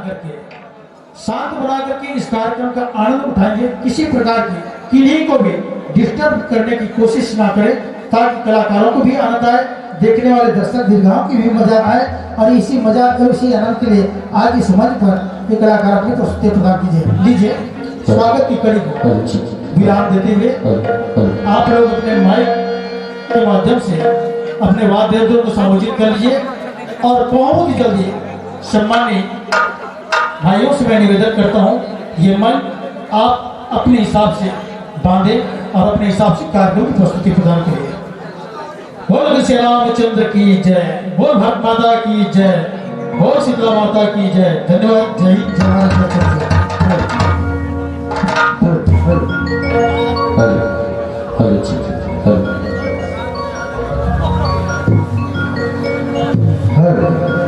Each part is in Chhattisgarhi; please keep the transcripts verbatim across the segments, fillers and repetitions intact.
करके, शांत बना करके इस कार्यक्रम का आनंद उठाएंगे। किसी प्रकार की किन्हीं को भी डिस्टर्ब करने की कोशिश ना करें, ताकि कलाकारों को भी आनंद आए, देखने वाले दर्शक दीर्घाओं की भी मजा आए। और इसी मजा और इसी आनंद के लिए आज इस मंच पर ये कलाकार अपनी प्रस्तुति प्रदान कीजिए। लीजिए, स्वागत की कड़ी को विराम देते हुए आप लोग अपने माइक के माध्यम से अपने वाद्य यंत्रों को समायोजित कर लीजिए और बहुत ही जल्दी सम्मानित भाइयों से मैं निवेदन करता हूँ, ये मंच आप अपने हिसाब से बांधे और अपने हिसाब से कार्यक्रम की प्रस्तुति प्रदान करिए। बोल श्री रामचंद्र की जय, बोल भारत माता की जय, बोल शीतला माता की जय। धन्यवाद। जय हिंद, जय भारत, जय Chhattisgarh. Hello, hello, hello.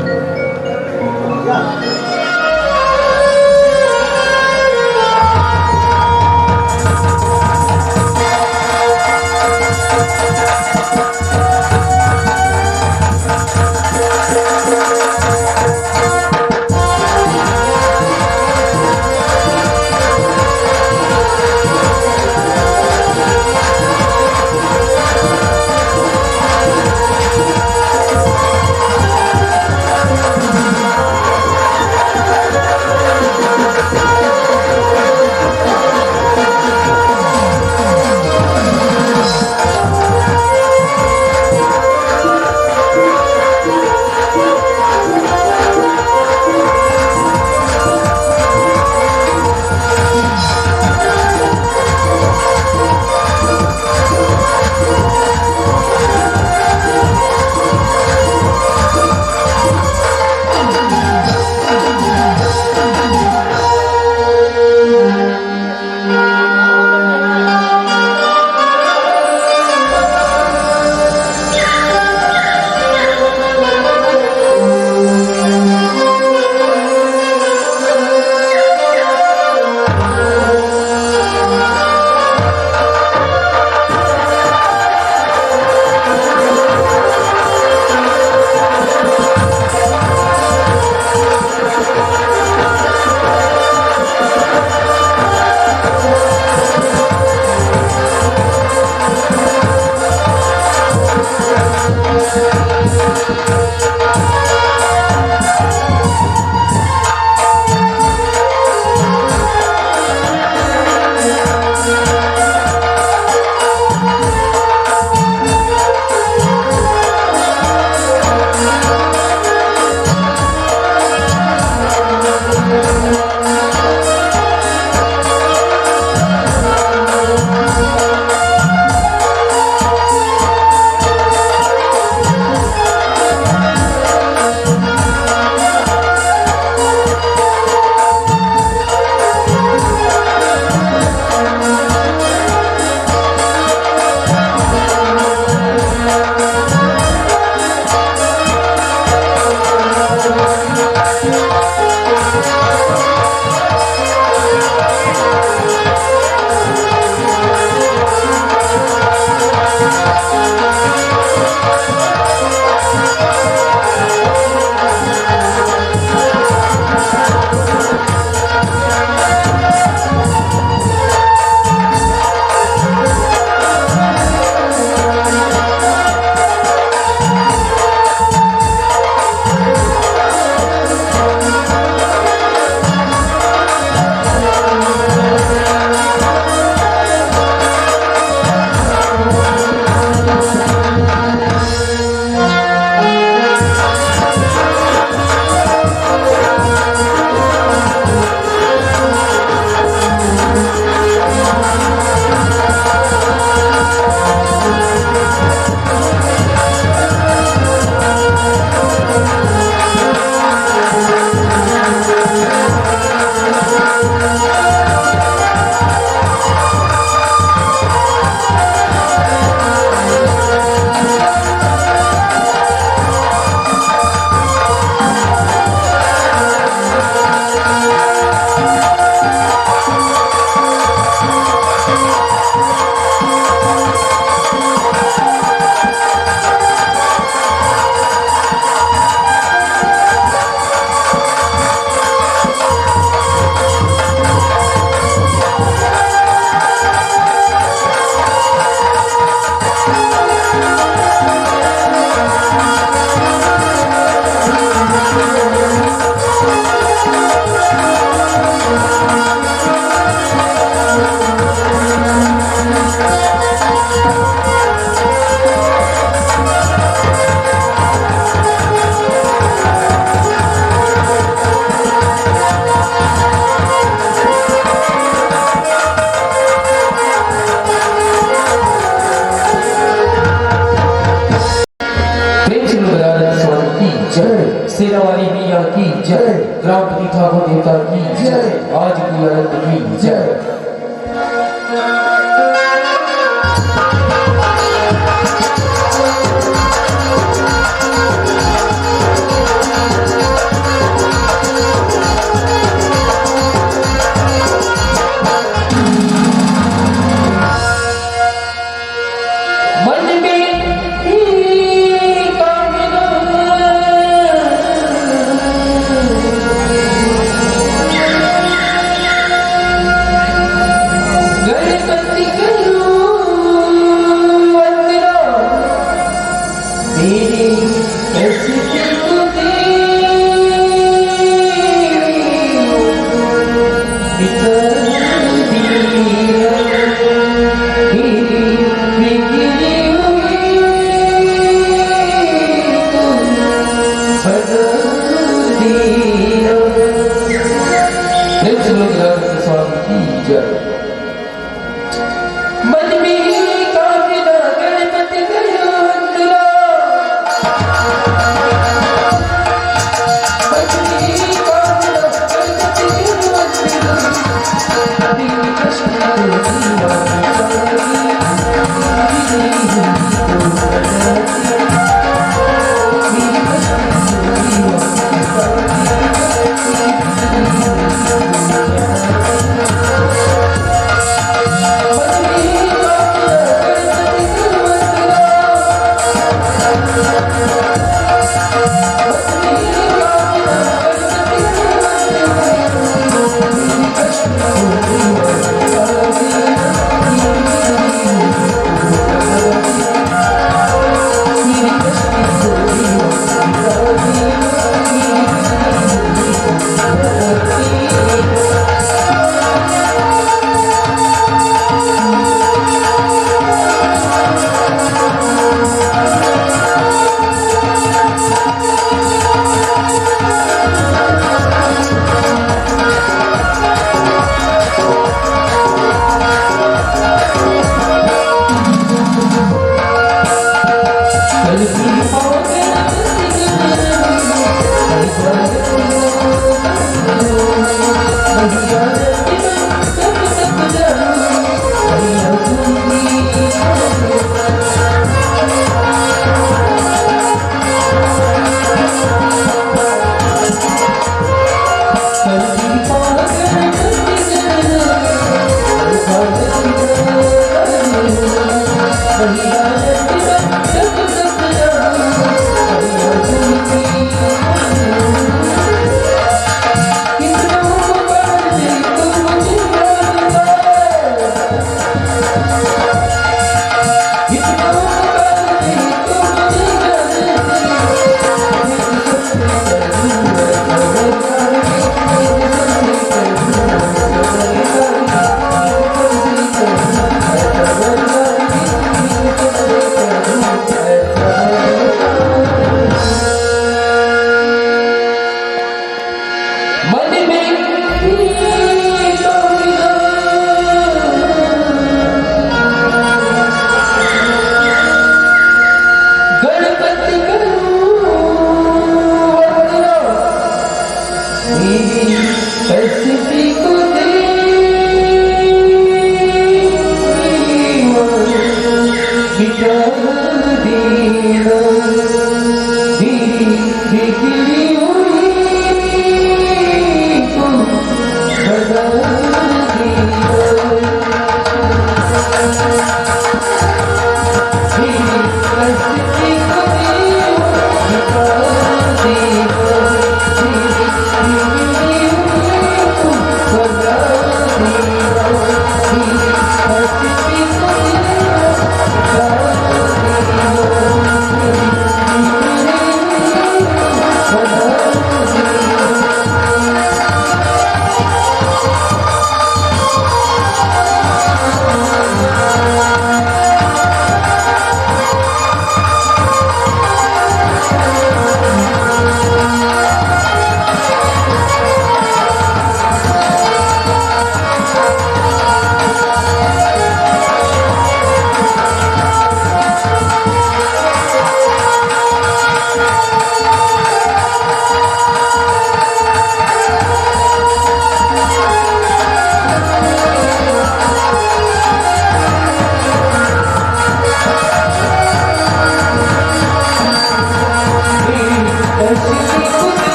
Rampati Thakur देवता की जय। आज की अनंत की जय।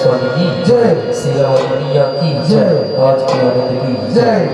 स्वामी की जय। शेरावाली मैया की जय। आज के आनंद की जय।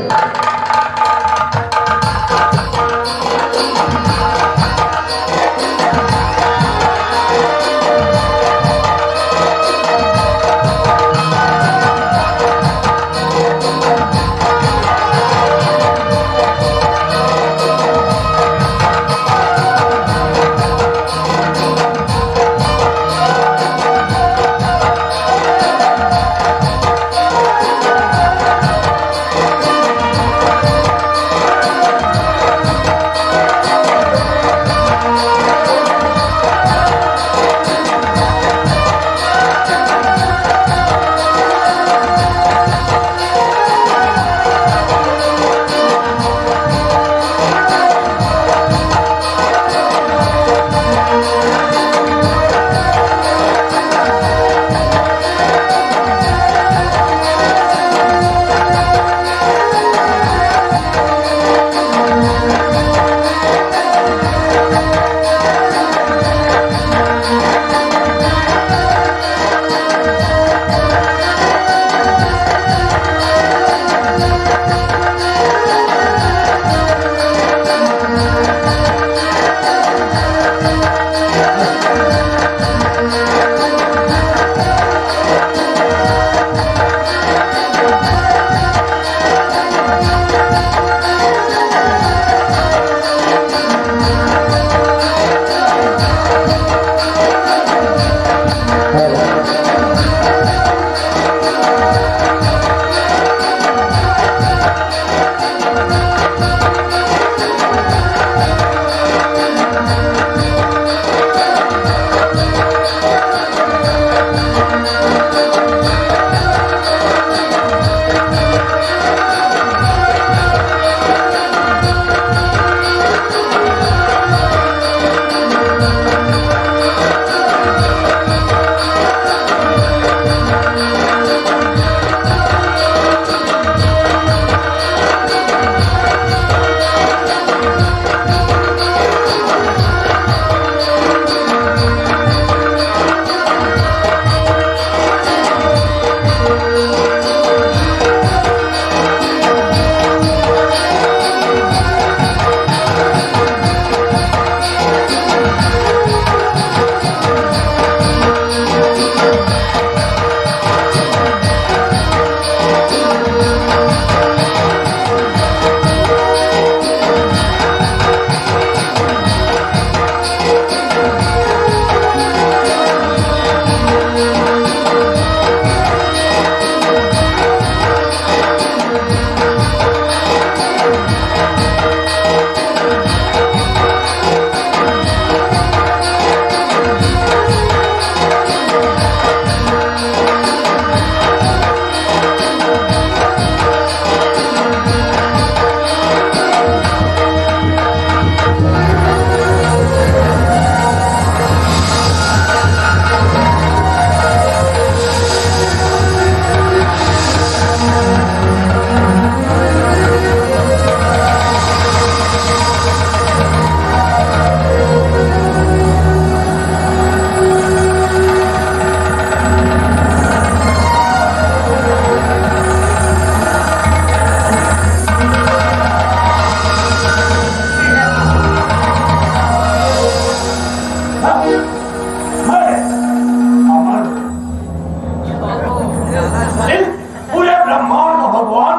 पूरे ब्रह्मांड का भगवान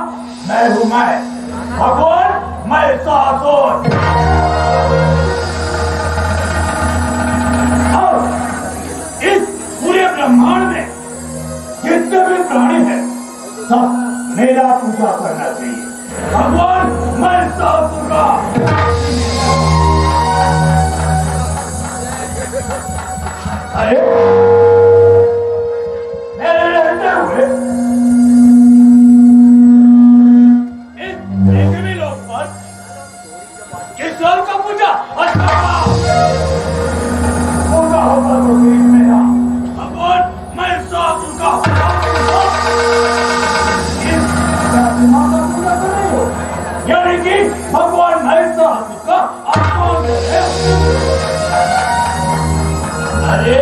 मैं हूँ, मैं। भगवान मैं सासुर। और इस पूरे ब्रह्मांड में जितने भी प्राणी हैं, सब मेरा पूजा करना चाहिए। भगवान मैं सासुर का। अरे, मेरे रहते हुए इस पृथ्वी लोक पर किस राम का पूजा? अच्छा, पूजा होता तो बीच में ना। भगवान मैं सासुर का। इस प्रतिमा का पूजा कर रहे हो, यानी कि भगवान मैं सासुर का अपमान कर रहे हो। अरे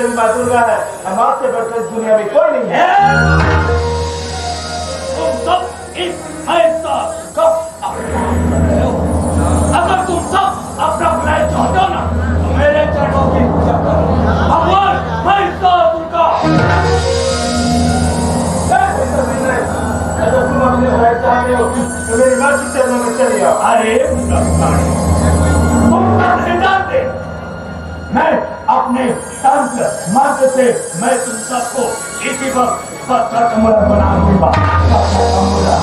माँ दुर्गा है, हम आपसे बढ़कर इस दुनिया में कोई नहीं है। ए! तुम सब इस भैंस का कब अपमान कर रहे हो? अगर तुम सब अपना भलाई चाहते हो ना, तो मेरे चरणों की पूजा करो। भगवान भैंस का दुर्गा। मैं कोई सब नहीं है। अगर तुम अपने भलाई चाहते हो, तो मेरी माँ के चरणों में चले आओ। अरे, तुम सब नहीं जानते। मैं अपने तंत्र मंत्र से मैं तुम सबको इसी वक्त पत्थर का मुड़ा बना दूंगा। पत्थर का मुड़ा।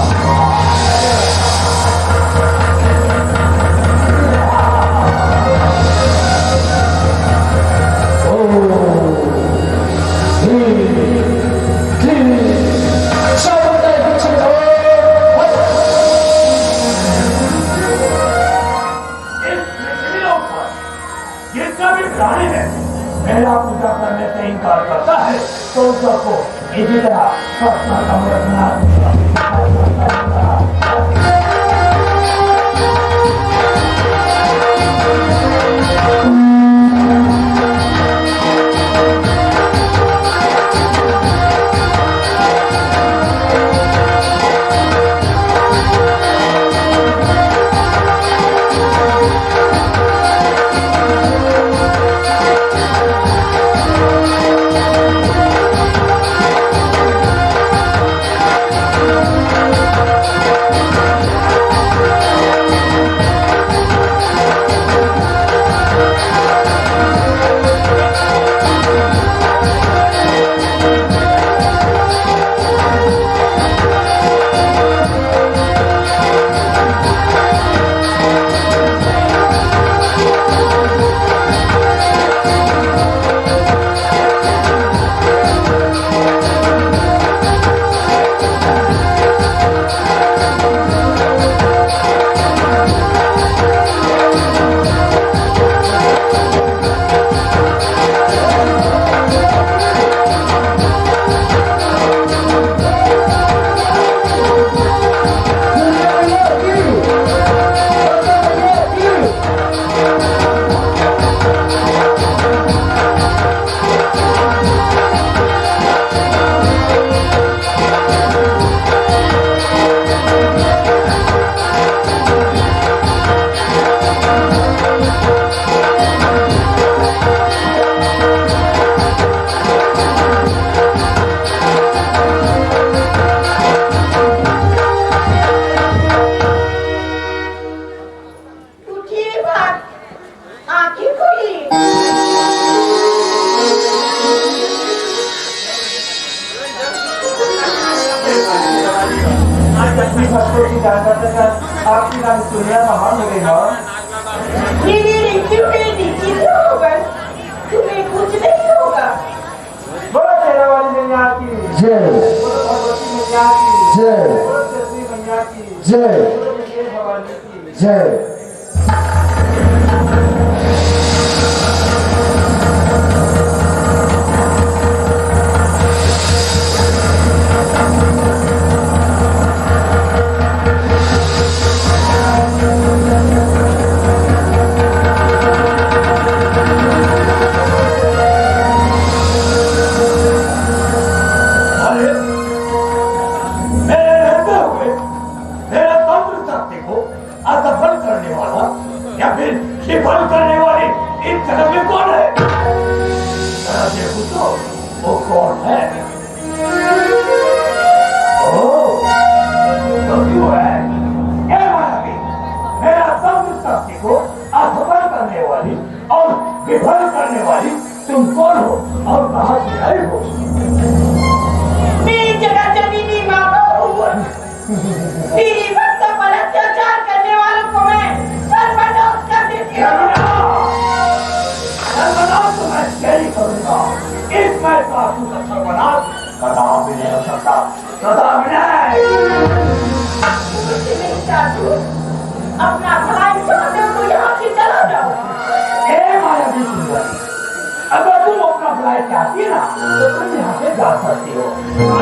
ओम ह्रीं क्लीं शांति। इस पृथ्वी पर जितना भी प्राणी है, मेरा पूजा करने से इनकार करता है, तो उन सबको इसी तरह पत्थर का मुड़ा बना दूंगा। उठिए बात, आँखें खोलिए। आज अपनी भक्तों की जागरण का आपकी नाम सुनिया महान हो गई हो। मेरी रिंकू बेटी, चिल्लो मत, तुम्हें कुछ नहीं होगा। बोलो शेरा वाली मैया की जय। बोलो भगवती मैया की जय। बोलो शक्ति मैया की जय। बोलो विजय भवानी की जय। अरे, मेरे रहते हुए मेरा तंत्र शक्ति को असफल करने वाला या फिर विफल करने वाली इस जगत में कौन है? जरा देखो तो, वो कौन है? ओह, तो तू है। ए मायावी, मेरा तंत्र शक्ति को असफल करने वाली और विफल करने वाली तुम कौन हो और कहाँ से आई हो? मैं जगत जननी माता हूँ। मेरी भक्त पर अत्याचार करने वालों को मैं सर्वनाश कर देती हूँ। सर्वनाश! सर्वनाश तो मैं तेरी करूंगा। इस महल का तू सर्वनाश कदापि नहीं हो सकता। कदापि नहीं। कुछ नहीं साधु, अपना भलाई चाहते हो तो यहाँ से चला जाओ। ए मायावी सुंदरी, अगर तुम अपना भलाई चाहती है ना, तो तुम यहाँ से जा सकती हो।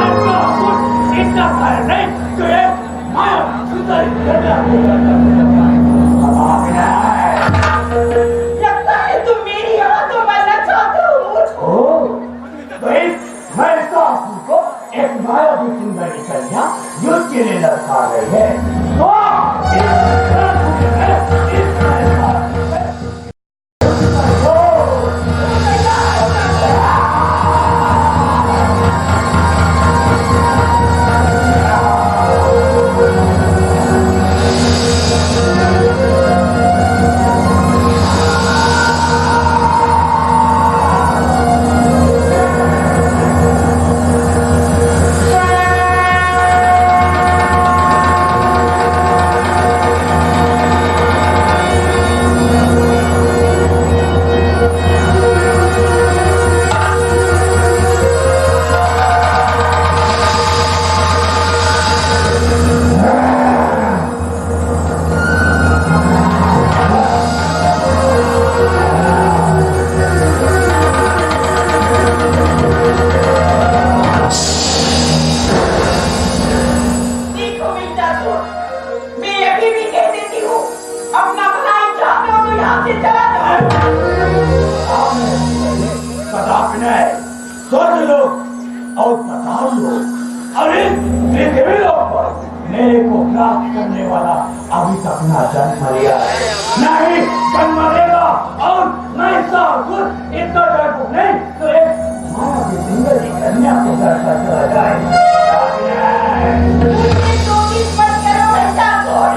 आपका कुछ इतना कारण नहीं जो एक मायावी सुंदरी कन्या को कदापि नहीं। लगता है तुम मेरी यहाँ तो मरना चाहते हो, मूर्ख। ओ, कदापि नहीं। स्वर्ग लोक और पाताल लोक और इस पृथ्वी लोक पर मेरे को प्राप्त करने वाला अभी तक ना जन्म लिया है, ना ही जन्म लेगा और ना ही सासुर इतना डरपोक नहीं। तो एक माँ की सुंदर सी कन्या को घर का चला जाए। मुझे कोशिश मत करो, मैं क्या करूँ?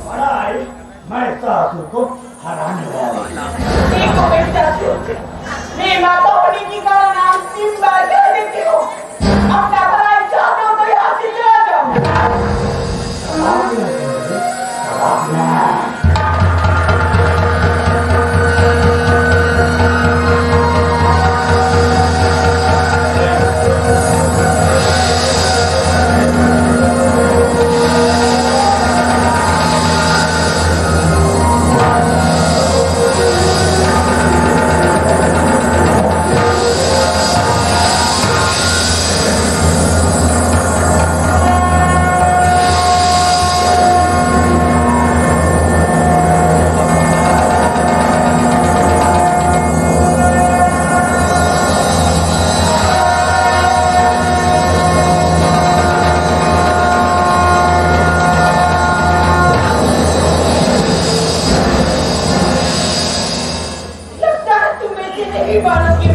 बड़ा आयुष मैं सासुर को हराने वाला हूँ। देखो बेटा, मेरी माता होने के कारण आज तीन बार कह देती हूँ, अपना भला चाहते हो तो यहाँ से चला जाओ। लगता है तुम मेरी नहीं मानोगे।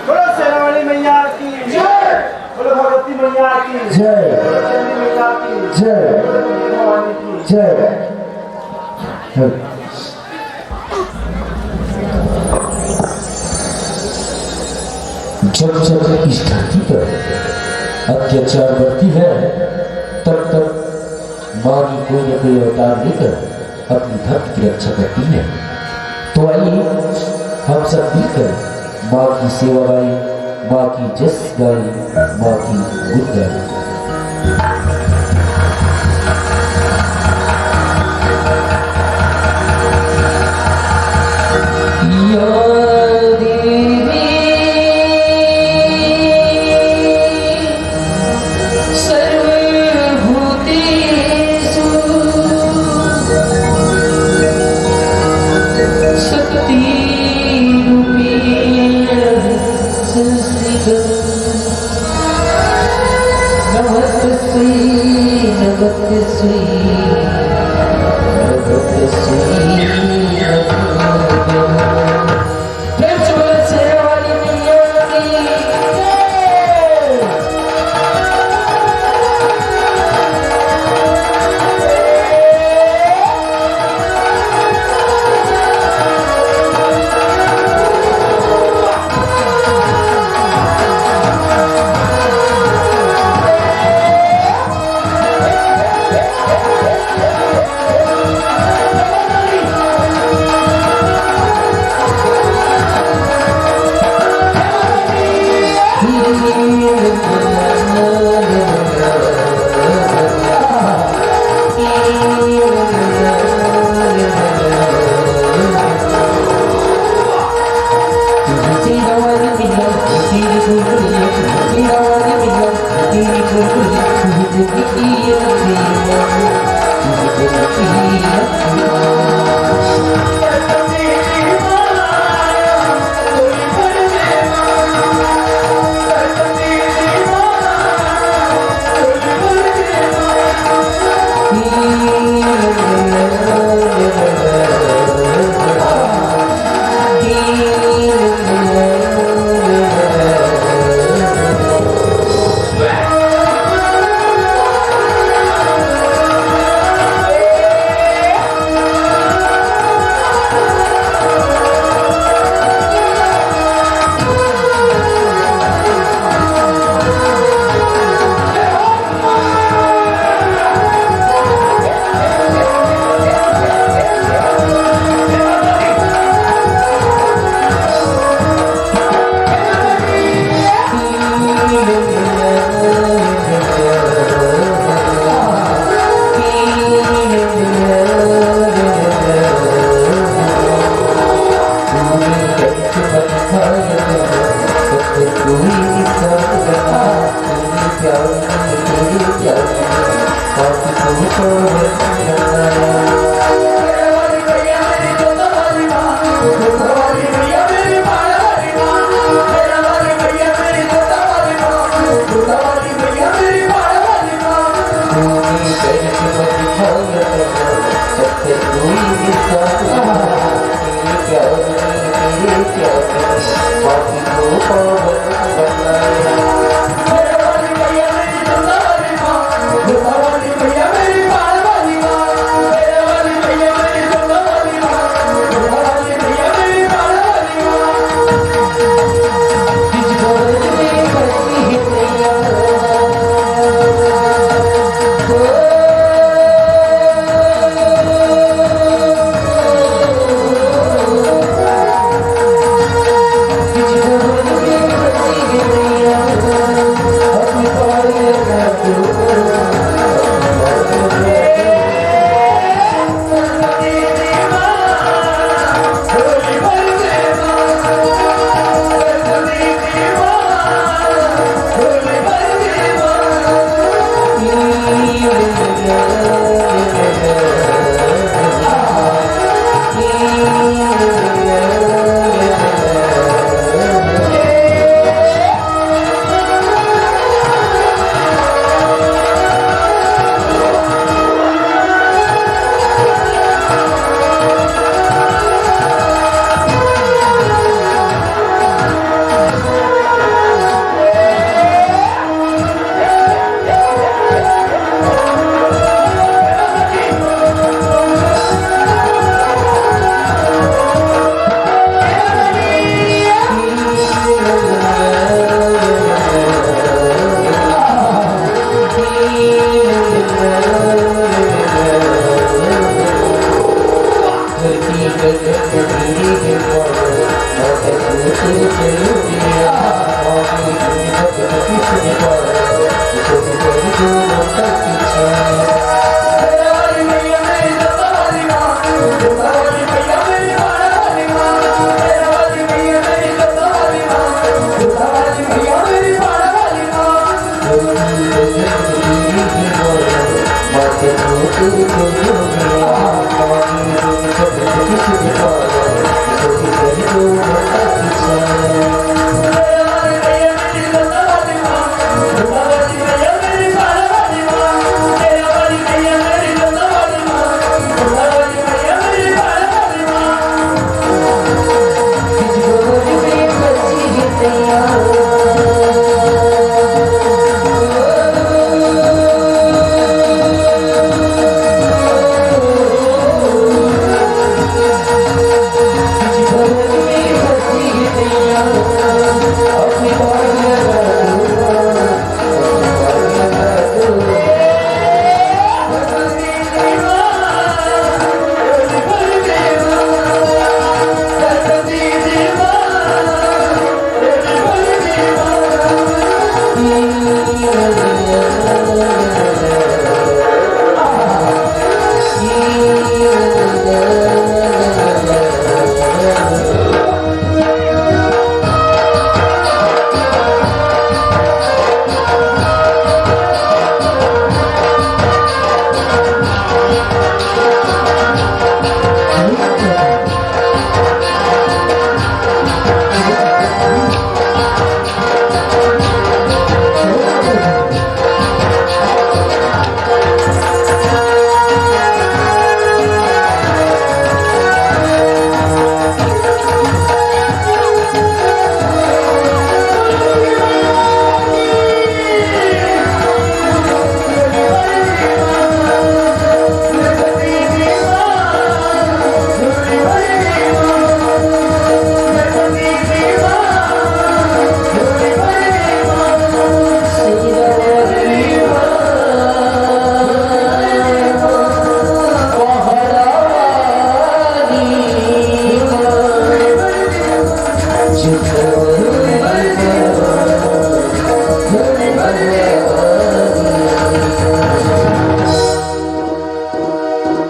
बोलो सेनावाली मैया की जय। बोलो भगवती मैया की जय। बोलो चंडी मैया की जय। बोलो दुर्गा भवानी की जय। जब जब इस धरती पर अत्याचार बढ़ती है, तब तब माँ भी कोई न कोई अवतार लेकर अपनी धरती की रक्षा करती है। तो आइए, हम सब मिलकर माँ की सेवा गाएं, माँ की जस गाएं, माँ की गुण गाएं। या देवी सर्वभूतेषु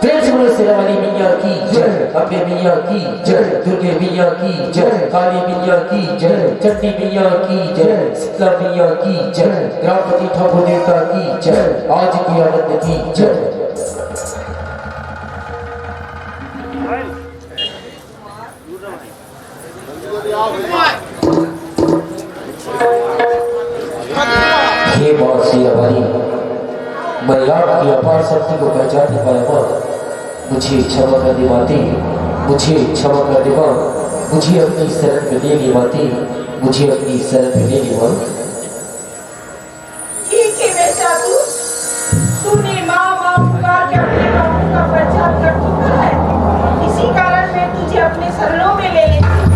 प्रेम से बोलो शेरा वाली मैया की जय, अम्बे मैया की जय, दुर्गे मैया की जय, काली मैया की जय, चंडी मैया की जय, शीतला मैया की जय, गणपति ठाकुर देवता की जय, आज की आनंद की जय। हे माँ शेरा वाली, मैं आपकी अपार शक्ति को पहचान नहीं पाया माँ। मुझे क्षमा कर दे माते, मुझे क्षमा कर दे माँ, मुझे अपनी शरण में ले ले माते, मुझे अपनी शरण में ले ले माँ। ठीक है बेटा, तू, तूने माँ माँ पुकार के अपने बापू का पहचान कर चुका है, इसी कारण मैं तुझे अपने शरणों में ले लेती हूँ।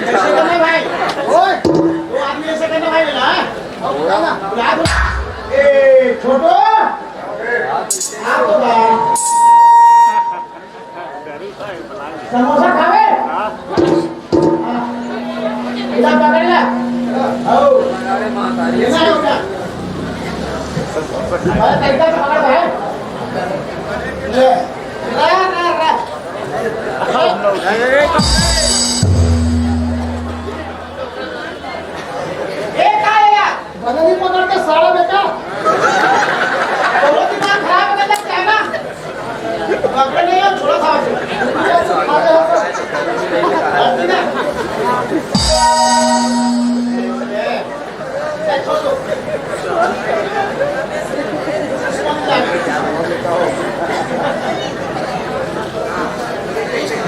ऐसे करना भाई। ओए, दो आदमी ऐसे करना भाई, बेटा, हाँ? और उठा ना, उठा दो। ए, छोटू, आ तो बा। समोसा खावे? हाँ। इधर पकड़ ले। आओ। ये ना उठा। अरे, तरीका से पकड़ भाई। ले। रा, रा, रा। ए, का है यार? बदली पकड़ के साला बेटा। दोनों दिमाग खराब हो गया क्या ना? पकड़ नहीं, थोड़ा सा। खा ले।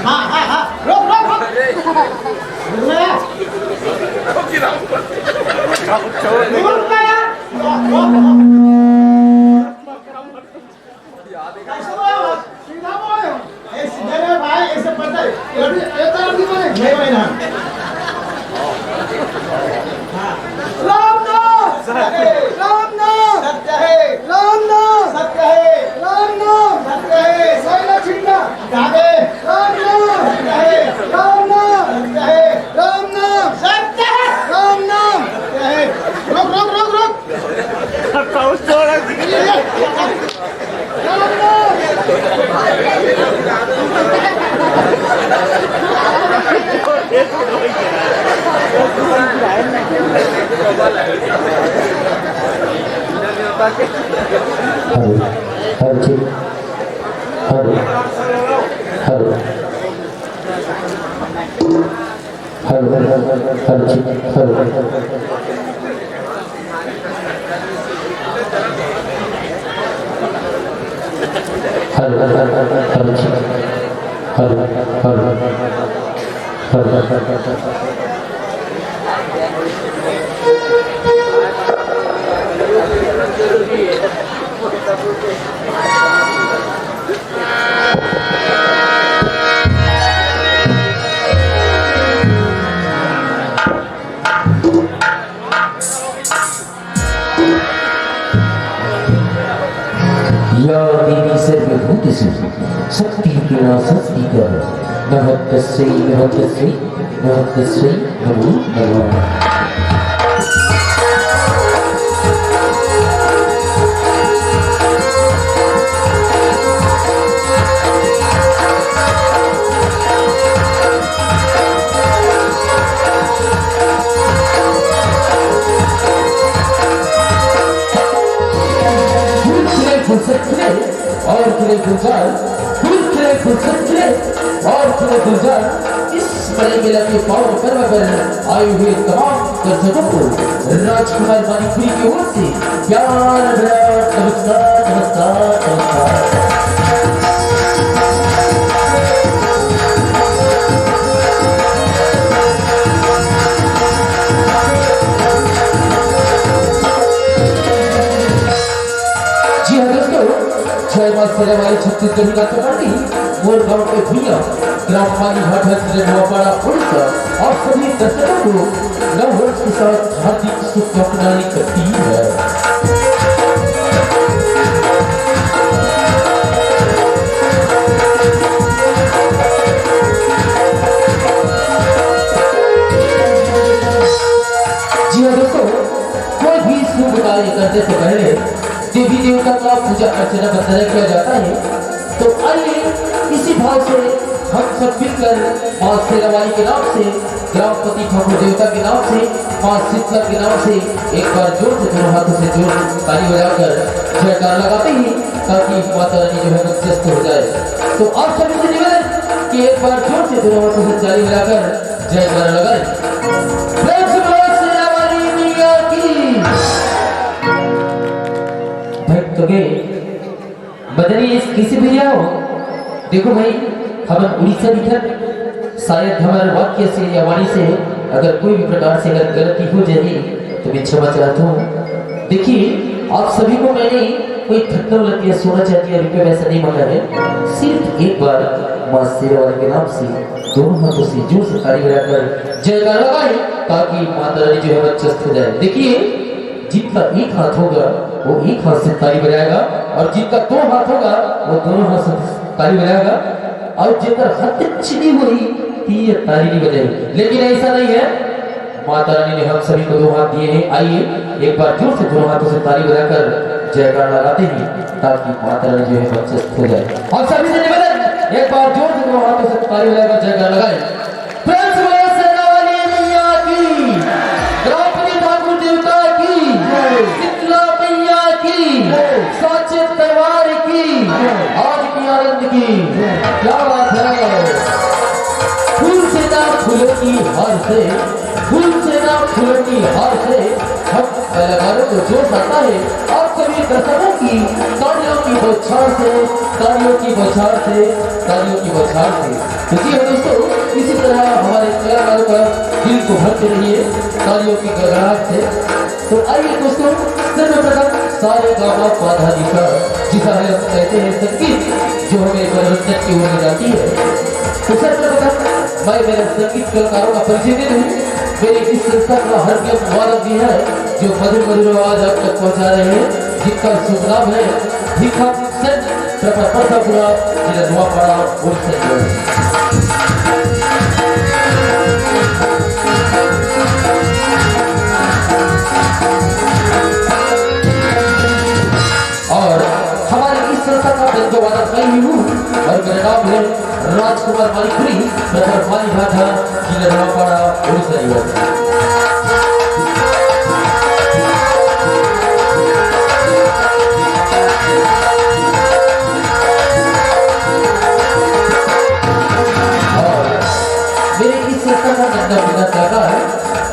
हाँ, हाँ, हाँ। रोक, रोक, रोक। रुक ना यार। रुक ना यार। सीधा बोलो। ए, सीधा नहीं भाई, ऐसे पता है। ये भी, ये तरफ भी बोले। नहीं भाई ना। हाँ। राम नाम। सत्य है। राम नाम। सत्य है। राम नाम। सत्य है। राम नाम। सत्य है। कोई ना छीनना। जागे। राम नाम। सत्य है। राम नाम। सत्य है। राम नाम। सत्य है। राम नाम। सत्य है। रुक, रुक, रुक, रुक। हेलो, हेलो, ठीक। Hello, hello. Hello, hello, hello, ठीक, हेलो। हेलो, हेलो, हेलो, ठीक, हेलो, हेलो, हेलो। श्री नमो तस्मै, नमो तस्मै, नमो नमः। फुल खिले फुलझर खिले और खिले गुलजार, फुल खिले फुलझर खिले और खिले गुलजार। इस बड़े मेला के पावन पर्व पर आए हुए तमाम दर्शकों को राजकुमार मानिकपुरी की ओर से प्यार भरा नमस्कार, नमस्कार, नमस्कार। जी हाँ दोस्तों, जय माँ शेरा वाली छत्तीसगढ़ी नाट्य मंडली, मोर गांव के भुइयां, ग्राम पानी घाट, जिला नवापाड़ा, उड़ीसा। आप सभी दर्शकों को नव वर्ष के साथ हार्दिक शुभकामनाएं करती है। जी हाँ दोस्तों, कोई भी शुभ कार्य करने से पहले देवी देवता का पूजा अर्चना वंदना किया जाता है। तो आइए, इसी भाव से हम सब मिलकर माँ शेरावाली के नाम से, ग्रामपति ठाकुर देवता के नाम से, माँ शीतला के नाम से एक बार जोर से दोनों हाथों से जोर ताली बजाकर जयकार लगाते हैं, ताकि माता रानी जो है वो स्वस्थ हो जाए। तो आप सभी से निवेदन कि एक बार जोर से दोनों हाथों से ताली बजाकर जयकार लगाएं। प्रेम से बोलो शेरावाली मैया की। भक्तों के बदनी इस किसी भैया हो। देखो भाई, हमन उड़ीसा दिखत, शायद हमर वाक्य से या वाणी से अगर कोई भी प्रकार से अगर गलती हो जाही तो मैं क्षमा चाहता हूँ। देखिए, आप सभी को मैंने कोई धन दौलत या सोना चांदी या रुपये वैसा नहीं मांगा है। सिर्फ एक बार माँ शेरावाली के नाम से दोनों हाथों से जोर से ताली बजाकर जयकार लगाए, ताकि माता रानी जो है वो स्वस्थ हो जाए। देखिए, जिनका एक हाथ होगा वो एक हाथ से ताली बजाएगा, और जिनका दो हाथ होगा वो दोनों हाथ से ताली बजाएगा, और जेकर हाथ में चीनी होही, तो ये ताली नहीं बजाएगी। लेकिन ऐसा नहीं है, माता रानी ने हम सभी को दो हाथ दिए हैं। आइए, एक बार जोर से दोनों हाथों से ताली बजाकर जयकार लगाते हैं, ताकि माता रानी जो है वो स्वस्थ हो जाए। हम सभी से निवेदन, एक बार जोर से दोनों हाथों से ताली बजाकर जयकार लगाएं। प्रेम से बोलो शेरावाली मैया की, द्रौपदी ठाकुर देवता की, शीतला मैया की, साचे दरबार की, आज की आनंद की। क्या बात है। फूल से ना फूलों की हार से, फूल से ना फूलों की हार से हम कलाकारों को जोश आता है। आप सभी दर्शकों की तालियों की बौछार से, तालियों की बौछार से, तालियों की बौछार से। तो जी हाँ दोस्तों, इसी तरह हमारे कलाकारों का दिल को भरते रहिए तालियों की गड़गड़ाहट से। तो आइए दोस्तों, सर्वप्रथम सारे गामा पाधा निशा, जिसा है हम कहते हैं संगीत, जो हमें मनोरंजन की ओर ले जाती है। तो सर्वप्रथम मैं मेरे संगीत कलाकारों का परिचय दे दूं। मेरी इस संस्था का हारमोनियम वादक भी है, जो मधुर मधुर आवाज आप तक पहुंचा रहे हैं, जिनका शुभ नाम है भीखम सेन, प्रपर परसापुरा, जिला नवापाड़ा, उड़ीसा। और हमारी इस संस्था का बेंजो वादक मैं ही हूँ, और मेरा नाम है राजकुमार मानिकपुरी, प्रखंड मालीभाटा, जिला नवापाड़ा, उड़ीसा निवासी। और मेरे इस संस्था का नंदा बिना दादा है,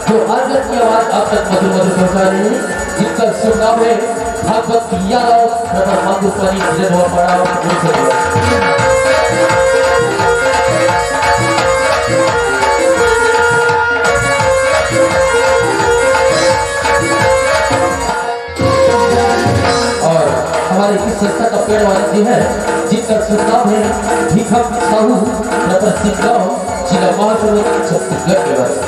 जो आनंद की आवाज आप तक मधुर मधुर पहुंचा रहे हैं, जिनका शुभ नाम है भागवत यादव, प्रखंड मांगुर पानी, जिला नवापाड़ा, उड़ीसा। और हमारे इस संस्था का पेड़ वाला भी है, जिनका शुभ नाम है भीखम साहू, प्रखंड सिंगांव, जिला महासमुंद, छत्तीसगढ़ के वासी।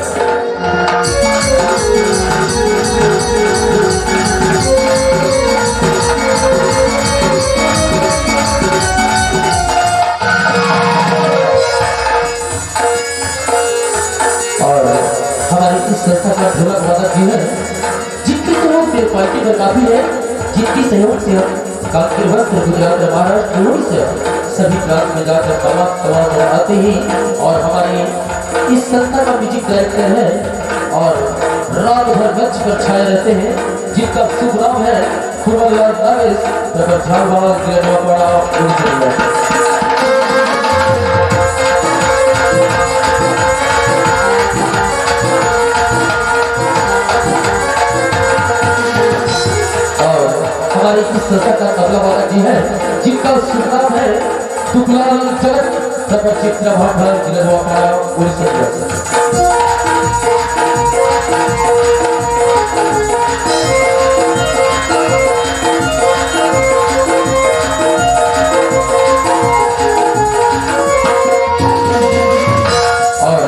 संस्था का ढोलक वादक जी है, जिनके सहयोग से पार्टी का काफी है, जिनके सहयोग से हम कांकेर वस्त्र, गुजरात और महाराष्ट्र, उड़ीसा, सभी प्रांत में जाकर कमा कमा कर आते हैं। और हमारे इस संस्था का म्यूजिक डायरेक्टर है और रात भर मंच पर छाए रहते हैं, जिनका शुभ नाम है फुलमतिलाल नागेश, प्रखर झारवाड़ा, जिला नवापाड़ा, उड़ीसा। और हमारे इस संस्था का तबला वादक जी है, जिनका शुभ नाम है दुखलाल जगत, प्रखर चित्रा भाटवाल, जिला नवापाड़ा, उड़ीसा। और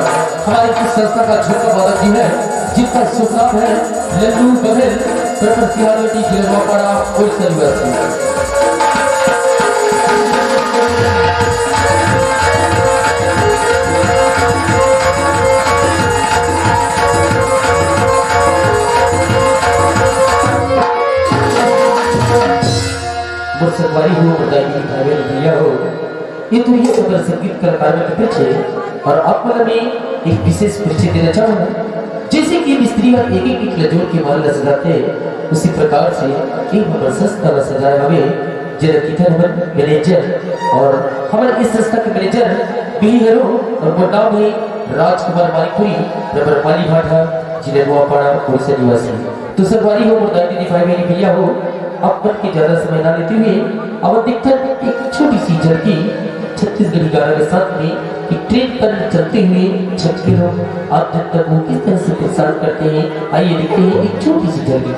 हमारे इस संस्था का झुमका वादक जी है, जिनका शुभ नाम है लल्लू बघेल, प्रखर सिहालवेटी, जिला नवापाड़ा, उड़ीसा निवासी। मोर संगवारी हो, मोर दाई दीदी, भाई बहन, भैया हो, ये तो ये अगर संगीत कलाकार मन के परिचय हे। और आप मन ला मैं एक विशेष परिचय देना चाहूंगा। जैसे कि मिस्त्री ह एक एक ईंट ला जोड़ के माल ला सजाथे, उसी प्रकार से ये हमर संस्था ला सजाए हवे, जेला किथन हमर मैनेजर और हमर इस संस्था के मैनेजर भी हरो और मोर नाम है राजकुमार मानिकपुरी, रबर माली भाटा, जिला नवापाड़ा, उड़ीसा निवासी। तो संगवारी हो, मोर दाई दीदी, भाई बहन, भैया हो, आप मन के ज्यादा समय ना लेते हुए, अब देखते हैं एक छोटी सी झलकी छत्तीसगढ़ी गाना के साथ में कि ट्रेन पर चलते हुए छक्के लोग आप जन तक वो किस तरह से परेशान करते हैं। आइए देखते हैं एक छोटी सी झलकी।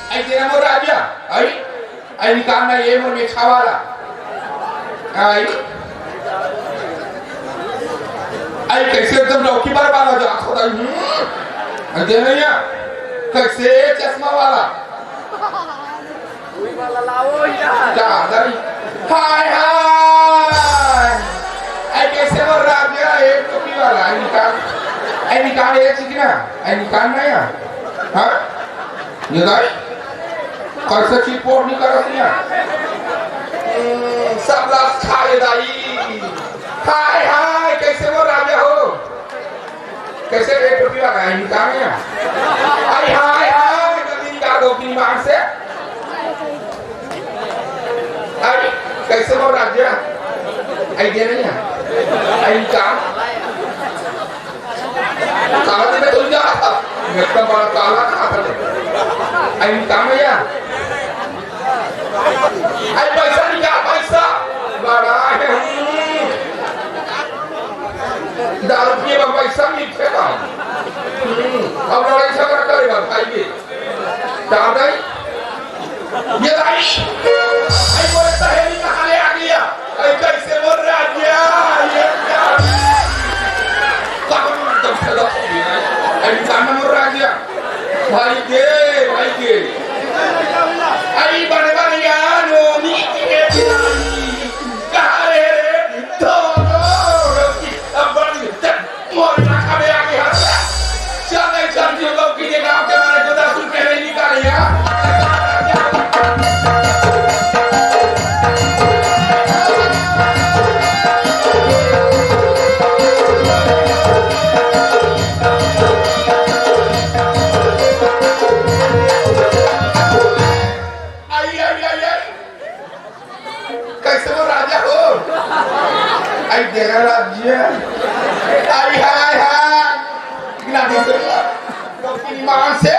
आई तेरा मोर राजा, आई, आई निकालना ये मोर मेछा वाला, आई, आई कैसे एकदम लौकी बार वाला जात होता है, हम्म, आई दे नहीं है, कैसे चश्मा वाला, का दाई? हाय, हाय। आई कैसे बोल रहा है? ये टोपी वाला, आई निकाल। आई निकाल ये चीज ना। आई निकाल ना यार। हाँ? ये दाई? कैसे चीज पोर नहीं कर रही है? हम्म, सब लाश खा ले दाई। हाय, हाय, कैसे बोल रहा हो? कैसे रे टोपी वाला है, निकाल ना। आई हाय हाय, जल्दी निकाल दो अपनी मांग से। अरे, कैसे बोल रहा है? आई दे नहीं है। आई निकाल। काला दे मैं तो जा। मैं तो बड़ा काला कहा था। आई निकाल ना यार। आई पैसा निकाल, पैसा। बड़ा है। हम्म। दारू पिए बर पैसा मिलथे का? हम्म, अब लड़ाई झगड़ा करे बर भाई के। का दाई? ये दाई, आई मोर सहेली कहाँ ले आ गया? आई कैसे बोल रहा गया? ये क्या? कहाँ तक से लग गया? आई जाना बोल रहा गया? भाई के, भाई के। आई बड़े बड़े यार, नोनी के पिलाई। कहाँ रे? दो, दो, दो, अब बड़ी मोर इलाका में आ गया। चल, नहीं, चल, जो लोग की जगह के मारे जो दस रुपए नहीं निकाले यार। पान से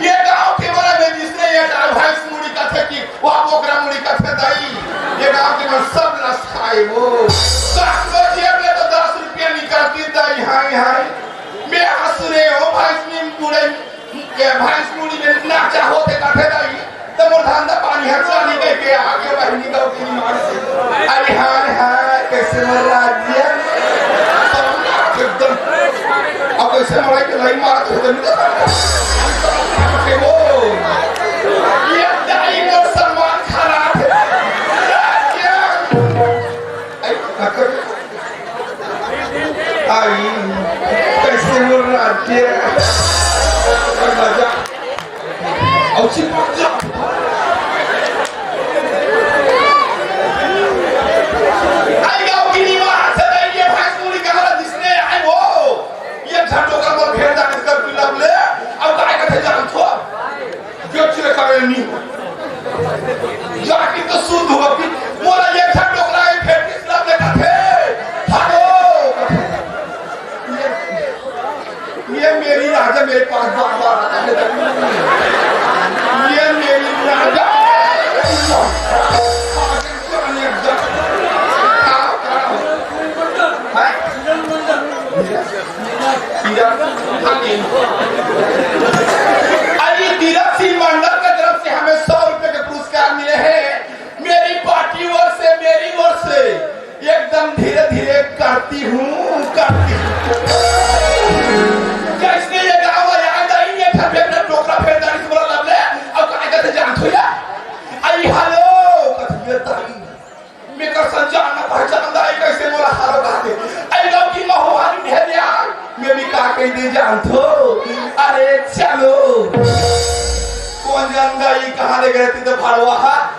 ये गांव के बड़ा में जिसने ये गांव भैंस मुड़ी कथे कि वह बोकरा मुड़ी कथे दाई। ये गांव के मन सब रस खाए वो। दस बजे में तो दस रुपया निकालती दाई, हाय हाय। मैं हंस रहे हो भैंस में मुड़े, ये भैंस मुड़ी में नाचा होते कथे दाई। तो मोर धंधा पानी हर चाली कह के आगे बहिनी गांव की मार से। अरे हाय हाय, कैसे मर रहा है? एकदम। अब कैसे मराई के लाई मारत हो, तो नहीं तो वो। ये दाई का सम्मान खराब है। क्या? आई, आई, कैसे मर रहा है? मजा। औ चिपक जा। आई गांव की निवास है, ये भैंस मुड़ी कहाँ जिसने आई वो। ये झंडों का तो भेड़ जाने कर पिला ले, अब काय कथे जान थो। जो चले करे नहीं हो। जाके तो शुद्ध हो कि मोला ये झंडों का एक भेड़ किस लाभ लेता थे। भागो। ये मेरी राजा मेरे पास बार बार आता है। ये मेरी राजा। अरे तीरथ सिंह मंडल की तरफ से हमें सौ रुपए के पुरस्कार मिले हैं। मेरी पार्टी ओर से, मेरी ओर से एकदम धीरे धीरे करती हूँ, करती हूँ। जैसे ये गाँव आया, दाई ये घर पे अपना टोकरा फेर दारी से बोला, "लवले, अब कहाँ जाते जान थो या?" आई हेलो, कथी ये दाई? मैं कर संजान ना पहचान दाई, कैसे बोला हारो बात है। आई गाँव की महुआ नहीं है यार। मैं भी का कह दे जान थो। अरे चलो। कौन जानता ये कहाँ ले गए थे तो भाड़वा हा?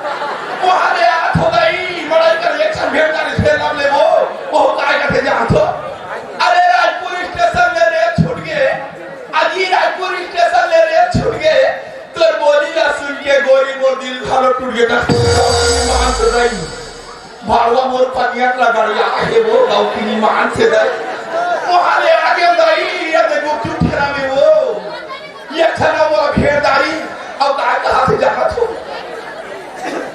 वहाँ ले आ थो दाई, मड़ई कर एक संग भेड़ का रिश्ते नाम ले वो, वो काय करते जान थो। अरे रायपुर स्टेशन ले रे छूट गए, अजी रायपुर स्टेशन ले रे छूट गए, तोर बोली ला सुन के गोरी मोर दिल घालो टूट गए। मान तो दाई। भाड़वा मोर पनिया ला गड़िया हे वो, गाँव की मान से दाई। वहाँ ले आ गए दाई, ये देखो क्यों ठेला में वो। ये ठेला मोर भेड़ दाई, अब का कहाँ से जाना थो?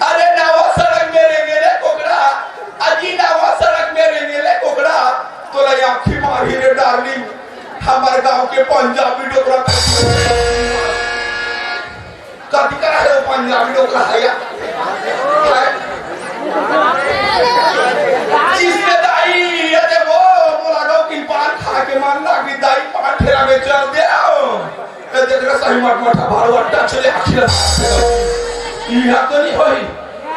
अरे नावा सड़क में रेंगे रे कोकड़ा, अजी नावा सड़क में रेंगे रे कोकड़ा, तोला आँखी मारी रे डार्लिंग, हमारे गाँव के पंजाबी डोकरा का कति करा है वो पंजाबी डोकरा है या? है? जिसने दाई, ये दे वो, मोला गाँव की पान खा के मन लागी, दाई पान ठेला में चल दे आओ। ए, जकरा सही मट मठा भाड़वा टच ले आखिर। इहा तो नहीं होई।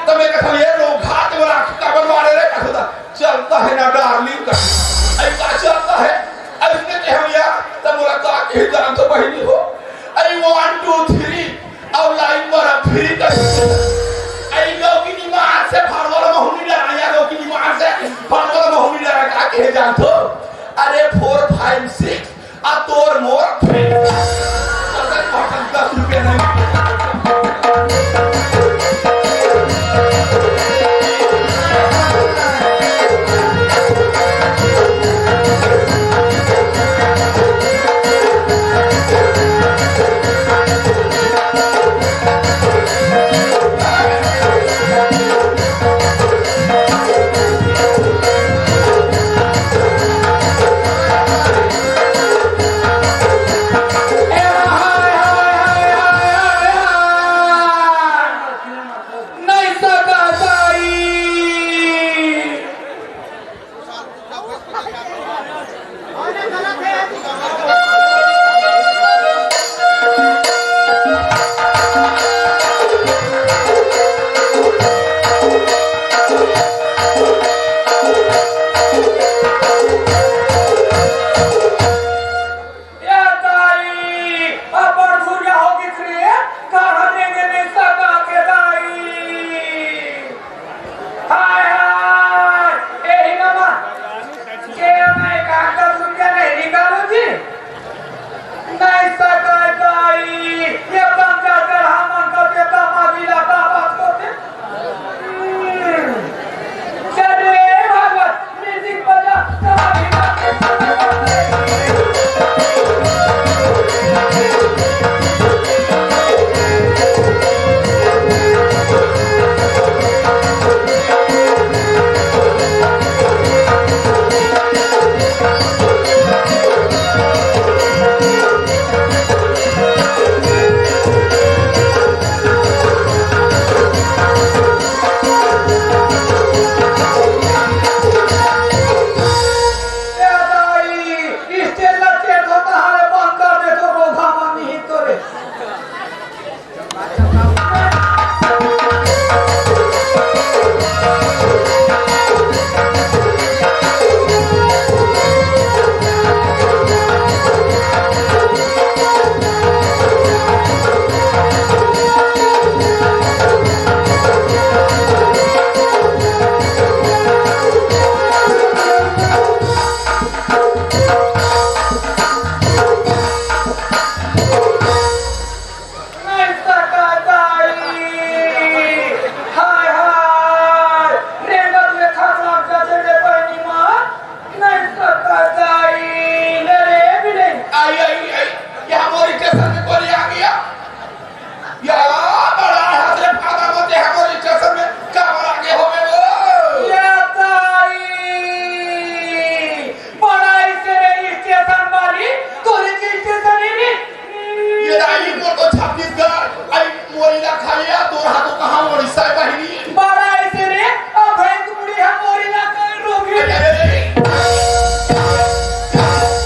तब मैं कहता, "ये लोग घात वाला काबर मारे रे?" कहता, "चलता है ना डार्लिंग का।" ऐसा चलता है। ऐसने के हम यार, तब बोला, "का के जान तो बहिनी हो।" आई वन, टू, थ्री, अब लाइन पर अब फ्री कर। आई गाँव की निमार से भाड़वा वाला महुनी डरा, या गाँव की निमार से भाड़वा वाला महुनी डरा, का के जान तो? अरे, फोर, फाइव, सिक्स, आ तोर मोर फेर। दस रुपया नहीं। स्टेशन में कोई आ गया? या बड़ा हाथ रे फादा मते हमर स्टेशन में काबर आगे होवे वो? या दाई, बड़ा ऐसे रे स्टेशन वाली, तोरे के स्टेशन ही नहीं। ये दाई मोर तो छत्तीसगढ़, आई मोरी ला खाया, तोर हाथों कहाँ उड़ीसा है बहिनी? बड़ा ऐसे रे, अब भैंस मुड़ी हम मोरी ला कर रोगी। अरे, अरे, अरे।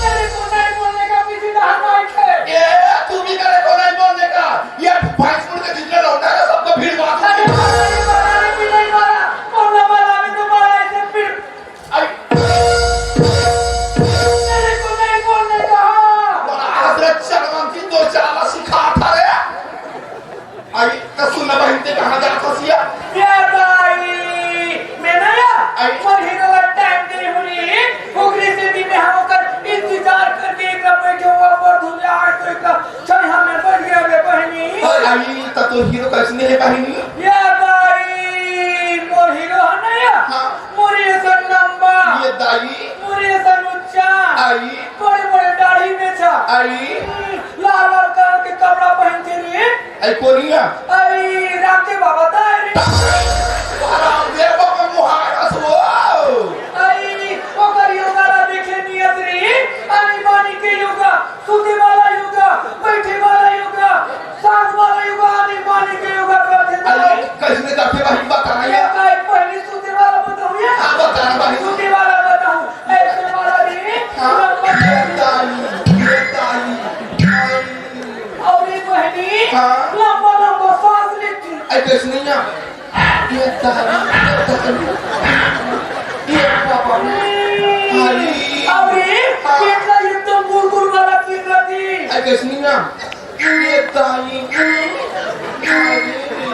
तेरे को नहीं बोलने का किसी का हक नहीं है। ये, तू भी मेरे को नहीं बोलने का। ये भैंस मुड़ी के जितने लौंडा है, सबको भीड़ बांध अरे, दे। बड़ा रे, बड़ा रे, भी नहीं बड़ा। बोलने वाला भी तो बड़ा ऐसे फिर। आई। तेरे को नहीं बोलने का। बड़ा हजरत चलवंती तो चाला सिखा था रे। आई, त सुन ना बहिन, ते कहाँ जात हस या? ए दाई, मैं ना या, आई। मोर हीरो ला टाइम दे हुनी, ओकरे से भी मैं हम ओकर इंतजार करके एकरा बैठे हुआ पर धुले आज तो एकरा छैहा में बैठ गया रे बहिनी। आई, त तोर हीरो कैसने हे बहिनी? ए दाई, मोर हीरो है ना या? हाँ। मोर ये सन लंबा। ए दाई। मोर ये सन ऊंचा। आई। बड़े बड़े दाढ़ी में छा। आई। हम्म, लाल लाल कलर के कपड़ा पहन के रे। आई कोनिया। आई रामदेव बाबा ता रे। रामदेव बाबा मुहारा सो। आई ओकर योगा ला देखे नियत रे। आनी बानी के योगा, सूते वाला योगा, बैठे वाला योगा, सांस वाला योगा, आनी बानी के योगा करथे अरे, दाई। कैसने करथे भाई बता ना ये यार। दाई पहले सूते वाला बताऊं या? हाँ, बता ना भाई। सूते वाला बताऊं। ऐसे वाला रे, हाँ, लंबा ये ताई, ये ताई, ताई। और ये बहनी, हाँ। लंबा लंबा सांस लेती। ऐ, कैसे नहीं ना? ये ताई, ये ताई, ये पापा। अरे। और ये, हाँ। ये तो एकदम गुड़ गुड़ वाला चीज रहती। ऐ, कैसे नहीं ना? ये ताई।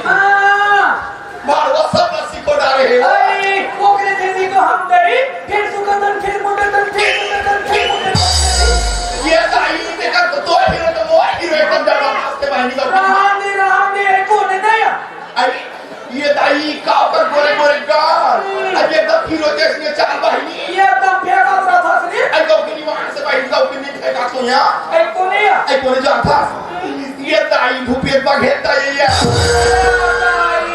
हाँ। मारवा सब रस्सी को डारे हे। अरे, ओकरे से भी तो हम गई, फिर सुखतन, फिर मुंडतन, फिर मुंडतन, फिर मुंडतन। ये ताई, देखा तो दो हीरो तो वो हीरो एकदम जबरदस्त है, बहनी का। रहा दे, रहा दे, कौन है नया? अरे, ये दाई का ओकर गोरे गोरे गाल। अब एकदम हीरो जैसने चाल बहिनी। ये एकदम फेंका तो रहा था सनी। आई गाँव के निवान से बहिनी गाँव के नहीं फेंका तो यहाँ। आई कोने या? आई कोने जान था। ये दाई भूपेश बघेल दाई ये। दाई,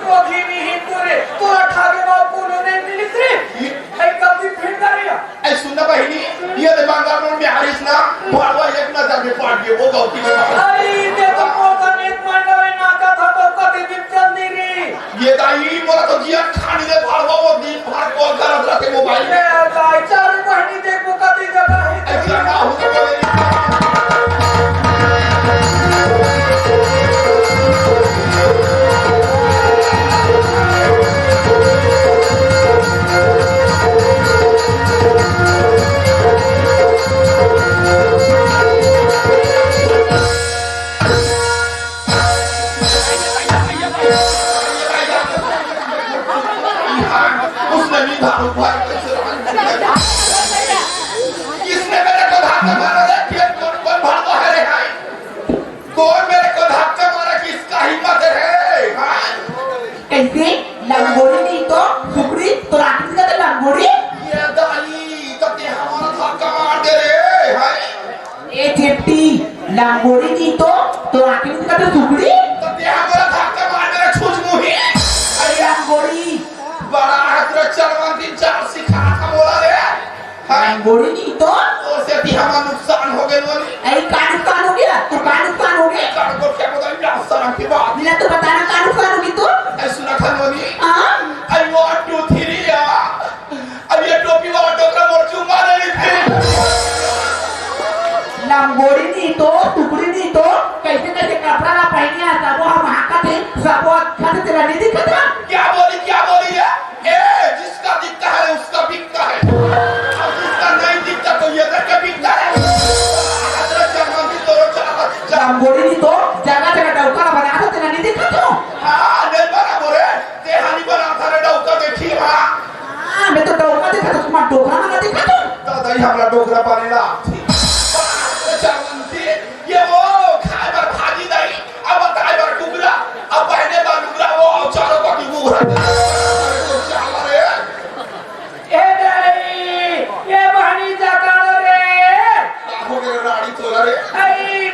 रोगी नहीं पूरे, तोरा ठागे बाबू कोनो नहीं मिलित रे। ये आई कभी फिर करिया। ऐ सुन ना बहिनी, ये दे मांगा मोर में हारिस ना, भड़वा एक नजर में पड़ गए, वो गलती में। अरे, ये तो मोर का नेक मांडा रे, ना का था तो कते दिन चल दी रे। ये दाई, मोला तो जिया खानी दे भड़वा, वो दिन भर कॉल करत रहते मोबाइल में। ए दाई, चार बहिनी देखो कते जगह है। ऐसा ना हो तो बोले। उसने भी भाव भाई किसने मेरे को धक्का मारा रे? कौन, कौन भागता है रे भाई? कौन मेरे को धक्का मारा? किसका हिम्मत है रे? हाँ? कैसे? लंगोड़ी नहीं तो सुकड़ी, तो रात में तो लंगोड़ी? ये दाई, तो ते हमारा धक्का मार दे रे, हाँ? ए जेपटी, लंगोड़ी नहीं तो, तो आखिर में तो सुकड़ी? तो ते हमारा धक्का मार दे रे, छुछ मुही। अरे लंगोड़ी। बड़ा है तेरा चलवंती चाल सिखा था बोला रे। हाँ। लंगोड़ी नहीं तो? ओ सेती हमार नुकसान हो गए बोली। अरे का नुकसान हो गया? तो का नुकसान हो गया? का को क्या पता नहीं, शर्म की बात। मिला तो बताना का नुकसान होगी तू? ऐ सुना था बोली। हाँ? I want to three या। अब ये टोपी वाला डोकरा मोर चुम्मा ले ली थी। लंगोड़ी नहीं तो, टुकड़ी नहीं तो, कैसे कैसे कपड़ा ला पहनिया, सबो हम हाका थे, सबो अच्छा से तेरा नहीं दिखा था। क्या बोली, क्या बोली है? ए, जिसका दिखता है, उसका बिकता है। अब जिसका नहीं दिखता, तो ये करके बिकता है। हजरत जमानी तो रोज आवाज जा- लंगोड़ी नहीं तो, जगह जगह डौका बना था, तेरा नहीं दिखा तो? हाँ, नहीं बना बोले, तेहानी बना था रे डौका, देखी, हाँ। हाँ, मैं तो डौका देखा था, तुम्हारा डोकरा ना देखा तो? दादा ही हमारा डोकरा बनेला। चावल थी, ये वो खाए बर भाजी नहीं, अब बताए बर टुकड़ा, अब पहने बर लुगड़ा, वो चारों पटी मुगरा। चावल रे। ए दाई, ये बहनी जाता रे। का हो गए राड़ी तोला रे? आई,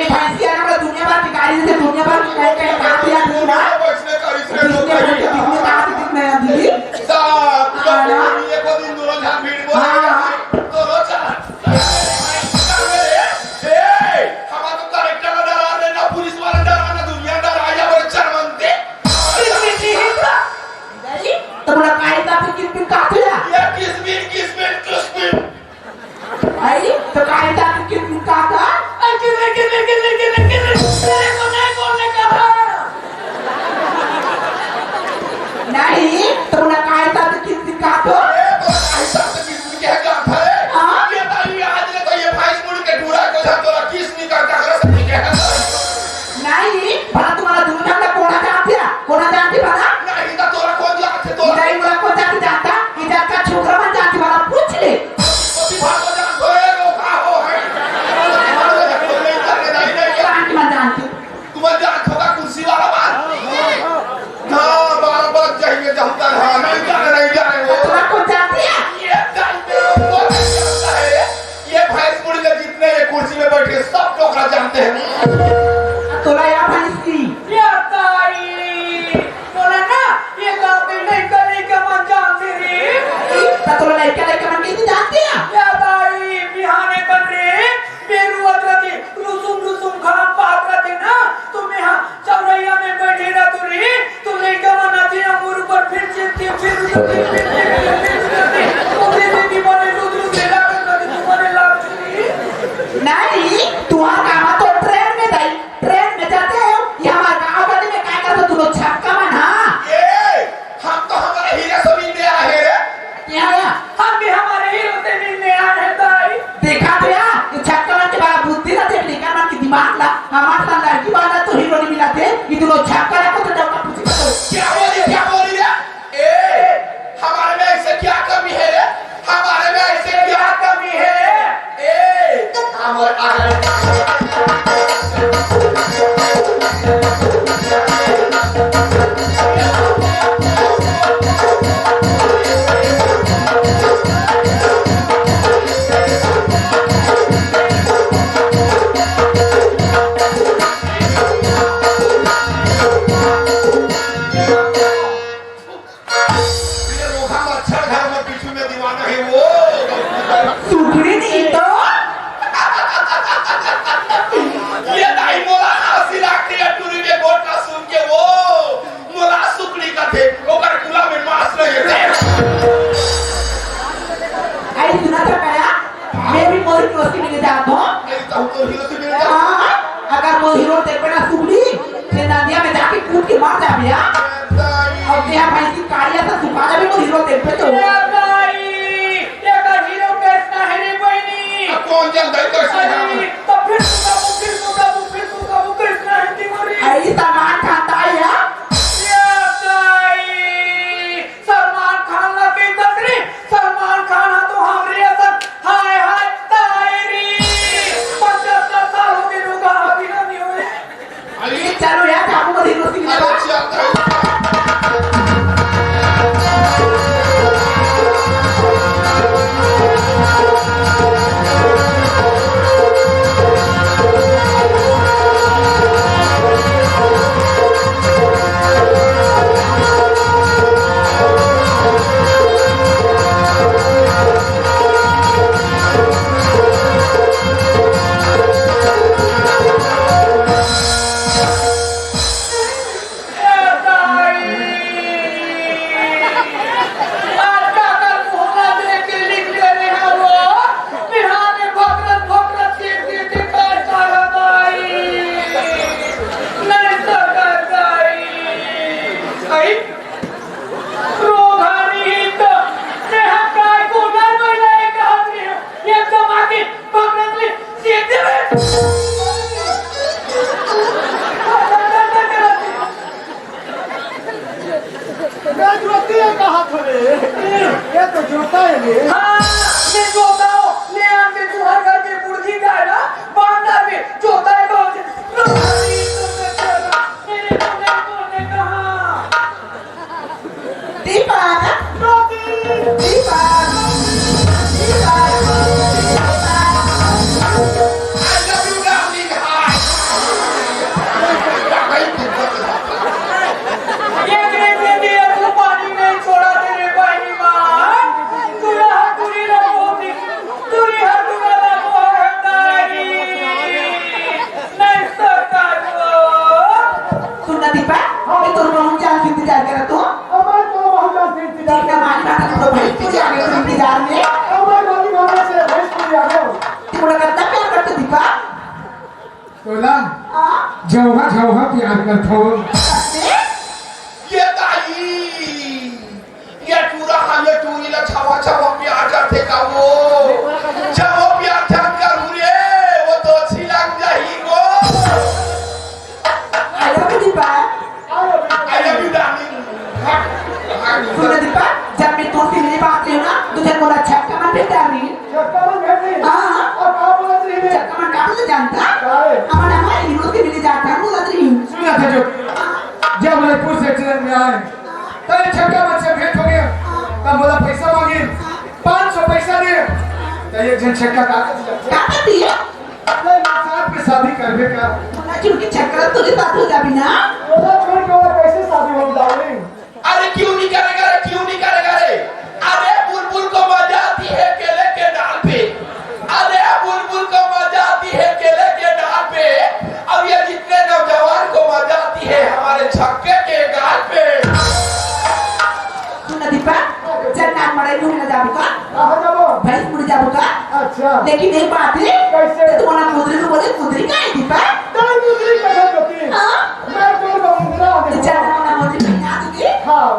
भैंसिया ना दुनिया भर की गाड़ी से दुनिया भर की कहीं कहीं कहाँ दिया दी ना। दुनिया भर की कितने कहाँ से कितने दिली। साहब, हाँ ना। ये को दिन दोनों झाल भीड़ बोल हाँ। दोनों झाल। ए, हमारा तो कलेक्टर का डरा रहे ना, पुलिस वाला डरा ना, दुनिया डरा या बड़े चरमंती। नहीं, तो बोला, "काहे का फिर किन पिन काट लिया?" ये किस पिन, किस पिन, किस पिन? आई, तो काहे का फिर किन पिन काटा? अरे, किन, किन, किन, किन, किन, किन, तेरे को नहीं बोलने कहा। नहीं, तो बोला, "काहे का फिर किन पिन काटो?" अरे, तो काहे का फिर किन पिन क्या कहा था रे? हाँ? ये तारी आज ने तो ये भाई मुड़ के बूढ़ा को था, तोरा किस नहीं करता, हरा सब नहीं कहता। नहीं, भला तुम्हारा दूर का कोना जानती है? कोना जानती भला? नहीं, तो तोरा कौन जानते, तोरा नहीं, मुझे कौन जानती जानता? इधर का छोकरा मन जानती भला, पूछ ले। तो भी भाग को जान दो, ए, वो का हो है? नहीं, नहीं, नहीं, नहीं। कौन की मन जानती? तुम्हारे जान छोटा कुर्सी वाला बात। ना, बारह बार चाहिए, जमता रहा, नहीं जाने, नहीं जाने वो। तुम्हारा कौन जानती है? ये जानते हो, वो नहीं जानता है। ये भैंस मुड़ी में जितने ये कुर्सी में बैठे, सब डोकरा जानते हैं। तोला या भैंस की? या ताई, बोला ना, ये गाँव में लइका, लइका मन जानते रे। ई, त तोला लइका, लइका मन के नहीं जानते हैं? या ताई, बिहाने बन रे, बेरुआ जाती, रुसुम, रुसुम घाम पात रहते ना, तो मैं हाँ, चौरैया में बैठे रहतू रे, तो लइका मन आथे हमर ऊपर, फिर चिल्लाथे, फिर उठथे, फिर चिल्लाथे, फिर उठथे। तो दे दे दीवाने लुद लुद ले लागत ना, तू मने लाग रे। नहीं, तुहार काम तो ट्रेन में दाई, ट्रेन में जाते हो, ये हमार गाँव गली में काय करते तू लोग छक्का मन, हाँ? ए, हम तो हमारे हीरे से मिलने आए हैं रे। यहाँ आया। हम भी हमारे हीरो से मिलने आए हैं दाई। देखा तो यार, ये छक्का मन के बड़ा बुद्धि रहते, लेकिन मन के दिमाग ला, हमारे साथ लड़की वाला तो हीरो नहीं मिला थे, ये दोनों छक्का रखो तो डर का पूछे तो। क्या बोली, क्या बोली रे? ए, हमारे में ऐसे क्या कमी है रे? हमारे में ऐसे क्या कमी है? ए, हमारे ये रोहा मच्छर घर में पीछू में दीवाना है वो। सुखड़ी नहीं तो। ये दाई मोला हंसी लागती है टूरी के गोठ ला सुन के वो। मोला सुखड़ी कथे, ओकर कुला में मांस नहीं है। आई सुना था कया? मैं भी मोरी दोस्ती में जाता हूँ। नहीं तो हम तो हीरो से मिल जाओ। हाँ, अगर वो हीरो देख पे ना सुखड़ी, फिर नदिया में जाके कूद के मर जा भैया। दाई। और क्या भाई की कालिया से सुखा दे भी वो हीरो देख पे तो। ए दाई, ये तो हीरो कैसा है रे बहनी? अब कौन जानता है कैसा है? अरे, तो फिर सुखा वो, फिर सुखा वो, फिर सुखा वो कैसा है रे बहनी? अरे सलमान खान था यार। ए दाई, सलमान खान ला के तकरी, सलमान खान हा तो हमरे असन हाय हाय ताय री। पचहत्तर साल हो गए लोग अभी ना नहीं हुए। अरे चलो यार, जाबो मत हीरो सिंह। अरे चल। रोगानी ही तो, मैं हम काय को नर महिला एक हाथ में हूँ। ये तो माँ की पकड़ ले, सीधे में। मैं जोती है कहा थोड़े। ये तो जोता है रे। हाँ, मैं जोता हूँ। ले आन के तुम्हारे घर के बुढ़ी का है ना, बांधा के जोता है कौन? रोगानी तो मैं जोता। मेरे को नहीं बोलने कहा। Deepak, Deepak, Deepak, Deepak. I love you, darling. Hi. तोला हाँ? जौहा जौहा प्यार करथो। ये दाई, ये टूरा हा, ये टूरी ला छवा छवा प्यार करथे का वो? जब वो प्यार जान कर हुरे, वो तो अच्छी लग जाही वो। I love you, Deepa. I love you, darling। सुन ना दीपा, जब मैं तोर से मिले बात रही ना, तो जब बोला छक्का मन भेज डाली। छक्का मन भेज दी? हाँ। अब का बोलत रही मैं? छक्का मन का बोलत जानता? काहे? हमारा हमारे हीरो से मिले जाता है, बोलत रही। सुन ना था जो, जब मैं पुलिस एक्सीडेंट में आए, तब छक्का मन से भेंट हो गया, तब बोला पैसा मांगे, पाँच सौ पैसा दे, तो एक जन छक्का का कर दिया। का कर दिया? अरे, मैं साथ में शादी करबे का। बोला, क्योंकि चक्कर तुझे साथ हो जाबी ना। बोला, छोड़ के बोला, कैसे शादी हो जाओगी? अरे, क्यों नहीं करेगा रे, क्यों नहीं करेगा रे? अरे, बुलबुल को मजा आती है केले के डाल पे। अरे, बुलबुल को मजा आती है केले के डाल पे। अब ये जितने नौजवान को मजा आती है हमारे छक्के के गाल पे। सुन ना दीपा, चल ना मड़ई मुड़ी ना जाबू का? कहाँ जाबो? भैंस मुड़ी जाबू का? अच्छा। लेकिन एक बात है, कैसे? तो तुम्हारा मुंदरी को बोले, मुंदरी का है दीपा? तोर मुंदरी का है ज्योति? हाँ? मैं तोर मुंदरा आने तो चल, वाला। तुम्हारा मुंदरी पहना दूंगी। हाँ।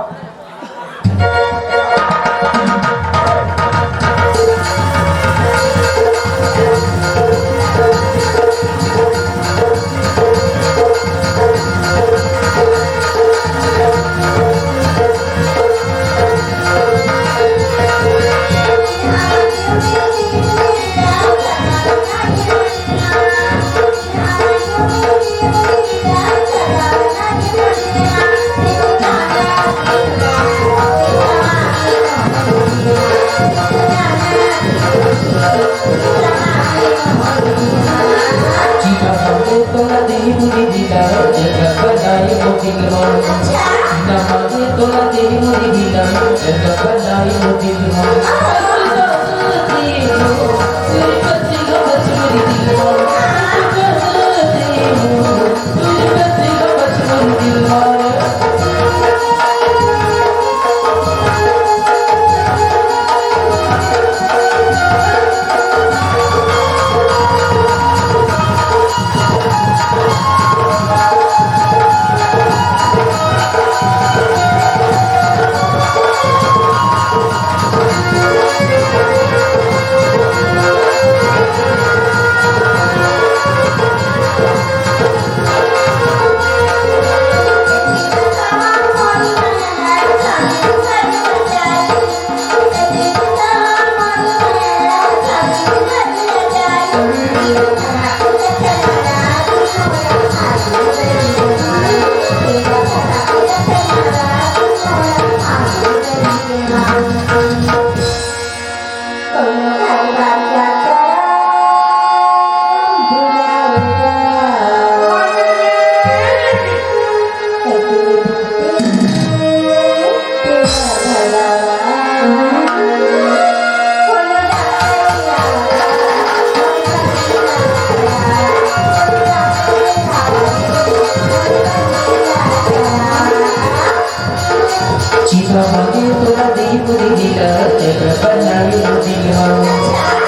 चिता मांगे तोला दीप दिला, जग बनाई दिला।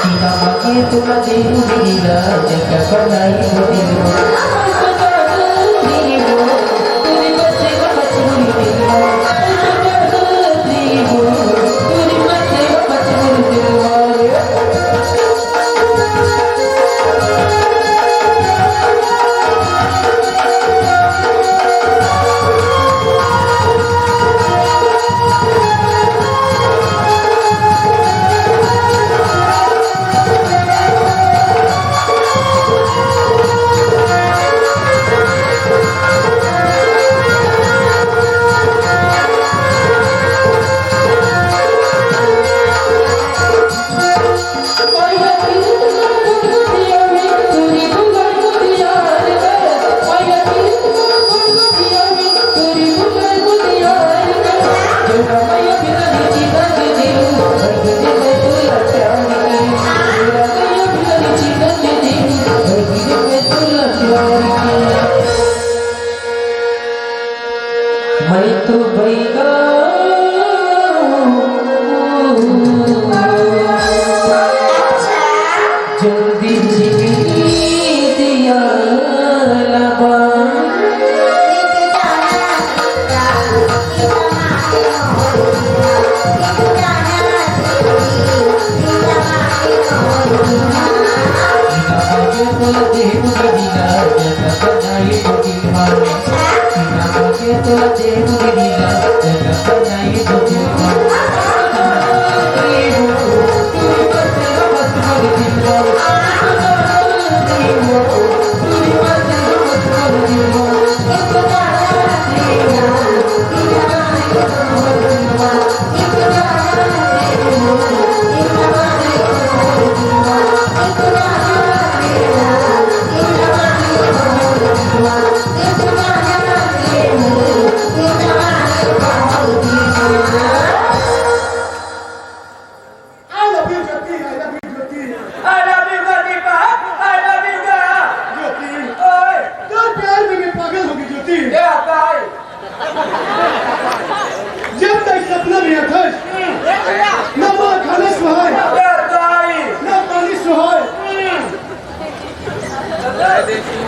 चिता मांगे तोला दीप दिला, जग बनाई दिला।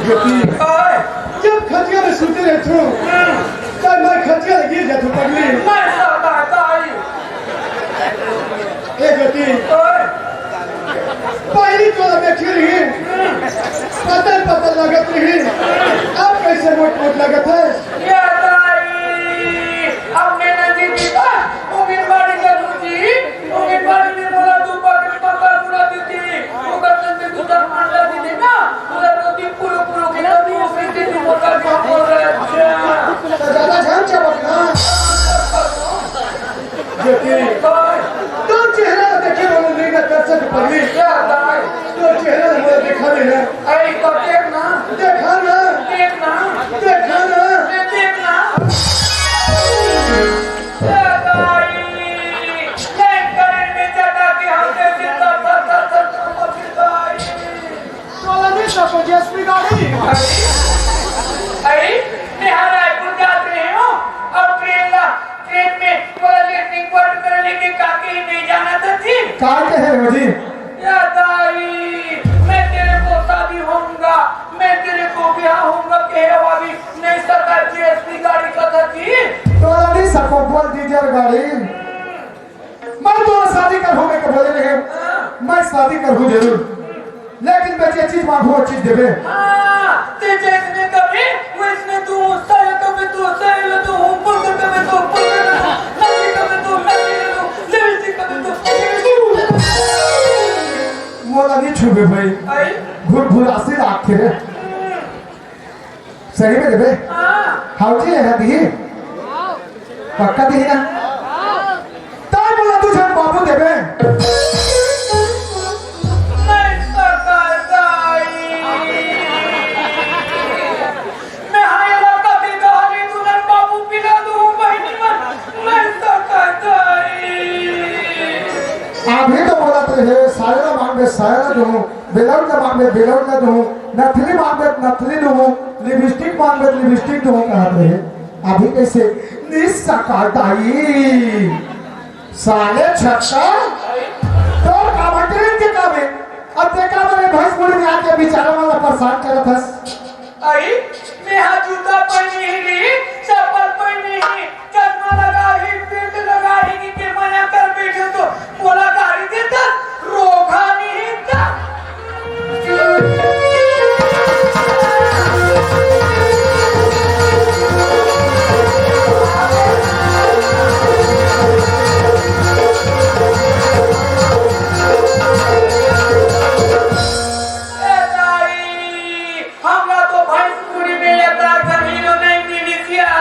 ज्योति, ओए। जब खटिया में सुते रहिथों, हम्म। तब मैं खटिया ले गिर जाथों पगली। मैं सदा दाई। ए ज्योति, ओए। पहिली तोला देखे रहेंव, हम्म। पतल पतल लगत रहे, अब कइसे मोट मोट लगत हे? ए दाई, अब मैं नइ जी पाहूं, ओ बिन बाड़ी का दूजी, ओ बिन बाड़ी में मोला दू पाकिट पतल पूरा देती। ओकर संग दू चार अंडा दे देना, पूरा रोटी पूरो पूरो के तब वो पीछे से मोटा जो बोल रहे हैं। अच्छा। त जादा झन चबक ना। ज्योति, तोर चेहरा देखे वाला नहीं ना कर सक पगली। ए दाई? तोर चेहरा मोला देखा नहीं ना। अरे तो देख ना। देखा ना। देख ना। देखा ना। देख ना। ए दाई, नहीं करे में जगा के हम दे देता था, था, था, था, था, दाई। तोला नइ सको जेएसपी गाड़ी। अरे, अरे, मैं हा रायपुर जात रहेंव अउ ट्रेन ला, ट्रेन में तोला लेटरिन क्वार्टर में लेके काके ही नइ जाना था जी। का कहे हो जी? ए दाई, मैं तेरे को शादी होऊंगा, मैं तेरे को ब्याह होऊंगा, कहे वाली नइ सका जेएसपी गाड़ी का था जी। तोला नइ सको बोल डीजल गाड़ी। मैं तोला शादी करहूं, मैं के बोले रहेंव, मैं शादी करहूं जरूर, लेकिन मैं जे चीज मांगहूं, वो चीज देबे। हाँ, ते जैसने कबे, वैसने तू, साया कबे तू, साया ले तू, ऊपर से कबे तू, ऊपर से ले तू, नदी कबे तू, नदी ले तू, लिपस्टिक कबे तू, लिपस्टिक। मोला नइ छूबे भाई। आई? घुरघुरासी लागथे रे। सही में देबे? हाँ। हाउ जी, यहाँ दिही? पक्का दिही ना? तब बोला तुझे बाबू देबे। नहीं सका दाई। मैं हाय लगा दे दाई, तू नन बाबू पिला दूं, बहिनी मन। नहीं सका दाई। अभी तो बोलत रहे, साया मांगबे, साया दूं। बेलौन ला मांगबे, बेलौन ला दूं, नथली मांगबे, नथली दूं, लिपस्टिक मांगबे, लिपस्टिक दूं कहत रहे। अभी कइसे? नइ सका दाई। साले छक्का, तोर काबर ट्रेन के काबे? अब देखा बरे भैंस मुड़ी में आके बिचारा वाला परेशान करत हस। अई, मेहा जूता पहिने ही ली, चप्पल पहिने ही, चश्मा लगा ही, बेल्ट लगा ही, कि के मना कर बैठे तो मोला गाड़ी देता, रोगा नहीं था। ए दाई, हमरा तो भैंसपुरी में एतरा जमीनो नहीं मिलिस या।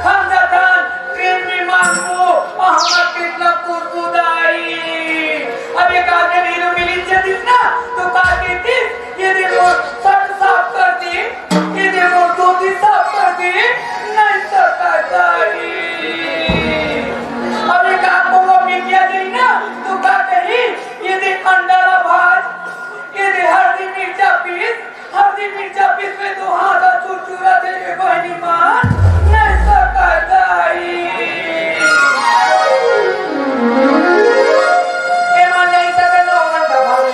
हम जखन ट्रेन में मांगबो, अउ हमर पेट ला कुरकुदाई। अब एक आध जमीनो मिलिस जतिस ना, तो का कहतिस, ये दे मोर शर्ट साफ कर दे, ये दे मोर धोती साफ कर दे, नहीं सका दाई। अब एक आध मोर मिल गया नहीं ना, तो का कही, ये दे अंडा ला भाज, ये दे हल्दी मिर्चा पीस, हल्दी मिर्चा पीस में तो हाथ चुरचुरा दे रे बहिनी मान, नहीं सका दाई। ए मन नहीं सके लोगन का भाई।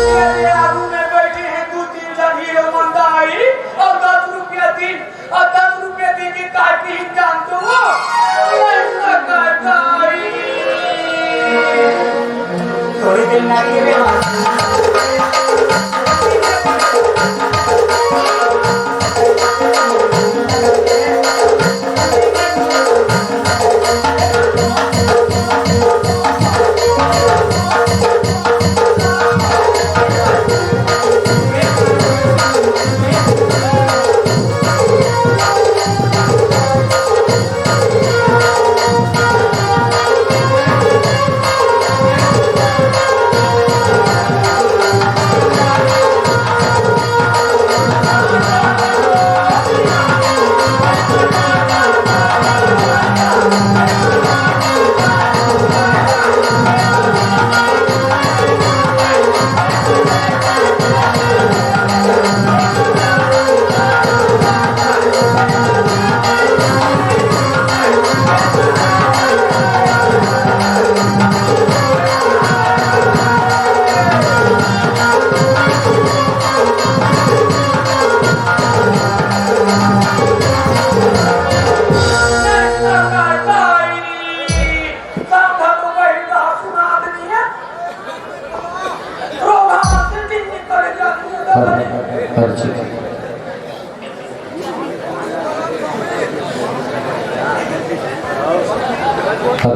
मेरे आगू में बैठे हैं दो तीन जन हीरो मंदाई और दस रुपया दिन, और दस रुपया दे के काटी ही जान तो वो नहीं सका दाई। थोड़ी दिन ना के रे।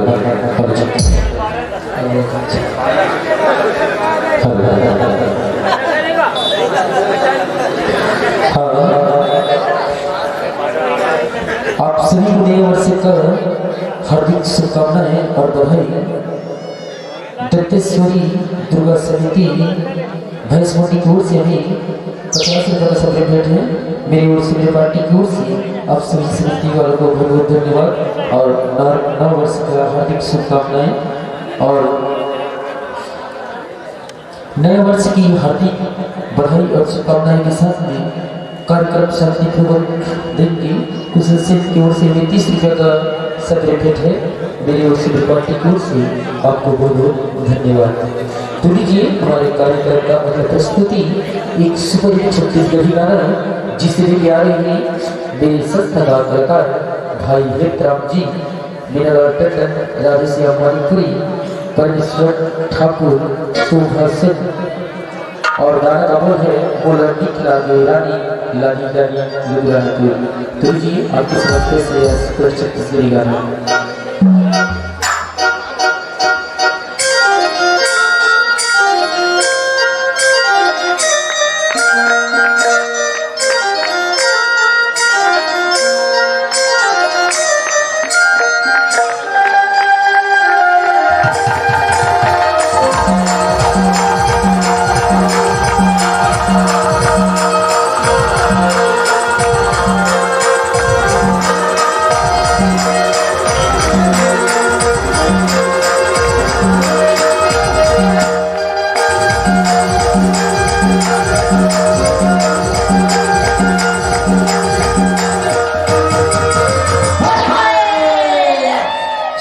हाँ। आप सभी को नए वर्ष का हार्दिक शुभकामनाएं और बधाई। दंतेश्वरी दुर्गा समिति भैंसमंडी की ओर से अभी पचास रुपये का सब्र भेंट है। मेरी ओर से, मेरी पार्टी की ओर से आप सभी समिति वालों को बहुत बहुत धन्यवाद और नव, नव वर्ष का हार्दिक शुभकामनाएं और नए वर्ष की हार्दिक बधाई और शुभकामनाएं के साथ में कार्यक्रम शांतिपूर्वक देख के कुशल सेठ की ओर से भी तीस रुपये का सब्र भेंट है। मेरी ओर से, मेरी पार्टी की ओर से आपको बहुत बहुत धन्यवाद। तो लीजिए, हमारे कार्यक्रम का अगला प्रस्तुति एक सुपरहिट छत्तीसगढ़ी गाना है, जिसे लेके आ रहे हैं मेरे संस्था कलाकार भाई हितराम जी, मीनालाल टंडन, राधेश्याम मणिपुरी, परमेश्वर ठाकुर, शोभा सिंह। और गाना का बोल है, "मोला नीक लागे रानी, लाली लाली लुगरा तू।" तो लीजिए, आपके समक्ष पेश है यह सुपरहिट छत्तीसगढ़ी गाना।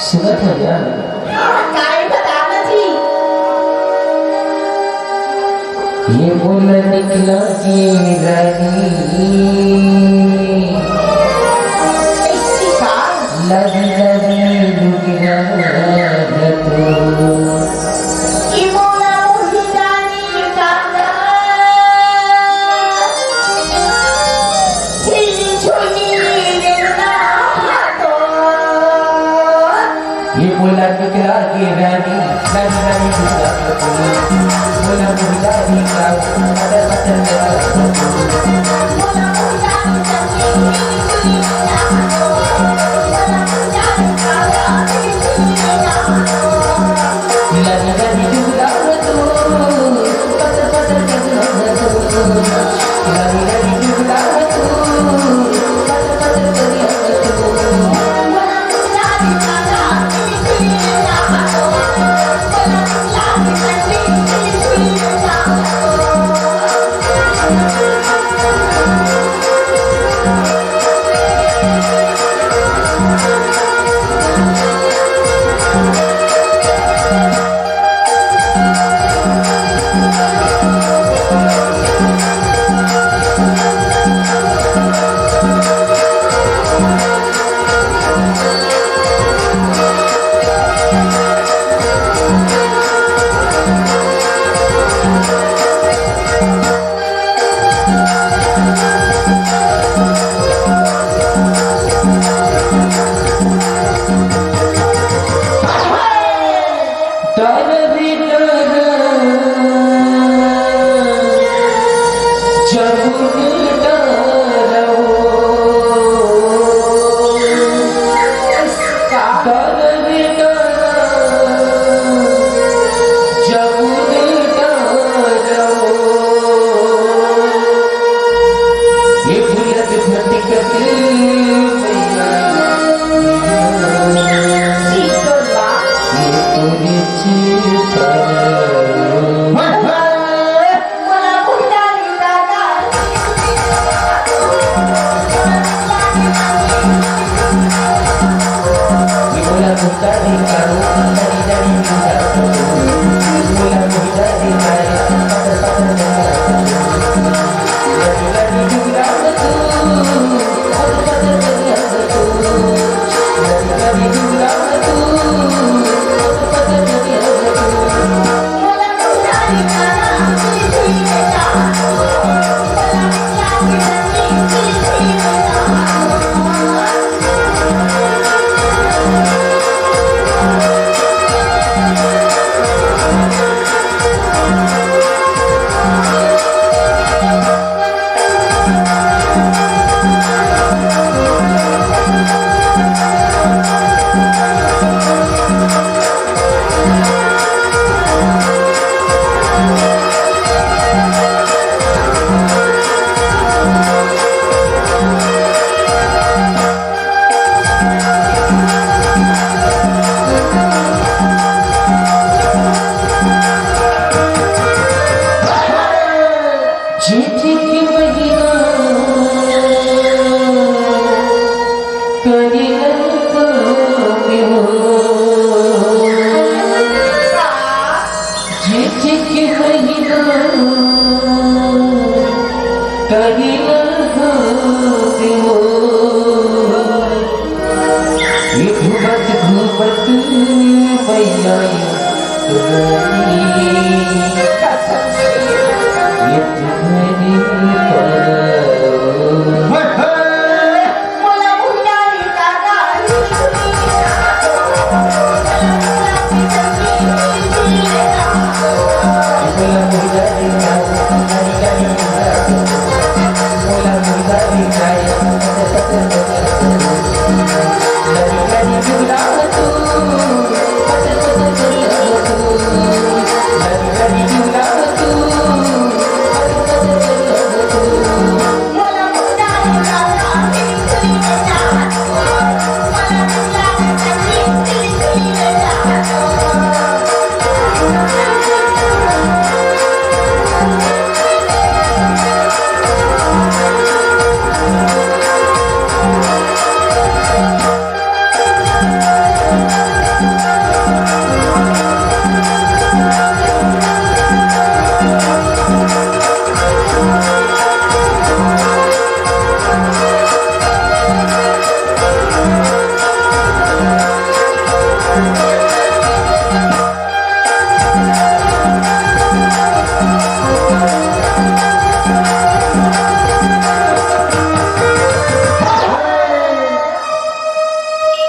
सुनत हव का? काय बतावत ही? ये बोल निकला के रानी। ऐसी का? लगी लगी लुगरा तू। ये मोला मोही जानी काका। ये बोला निकला के रानी, रानी, रानी, बोला, बोला, बोला, बोला, बोला, बोला, बोला, बोला,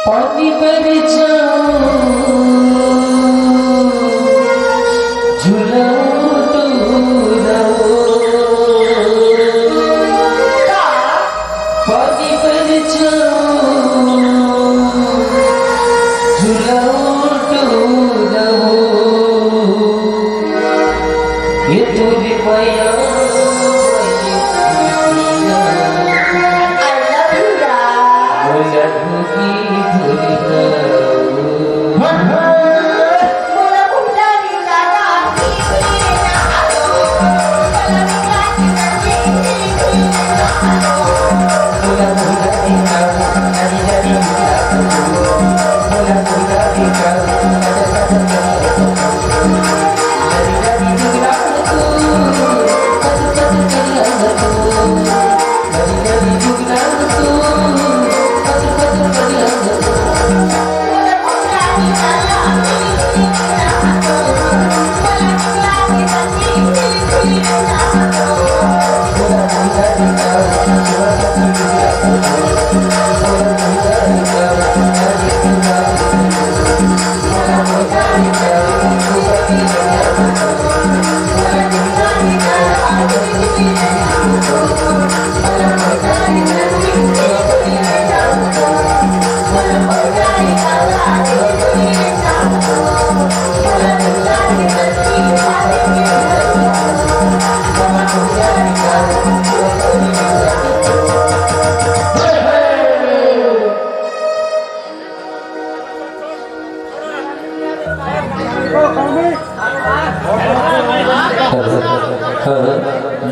पानी बर जाऊं, झुलाऊं तू रहो। पानी बर जाऊं, झुलाऊं तू रहो। ये तोरी मया, I love you, यार।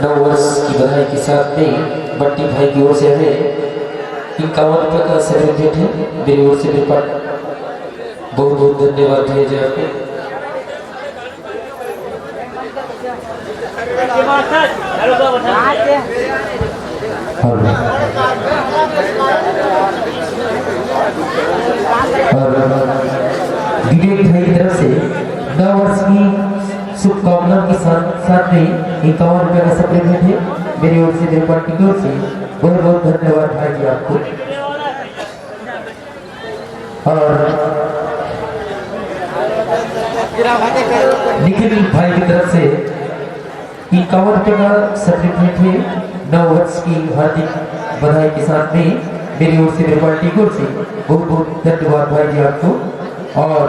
नौ वर्ष की बधाई के साथ में बंटी भाई की ओर से हमें इक्यावन रुपये का सेलिब्रेट है, मेरी ओर से भी। बहुत बहुत धन्यवाद भैया जी आपको। और विवेक भाई की तरफ से नव वर्ष की शुभकामना के साथ, साथ में इक्यावन रुपये का सेलिब्रेट है, मेरी ओर से, मेरे पार्टी की ओर से बहुत बहुत धन्यवाद भाई जी आपको। और निखिल भाई की तरफ से इक्यावन रुपये का सर्टिफिकेट है। नव वर्ष की हार्दिक बधाई के साथ में मेरी ओर से, मेरी पार्टी की ओर से बहुत बहुत धन्यवाद भाई जी आपको। और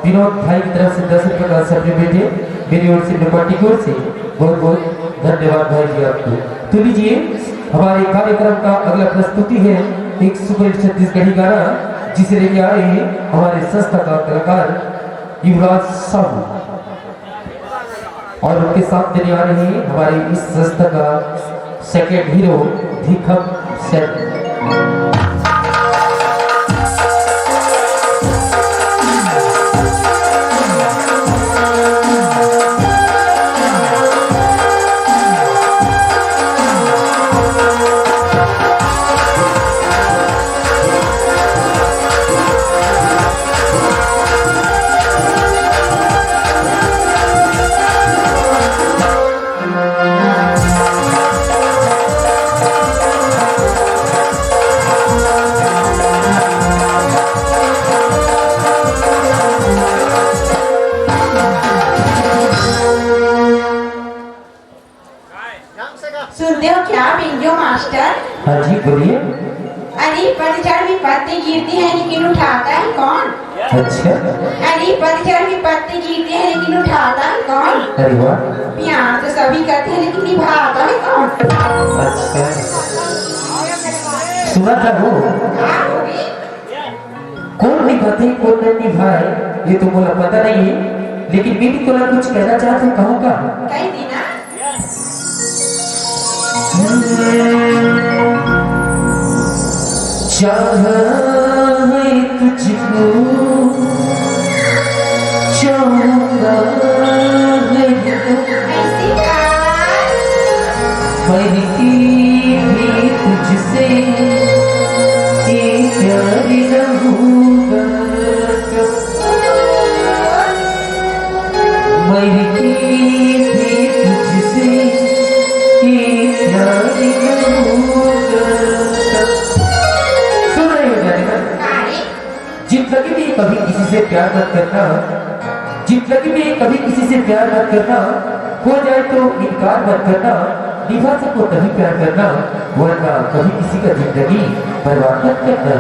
विनोद भाई की तरफ से दस रुपये का सर्टिफिकेट है, मेरी ओर से, मेरी पार्टी की ओर से बहुत बहुत धन्यवाद भाई जी आपको। तो लीजिए, हमारे कार्यक्रम का अगला प्रस्तुति है एक सुपरहिट छत्तीसगढ़ी गाना, जिसे लेके आ रहे हैं हमारे संस्था का कलाकार युवराज साहू, और उनके साथ देने आ रहे हैं हमारे इस संस्था का सेकंड हीरो भीखम सेन। क्या बिंजो मास्टर? हाँ जी, बोलिए। अरे, पतझड़ में पत्ते गिरते हैं, लेकिन उठाता है कौन? अच्छा। अरे, पतझड़ में पत्ते गिरते हैं, लेकिन उठाता है कौन? अरे वाह। प्यार तो सभी करते हैं, लेकिन निभाता है कौन? अच्छा। सुना था वो। हाँ, वो भी। कोन निभाथे, कोन नइ निभाय, ये तो मोला पता नहीं है, लेकिन मैं भी तोला कुछ कहना चाहत हूँ, कहूँ का? कह देना। चाहा है तुझको, चाहूंगा है तो, ऐसी बात। मर के भी तुझसे ये प्यार न होगा। मर के भी तुझसे ये प्यार न होगा। सुन रहे हो जाने का? जिंदगी में कभी किसी से प्यार मत करना, जिंदगी में कभी किसी से प्यार मत करना, हो जाए तो इनकार मत करना, निभा सको तभी प्यार करना, वरना कभी किसी का जिंदगी बर्बाद मत करना।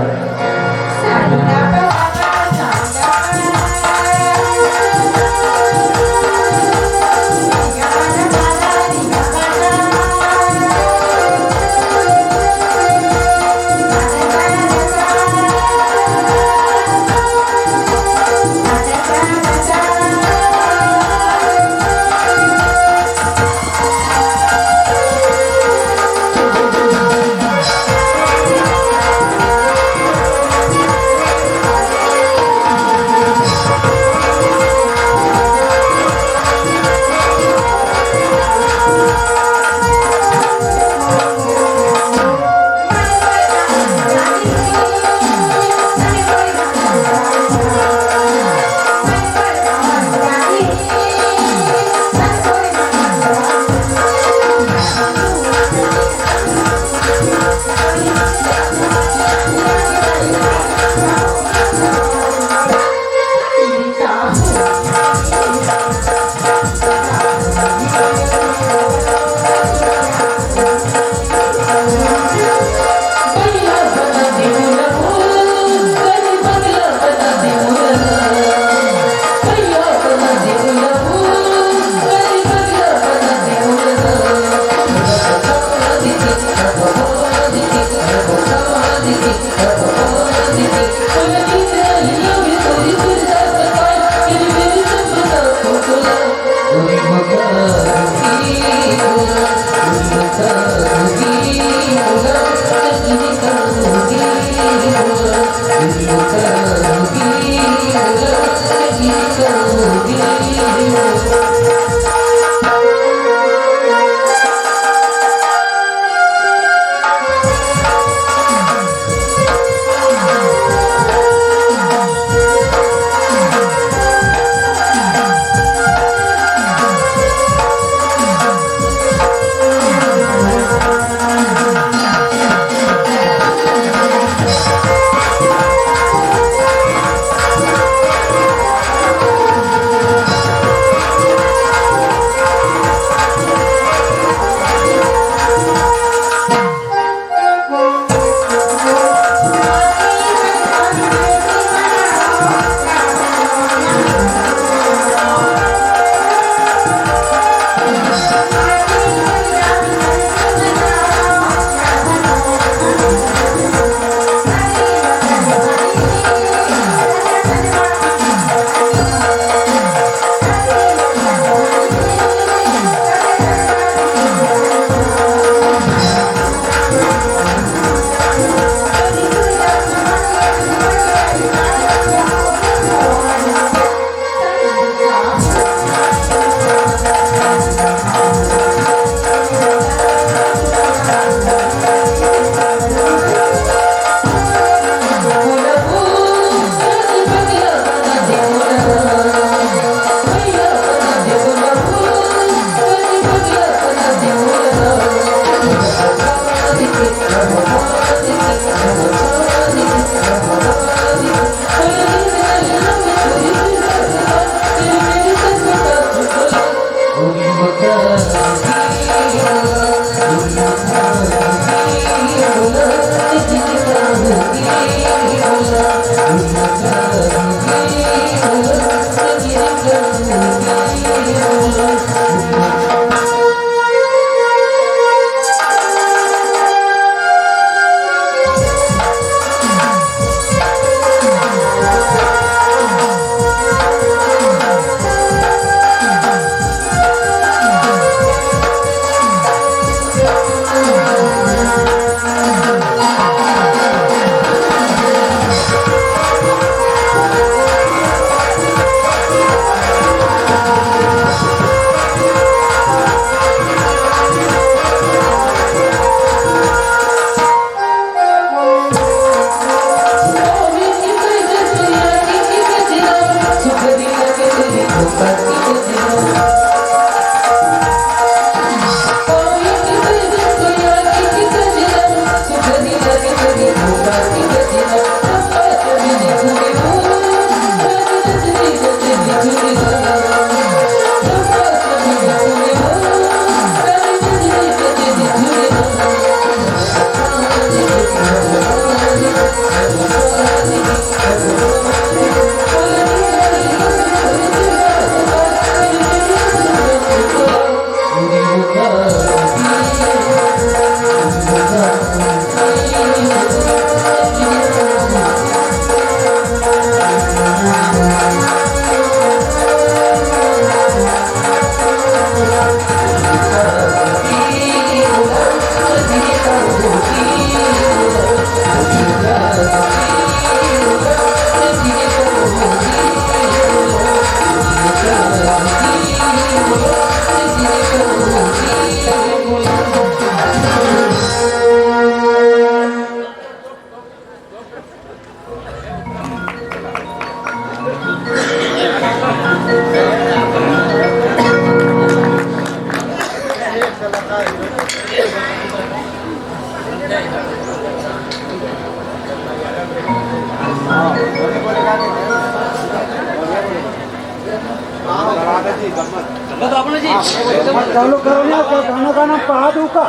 चालू करो ना, कोई गाना गाना पहा दूँ का?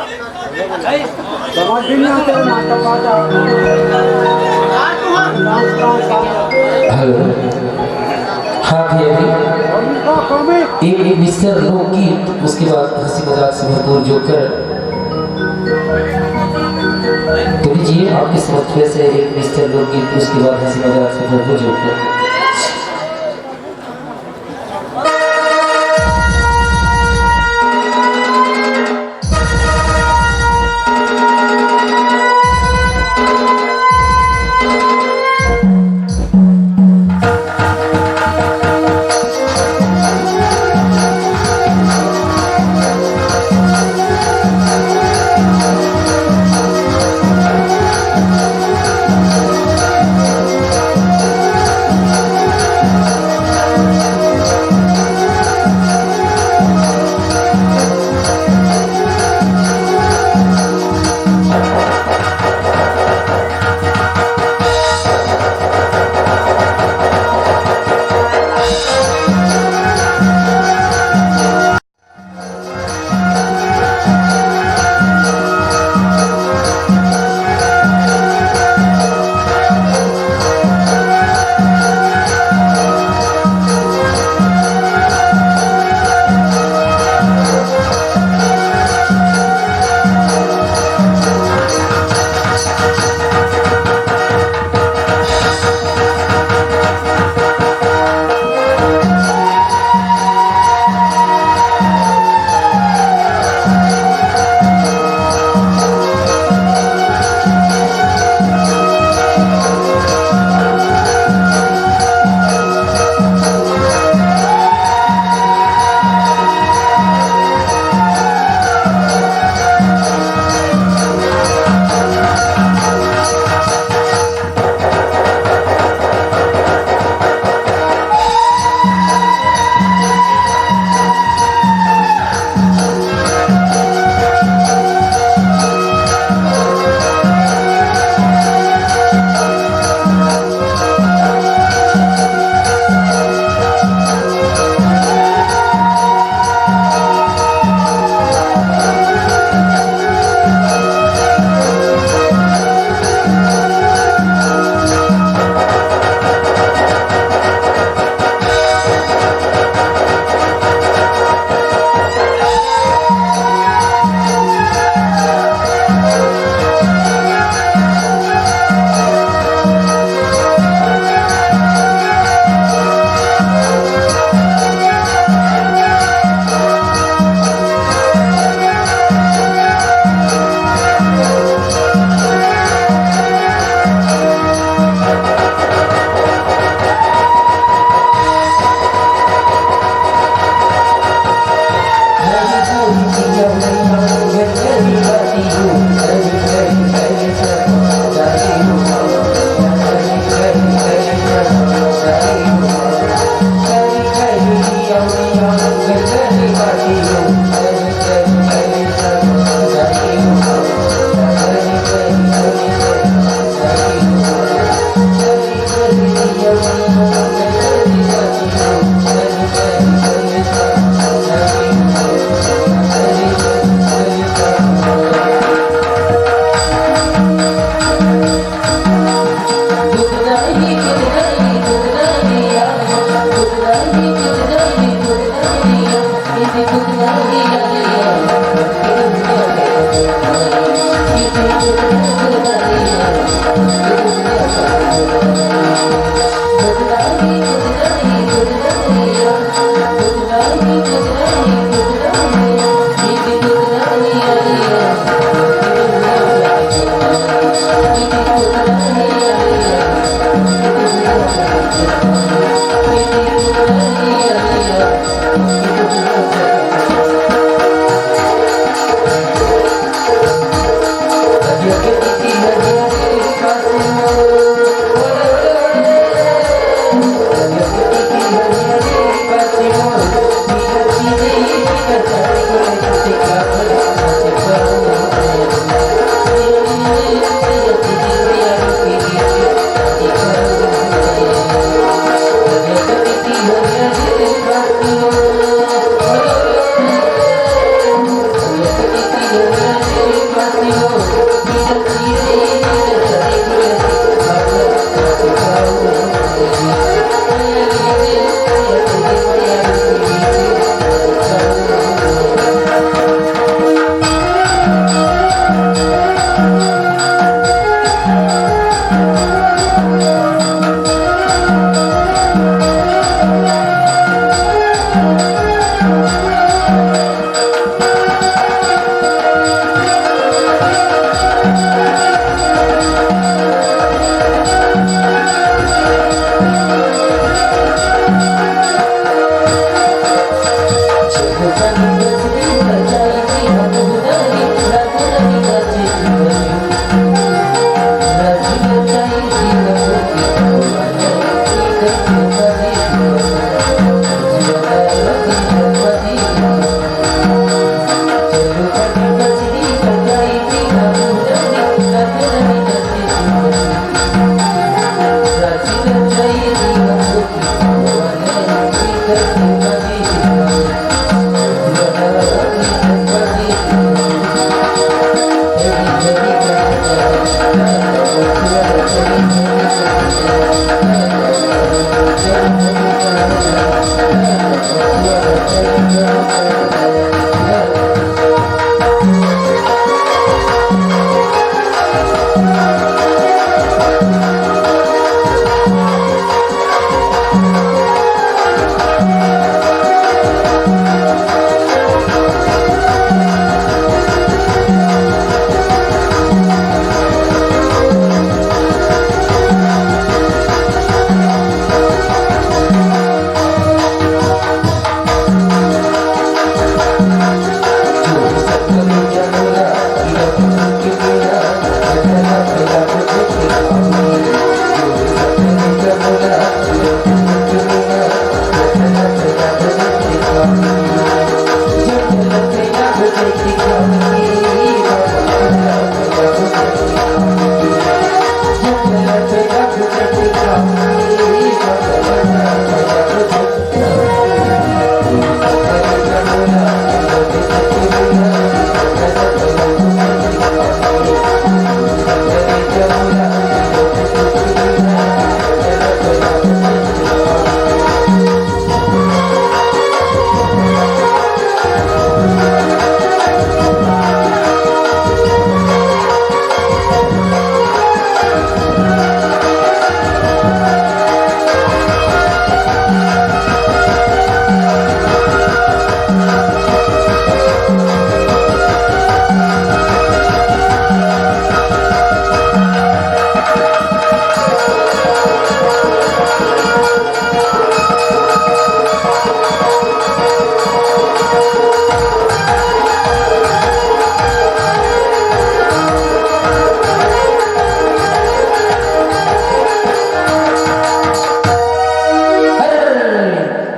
समझ भी नहीं आता है, नाटक पाटा। हेलो। हाँ भैया जी। और इनका कमी। एक, एक मिक्सचर लोकगीत, उसके बाद हंसी मजाक से भरपूर जोकर। तो लीजिए आपके समक्ष से एक मिक्सचर लोकगीत, उसके बाद हंसी मजाक से भरपूर जोकर।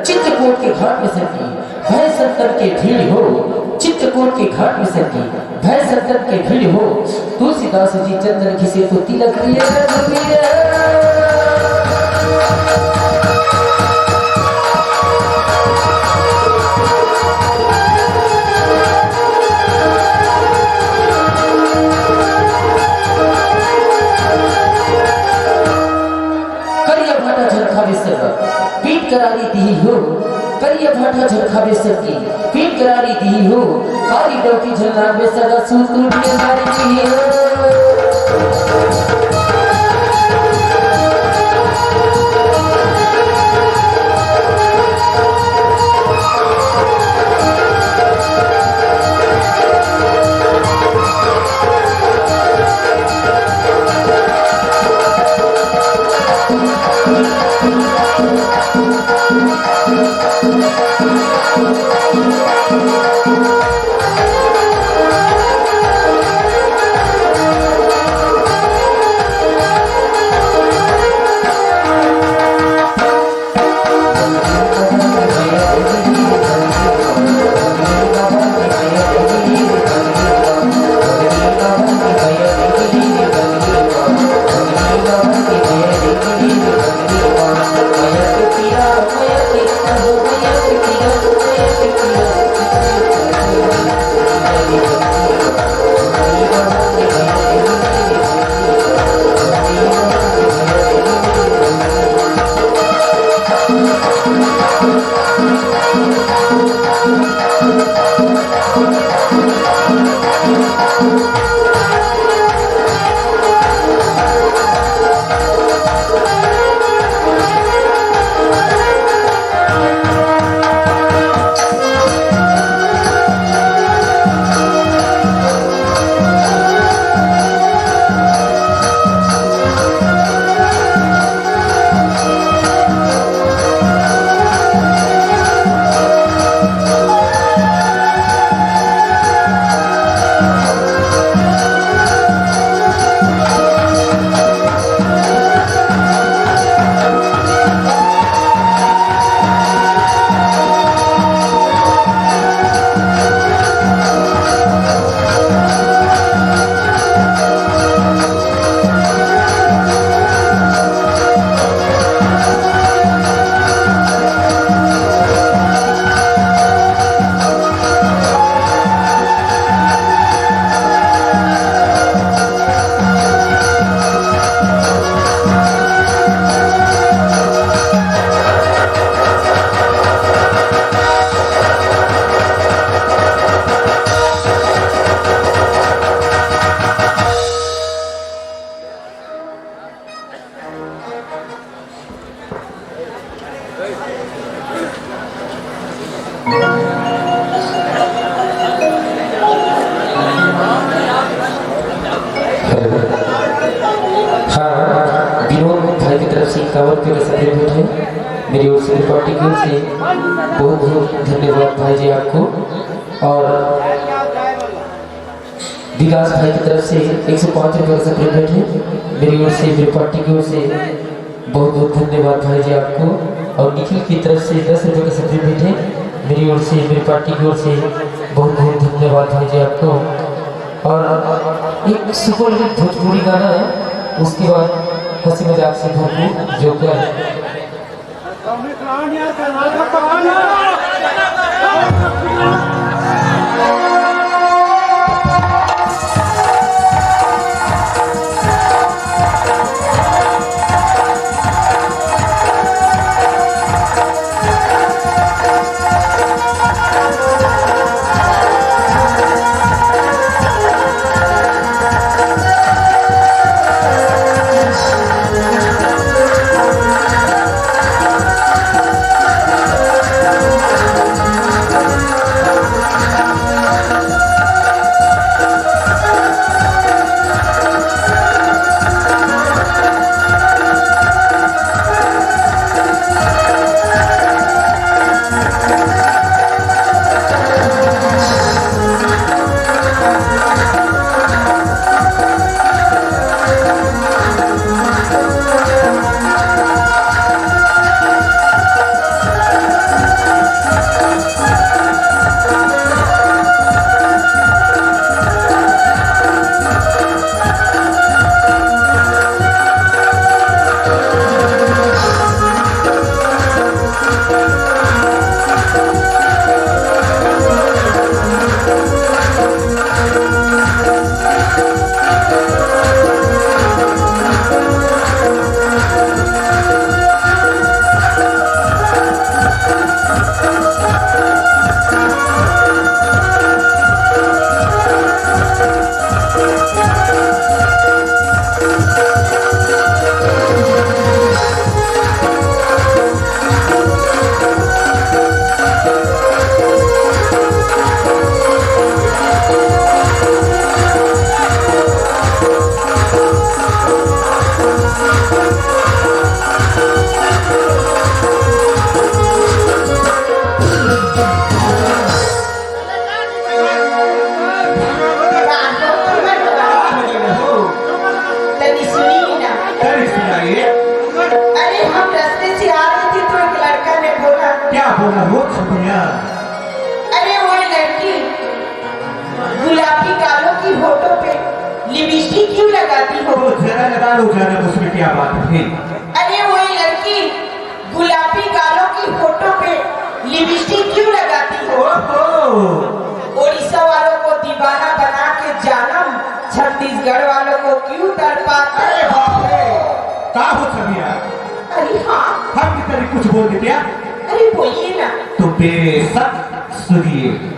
चित्रकूट के घाट में सर की भय संतन के भीड़ हो, चित्रकूट के घाट में सर की भय संतन के भीड़ हो। तुलसीदास जी चंदन घिसे तो तिलक लिए रघुवीर। करिया भाटा झन खावे सरगा, पीठ करारी दिही हो। करिया भाटा झन खावे सरगी, पीठ करारी दिही हो। कारी डौकी झन लागवे सरगा, सूत रूठ के मारी दिही हो। पार्टी की ओर से बहुत बहुत धन्यवाद भाई जी आपको। और विकास भाई की तरफ से एक सौ पाँच रुपये का सप्रेम भेंट है मेरी ओर से, मेरी पार्टी की ओर से बहुत बहुत धन्यवाद भाई जी आपको। और निखिल की तरफ से दस रुपये का सप्रेम भेंट है मेरी ओर से, मेरी पार्टी की ओर से बहुत बहुत धन्यवाद भाई जी आपको। और एक सुपरहिट भोजपुरी गाना है, उसके बाद हंसी मजाक से भरपूर जोकर। तनी सुनी ना। तनी सुनाइए। अरे, हम रस्ते से आ रहे थे तो एक लड़का ने बोला। क्या बोला वो छुटिया? अरे, वो लड़की गुलाबी गालों की होठों पे लिपस्टिक क्यों लगाती हो? तो जरा लगा लो जरा, उसमें क्या बात है? अरे, वो लड़की गुलाबी गालों की होठों पे लिपस्टिक क्यों लगाती हो? ओहो। उड़ीसा वालों को दीवाना बना के जानम छत्तीसगढ़ वालों को क्यों तड़पाती हो? अरे बाप रे, का हो छबिया? अरे हाँ। हम की तरह कुछ बोल दे क्या? अरे बोलिए ना। तो बेशक सुनिए।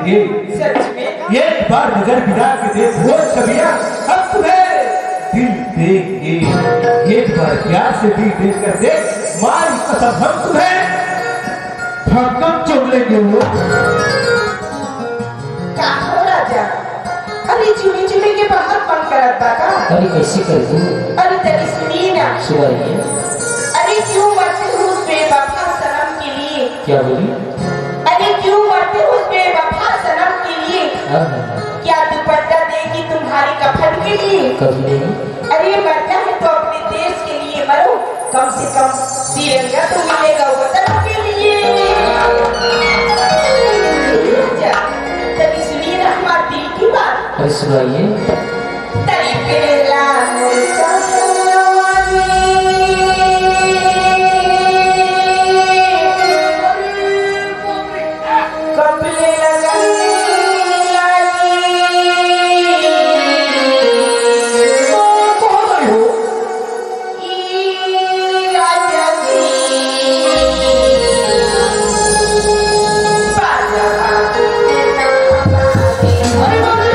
सच में? एक बार नजर भिड़ा के देख, वो छवियां हम तुम्हें दिल देंगे। एक बार प्यार से दिल देख कर देख, माँ की कसम हम तुम्हें धक्का चुम लेंगे वो। का हो राजा? अरे चुमी चुमी के बाहर मन करत बा का? अरे कैसे कर दूं? अरे तनी सुनी ना। सुनाइए। अरे क्यों मरते हो उस बेवफा सनम के लिए? क्या बोली? अरे क्यों मरते हो उस बेवफा सनम के लिए? हाँ, हाँ, हाँ। क्या दुपट्टा देगी तुम्हारे कफन के लिए? कभी नहीं। अरे मरना है तो अपने देश के लिए मरो, कम से कम तिरंगा तो मिलेगा वतन के लिए। तनी सुनिए ना हमारे दिल की बात। अरे सुनाइए। तड़पेला मोर जवानी। कब ले लगन लागी। ओ, कौन आए हो? ई राजा जी। बाजा बाजा। अरे बाप रे।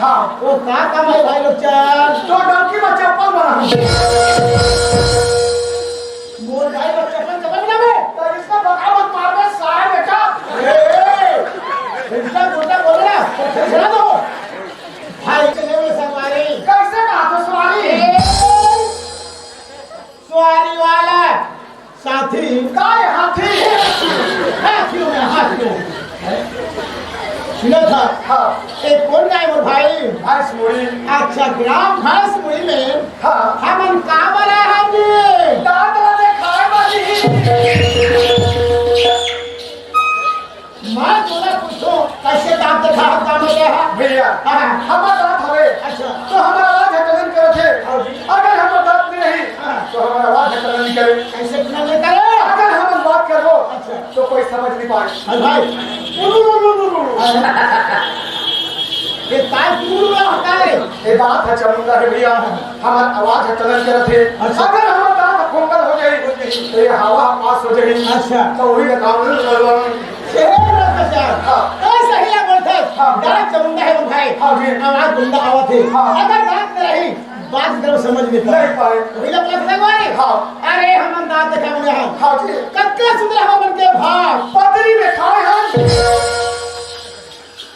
हाँ। वो का काम है भाई लोग, चल। तो डंकी में चप्पल बना। मोर भाई लोग चप्पल, चप्पल बना बे। तो इसका बगावत मार में सारा बेटा। ए, ए, इनका गोटा बोल रहा, चला दो। भाई चले वो सवारी। कैसे कहा तो सवारी? ए, सवारी वाला। साथी। काय हाथी? हाथियों में हाथियों। सुना था? हाँ। एक कौन गाय मोर भाई? भैंस मुड़ी। अच्छा, ग्राम भैंस मुड़ी में। हाँ। हमन का बना है जी? दांत ला देखाए वाली। मैं तोला पूछो, कैसे दांत देखा हक दांत में है? भैया, हाँ। हमारा दांत हवे, अच्छा। तो हमारा आवाज हटन करत है। हाँ जी। अगर हमारा दांत नहीं रही, हाँ। तो हमारा आवाज हटन नहीं करे। कैसे इतना नहीं करे? अगर हम बात करबो, अच्छा। तो कोई समझ नहीं पाए। हाँ भाई। ये ताज गुरु का होता है। ये दांत है चमुंडा है भैया। हमार आवाज ह चलन करत हे। अच्छा। अगर हमार दांत खोखल हो जाही, तो ये हवा पास हो जाही। अच्छा। तो वही काम नहीं करवाऊं। ए, रतन चार। हाँ। तो सही है बोलते। हाँ। दांत चमुंडा है भाई। हाँ जी। आवाज गुंडा आवत है। हाँ। अगर दांत नहीं रही, बात की तरफ समझ नहीं पाए। नहीं पाए। वही लोग लगते हैं भाई। हाँ। अरे, हम दांत दिखा रहे हैं। हाँ जी। कतका सुंदर हवा बन के भाग। पतरी में खाए हम।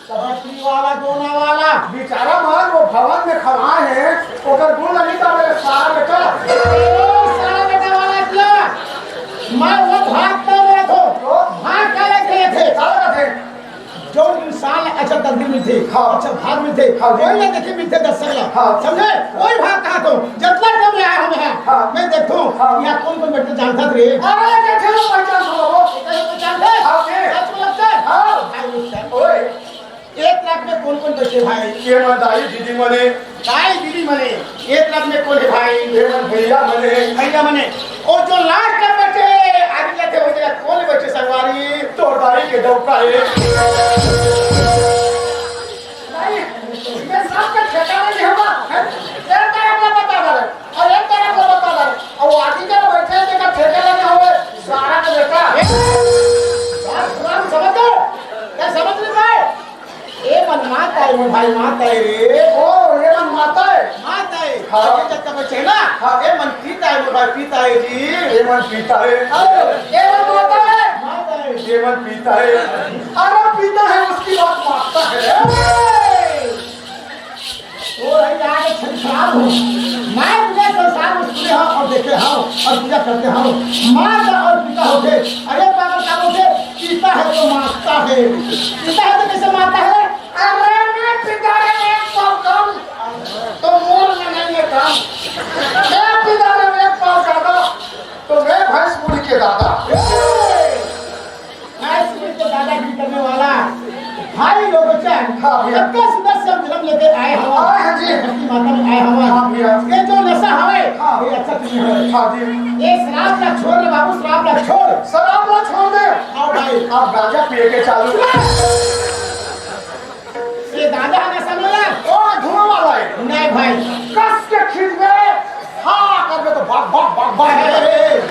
कबड्डी वाला, दोना वाला। बेचारा मान वो भवन में खड़ा है, ओकर गुण नहीं था मेरे सारा बेटा। ए, सारा बेटा वाला क्या? मैं वो भाग कर रहे थे। तो? भाग कर रहे थे। सारा थे। जो इंसान अच्छा तकदीर मिलते, हाँ। अच्छा भाग मिलते, हाँ, जी। वही ना देखे मिलते दस सगला। हाँ। समझे? वही भाग कहा तो, जतला कम ले आया हम यहाँ। हाँ। मैं देखता हूँ, हाँ। यहाँ कौन कौन बैठे जानता रे? अरे, देखे लो, पहचान लो, वो। पहचान लो? हाँ, जी। सच में लगता है? हाँ। भाई, लगता है। ओए। एक लाख में कौन कौन बैठे भाई? ये मन दाई दीदी मने। दाई दीदी मने। एक लाख में कौन है भाई? ये मन भैया मने। भैया मने। और जो लास्ट में बैठे, आगे जाते हो जरा कौन बैठे संगवारी? तो दाई के डौका है। भाई, ये सब का ठिकाना नहीं होगा। हैं? एक तरफ ला बता दे, और एक तरफ ला बता दे। और वो आदमी के बैठे हैं, देखा ठेका लगे हुए, सारा का बेटा। ए, बात राम समझ गए? क्या समझ नहीं पाए? ए मन माता है, मोर भाई माता है रे। ओ, ये मन माता है। माता है। हाँ। ये जब तक बचे ना, हाँ। ए मन पिता है, मोर भाई पिता है जी। ये मन पिता है। अरे, ये मन माता है। माता है। ये मन पिता है। अरे, पिता है, उसकी बात मानता है। ए! ओ भाई, आज संसार हो। मैं पूरे संसार में सुने हो और देखे हो और पूजा करते हो। माता और पिता होते। अरे पागल, का बोलते? पिता है तो माता है। पिता है तो कैसे माता है? अरे मैं पिता रे एक पाव कम, तो मोर में नहीं है काम। मैं पिता रे एक पाव ज्यादा, तो मैं भैंस मुड़ी के दादा। भैंस मुड़ी के दादागिरी करने वाला भाई लोग बच्चा है। हाँ भैया। इतना सुंदर से हम जन्म लेके आए हवा। हाँ, हाँ जी। धरती माता में आए हवा। हाँ भैया। ये जो नशा हवे, हाँ। ये अच्छा चीज नहीं हवे। हाँ जी। ये शराब ना छोड़ रे बाबू, शराब ना छोड़। शराब ना छोड़ दे। आओ भाई। आप गांजा पिए के चालू। ये गांजा है ना समझ ला? ओ, धुआं वाला है। नहीं भाई। कस के खींच दे। हाँ, कर दे तो भाग, भाग, भाग, भाग। ए, ए, ए,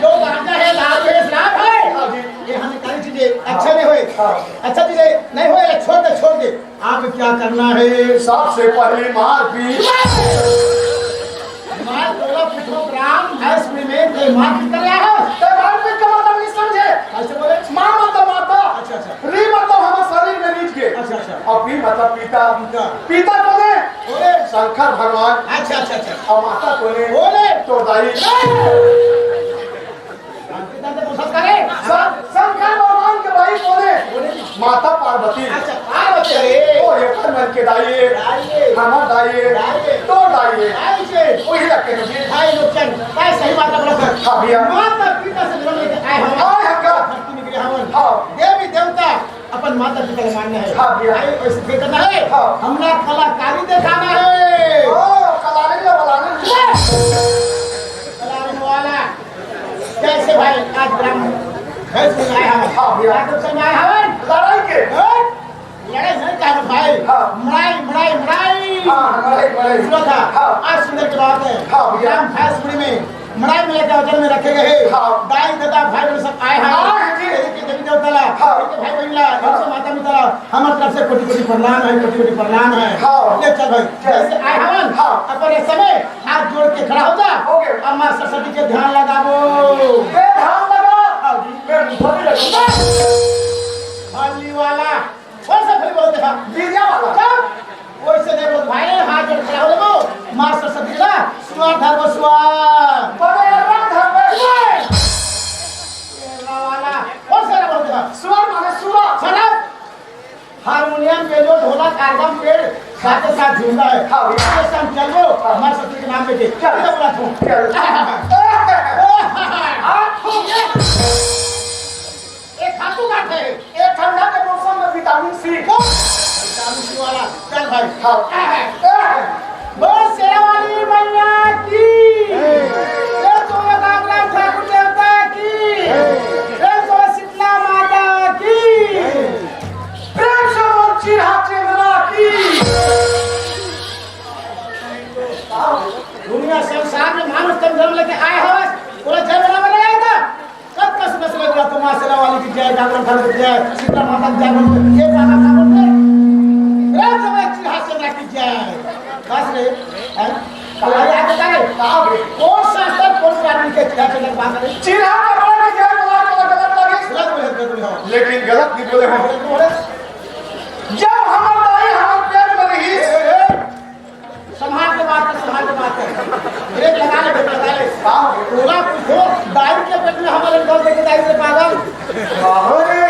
जो गांजा है, दारू है, शराब है। हाँ जी। ये हानिकारक चीजें, अच्छा नहीं होए। हाँ। अच्छा चीजें नहीं होए, छोड़ दे, छोड़ दे। आप क्या करना है? सबसे पहले मारपीट। मार बोला पुछो ग्राम, भैंस में, में कोई मारपीट कर रहा है? तो मारपीट का मतलब नहीं समझे। कैसे बोले? माँ मतलब माता। अच्छा, अच्छा। री मतलब हमारे शरीर में रीझ के। अच्छा, अच्छा। और पी मतलब पिता। पिता। पिता कौन है? बोले। शंकर भगवान। अच्छा, अच्छा, अच्छा। और माता कौन है? बोले। तो दाई। शंकर भगवान के भाई बोले, बोले, माता पार्वती। अच्छा, पार्वती, अरे। ओ, एकर मन के दाई ए। दाई ए। हमार दाई ए। दाई ए। तोर दाई ए। दाई ए। वही रखे हैं जी। भाई लोग चल, भाई सही बात बोला सर। हाँ भैया। माता पिता से जन्म लेके आए हम। आए हम का? धरती में गिरे हम। हाँ। देवी देवता अपन माता पिता के मानना है। हाँ भैया। भाई ऐसे फिर करना है। हाँ। हमला कलाकारी दिखाना है। ओ, कलारी ला वाला ना। कलारी वाला। कैसे भाई, आज ग्राम भैंस में आए हवन। हाँ भैया। रात में आए हवन। लड़ाई के? हैं? लड़ाई नहीं कहा भाई। हाँ। मड़ाई, मड़ाई, मड़ाई। हाँ, मड़ाई, मड़ाई। सुना था? हाँ। आज सुंदर की बात है। हाँ भैया। ग्राम भैंस मुड़ी में मड़ाई में लेके अवतरण में रखे गए हे। हाँ। दाई, ददा, भाई बहन सब आए हैं। हाँ, जी। यही के देवी देवता ला, हाँ। यही के भाई बहन ला, यही हाँ। के माता पिता ला, हमर तरफ से कोटि कोटि प्रणाम है, कोटि कोटि प्रणाम है। हाँ। ले चल भाई, जय। जैसे आए हवन, हाँ। अपन एक समय हाथ जोड़ के खड़ा हो जा। हो गया। अम्मा सरस्वती के ध्यान लगाबो। ये ध्यान लगा। हाँ जी। मैं मुंह नहीं लगूंगा। भली वाला। कौन सा भली बोलते हैं? मीडिया वाला। चुप। वैसे नहीं बोल भाई, हाथ जोड़ खड़ा हो जाओ। माँ सरस्वती का सुअर धरबो, सुअर। बड़े अरबा धरबो। सुअर। ये वाला। कौन सा बोलते हैं? सुअर माने सुअर। सुना। हारमोनियम, बेंजो, ढोलक, आर्गन, पेड़, साथे साथ झुमका है। हाँ, भैया। ये सब चल लो, हाँ। हमारे सती के नाम पे दे। चल। ये बोला तू। चल। हाँ। हाँ। ये खातू का है। ये ठंडा के मौसम में विटामिन सी। कौन? विटामिन सी वाला। चल भाई। हाँ। बोल शेरा वाली मैया की। बोल सोलह नागराज ठाकुर देवता की। बोल सोलह शीतला माता की। प्रेम से बोल चिरहा चंद्रा की। दुनिया संसार में मानुष तन जन्म लेके आए हो, पूरा जन्म ना बने आए था। कब कस कस लग गया तो माँ शेरा वाली की जय, जागरण ठाकुर की जय, शीतला माता की जय बोलते, ये गाना क्या बोलते? प्रेम से बोल चिरहा चंद्रा की जय। बस रे, हैं? कल आ गया, आ गया, आ गया। कौन सा स्तर, कौन सा आदमी के चिरहा चंद्रा की बात है? चिरहा का बोला कि जय बोला, बोला, गलत लगे। गलत बोले, गलत बोले हो। लेकिन गलत नहीं बोले हो। गलत बोले। जब हमर दाई हमर पेट में रही, ए, ए, संभाल के बात कर, संभाल के बात कर। ब्रेक लगा ले, ब्रेक लगा ले। हाँ। पूरा कुछ हो, दाई के पेट में हमारे घर लेके दाई से पागल। अरे,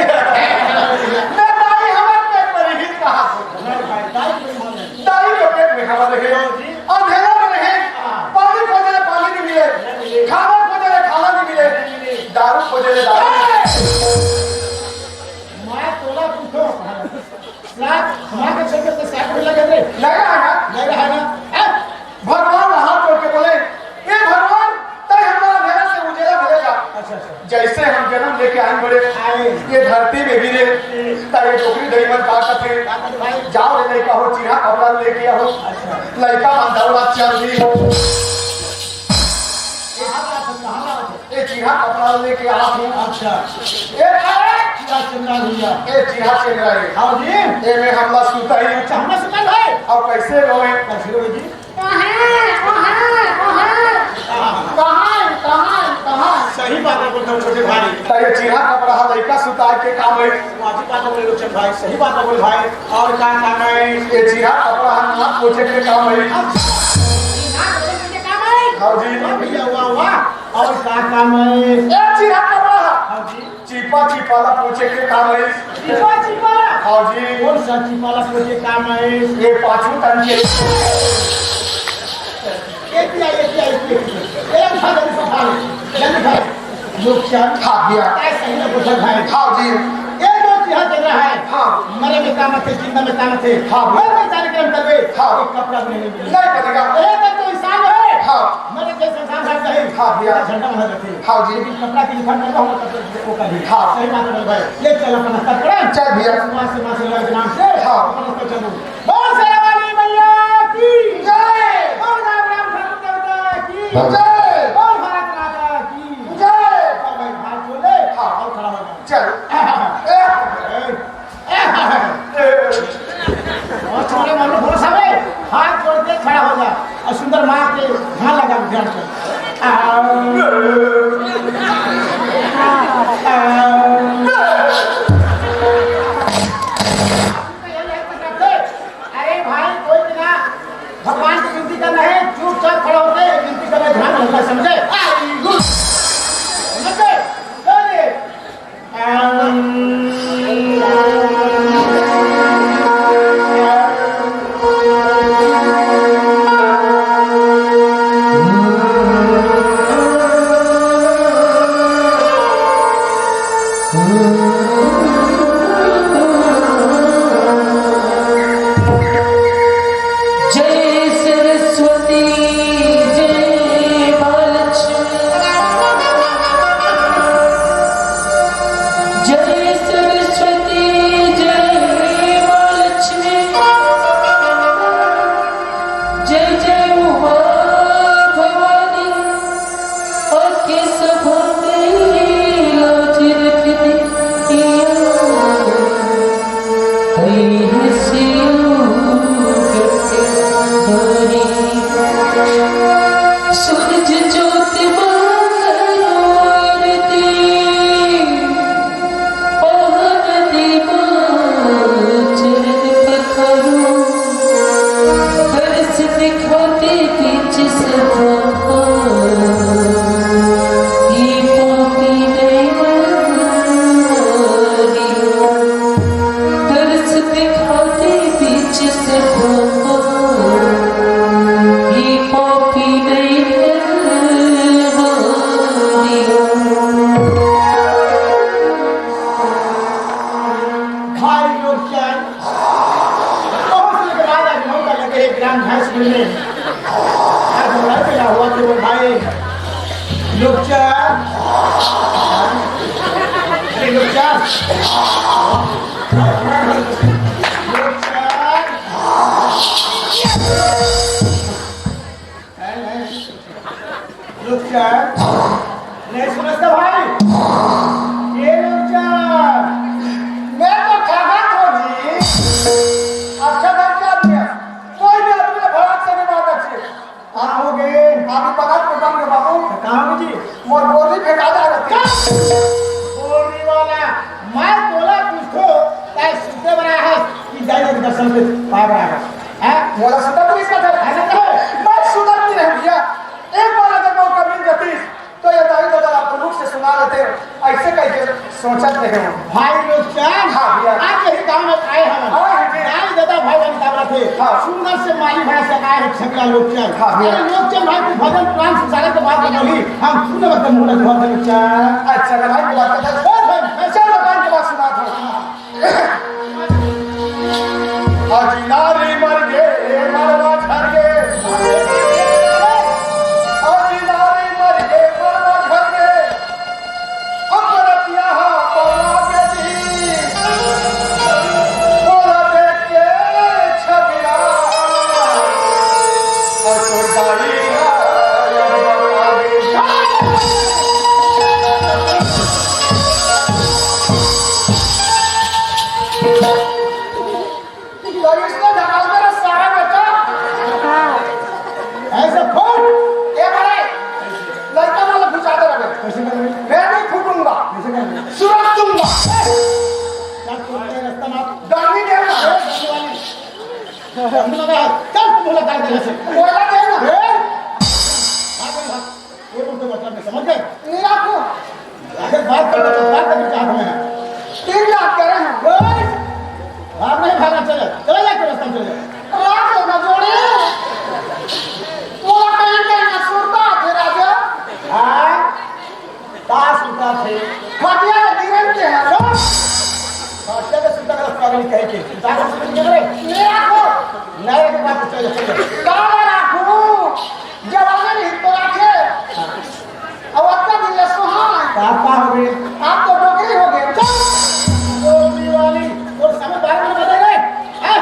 मैं दाई हमर पेट में रही कहाँ से? नहीं भाई, दाई के पेट में हमारे रहे। अंधेरा में रहे, पानी खोजे ले, पानी नहीं मिले, खाना खोजे ले, खाना नहीं मिले, दारू खोजे ले, दारू नहीं मिले। मैं तोला पूछो, साथ हमारे क्षेत्र से साथ में लगे थे। नहीं रहा ना? नहीं रहा ना? हैं? भगवान हाथ जोड़ के बोले, "हे भगवान, तय हमारा अंधेरा से उजेला मिलेगा।" अच्छा, अच्छा। जैसे हम जन्म लेके आए बड़े, आए। ये धरती में भी रे, तारे डोकरी दई मन का कथे। का कथे भाई? जाओ रे लइका हो, चिरहा कपड़ा लेके आओ। अच्छा। लइका मन दौड़ा चल दी हो। कहाँ बात है, कहाँ बात है? ए चिरहा कपड़ा लेके आ तू। अच्छा। ए, ए, चिरहा चंद्रा भैया। ए चिरहा चंद्रा रे। हाँ जी। ए में हमला सुता ही। अच्छा, हमला सुता है। अब कैसे रोए? कैसे रोए जी? कहाँ, कहाँ, कहाँ? कहाँ, कहाँ, कहाँ? सही बात है, बोलता हूँ छोटे भाई। तो ये चिरहा कपड़ा है, लइका सुताए के काम है। वाजिब बात बोले लोग भाई, सही बात बोले भाई। और का काम है? ये चिरहा कपड़ा है, नाक पोछे के काम है। अच्छा, नाक पोछे के काम है? हाँ जी। वाह भैया, वाह, वाह। और का काम है? ये चिरहा कपड़ा है। हाँ जी। चीपा चीपाला पोछे के काम है। चीपा चीपाला? हाँ जी। कौन सा चीपाला पोछे काम है? ये पाछू तन के। ये क्या, ये क्या, ये क्या? ये उठा, जल्दी से उठा ले। जल्दी उठा। लोग क्या? हाँ भैया। काय सही ना बोलत भाई। हाँ जी। ये जो चिरहा चंद्रा है। हाँ। मरे में काम आथे, जिंदा में काम आथे। हाँ। मर में जाने के हम करबे। हाँ। एक कपड़ा भी नहीं मिले। नहीं बनेगा। ये तो इंसान है। हाँ। मरे के संसार भाग जाए। हाँ भैया। झंडा वहाँ रखे। हाँ जी। लेकिन कपड़ा की दुकान में तो हम कपड़ा वो कर दी। हाँ। सही बात है भाई। ले चल अपना कपड़ा। चल भैया। माँ से, माँ से लग नाम से। हाँ। अपना कपड़ा चलो। बोल शेरा वाली मैया की जय। बोल राम राम ठाकुर देवता की जय। बोल भारत माता की जय। चल भाई, हाथ जोड़ ले। हाँ। और खड़ा हो जा। चल। ए, ए, ए। और छोटे मानो भरोसा में हाथ जोड़ के खड़ा हो जा और सुंदर माँ के ध्यान लगा, ध्यान कर। आ, आ, अरे भाई, कोई बिना भगवान की विनती करना है, चुपचाप खड़ा होके विनती करना, ध्यान रखना, समझे? आ, समझे? चलिए। जय सरस्वती, जय माँ लक्ष्मी। सभा में लाज रख दिया, ऐ हंसियो गंगाधारी। सूरज ज्योत मारो आरती, पावन दीवाचरण पखारो। दरस दिखाते बीच सभा, ये पापी नैन हारियो। दरस दिखाते बीच सभा, ये पापी नैन हारियो। भाई लोग क्या, बहुत दिन के बाद आज मौका लगे है ग्राम भैंस मिलने। आज हमारा मिला हुआ थे वो भाई लोग क्या, अरे लोग क्या, लोग क्या, लोग क्या, नहीं समझता भाई, ये लोग क्या, मैं तो ठगा था जी। अच्छा घर के आदमी है, कोई भी आदमी ने भड़क से नहीं मारना चाहिए। कहाँ हो गए? आप ही पता कुटम के बाबू। तो कहाँ हो जी? मोर बोरी फेंका जा रही। बोरी वाला, मैं बोला कुछ तो, तै सुते बना है कि जाइए दर्शन के पाए बना है। हैं? मोला सुतत नहीं इसका था। ऐसा तो है। मैं सुतत नहीं रह गया। एक बार अगर मौका मिल जाती, तो ये दाई दादा आप लोग से सुना लेते, ऐसे कैसे सोचत रहे हो? भाई लोग क्या? हाँ भैया। आज यही गांव में आए हम। हाँ, हाँ, जी। दाई दादा भाई बहन का थे। हाँ। सुंदर से माली भाई से आए हैं छगला लोग क्या? हाँ भैया। अरे लोग क्या भाई, तू भजन पुराण से सारे के बात बोली, हम सुनने वक्त मुंह लग बहुत लोग क्या? अच्छा, भाई की बात करता है। बहुत है। चल, भगवान की बात सुना था। अजी नारी मर गे मरवा झर गे, अजी नारी मर गे मरवा झर गे, अब रतिया हा पौला के जी, बोला देख के छबिया, और तो जाई हा। तो इसने धकाल दे रे सारा बेटा। ऐसे फूट। ए बड़े, लड़का वाला घुसा दे रे। कैसे करेंगे? मैं नहीं फूटूंगा। कैसे करेंगे? सुरत दूंगा। चल, तू अपने रास्ता मार। डर नहीं दे रहा। डर नहीं लगा। चल, तू बोला काट दे ऐसे। बोला दे ना। ए? भाग, भाग, भाग। ये बोलते मतलब नहीं समझ गए? नहीं आपको। अगर बात करते तो बात करके क्या हमें? तीन लाख कह रहे हैं। ओए! भाग नहीं भागना, चले। चले जाके रास्ता में चले जाओ। रात हो ना जोड़े। मोला कहीं कहीं ना सुरता थे राजा। हाँ? ताश उठा थे। खटिया के गिरन के हैं। चुप! खटिया के सुरता का पागल कहे के। ताश उठा के गिरे। ले आपको। नहीं, एक बात तो चले, चले। काला राखू। जवानी नहीं तो राखे। अब आपका दिल ले सुहान। तो आप का हो गए? आप तो डोकरी हो गए। चल। डोकरी वाली, और समय बारे में बता गए? हाँ?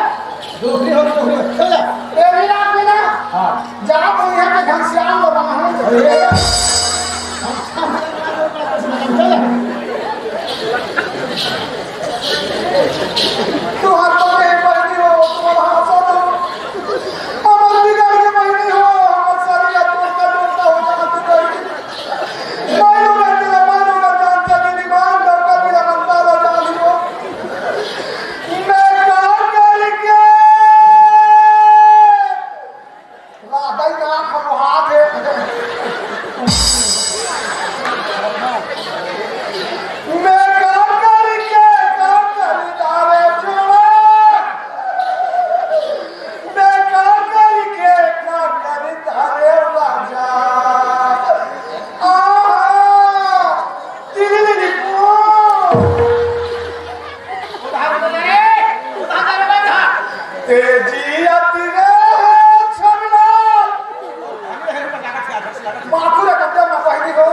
डोकरी हो, डोकरी हो। चल जा। ए, भी रात में ना। हाँ। जा तो यहाँ पे घनश्याम को बना है। अरे। चल जा। तू हाथ तो नहीं पहनी हो, तुम्हारा हाथ तो। हमर बिगड़ के बहिनी हो, हमर सारी याद टोटका टोटका हो जाना तू करी। मायू में तेरा मायू का जान का दीदी मान, डॉक्टर मेरा मनता ला जान हो। मैं का करी के? राधा ही ना खमहा दे। मैं का करी के, का करी तारे जोड़ा। मैं का करी के, का करी तारे राजा। आ, तेरी मेरी को। उधार बता रे, उधार बता। तेजी अति रे छबीला। माथुर कब्जा में पहली हो।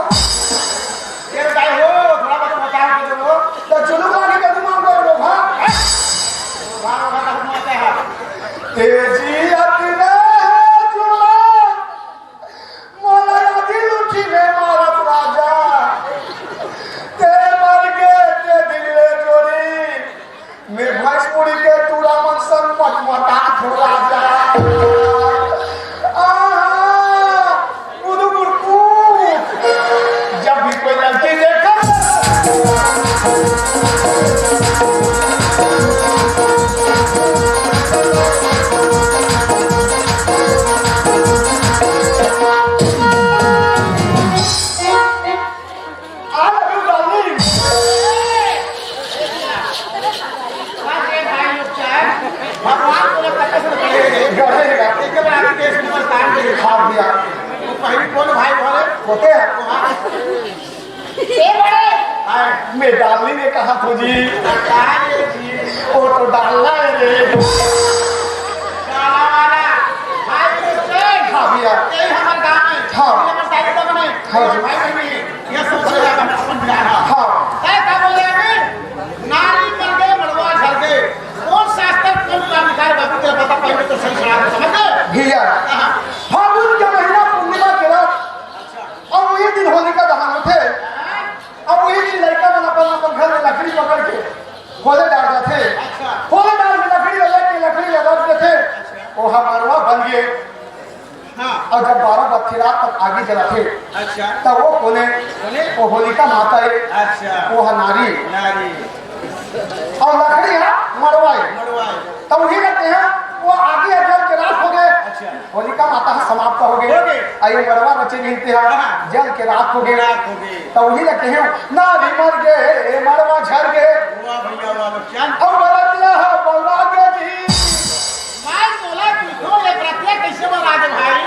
आप भी आप। वो पहली कौन भाई बोले? होते हैं। ए बड़े। हाय, मैं डालनी ने कहा था जी। अरे जी। वो तो डालना है रे। डाला वाला। भाई, हाँ भैया। यही हमारे गाँव में। हाँ। ये हमारे साइड में। हाँ जी। भाई बहन नहीं। ये सब से ज्यादा हम समझ में आ रहा। हाँ। तय का बोले अभी? नारी मर गए, मड़वा झर गए। कौन शास्त्र, कौन कांडकार बाबू तेरा पता पहले तो सही सलाह समझ गए? भैया, हाँ। फागुन के महीना पूर्णिमा के रात, अच्छा। और वही दिन होलिका दहन होथे। हाँ। और वही दिन लड़का मन अपन, अपन घर में लकड़ी पकड़ के होले डार जाथे। अच्छा। होले डार के लकड़ी लगा के लकड़ी लगा देथे। अच्छा। वो हमारा बन गए। हाँ। और जब बारह बत्ती रात तक आगी जलाथे, अच्छा। तब वो कोने, कोने? वो होलिका माता है, अच्छा। वो है नारी। नारी। और लकड़ी है मड़वा है। मड़वा है। तब वही कहते हैं, वो आगी जल के राख हो गए। अच्छा। होलिका माता है समाप्त हो गए। हो गए। और ये मड़वा बचे नहीं थे, हाँ। जल के राख हो गए। राख हो गए। तब वही कहते हैं, नारी मर गए, मड़वा झर गए। वाह भैया, वाह, चल। अब बरतिया है बौरा के जी। भाई बोला, तू तो ये प्रक्रिया कैसे बना दे भाई?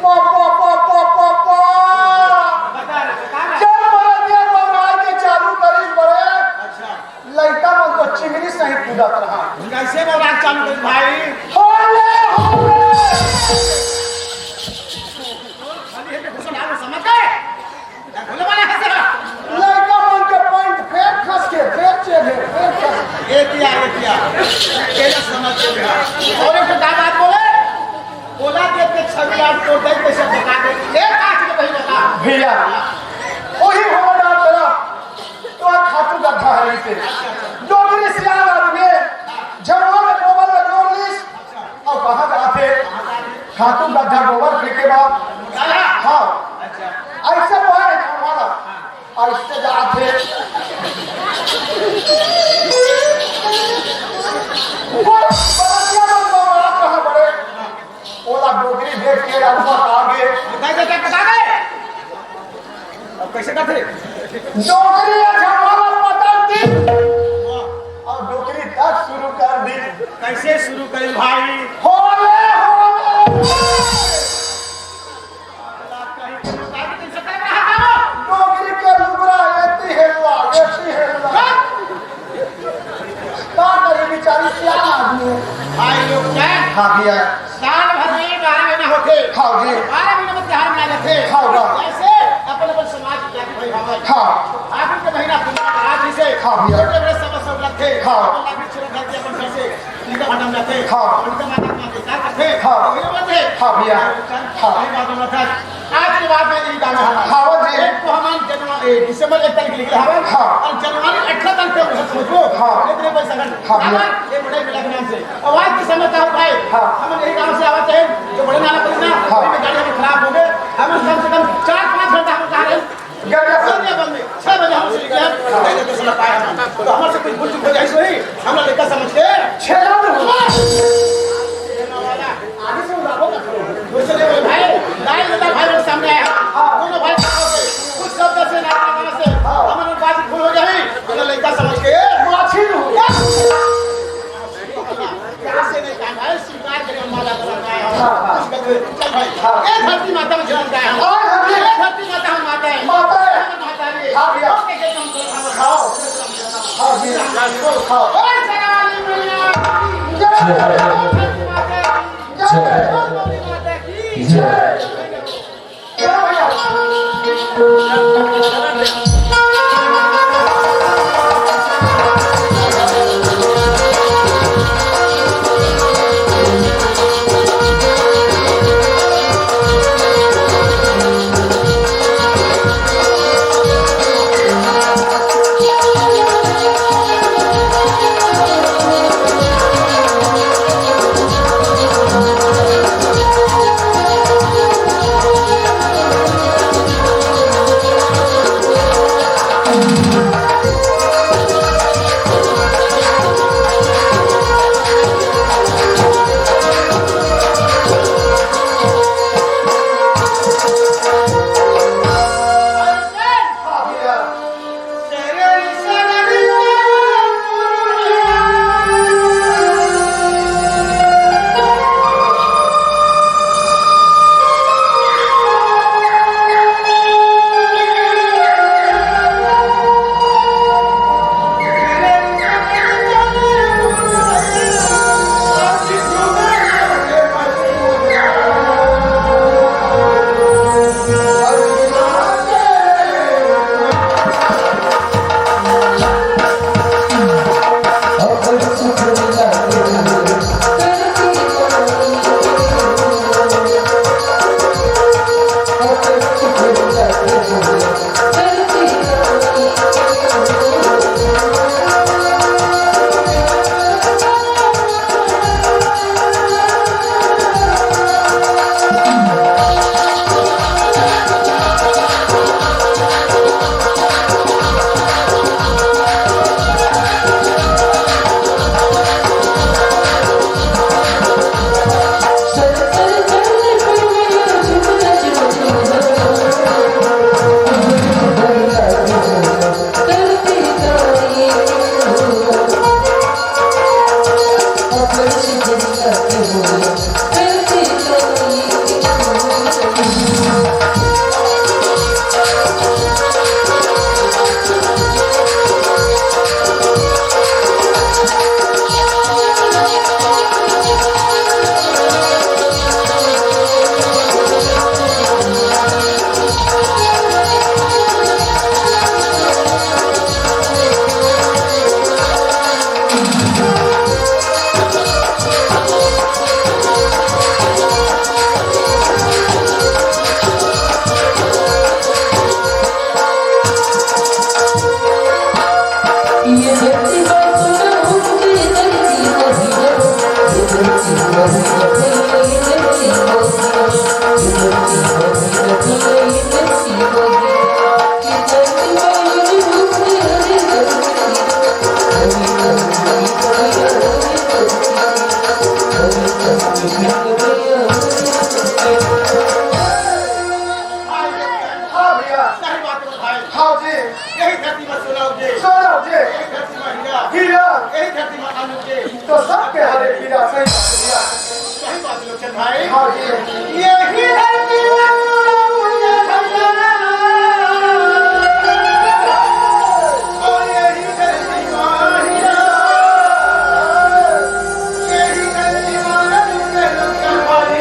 पा, पा, पा, पा, पा, पा। बता ना, बता ना। जब बरतिया बौराय के चालू करी बड़े, अच्छा। लइका मन तो चिमनी सहित कूदत रहा। कैसे बौराय चालू करी भाई? होले, होले। खाली है तो घुसना, वो समझ गए? लइका मन के पैंट फेर खस के, फेर चेढ़े, फेर खस के। ये किया, ये किया। ये ना समझ के गया। और एक का बात बोले, बोला के के छवि आज तो दे कैसे बता दे। एक आज के भाई बता। भैया, वही होले डार तरफ, तो खातू गड्ढा हरी पे। डोगरी सियान आदमी, झड़वा में गोबर में जोर लिस, अउ कहाँ जाथे? खातू गड्ढा गोबर फेंके बर। हाँ। अइसे तो है, हमारा अइसे जाथे। वो बरतिया मन को बड़ा कहाँ बड़े? ओला डोकरी देख के अम्मा आगे। बता दे, बता दे। अब कैसे करथे? डोकरी या झमारा पटक दी। वाह। और डोकरी तक शुरू कर दी। कैसे शुरू करी भाई? होले, होले। डोकरी के लुगरा एती हेलला, एती हेलला। का करी बेचारी सियान आदमी है। भाई लोग क्या? हाँ भैया। साल भर में बारह महीना होथे। हाँ जी। बारह महीना में त्योहार मनाए जाथे। हाँ बा। जैसे अपन अपन समाज के जाति भाई हवय। हाँ। फागुन के महीना पूरा आज ही से हाँ भैया। छोटे बड़े सब सब रखे। हाँ। अपन लाठी छुरा घर के अपन घर से उनका भांडा में जाथे। हाँ। उनका माता के माथे का करथे। हाँ। वही बोलथे। हाँ भैया। हाँ। वही बात बोलत हे। आज के बाद में ई गाना है। हाँ जी। एक तो हमन जनवरी, ए, दिसंबर एक तारीख लिखे हवन। हाँ। और जनवरी अठारह तारीख के उसे सोचो। हाँ। इतने पैसा खर्च। हाँ भैया। हमार ये बड़े मिला के नाम से। आवाज के समय का भाई, हाँ। हम यही गांव से आवत हैं, जो बड़े नाला पड़ी ना, हाँ। वही में गाड़ी हम खराब हो गए। हम कम से कम चार पाँच घंटा हम कहाँ रहे? गड़िया बंद। गड़िया बंद में। छह बजे हम से निकले हैं, हाँ। पहले तो सुना पाए हम। तो हमारे से कुछ भूल चूक हो जाए, सही? हम लोग लेकर समझ के। छह बजे हो। आगे से उड़ा दो। दूसरे भाई, दाई दादा भाई लोग सामने आए हैं। हाँ। दोनों भाई कुछ शब्द से ना, से, हाँ। हम लोग बात भूल हो जाए, हम लोग लेकर समझ के। माछी हो। प्यार से नहीं कहा भाई, स्वीकार करें, हम माता का लड़का है। हाँ, हाँ। कुछ कर दे, चल भाई। हाँ। ए धरती माता में जन्म का है हम। हाँ, हाँ, हाँ। ए धरती माता हम माता है। माता है। हम माता है। हाँ, भैया। ओके, के कम करो, हाँ। हाँ। हाँ, जी। हाँ। ओए सराली मैया। जय। ओए धरती माता की। जय। ओए धरती माता की। जय। हीरा। यही धरती माता मिलके तो सबके हरे पीरा। सही बात है भैया। सही बात है लोचन भाई। हाँ जी। यही धरती माता मिलके भैया। और यही धरती माता, यही धरती माता मिलके लोचन भाई।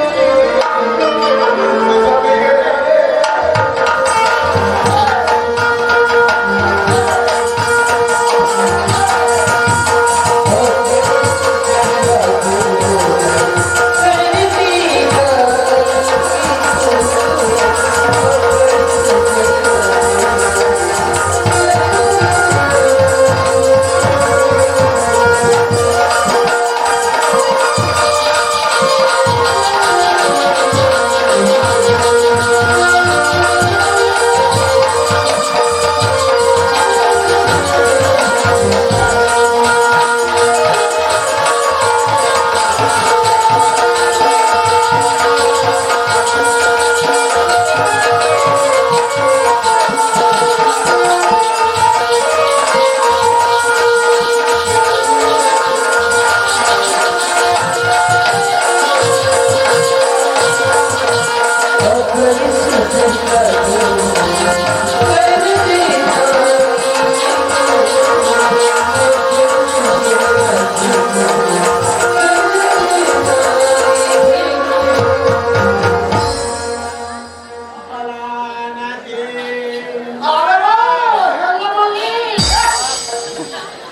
अरे वाह, हेला मालिक।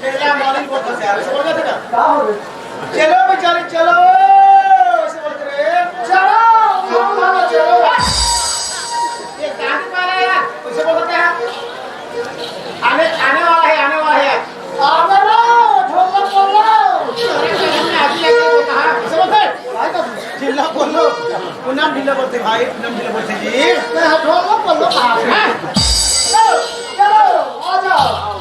हेला मालिक बोलत हे, समझ में आथे का? का हो रे? चलो बेचारे, चलो, ऐसे बोलत हे। चलो, चलो, चलो। ये कहाँ से मारा यार? ऐसे बोलत हे। आने, आने वाला है, आने वाला है। आने वाला, ढोलक बोलो। अरे, आज ही लगे तो कहाँ? ऐसे बोलत हे। भाई तो ढीला बोलो। पूनम ढीला बोलत हे भाई, पूनम ढीला बोलत हे जी। मैं ढोलक बोलो कहाँ से? हाँ? चलो, चलो, आ जाओ।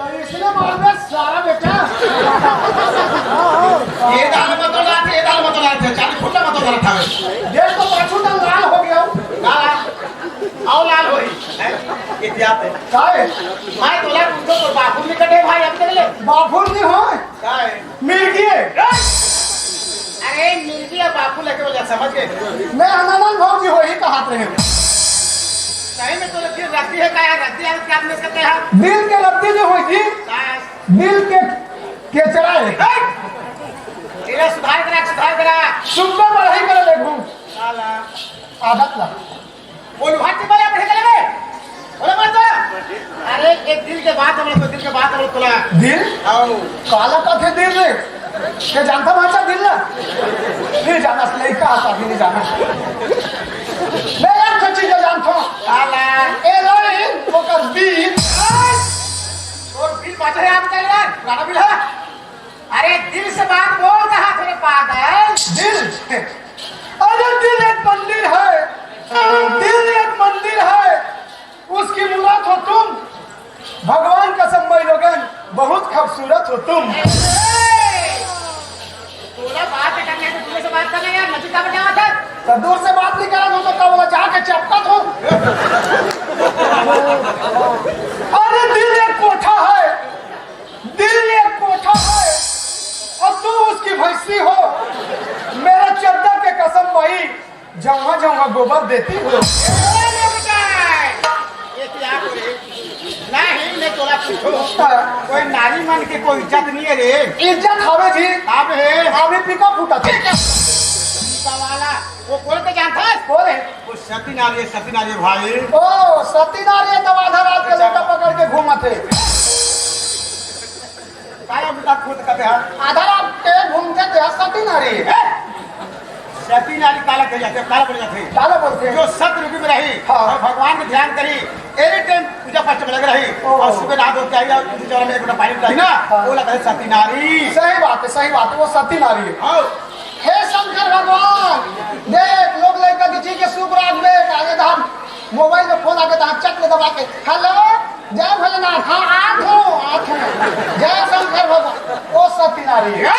तो इसने मार दे सारा बेटा। ये दाल मत डालते, ये दाल मत डालते, चालीस फुट मत डालता है। देख तो पाछू तो लाल हो गया। लाल, आओ लाल होई। हैं? ये क्या है? काय? मैं तोला पूछो तो बाबू नहीं कटे भाई, अब तक ले। बाबू नहीं हो। काय? मिर्गी। अरे मिर्गी या बाबू लेके बोला, समझ गए? मैं अनानंद भौजी हो ही कहा रहे। सही में तो फिर रद्दी है का यार? रद्दी यार क्या आदमी सकते हैं? दिल के रद्दी जो होई थी, काय? दिल के केचड़ा है। ए! तेरा सुधार करा, सुधार करा। सुंदर बढ़ाई कर देखूं। साला। आदत ला। वो लोहा टिपा ले, बढ़िया चले बे। बोले मत तो। अरे, एक दिल के बात हम लोग, दिल के बात हम लोग तोला। दिल? आओ। काला का थे दिल रे? ये जानता भाषा दिल ना? नहीं जाना, नहीं कहा था, नहीं जाना। मैं एक तो चीज जानता हूँ। काला। ए, नहीं, वो कर दिल। और दिल बात है आपका यार, गाना भी है। अरे दिल से बात बोल रहा तेरे पागल। दिल? अरे दिल एक मंदिर है, दिल एक मंदिर है, उसकी मूरत हो तुम। भगवान कसम भाई लोगन, बहुत खूबसूरत हो तुम। तोला बात करने को दूर से बात करना यार, नजीक का बजावा था। तो दूर से बात नहीं करा तो, तो का बोला जाके चपका तो। अरे दिल एक कोठा है, दिल एक कोठा है और तू उसकी भैंसी हो। मेरा चड्डा के कसम भाई, जहाँ जहाँ गोबर देती हो। ए, रुक जाए। ये क्या करे? नहीं, मैं तोला पूछो। हाँ। कोई नारी मन के कोई इज्जत नहीं है रे। इज्जत हवे जी। अब है। अभी पिका फूटा थे। पिका वाला, वो कौन के जानता है? कौन है? वो सती नारी है, सती नारी है भाई। ओ, सती नारी है, तब आधा रात के लोटा पकड़ के घूमत है। काहे बुता खुद कहते हैं? आधा रात के घूमते थे, सती नारी। ए? सती नारी काला कह जाते, काला बोल जाते। काला बोलते हैं। जो सत रूपी में रही हाँ। और भगवान में ध्यान करी, एनी टाइम पूजा पाठ में लग रही ओहो। और सुबह नहा धो के आई और तुझे चौरा में एक लोटा पानी पिलाई ना, हाँ। वो लगता है सती नारी। सही बात है, सही बात है, वो सती नारी है। हाँ। हे शंकर भगवान, देख लोग लड़का किसी के सुख राख दे, आगे धाम मोबाइल में फोन आके तहाँ चट ले दबा के, "हेलो, जय भोलेनाथ, हाँ, आत हूँ, आत हूँ। जय शंकर भगवान।" ओ सती नारी है।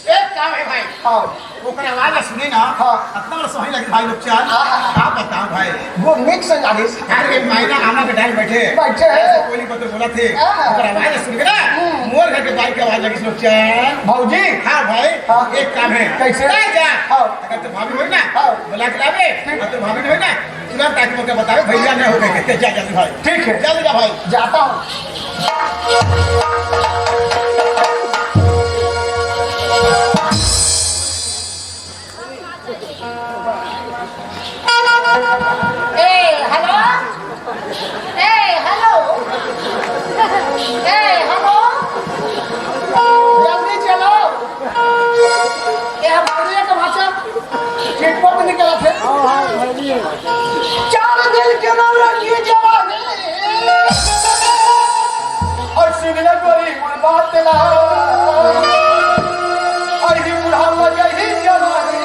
एक काम है भाई। हाँ। ओकर आवाज सुने ना, हाँ। इतना बड़ा सोहनी लगे भाई लोग चार। हाँ, हाँ, हाँ। आप बताओ भाई। वो मिक्स है आगे से। अरे, मायना आना के टाइम बैठे। बैठे हैं। कोई नहीं पता बोला थे। हाँ। ओकर आवाज सुन के ना, हम्म। मोर घर के बाइक के आवाज लगी लोग चार। भौजी। हाँ भाई। हाँ। एक काम है। कैसे? जा, जा। हाँ। अगर तो भाभी होई ना, हाँ। बुला के लावे, ठीक। अगर तो भाभी नहीं होई ना, तुरंत आके मुझे बतावे, भैया नहीं हो गए, जा जल्दी भाई। ठीक है। जल्दी जा भाई। जाता हूँ। ए, हेलो। ए, हेलो। ए, हेलो। जल्दी चलो। ए, हम बढ़िया के भाषा चिटपट निकलत हे। चार दिन के नौरंगी जवानी। और सुन ले गोरी मोर बात ला। और ही बुढ़ावा यही जवानी।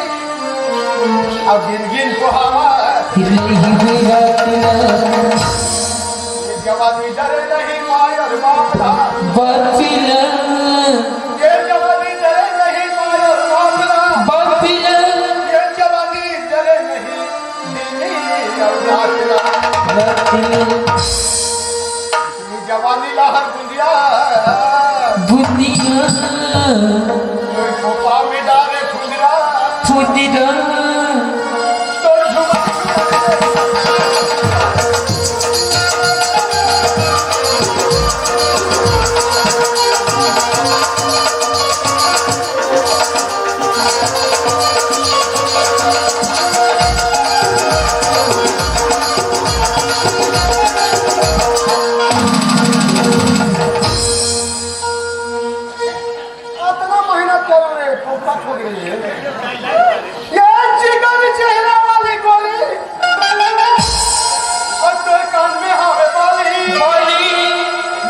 अब गिन गिन को हवा। हिरली हिरली रात ला। ये जवानी डरे नहीं माय और बाप ला। बाप ला। ये जवानी डरे नहीं माय और बाप ला। बाप ला। ये जवानी डरे नहीं दीनी और रात ला। रात ला। ये जवानी ला हर दुनिया। दुनिया। कोई खोपा अतना मेहनत करे रे, फोकट हो गई है। ये चिकन चेहरा वाली गोरी, और तोर कान में हवे बाली। बाली।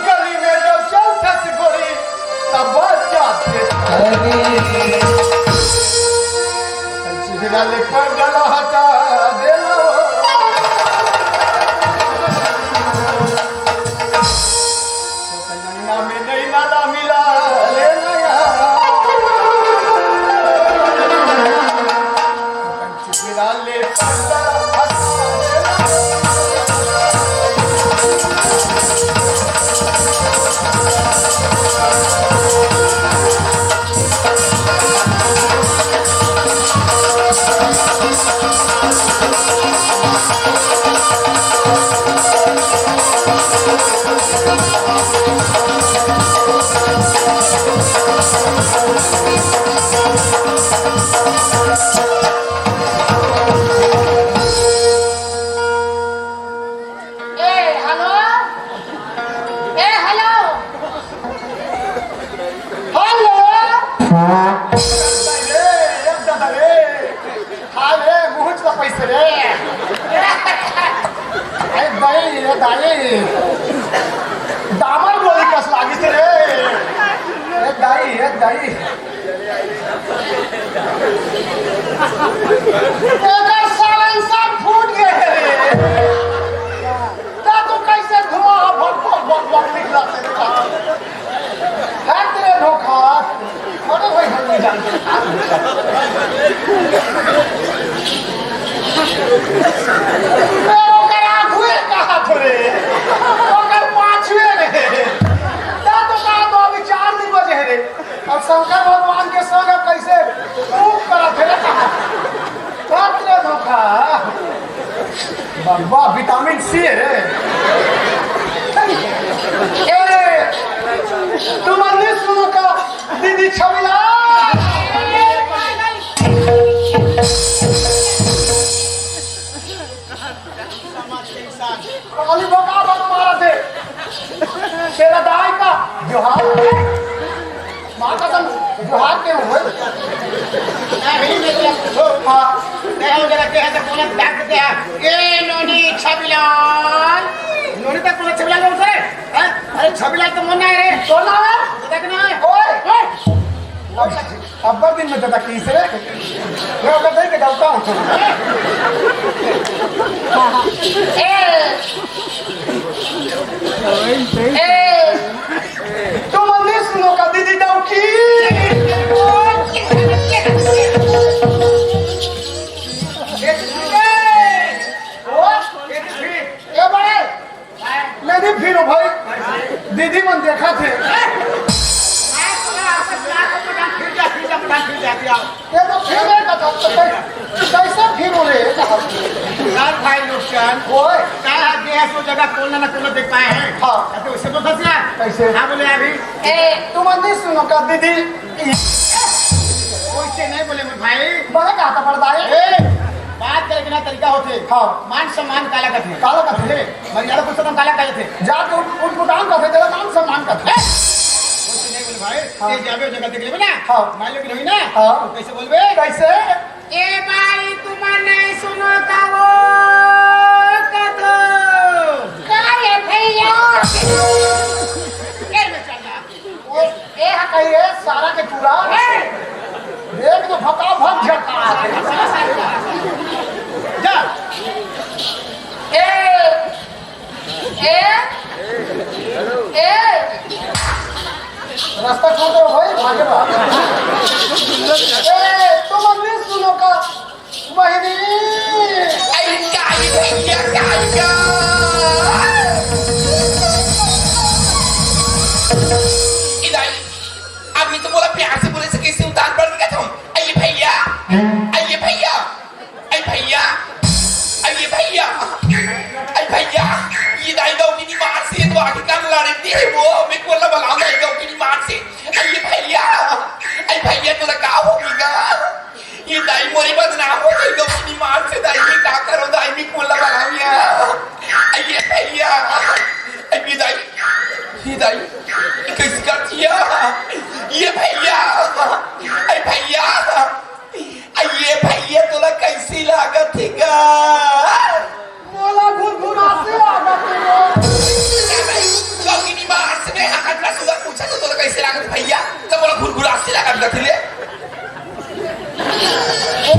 गली में जब चलथे से गोरी, तब बच जाथे। अरे। चेहरा ले पर्दा हटा देला। नैना में नैना ला मिला लेना यार। चुपड़ा ले पर्दा हटा देना। ए, हेलो। ए, हेलो। हेलो। ए, ए, दादा रे। हाँ रे, मुँह चला पैसे रे। ए दाई, ए दाई। डामर गोली कस लागिस रे। ए दाई, ए दाई। एकर silencer फूट गए रे। ता तो कैसे धुआं भक भक भक भक निकला तेरे का। हट रे धोखा। अरे भाई, हम नहीं जानते। ए, ओकर आगुए कहा थोड़े, ओकर पाछुए रे। ता तो कहा तो अभी चार दिन बजे रे। अब शंकर भगवान के संग अब कैसे रूप करत हे रे कहा। हट रे धोखा। बा-, बा-, विटामिन सी है रे। ए, तुम अन्य सुनो का दीदी छबिला। खाली बका बक मारा थे। तेरा दाई का जोहार। माँ कसम, जोहार के हुए। नहीं, नहीं, नहीं। हाँ। नहीं, वो जरा क्या है, तो कौन है, बैठ के क्या है? ए, नोनी, छबिलाल। नोनी तक कौन है, छबिलाल कौन सा है? हैं? अरे, छबिलाल तो मोर नाम है रे। तोर नाम है? दादा के नाम है। ओए। ओए। अब, अब्बर दिन में दादा की से। मैं ओकर दे के डरता हूँ। ए, ए, तुम अन्य सुनो का दीदी डौकी। ए, ओ, ए, ए बड़े, मैं नहीं फिरो भाई, दीदी मन देखा थे। फिर जा, फिर जा, फिर जा, फिर जा। ये तो फिर रे कथा, तो कै-, कैसे फिर हो रे? यार भाई लोग जान, ओए। क्या है, ये है सो जगह कौन ना कौन देख पाए हैं। हाँ। अबे उससे तो फंस गया। कैसे? हाँ बोले अभी। ए, तुम नहीं सुनो का दीदी? वैसे नहीं बोले मेरे भाई। मैं कहा था पड़ता है। ए, बात करे के ना तरीका होते। हाँ। मान सम्मान काला कथे। काला कथे। मर्यादा पुरुषोत्तम काला कथे। जात उठ, उठ पुटान कथे, तेरा मान सम्मान कथे। वैसे नहीं बोले भाई। हाँ। ये जाबे जगह देख लेबे ना। हाँ। मान लो कि नहीं ना। हाँ। तो कैसे बोलबे? कैसे? ए भाई, तुम नहीं सुनो का वो कथो। का रे भैया? ए, मैं चल रहा। ओ, ए हा कही रे, सारा के चूरा। ए! देख तो फटाफट झटका। जा। ए! ए! ए! रास्ता छोड़ दो भाई, भागे भाग। ए, तुम नहीं सुनो का? बहिनी। आई, आई, भैया, आई, आई। इधर आई। अभी तो बोला, प्यार से बोले से कैसे उतार पड़ गया तुम? आई, भैया। आई, का होगे गा? ये दाई मोरी बदनाम हो जाही गा, अपनी माँ से दाई, मैं का करों दाई, मैं कोन ला बलाऊँ या? अइये भैया, अइये दाई, ये दाई, ये कइसे करत हे या? ये भैया, अइये भैया, अइये भैया, तोला कइसे लागत हे गा? मोला घुरघुरासी लागत हे। गौकिनी माँ से मैं हाथ ला सुधा पूछा तो तोला कइसे लागत भैया? त मोला घुरघुरासी लागत गा ले। ए,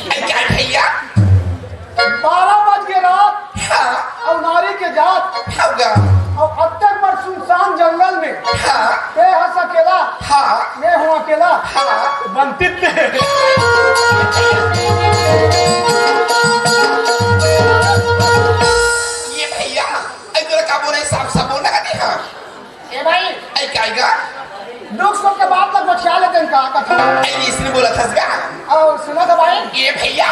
ए, का भैया? बारह बज गे रात। हाँ। अउ नारी के जात। हाँ गा। अउ अतेक बड़ सुनसान जंगल में। हाँ। ते हस अकेला। हाँ। मैं हूँ अकेला। हाँ। बनती ते। ये भैया, अरे तोला का बोले, साफ साफ बोल ना कती, हाँ। ए भाई। अरे काय गा? दुख सुख के बात ला गोठिया लेते हैं का कथा? अरे इसने बोला थस गा। अउ सुना था भाई। ए भैया,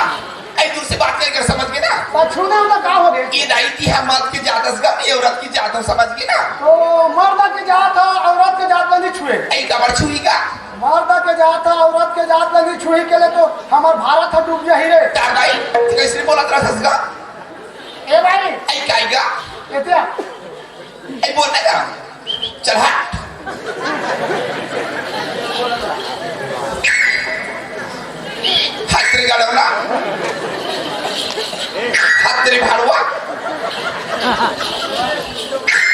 अरे दूर से बात कर कर समझ गे ना? त छूना होता का होगे? ये दाई तिहा मर्द के जात हस गा, मैं औरत के जात हूँ, समझ गे ना? तो मर्द के जात ह, औरत के जात ला नहीं छुए। अरे काबर छुही गा? मर्द के जात ह, औरत के जात ला नहीं छुही के ले तो हमर भारत ह डूब जाही रे। तार दाई, तू कइसे बोलत रहत हस गा? ए भाई। अरे काय गा? एतिया। ए, बोल ना जा। चल हट। हट रे गड़ौला। हट रे भाड़ुआ।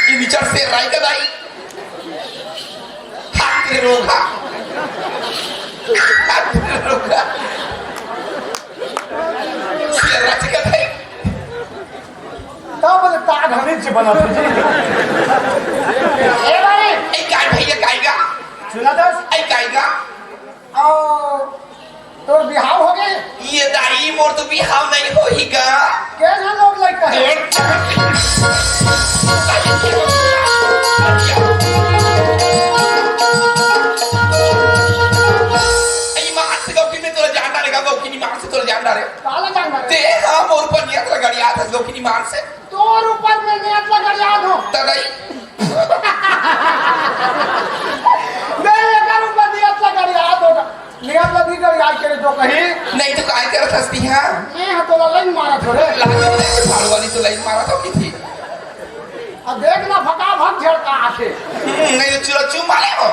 ये विचार से राय का दाई। हट रे रोगहा। हट रे रोगहा। शेर राज का दाई। तब ले ताग हमी जी बनत हे जी। ए भाई। ए, काय भैया, काय गा? सुना दस। ए, काय गा? अउ, तोर बिहाव होगे? ये दाई, मोर तो बिहाव नहीं होही गा। के झन लोग लइका हे? ए, माँ से गौकी में तोला जान डारेगा, गौकी नहीं माँ से तोला जान डारे। काला जान डारे? ते, हाँ, मोर ऊपर नियत ला गड़ियात हस गौकी नहीं माँ से। तोर ऊपर मैं नियत ला गड़ियात हूँ। त नहीं। मैं एकर ऊपर नियत ला गड़ियात हूँ। नियत ला नहीं गड़ियात करे तो कहीं। नहीं तो काय करत हस तिहा? मैं हा तोला लाइन मारत हो रे। लाइन मारत हो, भाड़ू वाली तो लाइन मारत हो की थी। अब देख ना फटाफट झड़का आके। हम्म, नहीं तो चुरा चू मारे हो।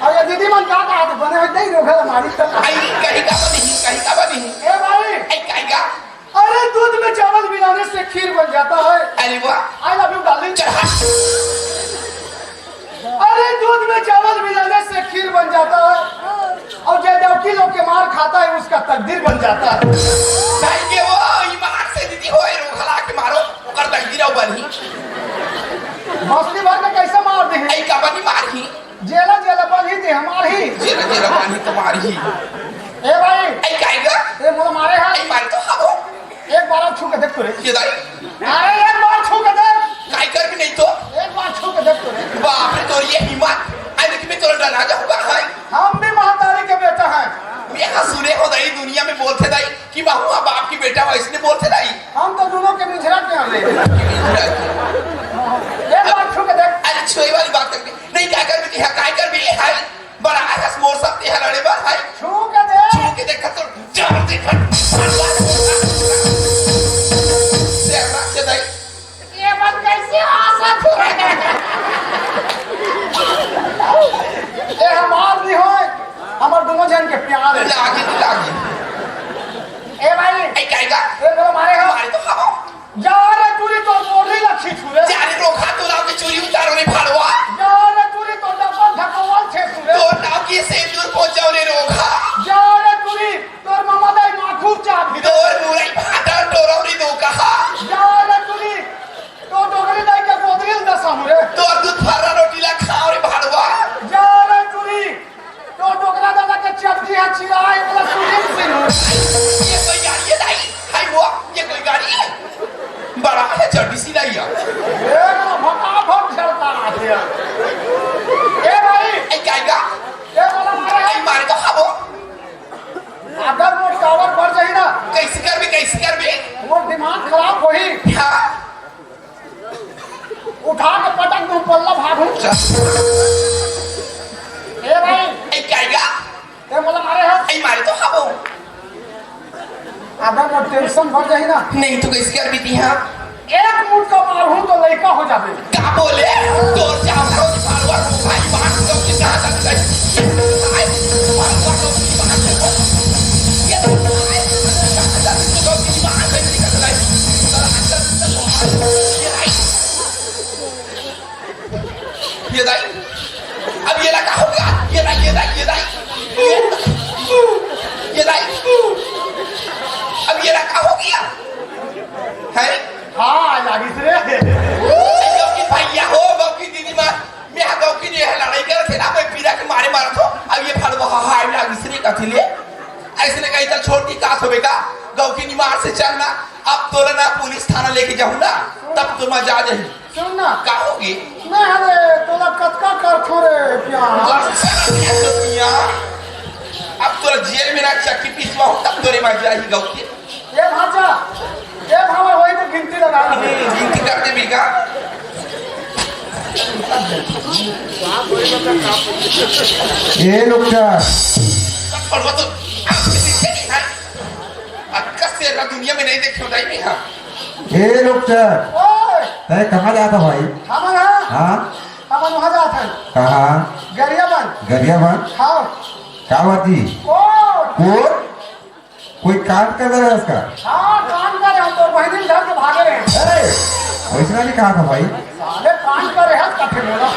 अरे दीदी मन का कहा तो बने हो नहीं रोघा मारी तो। आई, कहीं का बनी, कहीं का बनी। ए भाई। ए, कहीं का? अरे दूध में चावल मिलाने से खीर बन जाता है। अरे वाह। I love you darling। चल हट। अरे दूध में चावल मिलाने से खीर बन जाता है, और जो डौकी लोग के मार खाता है उसका तकदीर बन जाता है। सही के वो ईमान से दीदी होए रोघा ला के मारो, ओकर तकदीर बनही। मछली भर के कैसे मार दे? ऐ का बनी मारही? जेला जेला बनही ते हमार ही। जेला जेला बनही तुम्हार ही। ए भाई। ऐ काई गा? ए मोला मारे हा। ऐ मारे तो खाबो। एक बार और छू के देख तो रे। ये दाई। अरे एक बार छू के देख। काई कर भी नहीं तो। एक बार छू के देख तो रे। बाप रे, तोर ये हिम्मत। अरे कि मैं तोला डरा जाऊंगा, हाय। हम भी महतारी के बेटा हैं। मैं हाँ सुने हो दाई, दुनिया में बोलते दाई कि बहू बाप की बेटा वैसने बोलते दाई। हम तो दोनों के मिझरा के हवे। एक बार छू के देख। अरे छुए वाली बात करके नहीं, काय कर भी है, काय कर भी है, बड़ा आकाश मोर सब ते हलड़े बा है। छू के देख। छू के देख तो जब देख। से रात से दाई। ये बात कैसे आ सकती है? ए हमार नहीं होए, हमर दोनों जन के प्यार है। लागी तो लागी। ए भाई। ए काई गा? ए बोलो मारे हो। मारे तो खाओ। जा रे टूरी तोर मोरनी लखी छुरे। जा रे रोघा तोला के चूरी उतारो रे भाड़वा। जा रे टूरी तोर डब्बा ढकोल छे छुरे। तोर नाव की सेंदूर पोंचाओ रे रोघा। जा रे टूरी तोर ममा दाई माखुर चाबी रे। तोर मुरई भाटा टोरो रे रोघा। जा रे टूरी तोर डोकरी दाई के गोदरी ल दसाहू रे। तोर दूध फर्रा रोटी ला खाओ रे भाड़वा। जा रे टूरी तो डोकरा दादा के चड्डी है चिराए वाला सुनील सिंह। ये कोई गाड़ी है दाई? हाय वो, ये कोई गाड़ी है? बड़ा है चड्डी सिलाई है। ए, फटाफट झड़का आ गया। ए भाई। ए, क्या आएगा? ए, बोला मारे। ए, मारे तो खाबो। अगर वो टावर बढ़ जाए ना। कैसे कर भी, कैसे कर भी? वो दिमाग खराब होही। हाँ। उठा के पटक दूं, पल्ला भागू। ए भाई। ए, क्या आएगा? ए, मोला मारे हा? नहीं मारे तो हवो। अबे, मोर टेंशन बढ़ जाही ना। नहीं तो कैसे कर बीती हा? एक मुक्का मारहूं तो लइका हो जाबे। का बोले? तोर जाओ, जाओ, भालवा को भाई, बात तो कितना तक गई? भाई, भालवा को भाई, बात तो ये तो भाई, ये दाई, अब ये ला का हो गया? ये दाई, ये दाई, ये दाई, ये, ये दाई, अब ये ला का हो गया? है? हाँ, लागिस रे। गौकी भैया हो, गौकी दीदी मार, मैं गौकी ने लड़ाई करत हे ना, मैं पीरा के मारे मारत हो। अब ये फलवा, हाँ, हाँ, लागिस रे कथी ले? ऐसे ने कही, "चल छोटी का सोबे का, गौकी निमार से चलना, अब तोला ना पुलिस थाना लेके जाऊं ना, तब तो मजा आ जाही।" सुन ना। का होगे? मैं हरे तोला कतका करथो रे प्यार। अब तोला जेल में ना चक्की पिसवा हो, तब तोरे मजा आही गौकी। ए भांचा, ए भांवर होई तो गिनती लगा। गिनती कर दे बिका। ए लुच्चा। पढ़वा तो आपके पीछे नहीं है। अक्का से ना दुनिया में नहीं देखे हो, नहीं है। ए लुच्चा। ओए। तय कहाँ जाता भाई? हमन हा? हाँ। हमन वहाँ जात हन। कहाँ? गरियाबंद। गरियाबंद? हाँ। का बात जी? कोर्ट। कोर्ट? कोई कांड कर रहा है उसका? हाँ, कांड कर रहे, हम तो बहिनी धर के भागे रहे। अरे, वैसना नहीं कहा था भाई। साले कांड कर रहे हैं, कथे बोला।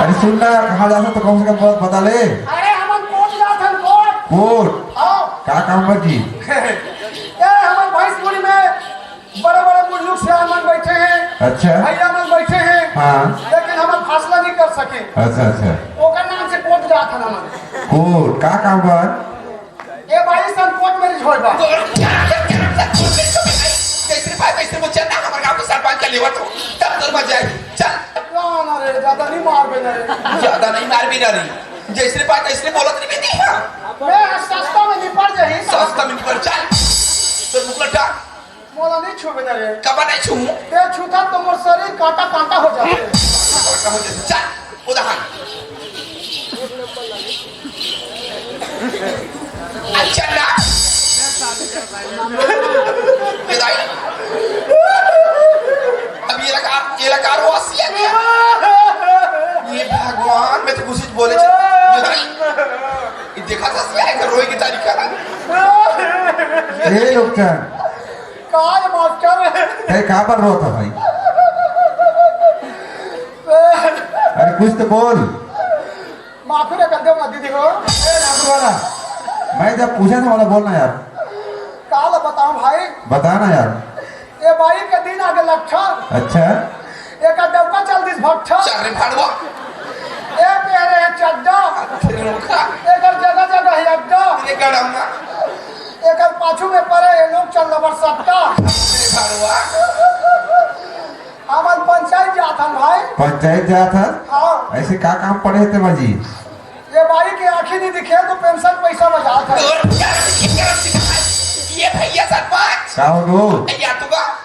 अरे सुन ना, कहाँ जाता तो कम से कम बात बता ले। अरे, हमन कोर्ट जात हन, कोर्ट। कोर्ट? हाँ। का काम बा जी? ए, हमन भैंसपुरी में बड़े-बड़े बुजुर्ग सियान मन बैठे हैं, अच्छा। भैया मन बैठे हैं, हाँ। लेकिन हमन फैसला नहीं कर सके। अच्छा, अच्छा। ओकर नाम से कोर्ट जात हन हमन। कोर्ट, का काम बा? ए भाई, संकोच में रिझोए बा। जैसे भाई, जैसे वो चंदा हमारे गांव के सरपंच का लेवत हो, तब तो मजा आए। चल। ना, ना रे, ज्यादा नहीं मार बे ना रे। ज्यादा नहीं मार बे ना रे। जैसे बात, जैसे बोलत नहीं बेटी, हाँ। मैं सस्ता में निपट जाही। सस्ता में निपट, चल। तो मुकला टांग। मोला नहीं छुबे ना रे। कबा नहीं छू? ते छूता तो मोर शरीर कांटा कांटा हो जाते। कांटा हो जाते। चल, उदाहरण। अच्छा ना। ये दाई। अब ये लगा, ये लगा रो हंसी है क्या? ये भगवान, मैं तो कुछ बोले छे। ये दाई। ये देखा था हंसी है, रोए की तारीख का। ए लोग, का रे मास्टर? ए, का बर रोत हस भाई? अरे कुछ तो बोल। माफी रे कर दे ना दीदी हो। ए, नाथू वाला, मैं जब पूछा था वाला बोलना यार। का ला बताऊं भाई? बता ना यार। ए भाई के दिन आगे लक्षण। अच्छा। एकर डौका चल दिस भट्ठा। चल रे भाड़वा। ए पेरे है चड्डा। तेरे लोग का। एकर जगह जगह है अड्डा। ये गड़म ना। एकर पाछू में पड़े ये लोग चल लबर सट्टा। तेरे भाड़वा। हमन पंचायत जात हन भाई। पंचायत जात हन? हाँ। ऐसे का काम पड़े हे तेमा जी? ये भाई के आँखी नहीं दिखे तो पेंशन पैसा में जात है। ये भैया सरपंच। का हो गो? भैया तू का?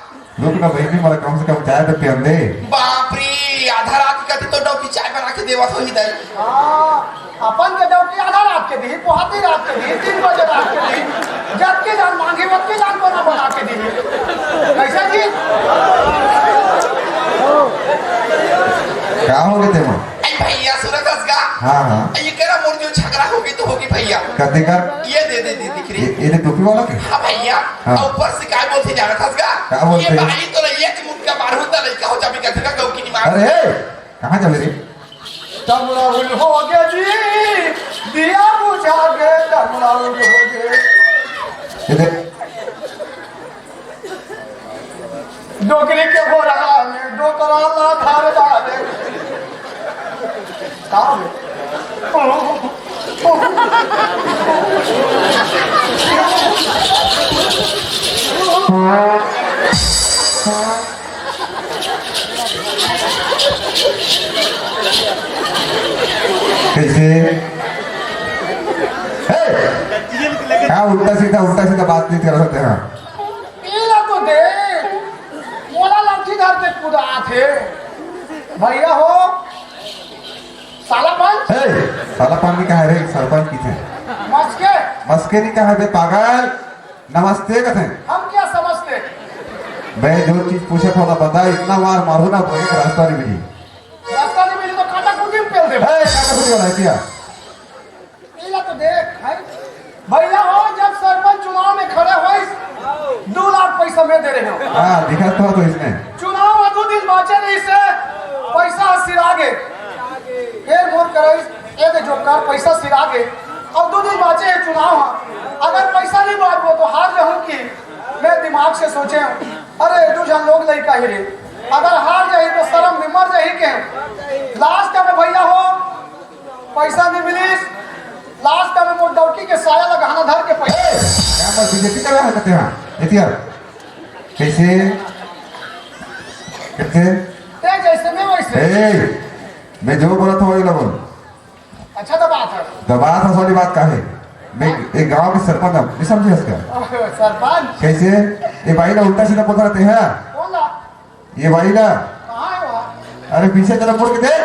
रुक ना बहिनी, मोला कम से कम चाय तो पियन दे। बाप रे, आधा रात के कति तो डौकी चाय बना के देवत होही दाई। हाँ, अपन के डौकी आधा रात के दिही, पोहाती रात के दिही, तीन बजे रात के दिही, जतके जान मांगी, ओतके जान बना बना के दिही। कैसे जी? का हो गे तेमा? अई भैया, सुनत हस गा? हाँ, हाँ। अई करा मोर जो झगड़ा होगे तो होगे भैया। कते कर? ये दे दे दीदी। ये, ये दे टोपी वाला के? हाँ भैया, हाँ। अउ ऊपर से काय बोलथे जानत हस गा? का बोलथे? ये बाई तोला एक मुक्का मारहूं त लइका हो जाबे कथे गा गौ की निमार। अरे, कहाँ चले रे? टमलाउल हो गे जी, दिया बुझा गे, टमलाउल हो गे। ये दे। डोकरी के बोरा में डोकरा ला धार डाले। का हो? कैसे? हे! का उल्टा सीधा, उल्टा सीधा बातचीत करत हस? पी ला तो दे, मोला लाठी धर के कुदाथे। भैया हो, साला पंच। हे, साला पंच भी कहा रे, सरपंच की थे। मस्के? मस्के नहीं कहा बे पागल, नमस्ते कथे। हम क्या समझते? मैं जो चीज पूछत हों बता, इतना मार मारहूं ना, कोई रास्ता नहीं मिली। रास्ता नहीं मिली तो काटा कुटी में पेल दे। ए, काटा कुटी वाला है क्या? इला तो देख भाई, भैया हो, जब सरपंच चुनाव में खड़े होइस, दो लाख पैसा मैं दे रहे हूँ। हाँ, दिखा तो, तो इसमें। चुनाव में दो दिन बाँचे रहिसे, पैसा सिरा गे। फिर मोर करइस, ए दे जोकर, पैसा सिरा गे। अब दो दिन बाँचे हे चुनाव ह, अगर पैसा नहीं बाँटबो तो हार जाहूँ कि? मैं दिमाग से सोचे हूँ, अरे दू झन लोग लइका ही रे, अगर हार जाही तो शर्म में मर जाही के। लास्ट में भैया हो, पैसा नहीं मिलिस, लास्ट में मोर डौकी के साया ला गहना धर के पैसा। ए, क्या बात, बीजेपी का रहा करते हैं? इतिहास। कैसे? कैसे? ते जैसे मैं वैसे। ए, मैं जो बोला था वही ला बोल। अच्छा, दबात है। दबात है, सारी बात का है। मैं एक गांव के सरपंच हूँ, नहीं समझे इसका? सरपंच? कैसे? ये भाई ना उल्टा सीधा बोलता रहते हैं। कौन ला? ये भाई ना। कहाँ है वो? अरे, पीछे तरफ मुड़ के देख।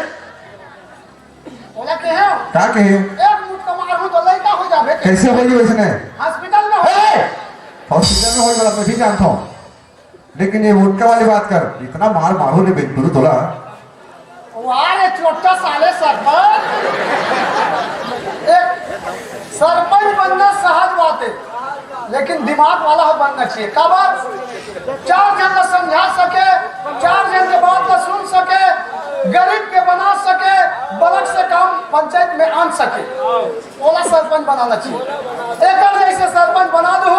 ओला कहे हो? का कहे? एक मुटका मारू तो लइका हो जाबे। कैसे होई वैसने? हॉस्पिटल में हो। ए! हॉस्पिटल में होई वाला मैं भी जानता हूँ, लेकिन ये वोडका वाली बात कर, इतना मार मारू रे बेंटू तोला। वाह रे चोट्टा साले सरपंच। एक सरपंच बनना सहज बात है, लेकिन दिमाग वाला हो बनना चाहिए। काबर? चार झन ला समझा सके, चार झन के बात ला सुन सके, गरीब के बना सके, बलक से काम पंचायत में आन सके, ओला सरपंच बनाना चाहिए। एकर जैसे सरपंच बना दू,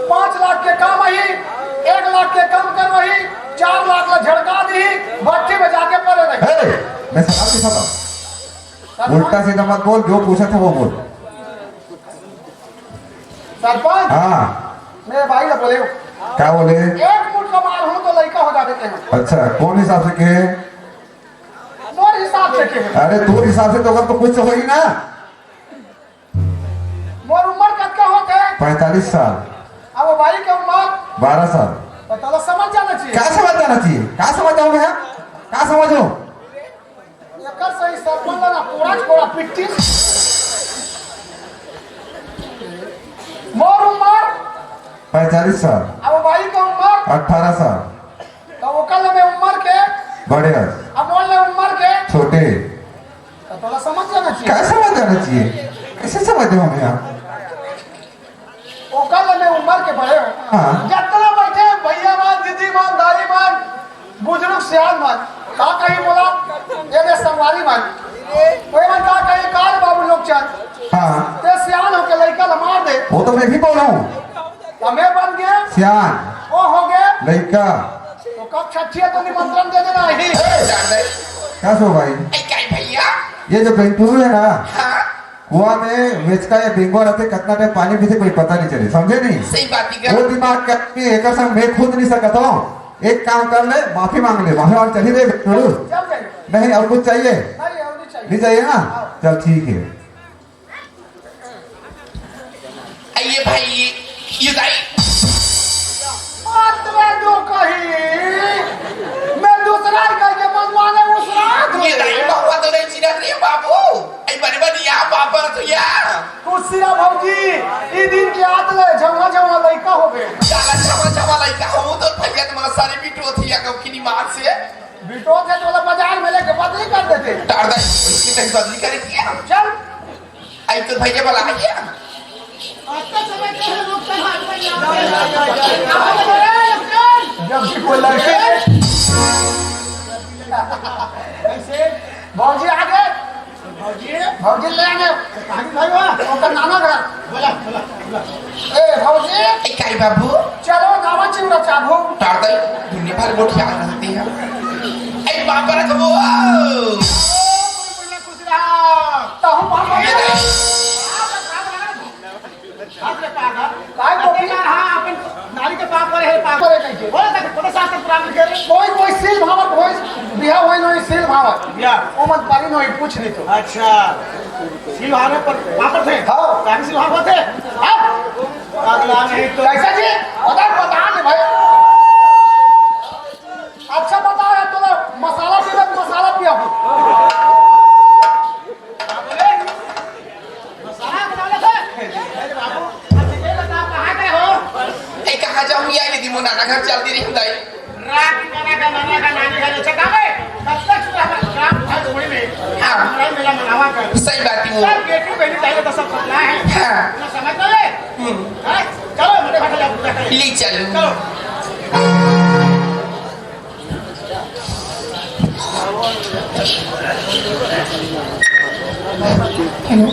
पाँच लाख के काम आही, एक लाख के काम करवाही, चार लाख ला झड़का दी, भट्टी में जाके पड़े रही। हे, मैं सलाह के साथ हूँ। सरपंच? उल्टा सीधा मत बोल, जो पूछा था वो बोल। सरपंच? हाँ। मेरे भाई ने बोले। क्या बोले? एक मुटका मार हूँ तो लइका हो जाबे कहे। अच्छा, कौन हिसाब से कहे? मोर हिसाब से कहे। अरे, तोर हिसाब से तो अगर तो कुछ होई ना। मोर उम्र कतका होथे? पैंतालीस साल। अब वो भाई के उम्र? बारह साल। तो तोला समझ जाना चाहिए। क्या समझ जाना चाहिए? क्या समझ जाऊँ मैं? क्या समझूँ? एकर सही सरपंच ला ना, पूरा छोड़ा पिट्टी। मोर उम्र? पैंतालीस साल। अब भाई के उम्र? अठारह साल। तो ओकर ले मैं उम्र के? बड़े हस। अब मोर ले उम्र के? छोटे। तो तोला समझ जाना चाहिए। क्या समझ जाना चाहिए? कैसे समझ जाऊँ मैं आप? ओकर ले मैं उम्र के बड़े हो। हाँ। जतना बैठे भैया मन, दीदी मन, दाई मन, बुजुर्ग सियान मन, का कही बोला? ये दे संगवारी मन। ओए मन का कही, "काल बाबू लोग चल।" हाँ। ते सियान होके लइका ला मार दे। वो तो मैं भी बोला हूँ। तो मैं बन गया। सियान। वो हो गया। लइका। तो कब छठिया तो निमंत्रण दे देना ही। क्या सो भाई? ए, क्या भैया? ये जो बेंटू है ना, हाँ। कुआं में मेचका या बेंगवा रहते, कितना टाइम पानी पीते, कोई पता नहीं चले, समझे नहीं? सही बात है। वो दिमाग का कि एकर संग मैं खुद नहीं सकता हूँ। एक काम कर ले, माफी मांग ले, माफी मांग, चली रे छोड़ू। चल जाइए। नहीं, और कुछ चाहिए? नहीं, और नहीं चाहिए। नहीं चाहिए ना? हाँ। चल, ठीक है। आइए भाई, ये दाई। मात्र जो कही, मैं दूसरा ही कह के मनवाने उस रात ये में। दाई, बाबा तो नहीं चिन्हत रे बाबू। आई बड़े बड़े या बाबा तो या। कुछ सिरा भौजी, ई दिन के आत ले झमा झमा लइका हो गए। ज्यादा झमा झमा लइका हो तो भैया तुम्हारा सारे बिटो थी या कब की मार से। बिटो थे तो बाजार में लेके बदली कर देते। टार दाई, इसकी तक बदली करे क्या? चल। आई तो भैया वाला है क्या? आपका समय क्या है? लोग सब हाथ में जब भी कोई लड़के कैसे? भौजी आ गए। भौजी? भौजी ले आने। कहाँ की भाई हुआ? ओकर नाना घर। बोला, बोला, बोला। ए, भौजी। ए, काई बाबू? चलो, नावा चिवड़ा चाबू। टार दाई, दुनिया भर गोठिया रहते हैं। ए, बाबा रे, तो वो। खुश रहा। तो हम बाबा ये रे। बाप रे पागल। काय गोपी? हाँ, अपन नारी के पाप करे है, पाप करे नहीं के। बोले तक, बोले शास्त्र पुराण के रे। कोई, कोई सील भावक होई, बिहा होई नहीं सील भावक। या। ओ मत पारी नहीं, पूछ नहीं तो। अच्छा। सील भावक पर पाप थे? हाँ। ताकि सील भावक थे? हाँ? अगला नहीं तो। कैसा जी? पता, पता नहीं भाई। अच्छा पता है तो मसाला पीवे, मसाला पिया हूँ। मसाला बना लेते हैं। मोर नाना घर चल दे रही हूँ दाई। रात के नाना का, नाना का, नानी घर चल जावे। तब तक तू हमारे गाँव घर उमड़ी में हाँ। हमारा मेला मनावा कर। सही बात है वो। सब बेटी बहनी चाहिए तो सब बदला है। हाँ। ना समझ लो ये। हम्म। हाँ? चलो, मेरे घर चलो, पूजा करें। ले चलो। चलो। हेलो।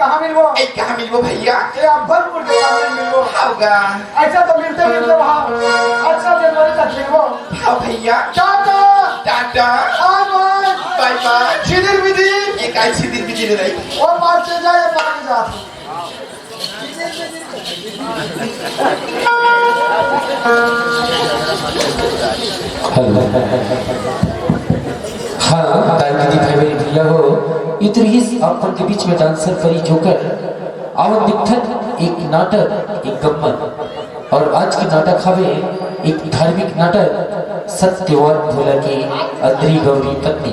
कहाँ मिलबो? ए, कहाँ मिलबो भैया? ए, अब्बलपुर के सामने मिलबो। हव गा। अच्छा, तो मिलते मिलते वहाँ अठारह जनवरी तक मिलबो। हव भैया। टाटा। टाटा। बाय बाय। बाय बाय। छिदिर बिदिर। ए, काय छिदिर बिदिर रे? ओ पार से जा, ये पार से जा। हेलो। हाँ, दाई दीदी, भाई बहन, भैया हो, इतनी ही आप मन के बीच में डांसर परी जोकर। आवन दिखत एक नाटक, एक गम्मत। और आज के नाटक हवे एक धार्मिक नाटक, सत्यवान भोला के अंदरी गौरी पत्नी।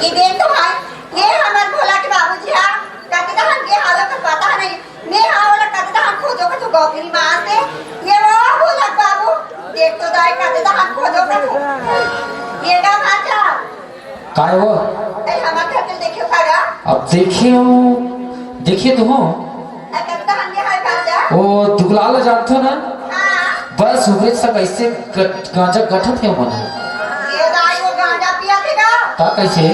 ये देख तो भाई, ये हमर भोला के बाबूजी हा, कते डहन गे हावय ओकर पता नहीं। मैं हा ओला कते डहन खोजों कथों गौगरी मार से। ये वो भोला के बाबू, देख तो दाई कते डहन खोजों कथों। ये गा भांचा। काय वो? अरे हमार घर के देखे का गा? अब देखे हो, देखे तो हो। अरे कते डहन गे हावय भांचा? ओ दुगला ला जानथो ना? हाँ। बस उबरे सब ऐसे गट-, गांजा गठत हे मन। ये दाई वो गांजा पिया थे का? ता कैसे?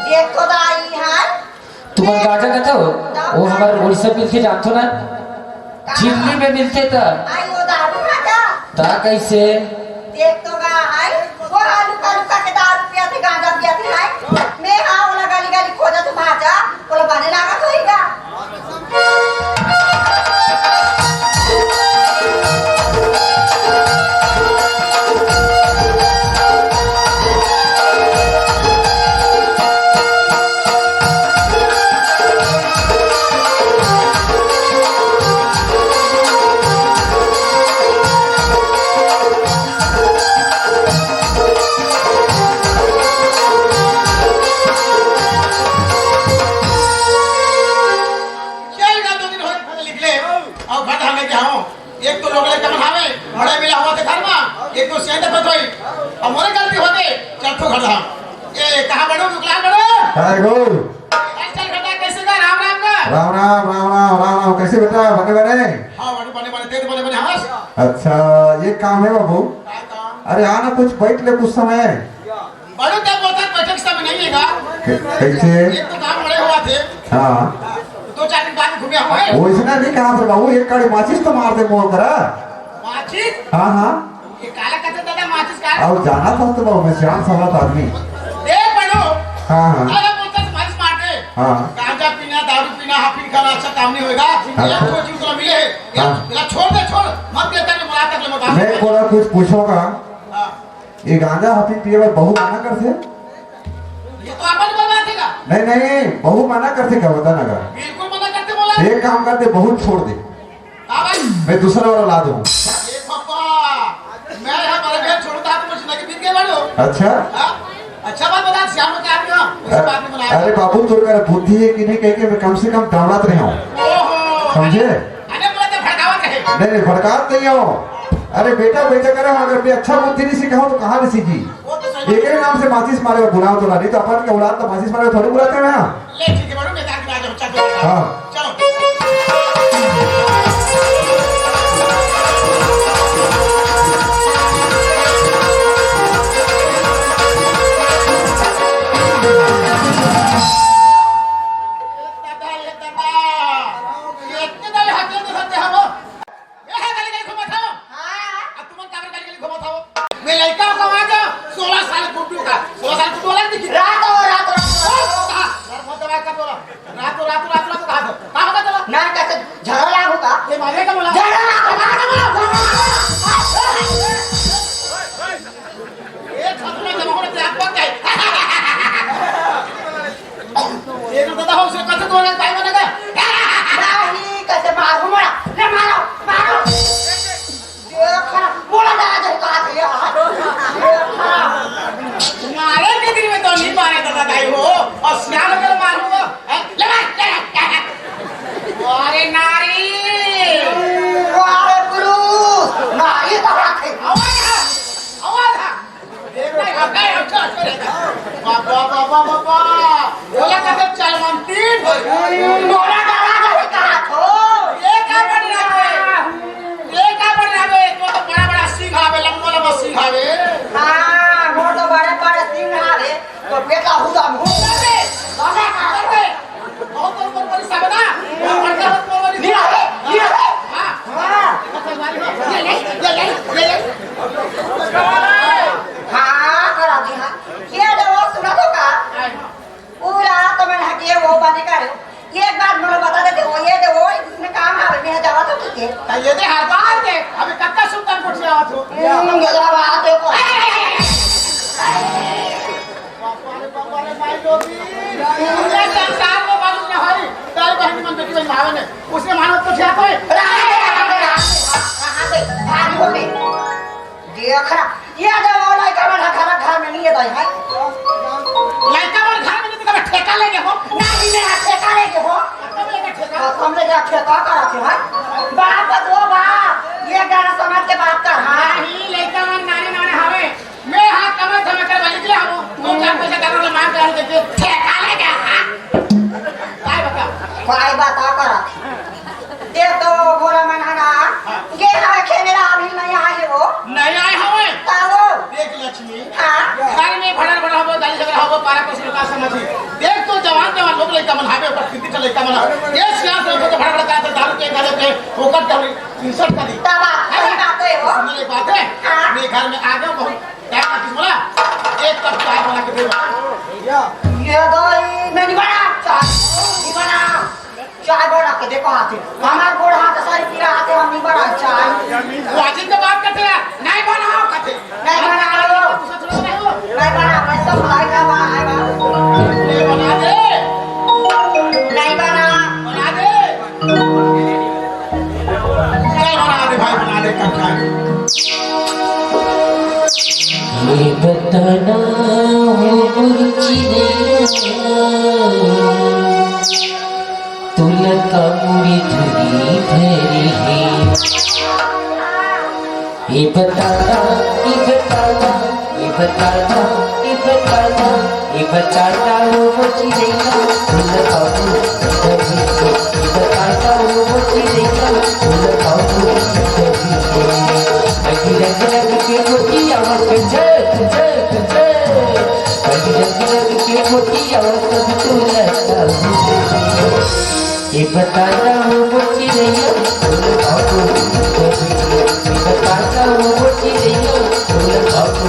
देख तो दाई है। तुमन गांजा कथव? वो हमर उड़ीसा मिलथे जानथो ना? झिल्ली में मिलथे त। आई वो दारू भांचा। त कैसे? देख तो गा, आई वो हा लुका लुका के दारू पिया थे, गांजा पिया थे, आई। मैं हा ओला गली गली खोजत भांचा, ओला बने लागत होही गा। चल ना, दो दिन होय, निकले। अउ घर धामे के हव। एक तो लोग ले कमन हावे, बड़े मिला हुआ थे घर मा, एक तो सेंध पत होई। अब मोरे गलती होते, चल तो घर धाम। ए, कहाँ बड़ो, दुगला बड़ो? काय गो? चल, चल बेटा, कैसे का? राम राम का? राम राम, राम राम, राम राम। कैसे बेटा, बने बने? हाँ, बने, बने, बने, तेरे बने, बने, हाँ। अच्छा, ये काम है बाबू। काय काम? अरे, आना कुछ, बैठ ले कुछ समय। बड़े तक बोलता, बैठक सब नहीं है का? कै-, कैसे? एक तो काम बड़े हुआ थे। हाँ। दो चार दिन बाद में घूमे हुए। वो इसने नहीं कहा था बाबू, एक काड़ी माचिस तो मार दे मोर करा। माचिस? हाँ, हाँ। ये काला कहते दादा माचिस का? अब जाना था तो बाबू, मैं श्याम सवात आदमी। ए बड़ो। हाँ, हाँ। अरे बोलता तो माचिस मार दे। हाँ। गांजा पीना, दारू पीना, हाफिन खाना अच्छा काम नहीं होएगा। हाँ। ये तो जीव तो मिले है। ये हाँ। छोड़ दे, छोड़। मत देता नहीं, बुला तक ले, मैं मैं कोला कुछ पूछोगा। हाँ। ये गांजा हाफिन पिए बर बहू मना करथे? ये तो अपन बर्बाद है का? नहीं, नहीं, बहू मना करथे का, बता ना का? बिल्कुल मना करथे बोला। एक काम करते, बहू छोड़ दे। हाँ भाई। मैं दूसरा वाला ला दूँ। ए पापा, मैं यहाँ बड़े भेद छोड़ू था, तो मुझे लगे बीत गए बड़ो। अच्छा? हाँ? अच्छा बात बता, श्याम का आदमी हो, उसे बात में बुलाया। अरे बाबू, तोर करा बुद्धि है कि नहीं, कह के मैं कम से कम दौड़त रहे हूँ। ओहो। समझे? अरे बोला तो भड़कावत है। नहीं, नहीं, भड़कावत नहीं हो। अरे बेटा, बेटा करे हो, अगर मैं अच्छा बुद्धि नहीं सीखा हो तो कहाँ नहीं सीखी? वो तो सही। एक ही नाम से माचिस मारे बुलाओ तो ना, नहीं तो अपन के औलाद तो माचिस मारे थोड़ी बुलाते हैं ना। ले ठीक है, बड़ो, मैं जाके आ जाऊँ, चल, चल। हाँ। चलो। दादा, ये दादा, ये इतने दाई हाथ में तो सत्य है वो। ए, हे, गली गली घूमत हव? हाँ। अब तुमन काबर गली गली घूमत हव? मैं लइका हूँ, कहाँ जा? सोलह साल गुड्डू का। सोलह साल गुड्डू वाला नहीं दिखी? रात हो, रात हो, रात हो। ओ, कहाँ? रात हो, रात हो, रात हो, रात हो, रात हो, कहाँ हो? बाबा, बाबा, बाबा, ओला कथे चलवंतीन। मोला डरा डरा कहा थो। ये का बन रहा है? ये का बन रहा है? तो, तो बड़ा बड़ा सिंह आवे, लंबा लंबा सिंह आवे। हाँ, मोर तो बड़े बड़े सिंह आवे। तो बेटा हुआ मुंह कर दे। दादा का कर दे। बहुत तो ऊपर बड़ी साबना। बहुत बड़का बहुत बड़ी। नहीं आवे, नहीं आवे। हाँ। हाँ। ये ले, ये ले, ये ले। हाँ, करा दी, हाँ। ये दे वो सुना तो का? पूरा तो मैंने हटिए वो बंद करो। ये एक बात मोला बता देते हो, ये दे वो इसमें काम आ रही है, जावा तो ठीक है। तो ये दे हर बार दे, अभी कब तक सुल्तानपुर से आवा तू? हम्म, ये दे बात है को। बाप रे, बाप रे, माई लोगी। पूरे संसार में मालूम ना होई, दाई बहन मन बेटी बहन भावे ने। उसने मानव तो क्या कोई? कहाँ पे? भाग हो गई। देख ना, ये दे वो लइका मन ह घर, घर में नहीं है दाई, है? लइका मन घर में नहीं, तो कभी ठेका लेके हो? नहीं, नहीं, ठेका लेके हो? कब लेके ठेका? कसम ले जा, ठेका करा के, है? बाप तो बाप, ये गाना समझ के बात कर, हाँ? नहीं, लइका मन नाने, नाने हवे। मैं हाँ, कमर धमर कर बलिक ले हम, दो चार पैसा डॉलर मार कर देते, ठेका लेके, हाँ? काय बता? काय बता करा? देख तो भोला मन ह ना, हाँ। ये हवे खेमेला अभी नहीं आए हे वो। नहीं आए हवे? तालो। देख लक्ष्मी, हाँ। घर में भड़र भड़र हवे, दाई झगड़ा हवे, पारा कुछ लुका समझी। देख तो जवान जवान लोग लइका मन हवे, ओकर सिद्धि के लइका मन हवे। ये सियास लोग तो भड़र भड़र करत दारू के, गांजा के, ओकर दारू, insult करी। तब बात, है सही ना? बात है वो। सुन ले बात है। हाँ। मैं घर में आ गया, बहुत टाइम लगी बोला। एक कप चाय बना के दे। ये दाई, मैं नहीं बना, चाय नहीं बना। चाय बना के देखो हाथी। हमार गोड़ हाथ सारी पीरा हाथे, हम नहीं बना चाय। वो अजीब के बात करते हैं, नहीं बनाओ कहते। नहीं बनाओ। नहीं बना, मैं तो भाई का बना है बाबू। ये बना दे। नहीं बना। बना दे। नहीं बना दे भाई, बना दे, कब खाए? ये बताना हो मुझे, तुला का मुड़ी धुरी धरी है। ये बताना, ये बताना, ये बताना, ये बताना, ये बताना वो मुझे नहीं, तुला का मुड़ी धरी है। ये बताना वो मुझे नहीं, तुला का मुड़ी धरी है। अभी रंग रंग के मोतिया मत जग, जग, जग। अभी रंग रंग के मोतिया सब तुला का मुड़ी धरी है। ये बताना वो मोची रैया, बोल बाबू। ये बताना वो मोची रैया, बोल बाबू।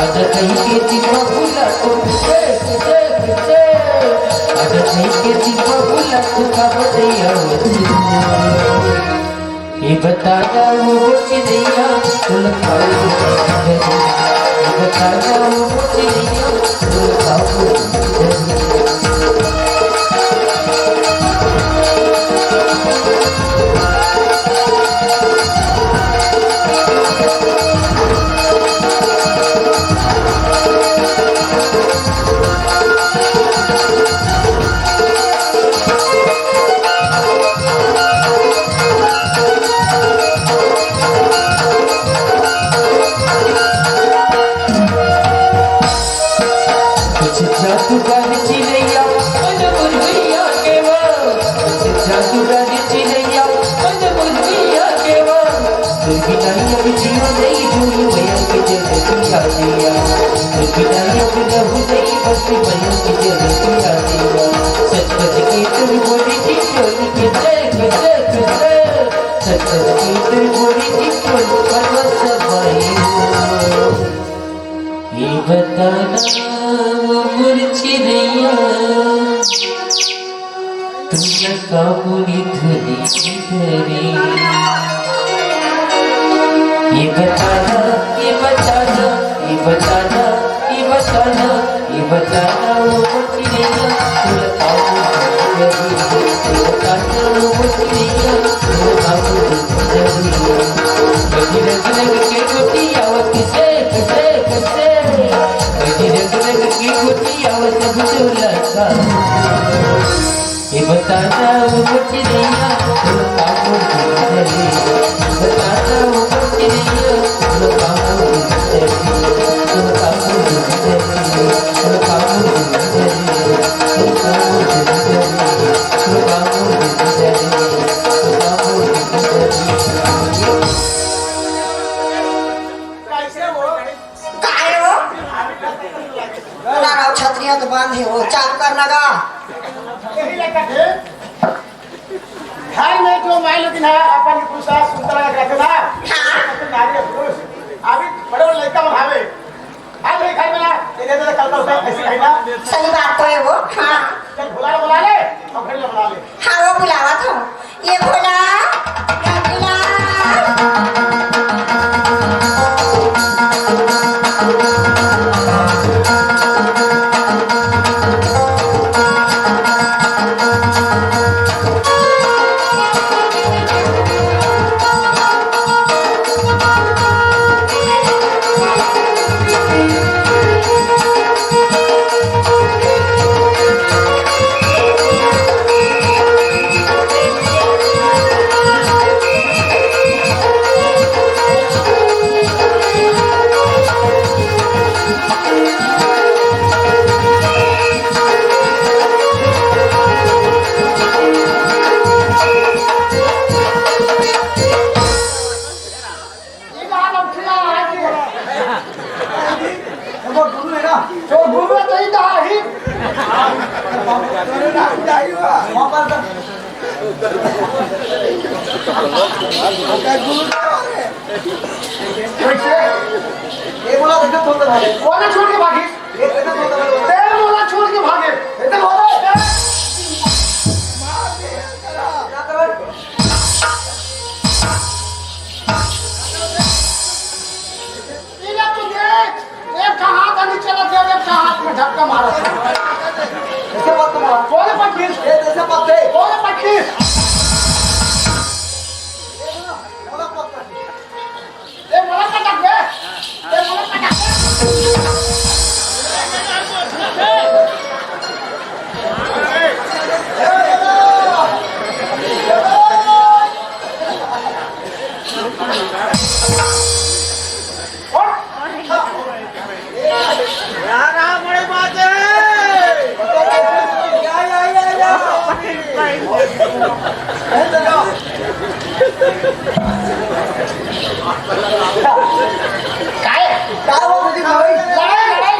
अदा कही के चिपा फूला को, देख, देख, देख। अदा कही के चिपा फूला को, का बतैया वो चिपा। ये बताना वो चिड़ैया, तुलकाऊ। ये बताना वो चिड़ैया, तुलकाऊ। कुछ जादूगर चिड़ैया, मन मुरझैया के वो। कुछ जादूगर चिड़ैया, मन मुरझैया के वो। तू बिना अब जीवन नहीं, जुड़ी मयंक जगतिया जिया। तू बिना अब रहू नहीं, बस मयंक जगतिया जिया। सच सच के तोर बोली चिचोरी के, जय के, जय के, जय। सच सच के तोर बोली चिचोरी, परवत सब भाई। बताना वो मोर चिरैया, तुमला का मुड़ी धुनी धरी। ये बताना, ये बताना, ये बताना, ये बताना, ये बताना वो मोर चिरैया, तुमला का मुड़ी धुनी धरी। ये बताना वो मोर चिरैया, तुमला का मुड़ी धुनी धरी। रग रग के गोटी आवत से, से, से। रग रग के गोटी आवत बुझला का। ये बताना वो मोर चिरैया, तुमला का मुड़ी धुनी धरी। बताना वो मोर चिरैया, तुमला का मुड़ी धुनी धरी। तुमला का मुड़ी धुनी धरी। तुमला का मुड़ी धुनी धरी। तुमला का मुड़ी धुनी धरी। तुमला का मुड़ी धुनी धरी। तुमला का मुड़ी धुनी धरी। कैसे हो? काय हो? ना राव छतरिया तो बांधे हो, चालू करना गा। यही लेकर के घर में जो माई लोग ना अपन पुरुषा सुंदर लगा के रखे ना, हाँ। नारी और पुरुष, अभी बड़े बड़े लड़का बनावे। आज ये घर में ना, ये दे दे, कल का उसका ऐसी कही ना। सही बात तो है वो, हाँ। चल बुला ले, बुला ले, और घर में बुला ले। हाँ, वो बुलावा था। ये भोला, रंगीला। ये बात हम सुना है कि वो गुरु है ना, तो गुरु है तो ही तो ही। वहाँ पर तो गुरु कैसे? ये बोला देखो, थोड़ा भाई। कौन है छोड़ के भागी? ये देखो, थोड़ा भाई। तेरे बोला छोड़ के भागे। इधर हो रहा है। ये ना तू देख, एक का हाथ नीचे लग गया, एक का हाथ में धक्का मारा। ऐसे मत मार। कौन है पच्चीस? ये जैसे मत दे। कौन है पच्चीस? ये बोला पत्थर। ये बोला पटक बे। ये बोला पटक बे। काय? काय हो तुझी लढाई? लढाई, लढाई.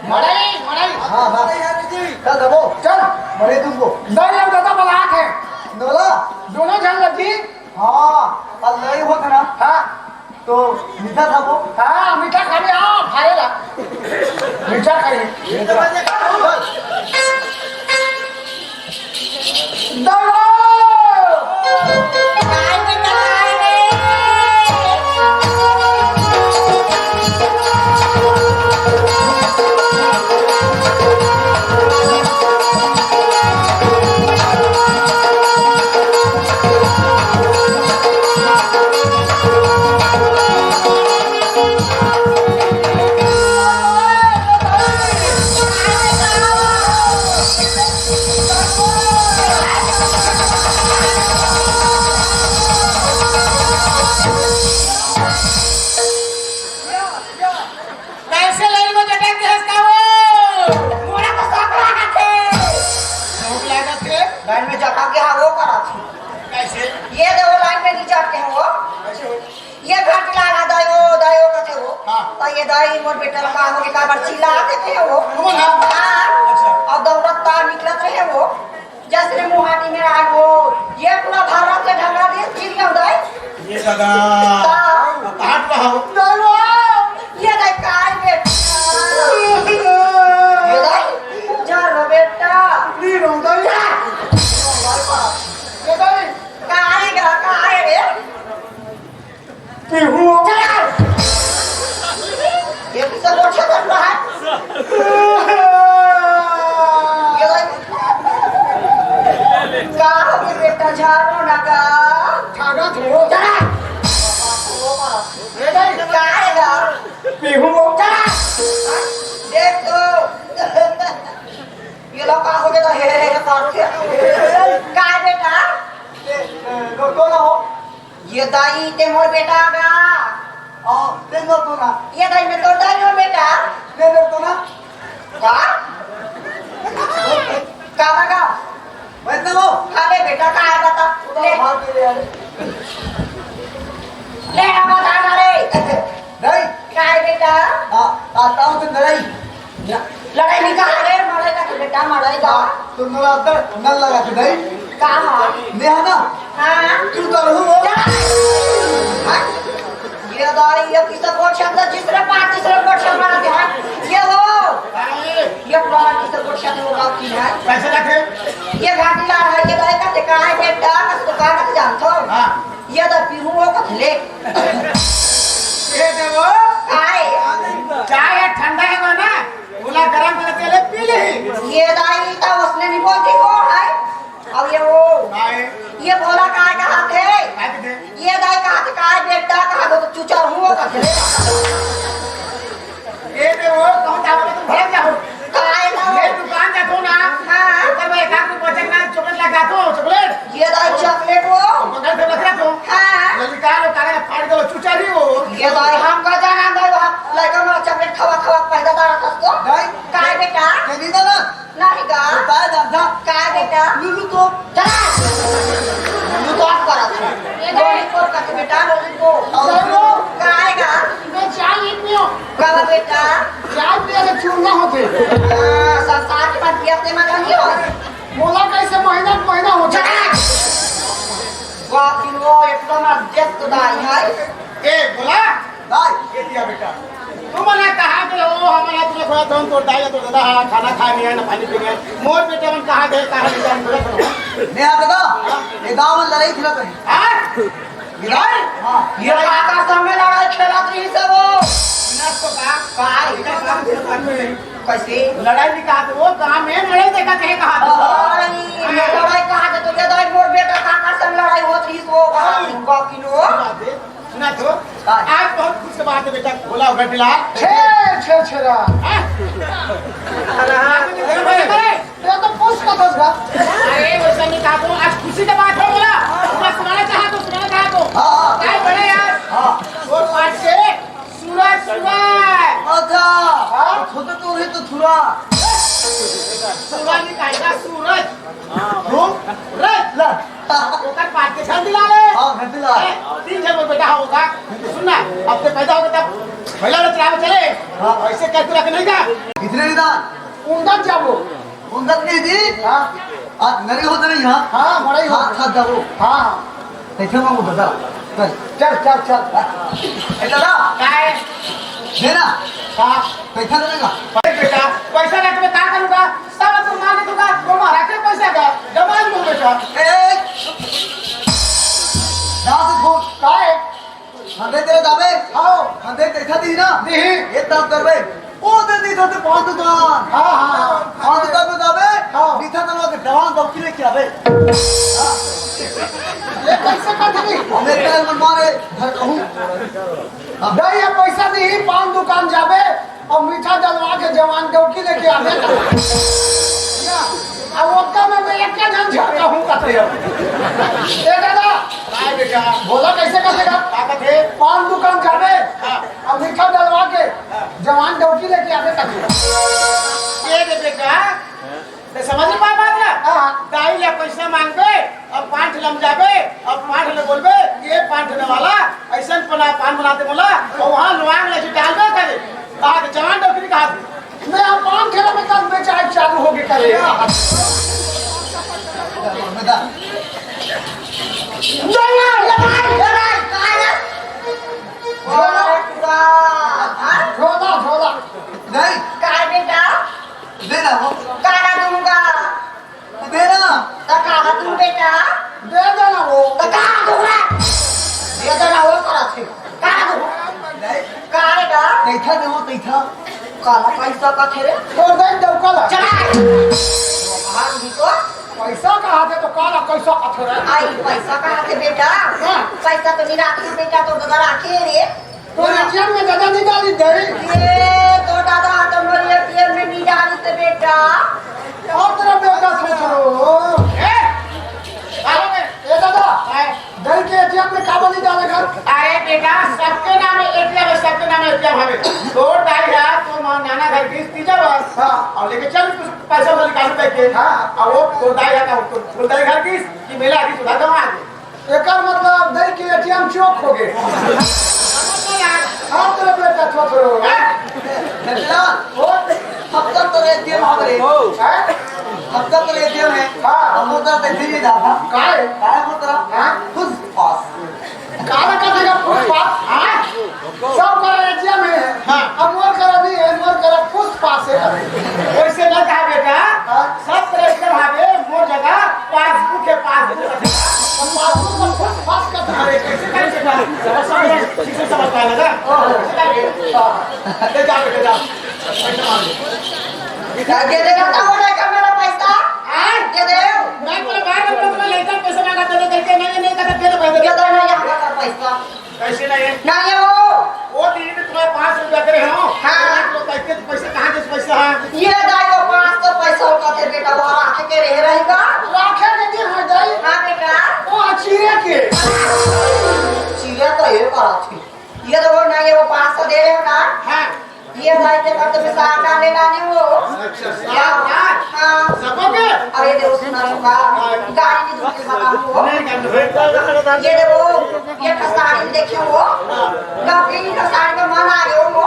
मड़ई, मड़ई. हाँ, हाँ. चल दबो. चल. मरे तुमको. नहीं, हम दादा बलाक है. नोला. दोनों जन लगी. हाँ, कल नहीं हुआ था ना? हाँ. तो मीठा था वो? हाँ, मीठा खाने, हाँ, खाएगा. मीठा खाए. कैसे लाइन में जटक के हंसता हो? मोला तो शौक लागत हे। शौक लागत हे? लाइन में जटक के हाँ वो करत हे। कैसे? ये देखो लाइन में नहीं जटके हैं वो। कैसे हो? ये घंटी ला रहा दाई, ओ दाई, ओ कथे हो। हाँ। तो ये दाई मोर बेटा ला का हो के काबर चिल्ला देथे हो। कौन है? हाँ। अच्छा। और दौलत तार निकलत रहे हो। जैसे मुहाटी में आए हो, ये पूरा भारत के ढंगा दे, चिड़िया उड़ाए। ये दादा, हाँ। पहाड़ पर हो। नहीं वो, ये दाई काय में। सब अच्छा कर रहा है। ये भाई, का हो गया बेटा, झाड़ो ना का? झाड़ा छोड़ो। चला। ये भाई, का है ना? पीहू। चला। देख तो। ये लोग का हो गया? हे, हे, हे, का हो गया? का है बेटा? ये, ए, को-, कौन हो? ये दाई, ते मोर बेटा गा। हाँ, ते मोर तो ना। ये दाई, मैं तो दाई हो बेटा। ते मोर तो ना। का? का बा का? मैं तो वो। अरे बेटा, का है बता? ले। भाग ले यार। ले, अब बता ना रे। नहीं। का है बेटा? हाँ, आता हूँ तो लड़ाई। लड़ाई नहीं कहा रे, मड़ई का तो बेटा, मड़ई का। हाँ, तुम लोग आता नल लगा के नहीं। का हाँ? नहीं है ना? हाँ। तू तो रहू हो। चल। हाँ? ये दाई, ये किसका गोठ छाता, दूसरे पार, तीसरे गोठ छाता मारा ध्यान। ये हो। ये पुराना किसका गोठ छाता होगा की है? कैसे रखे? ये घाटी ला रहा है, ये दाई का देखा है, ये डाक, तो कहाँ का जानता हो? हाँ। ये तो पीहू हो कथले। ये दे वो। काय? चाय ठंडा है वो ना? बोला गरम करके ले पी ले। ये दाई तो उसने नहीं बोलती को है। अब ये वो। काय? ये बोला काय कहा थे? काय थे? ये दाई कहा थे, काय बेटा कहा दो तो चुचा हुआ कथले। ये दे वो, कौन जाओ, तुम भड़क जाओ। काय ना? ये दुकान जातो ना। हाँ। ऊपर में एक आदमी बचत ना, चॉकलेट ला खातो, चॉकलेट। ये दाई चॉकलेट वो। बगल से रख रखो। हाँ। ललिका लो, काले फाड़ दो, चुचारी हो। ये दाई हमका जाना नहीं वहाँ। लड़का मेरा चॉकलेट खावा, खावा पैदा दारा था तो। दाई। काय बेटा? ये नहीं ना। नहीं गा। बताया दादा। काय बेटा? लुलु तो। चला। लुलु तो आप करा था। ये गोली को कट बेटा, लुलु को। और लो। काय गा? मैं चाय नहीं पियो। का बेटा? चाय पिए से चूर ना होते। हाँ, संसार के बाद पियते मजा नहीं हो। बोला कैसे महीना के महीना होता है? वाह, कि वो एकदम अध्यक्ष दाई है। ए, बोला? दाई। ये दिया बेटा। तुमने कहा कि वो हमारा तुझे खोया, तुम तो दाई, तो दादा, हाँ, खाना खाए नहीं है, ना पानी पीने है। मोर बेटे मन कहाँ गए, कहाँ नहीं जान, बोला करो। नहीं, हाँ, दादा, ये गाँव में लड़ाई थी ना कहीं। हाँ? ये काका संग में लड़ाई खेलत रही सब। ना तो का? काय? इधर काम से काम में। कैसे? लड़ाई भी कहा तो वो गांव में लड़ाई देखा थे कहा तो। अरे, लड़ाई कहा तो, तो ये दाई मोर बेटा काका संग लड़ाई होत रही तो हाँ। बाकी लो। सुना तो? काय? आज बहुत खुश बात है बेटा, भोला उघट मिला। छे, छे, छेरा। हाँ? अरे, हाँ। अरे, ये तो पूछ का था उसका। अरे, वैसा नहीं कहा तो, आज खुशी की बात हो बोला। पूरा सुनाना चाहा तो, सुनाना चाहा तो। हाँ, हाँ। काय बड़े यार? हाँ। वो पाँच से सूरज, सूरज। अच्छा। हाँ? खुद तो है तो थुरा। सूरज नहीं कहेगा, सूरज। हाँ, सूरज। ला। ओकर पाँच के छन दिला ले। हाँ, घंटी ला। ए, तीन जन में बेटा होगा। सुन ना, अब से पैदा होगा तब पहला वाला चलावे चले। हाँ। ऐसे कहते रख नहीं का? इतने नहीं था। उनका क्या वो? उनका नहीं थी? हाँ। आज नरी होते नहीं, हाँ? हाँ, मड़ई हो। हाँ, था जाओ। हाँ। कैसे मांगू दादा? चल। चल, चल, चल। ए, दादा। काय? दे ना। हाँ। पैसा देने का। अरे बेटा, पैसा रख के का करूँगा? सब तो मार दूँगा। वो मारा के पैसा का? जमा दूँ बेटा। ए, दादा को काय? हंदे तेरे दाबे? हाँ। हंदे देखा दी ना? नहीं। ये तब करबे। ओ दे दी तो पाँच दुकान। हाँ, हाँ, हाँ। पाँच दुकान में दाबे? हाँ। मीठा तलवा के जवान दौकी लेके आबे। हाँ। ये कैसे बात नहीं? हमें तेरे मन मारे, घर कहूँ। हाँ। नहीं, ये पैसा नहीं, पान दुकान जाबे। अब मीठा डलवा के जवान डौकी लेके आ गया। अब ओतका में मैं एक जन झड़का हूँ कहते हो। ए दादा, काय बेटा? बोला कैसे कहते का? का कहते? पान दुकान जाबे, हाँ। अब मीठा डलवा के हाँ। जवान डौकी लेके आबे कहते। ये दे बेटा, ते समझ में पाए बात ना? हाँ। दाई ले पैसा मांगबे, अब पान ठे लम जाबे, अब पान ठे ले बोलबे, ये पान ठे वाला, ऐसन पना पान बनाते बोला, और वहाँ लुआंग ले डालबे करे। कहा कि जवान डौकी कहा। मैं अब पान ठेला में कल बेचाए चालू हो गए करे। झोला, झोला। नहीं। काय बेटा? दे ना वो। काला दूंगा। दे ना। तो काला दूं बेटा? दे देना वो। तो काला दूंगा। दे देना वो करा थे। काला दूंगा। नहीं। काय बेटा? कैसा दे वो, कैसा? काला पैसा कथे रे? तोर दाई डौका ला। चला। भगवान भी तो। पैसा कहाथे तो काला पैसा कथे रे? आई पैसा कहाथे बेटा? हाँ। पैसा तो नहीं राखे बेटा, तो दादा राखे रे। तोर एटीएम में दादा नहीं डाली दे। ये तो दादा तो मोर एटीएम में नहीं डाली थे बेटा। और तेरा बेटा सोच लो। ए, ए दादा, दाई के एटीएम में काबर नहीं डाले घर? अरे बेटा, सबके नाम एटीएम है, सबके नाम एटीएम हवे। तोर दाई है, तो मां नाना घर की तीजा बस। हाँ। और लेके चल कुछ पैसा वाली निकाल करके। हाँ। और वो तोर दाई है, तो तोर दाई घर की कि मेला की सुधा दवा आगे। एकर मतलब दाई के एटीएम चोक हो गए। हाँ, तेरा बेटा सोच लो। हाँ। बेटा, वो अब तक तो एटीएम हवे। हैं? अब तक तो एटीएम है। हाँ। अब मोर करा तो फिर नहीं जाता। काय? काय मोर करा? हाँ? फुस फास। काला का देगा फुस फास? हाँ? सब करा एटीएम है। हाँ। अब मोर करा नहीं है, मोर करा फुस फास है। वैसे ना कहा बेटा, हाँ। सब करा एटीएम हवे, मोर जगह पासबुक है, पासबुक। पासबुक में फुस फास का था। अरे, कैसे, कैसे बात? समझ, ठीक से समझ पाएगा ना? हाँ। ले जा बेटा, जा। पैसा मांग ले। क्या दे देगा था वो लड़का मेरा पैसा? हाँ? दे दे। मैं तो बार बार अपना लेकर पैसा मांगा, दे दे करके, नहीं, नहीं, कहता, दे दे भाई, दे दे। दे दे ना यहाँ का पैसा। कैसे नहीं है? नहीं है वो। वो दिन में तुम्हारे पाँच सौ रुपया दे रहे हो। हाँ। तो पैसे, पैसे कहाँ के पैसा है? ये दाई को पाँच सौ पैसा होता थे बेटा, वो राखे के रह रहेगा। राखे के दिन है दाई। हाँ बेटा। वो अचीरे के। चीरे तो ये करा थी। ये तो वो नहीं है, वो पाँच सौ दे रहे हो ना? हाँ। ये भाई के घर में साग डाले लाने वो। अच्छा, साग डाल? हाँ। सबको के? अरे देखो सुना सुना, गाड़ी की धुन के बता वो। नहीं करना है। ये देखो, ये ठा साड़ी देखे वो। हाँ। काफी ठा साड़ी का मन आ गया वो।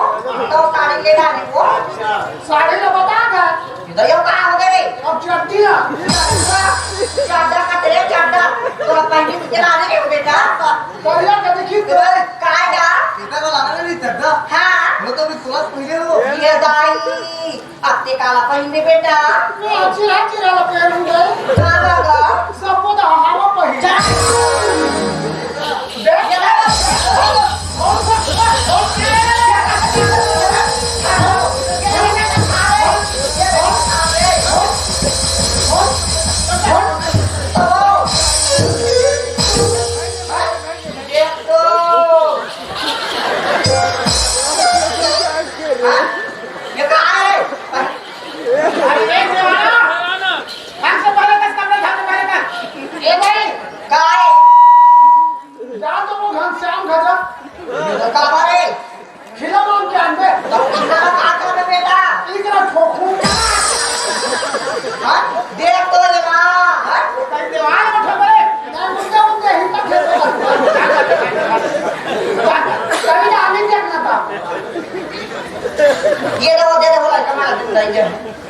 तो साड़ी ले लाने वो। अच्छा। साड़ी तो बता ना। ये तो यो का हो गए? अब चड्डी ना। चड्डा का तेरे चड्डा। तो पहले से चला रहे हो बेटा। बढ़िया के देखी तो। ए, काय गा? इधर वाला ना नहीं चड्डा। हाँ। वो तो भी तुरंत पहले हो। ये दाई, अब ते काला पहिने बेटा। मैं चिरा चिरा ला पहनूंगा। का बाबा? सबको तो हवा पहिन। जा। देख। ये कहाँ है? अरे, एक जमाना, हमसे पहले दस कमरे, हमसे पहले दस। ए भाई, कहाँ है? जा तो वो घनश्याम घर जा। ये तो कहाँ है? खिला मार के आन दे। तो खिला का कहाँ कर बेटा? इधर ठोकू। हाँ? देख तो ये ना, हाँ? कहीं दीवार में ठोक दे। नहीं, मुझे उनके ही तक खेल कहीं ना आने देखना था। ये दे वो, दे दे वो, लड़का मार दूंगा, ये।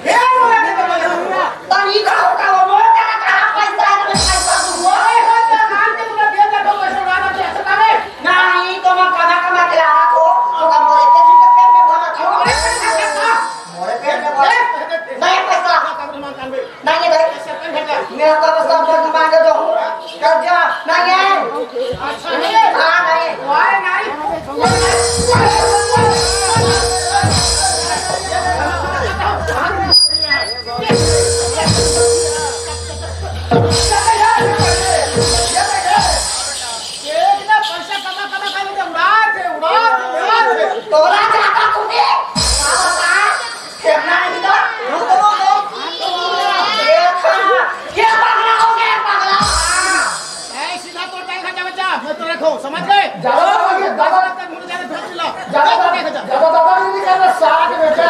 हे, वो लड़का मार दूंगा। तो ये का होता, वो मोर का रखा, पैसा है, तो मैं पैसा दूंगा। ओए, ओए, ओए, कान के तुमने दे दे, तो पैसा उड़ा दे, ऐसे करे। नहीं, तो मैं कमा, कमा के ला रहा हूँ, तो कम बोले, तो जिसके पेट में भरा था, मोरे पेट में भरा। नहीं, पैसा। नहीं है भाई। मेरा तो बस अब तक मांगे दो। कर दिया। नहीं है। अच्छा, नहीं। हाँ, नहीं। वाह, नहीं। ये इतना पैसा कमा, कमा, कमा के उड़ा दे, उड़ा दे, उड़ा दे। तोरा जाता तूने? कितना नहीं था? देखा, क्या पगला हो गया, पगला? ए, सीधा तोर दाई घर जा, बच्चा, मैं तो रखो, समझ गए? ज्यादा दादागिरी, दादा तक मुझे जाने भेज दिला। ज्यादा, ज्यादा दादागिरी नहीं करना, साठ बेटा।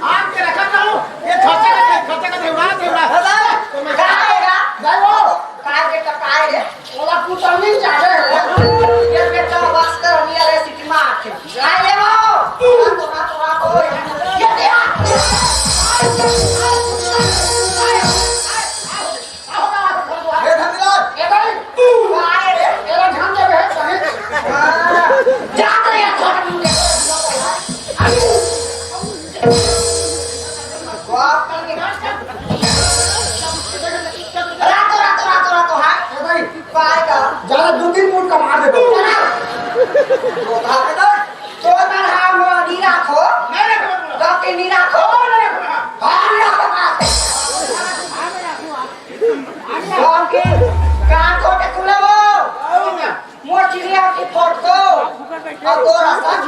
आग के रखा था, ये खर्चा करते, खर्चा करते, उड़ा दे, उड़ा। दादा, तो मैं क्या आएगा? जाओ। काय बेटा, काय रे? ओला कुतरनी चाहे हो। ये बेटा बस कर, हम ये सिटी में आके। आ ये वो। तोरा, तोरा, तोरा, ये दे आ। ए धनीलाल। ए भाई, तू आए रे, मेरा ध्यान दे बे, सही। जा रे, छोटा मुंडे। रातो, रातो, रातो, रातो, हाँ? ए भाई, काय का? ज्यादा दो तीन फुट का मार देता हूँ। अउ तोर असन।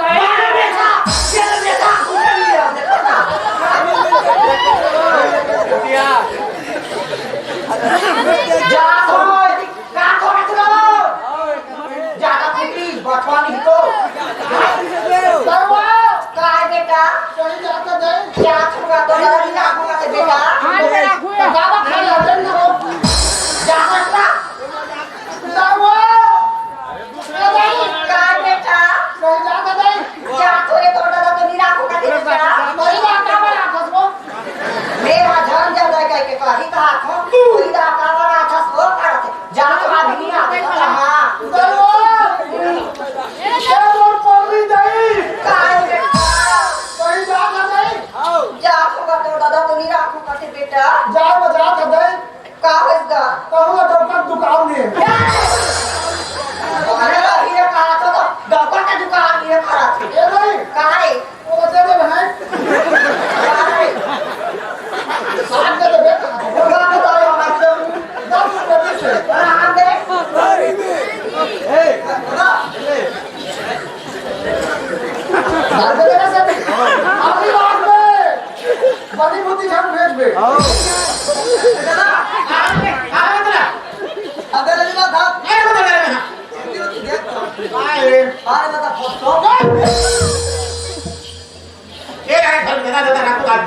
काय बेटा? काय? जात हो, का थोड़ा सुनो? ज्यादा फुटी, बचवा नहीं तो। सरवा! काय बेटा? कहीं जाता नहीं? क्या छुआ तो डर नहीं लागू मत बेटा। हाँ, बेटा, छुआ। बाबा खा ले, डर ना हो। जाता ना। सरवा! काय बेटा? कहीं जाता नहीं? क्या थोड़े तो डर तो नहीं लागू मत बेटा। कहीं जाता बड़ा खसबो। मेरा झन ज्यादा कह के कही कहा था, कोई दा का बड़ा था, सो करत। जा तो आदमी आ गया, हाँ। दरवा! ए मोर पगली दई! काय बेटा? कहीं जा ना दई? जा तो बता दादा, तो नहीं राखू करते बेटा। जा बजा था दई। का होइस गा? कहूँ तो कब दुकान में। अरे, हीरे कहा तो, तो डॉक्टर का दुकान में खड़ा था। ए भाई। काय? वो दे दे भाई। काय? साथ दे दे बेटा। वो क्या बता रहे हो, मतलब? दस रुपये पीछे। हाँ, दे। ए, दादा। दादा, दे दे सर। अगली बार में बड़ी बुद्धि झन भेज बे। दादा, आ, आ, दादा। अबे, ललिता था। ए, वो दे दे। अरे, दादा, फंस तो। ए, अरे, घर में दादा, दादा, राखो, दादा।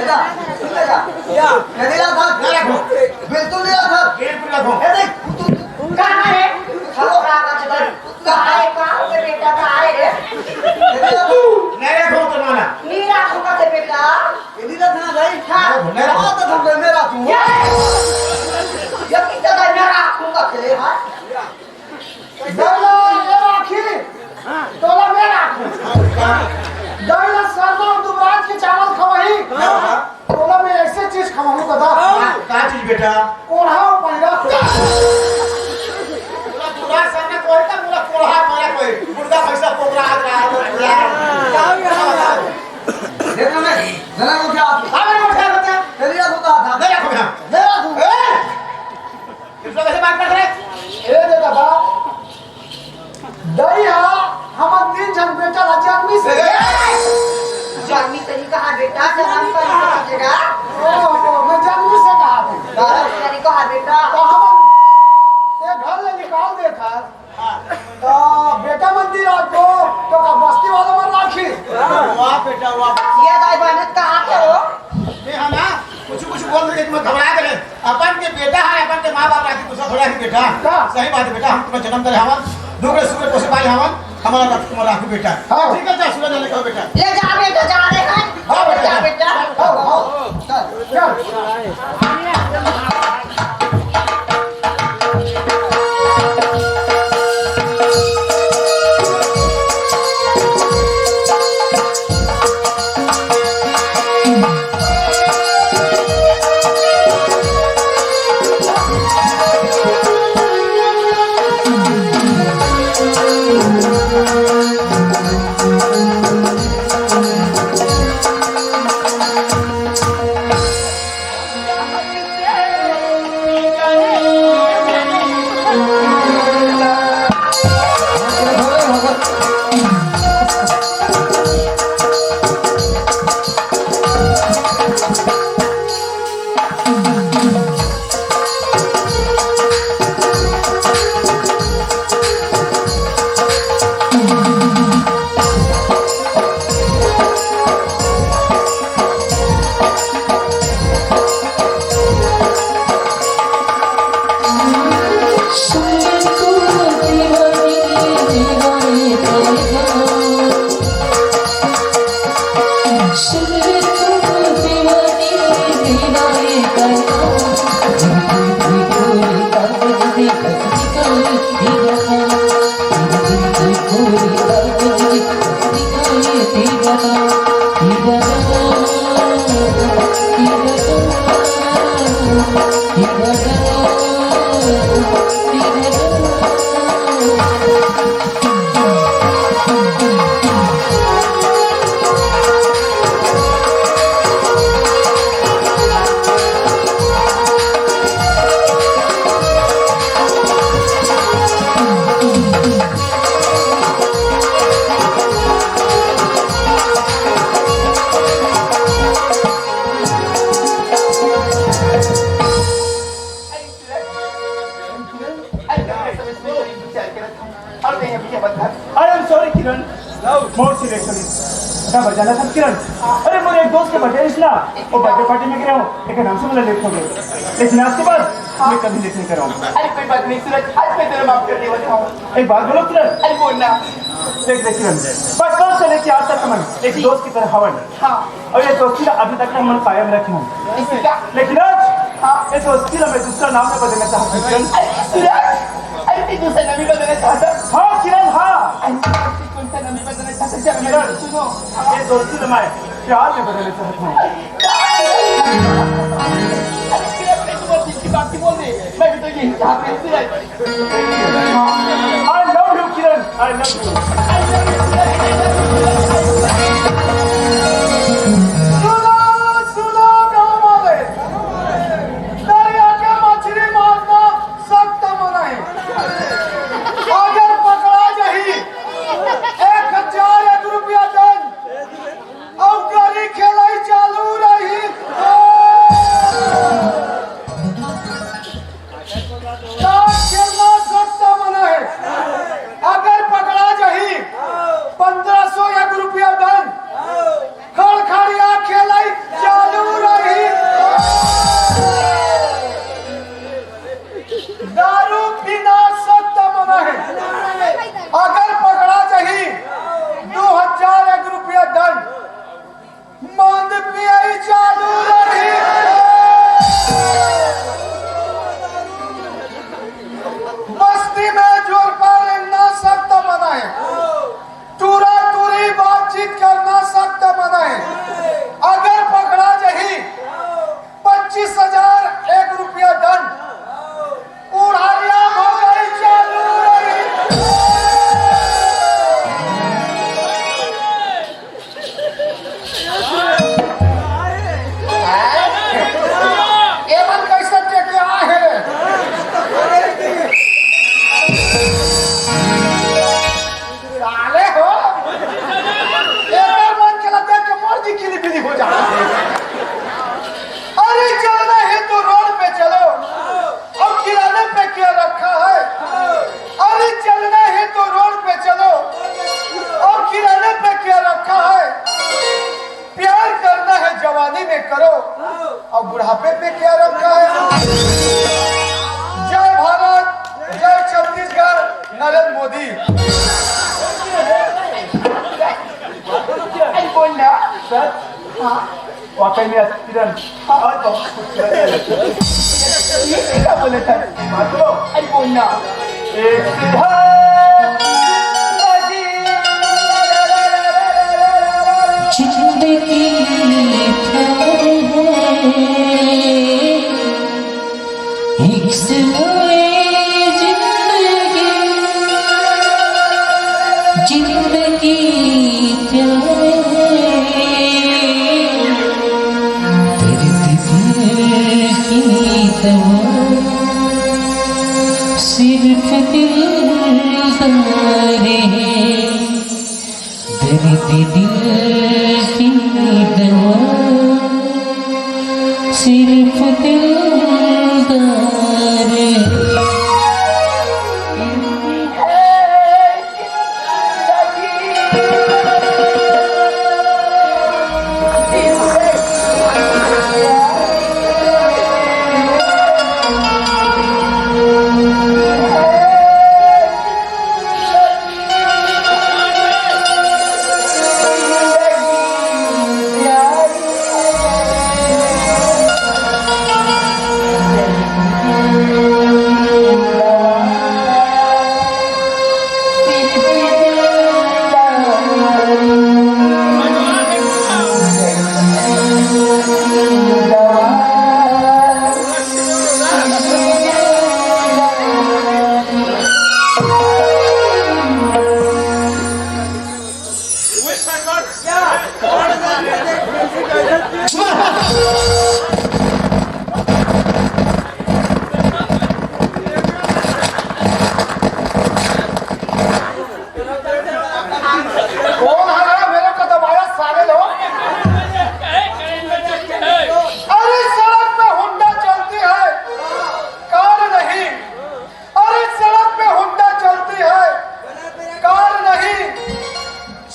दादा, सुन दादा। क्या? नहीं रहा था। नहीं रखो। बिल्कुल नहीं रहा था। बिल्कुल रखो। ए, देख, तू, तू, तू कहाँ है? हेलो। कहाँ है? कहाँ है? कहाँ है बेटा? कहाँ है रे? नहीं रहा तू। नहीं रखो तो माना। नहीं रखूंगा तो बेटा। ये नहीं रखना भाई। हाँ। नहीं रखो। हाँ, तो हम नहीं रखूंगा। ये, ये कितना नहीं रखूंगा तेरे, हाँ? दई ला ए राखी, तोला मैं राखूं। दई ला सरना अउ दुबराज के चावल खवाही, तोला मैं ऐसे चीज खवाहूं दादा। का, का चीज बेटा? कोढ़ा अउ पैरा। पूरा, पूरा सरना कोई का, पूरा कोढ़ा पैरा कोई। मुर्गा पैसा पोकरा आ रहा है, तो पूरा। देखो ना, जरा को क्या आता? हाँ, मैं उठा लेता। तेरी आंख उतार था। नहीं रखो यहाँ। नहीं रखूं। ए! दूसरा कैसे बात कर रहे? ए दे दादा, दई हा हमर तीन झन बेटा ला जन्मी से। जन्मी से नहीं कहा बेटा, जन्म पर नहीं कहा बेटा। ओ, ओ, मैं जन्मी से कहा था। जन्मी से नहीं कहा बेटा। तो हमन ते घर ले निकाल देता। तो बेटा मन दी रात को, तो का बस्ती वाला मन राखी। वाह बेटा, वाह। ये दाई बहन कहाँ के हो? ये है ना, कुछ, कुछ बोल रहे, तुम घबरा गए। अपन के बेटा है, अपन के माँ बाप राखी, दूसरा थोड़ा ही बेटा। का? सही बात है बेटा, हम तुम्हें जन्म करे हवन, दुख सुख पोसे पाले हवन, हमारा रख, तुम्हारा राखी बेटा। हाँ। ठीक है, जा, सूरज आने का बेटा। ले जा बेटा, जा रहे हैं। हाँ, बेटा, जा, जा। बेटा। हाँ, हाँ। चल, चल। I am sorry, किरण। मोर से late हो गई। का बजाना था, किरण? अरे, मोर एक दोस्त के birthday रहिस ना, वो birthday party में गे रहेंव, एकर नाम से मोला late हो गई। लेकिन आज के बाद मैं कभी late नहीं करहूँ। अरे, कोई बात नहीं सूरज, आज मैं तेला माफ कर देवत हूँ। एक बात बोलंव, किरण। अरे, बोल ना। देख, देख, किरण, बचपन से लेके आज तक हमन एक दोस्त की तरह हवन। हाँ। अउ ये दोस्ती ला अभी तक हमन कायम रखे हन। लेकिन आज हाँ। ये दोस्ती ला मैं दूसरा नाम में बदलना चाहत हूँ, किरण। अरे सूरज, अरे तैं दूसरा नाम में बदलना चाहत हस? हाँ किरण, हाँ। अरे तैं कौन सा नाम में बदलना चाहत हस? जरा मेरी किरण, बात सुनो। ये दोस्ती ला मैं प्यार में बदलना चाहत हूँ। अरे सूरज, तैं तो बहुत दिल की बात बोल दे। मैं भी तो यही चाहत हूँ सूरज। I love you, Kiran. I love you। सुनो, सुनो, गाँव वाले। दरिया के मछली मारना सख्त मना है। अगर पकड़ा जाही, एक हजार एक रुपया दंड, अउ गरी खेलई चालू रही। ताश खेलना सख्त मना है। अगर पकड़ा जाही, पन्द्रह सौ एक रुपया दंड, खड़खड़िया खेलई चालू रही। दारू पीना सख्त मना है। अगर पकड़ा जाही, दो हजार एक रुपया दंड, मंद पियई चालू रही। मस्ती में जोरपा रेंगना सख्त मना है। टूरा टूरी बातचीत करना सख्त मना है। अगर पकड़ा जाही, पच्चीस हजार एक रुपया दंड, उड़ारिया भगाई चालू रही। एमन कैसे टेके आए हे रे? साले हो, एकर मन के ला देख के मोर जी किली बिली हो जाता है। अरे चलना है तो रोड पे चलो, और किराने पे क्या रखा है? अरे चलना है तो रोड पे चलो, और किराने पे क्या रखा है? प्यार करना है जवानी में करो, और बुढ़ापे पे क्या रखा है? जय भारत, जय छत्तीसगढ़, नरेंद्र मोदी। अरे बोल ना। सर, हाँ। वाकई में आज किरण आज बहुत खूबसूरत है। ये क्या बोले थे? बात करो। अरे बोल ना। एक जिंदगी प्यारी है, एक समय जिंदगी, जिंदगी प्यारी, दर्द दिल की दवा सिर्फ दिलदार है। दर्द दिल की दवा सिर्फ दिलदार। कौन है रे मेरे को दबाया सारे लोग? अरे सड़क पे होंडा चलती है, कार नहीं। अरे सड़क पे होंडा चलती है, कार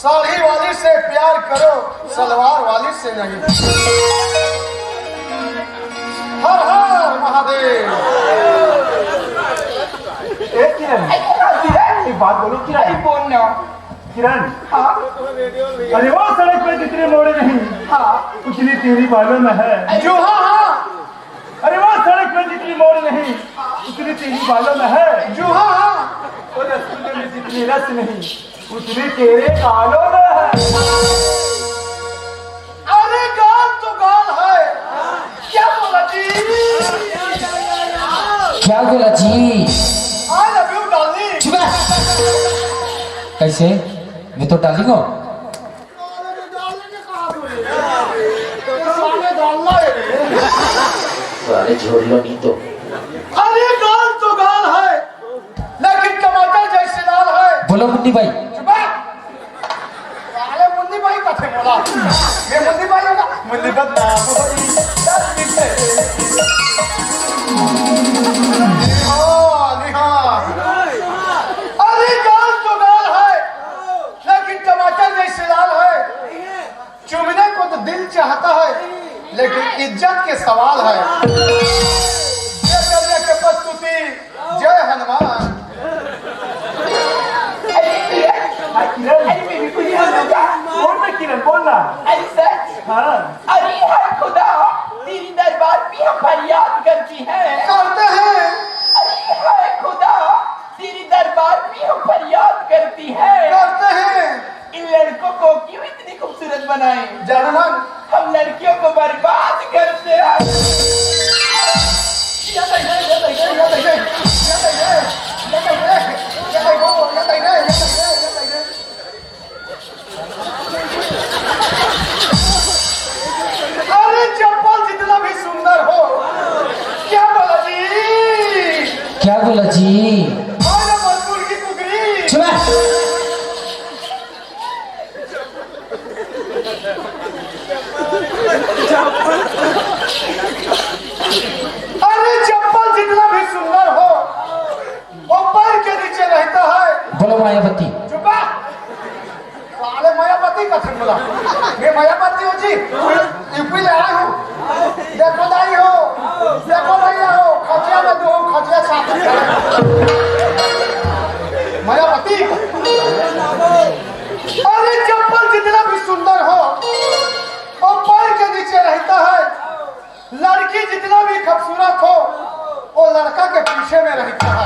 साड़ी वाली से प्यार करो, सलवार वाली से नहीं। हर हर महादेव। ए किरण, एक बात बोलो किरण। अरे बोल ना। किरण। हाँ। अरे वो सड़क पे जितने मोड़ नहीं, हाँ। उतनी तेरी बालों में है। जो हाँ, हाँ। अरे वो सड़क पे जितनी मोड़ नहीं, उतनी तेरी बालों में है। जो हाँ, हाँ। वो रसगुल्ले में जितनी रस नहीं, उतनी तेरे गालों में है। अरे गाल तो गाल है। क्या बोला जी? क्या बोला जी? I love you darling। चुप रह। कैसे? मैं तो डार्लिंग हूँ। साले छोड़ लो नहीं तो। अरे गाल तो गाल है, लेकिन टमाटर जैसे लाल है। बोलो मुन्नी भाई। चुप रह। साले मुन्नी भाई कथे बोला। ये मुन्नी भाई होगा, मुन्नी बदनाम होई। निहार, निहार। अरे गाल तो गाल है, लेकिन टमाटर जैसे लाल है। चूमने को तो दिल चाहता है, लेकिन इज्जत के सवाल है। ये कन्या के प्रस्तुति, जय हनुमान। अरे किरण, हाँ, किरण। अरे बेबी, कुछ बोल दो क्या? बोल ना किरण, बोल ना। अरे सच? हाँ। अरे हाय खुदा, तेरी दरबार में हम फरियाद करती हैं। करते हैं। अरे हाय खुदा, तेरी दरबार में हम फरियाद करती हैं। करते हैं। इन लड़कों को क्यों इतनी खूबसूरत बनाए? जानना। हम लड़कियों को बर्बाद करते हैं। अरे चप्पल जितना भी सुंदर हो, क्या बोला जी? क्या बोला जी? अरे मजदूर की कुकरी। चुप रह। अरे चप्पल जितना भी सुंदर हो, वो पैर के नीचे रहता है। बोलो मायावती। चुप रह। साले मायावती कथे बोला। मैं मायावती हूँ जी। यूपी ले आया हूँ। देखो दाई हो, देखो भैया हो, खचिया में दो, खचिया साथ में। मायावती। अरे चप्पल जितना भी सुंदर हो, वो पैर के नीचे रहता है। लड़की जितना भी खूबसूरत हो, वो लड़का के पीछे में रहता है।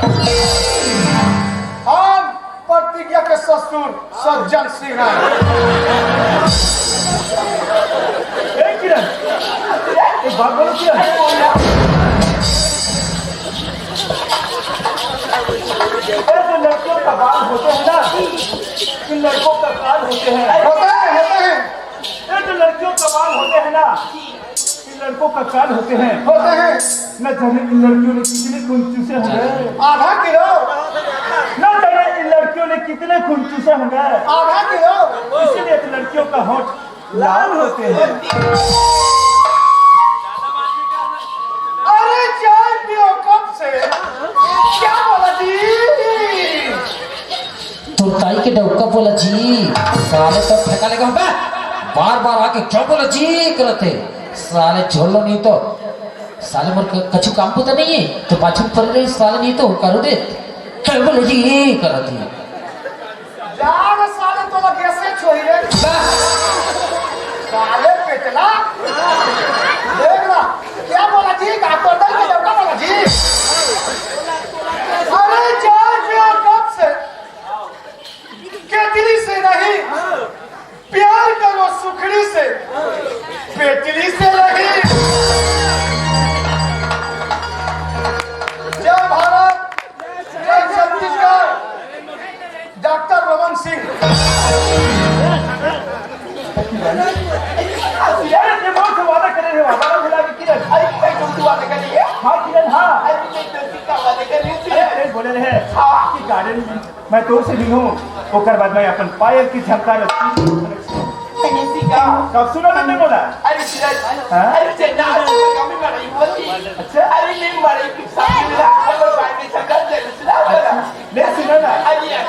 हम प्रतिज्ञा के ससुर सज्जन सिंह हैं। ए किरण, एक बात बोलो किरण। ए, जो लड़कियों का बाल होते हैं ना, इन लड़कों का काल होते हैं। होते हैं, होते हैं। ए, जो लड़कियों का बाल होते हैं ना, इन लड़कों का काल होते हैं। होते हैं। न जाने इन लड़कियों ने कितने खून चूसे होंगे। आधा किलो। न जाने इन लड़कियों ने कितने खून चूसे होंगे। आधा किलो। इसीलिए तो लड़कियों का होठ लाल होते हैं। अरे चाय पियो कब से। क्या बोला जी? तुरताई के डौका बोला जी। साले तो फेंका लेगा बे। बार बार आके क्या बोला जी करते। साले झोलो नहीं तो। साले मोर क-, कछु काम पुता नहीं है। तो पाछू पर रहे साले नहीं तो करो दे। क्या बोला जी करती। जान साले तो लगे से छोई रे। बे। साले पेटला। देख ना। क्या बोला जी? डॉक्टर दल के डौका बोला जी। अरे चाय पियो कब से। केतली से नहीं, प्यार करो सुखड़ी से, पेटली से नहीं। जय भारत, जय छत्तीसगढ़, डॉक्टर रमन सिंह। अरे, ये बहुत से वादा करे रहे, वादा भुला के किरण। अरे, मैं तुमसे वादा कर रही है। हाँ, किरण, हाँ। अरे, मैं तुमसे वादा कर रही हूँ, अरे, किरण। तेज बोले रहे। हाँ। कि गार्डन मैं तो से मिलूं, ओकर बाद मैं अपन पायल की झमकार। तनिषिका। कब सुना मैंने बोला? अरे किरण, हाँ? अरे चंदा, आज तो कमी मड़ई बोली। अच्छा। अरे नहीं मड़ई की शादी में अपन पायल की झमकार जरूर सुना बोला। ले सुना ना। अरे यार।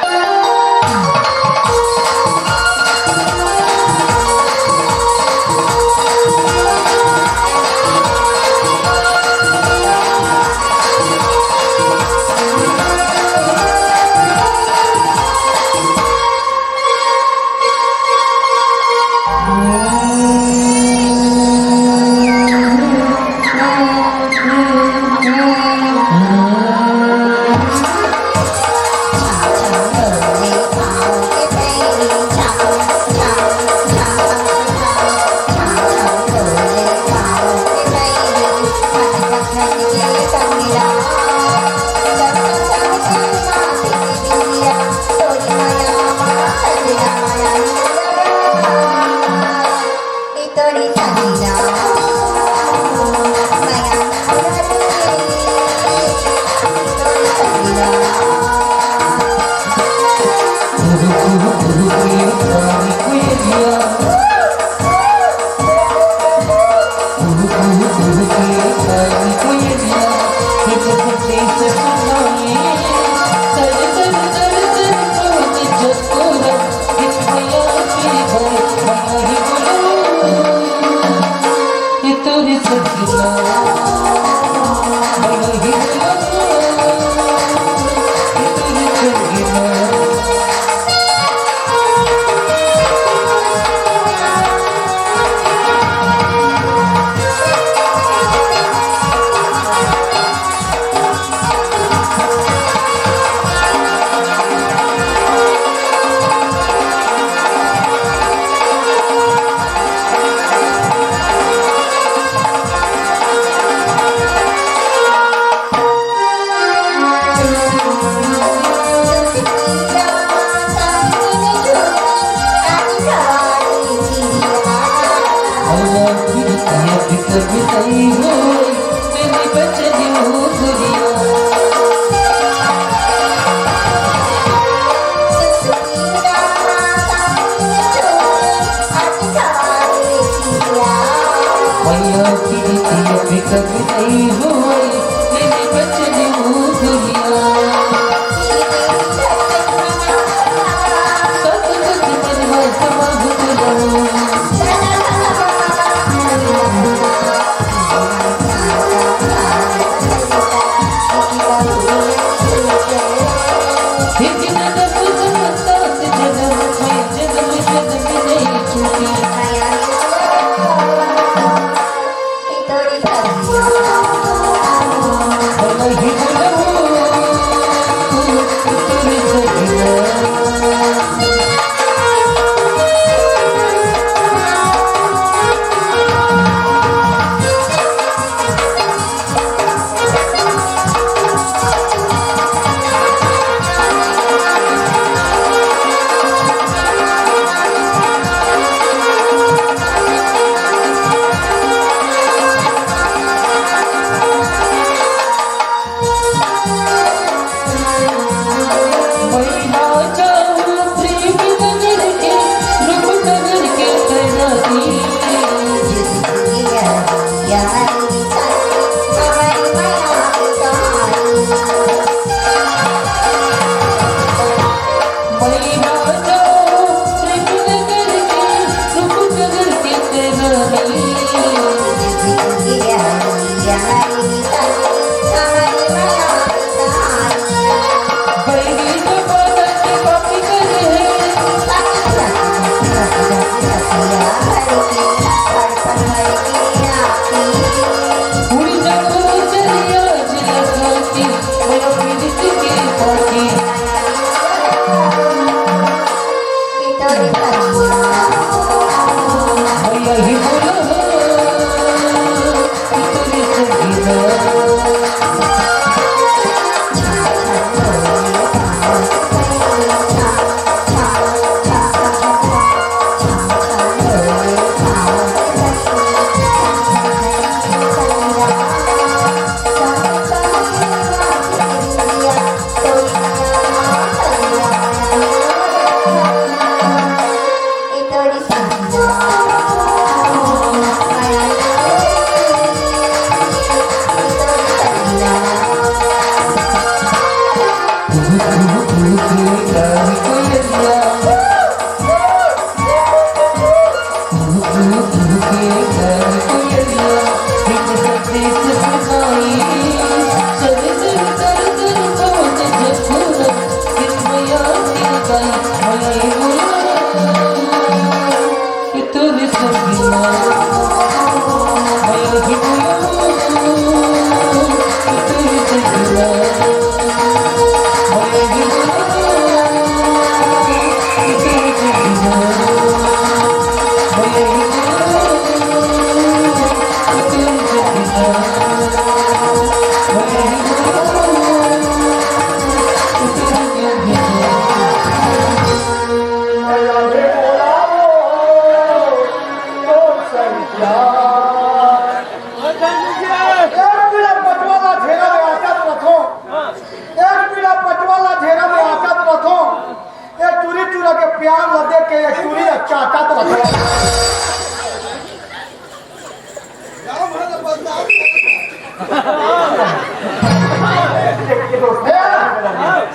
काम ल देख के ये चूड़ी ल चाटत रथे।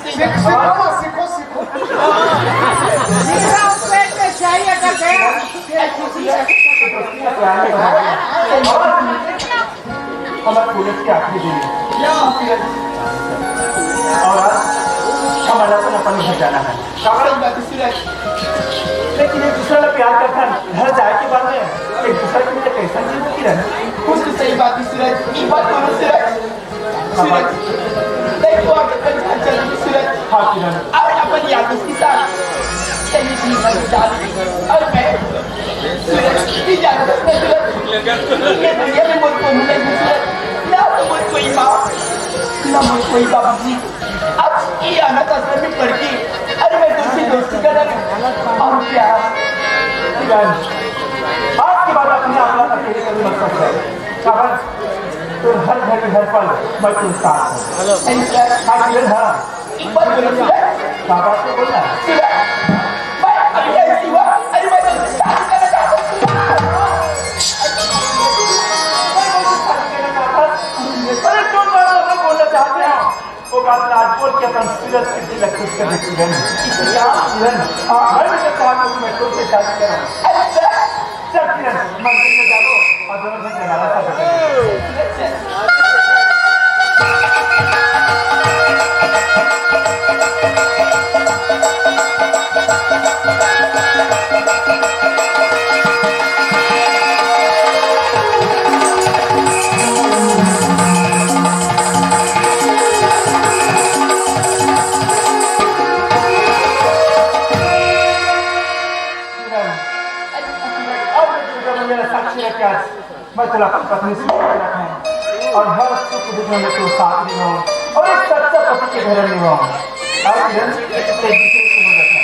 सीख-, सीखो ना, सीखो, सीखो। हमर कॉलेज के आखिरी दिन हे। और आज हमला अपन, अपन घर जाना हे। काबर? सही बात हे सूरज। लेकिन एक दूसरा ला प्यार करथन, घर जाए के बाद में एक दूसरा के लिए कैसन जीवन किरण? कुछ तो सही बात हे सूरज, ये बात बोलो सूरज। सूरज, देख तो आगे कल घर चल सूरज। हाँ किरण। और अपन यार दोस्त के साथ कहीं भी मत जा। और मैं सूरज, ये जान सकते सूरज, ये दुनिया में मुझको मिलेगी सूरज, ना तो मुझको कोई माँ, ना मुझको कोई बाबूजी। आज ये अनाथ आश्रम में पड़ के, अरे मैं तुमसे दोस्ती कर रहा हूँ। और क्या? किरण, आज के बाद अपने आप का अकेले कभी मत समझो। शाबाश, तो हर घड़ी हर पल मैं तुम्हारे साथ हूँ। हाँ किरण, हाँ। एक बार बोलो सूरज। बाबा से बोलना। सूरज, मैं अभी ऐसी हुआ, अरे मैं तुमसे शादी करना चाहता हूँ। अरे क्यों बाबा बोलना चाहते हैं? वो बात आज बोल के अपन सूरज के दिल खुश कर देती है। क्या? सूरज, हाँ, मैं भी तो चाहता हूँ कि मैं तुमसे शादी करूँ। अच्छा। चल किरण, मंदिर में जाओ और दोनों जन जयमाला सा बजाओ। अब मैं दुर्गा मैया ला साक्षी रख के आज मैं तोला अपन पत्नी समझ के रखहूँ और हर सुख दुख में मैं तोर साथ रहूँ और एक सच्चा पति के घर में रहूँ। अब किरण, एक दूसरे को हो जाता है।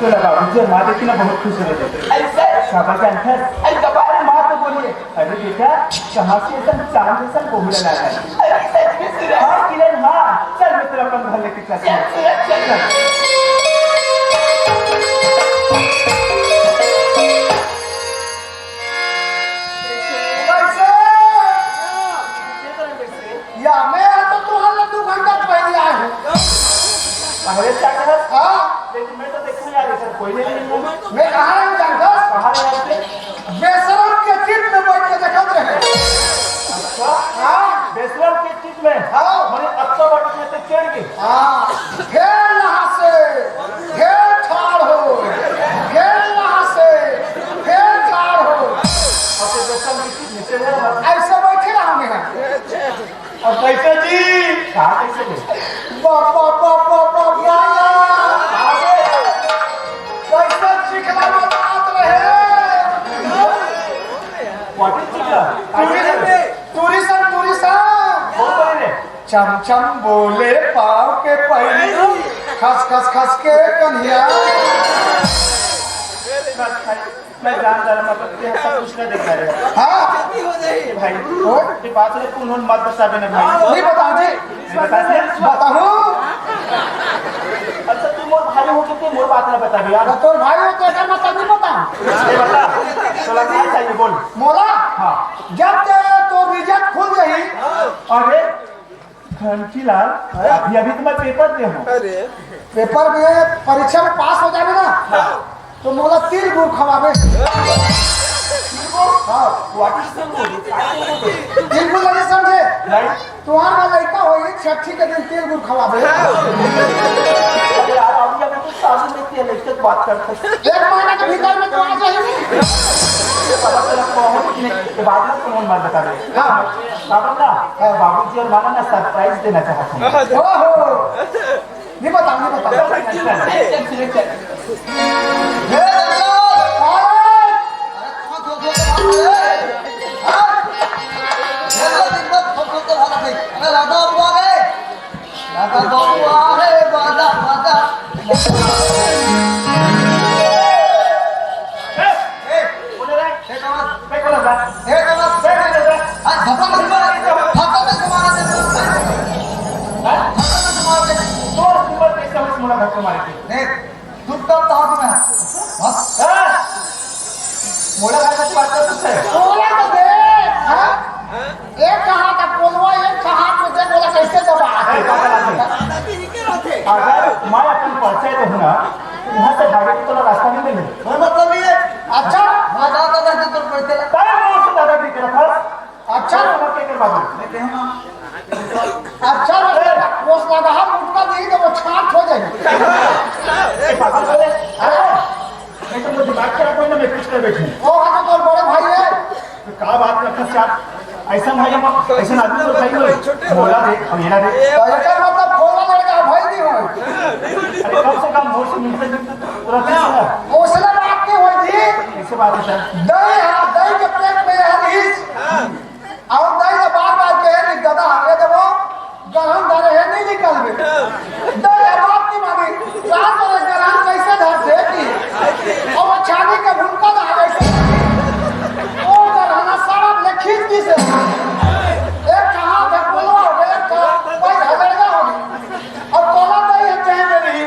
तोला बाबूजी माँ देखी ना बहुत खुश हो जाथे। अरे सर। शाबाश अंकल। अरे बाबा, अरे माँ तो बोलिए। अरे बेटा, कहाँ से ऐसा चांद जैसा बहू ला लाया है? अरे सच में सूरज। हाँ किरण, हाँ। चल मैं तेरा अपन घर लेके चलता हूँ। चल सूरज, चल। या, मैं तो तुहर ले दू घंटा पहले आए हूँ। पहले से आके बस? हाँ। लेकिन मैं तो देखूँ यार, इधर कोई नहीं मिला। मैं कहाँ रहे हूँ जानता? कहाँ रहे आपके? बेशरम के चित में बैठ के देखत रहे। अच्छा? हाँ। बेशरम के चित में? हाँ। मने अच्छा बैठ के तो चढ़ गए। हाँ। फेर नहा से, फेर ठाड़ हो, फेर नहा से, फेर ठाड़ हो। अच्छा, बेशरम के चित में चढ़ गए। ऐसे बैठे रहा मैं। अब कैसे जी? कहाँ कैसे जी? बाप, बाप, बाप, बाप, बाप, बाप। कैसे चिखला में बात रहे? What is चिखला? Tourism, tourism, tourism. कौन बोले रे? चम चम बोले पाँव के पैरी, खस खस खस के कन्हिया। मैं जान डाला, मतलब, ये सब कुछ ना देखा रे। हाँ। गलती हो जाही। भाई, ओ? ये बात रे, तू उन्होंने मत बता देना भाई। नहीं बताऊँ जी। नहीं बता दे। बताऊँ? अच्छा, तू मोर भाई हो के तू मोर बात ला बताबे यार। तो तोर भाई हो तो एकर मतलब नहीं पता। ये बता, तोला का चाहिए बोल। मोला? हाँ। जब ते तोर इज्जत खुल जाही। अरे, घंटीलाल, अभी अभी तो मैं पेपर दे हूँ। अरे। पेपर में परीक्षा में पास हो जाबे ना, हाँ। तो मोला तिल गुड़ खवाबे। हाँ। What is the mood? तिल गुड़ नहीं समझे? नहीं। तुम्हारा लड़का हो, ये छठी के दिन तिल गुड़ खवाबे। अरे यार, अभी अभी तो शादी में तेल एक बात करते हैं। एक महीना के भीतर में तो आ जाएगी। ये पता चला कौन है, ये बात ना कौन मत बता दे। हाँ। बाबा ना, हाँ। बाबूजी और माला ना surprise देना चाहते हैं। ओहो। नहीं बताओ, नहीं बताओ। हे दर्शक, अरे! अरे, खो, खो, खो, खो, अरे! हाँ? ये तो दिन भर खो, खो, खो, खो, खो। अरे, राधा बाबू आ गए। राधा बाबू आ गए, बाजा, बाजा। ए, ए, बोले रे। ए, कमल। ए, कमल। ए, कमल। ए, कमल। हाँ, धक्का मत मार। धक्का मत मार। हाँ? धक्का मत मार। तोर ऊपर कैसे हम मोला धक्का मारे थे? देख, चुपचाप कहा तुम्हें। हाँ? हाँ? मोला भाई से बात कर सकते हैं? बोला तो दे, हाँ? एक हाथ में बोलवा, एक हाथ में दे, बोला कैसे दबा? अरे, पागल आदमी। अगर मैं अपन परिचय दूँ ना, तो यहाँ से भागे की तो रास्ता नहीं मिले। कोई मतलब नहीं है। अच्छा। मैं ज्यादा करके तो पैसे लगा। तारे मोर से दादागिरी करत हस। अच्छा। समझ के कर बाबू। मैं कहूँ ना। अच्छा, वो लगा, वो लगा, हम उठका नहीं तो वो छाट हो जाएगी। ए, पागल बोले। अरे, नहीं तो वो दिमाग खराब होई ना, मैं कुछ कर बैठूँ। वो हाँ तो तोर बड़े भाई है। तो का बात करता है यार? ऐसा भाई हम, ऐसा आदमी तो भाई होई। मोला दे, और ये ना दे। तो एकर मतलब खोला लड़का भाई नहीं हो। अरे, कम से कम मोर से मिलते जुलते तो पूरा चीज है। हौसला बात नहीं होई थी। कैसे बात है सर? दही, हाँ, दही के पेट में है रीछ। और दही ने बार बार कहे, "नहीं दादा, हमें देवो, गरम धरे है, नहीं निकलबे।" दही बात नहीं मानी, रात में गरम कैसे धर दे की? और वो छानी के भूलका ना आवे से। वो गरम ना सारा ले खींच दी से। एक कहाँ पे बोलवा हो गया, एक कहाँ कोई हगड़गा हो गया। अब तोला दही है, कहीं में नहीं।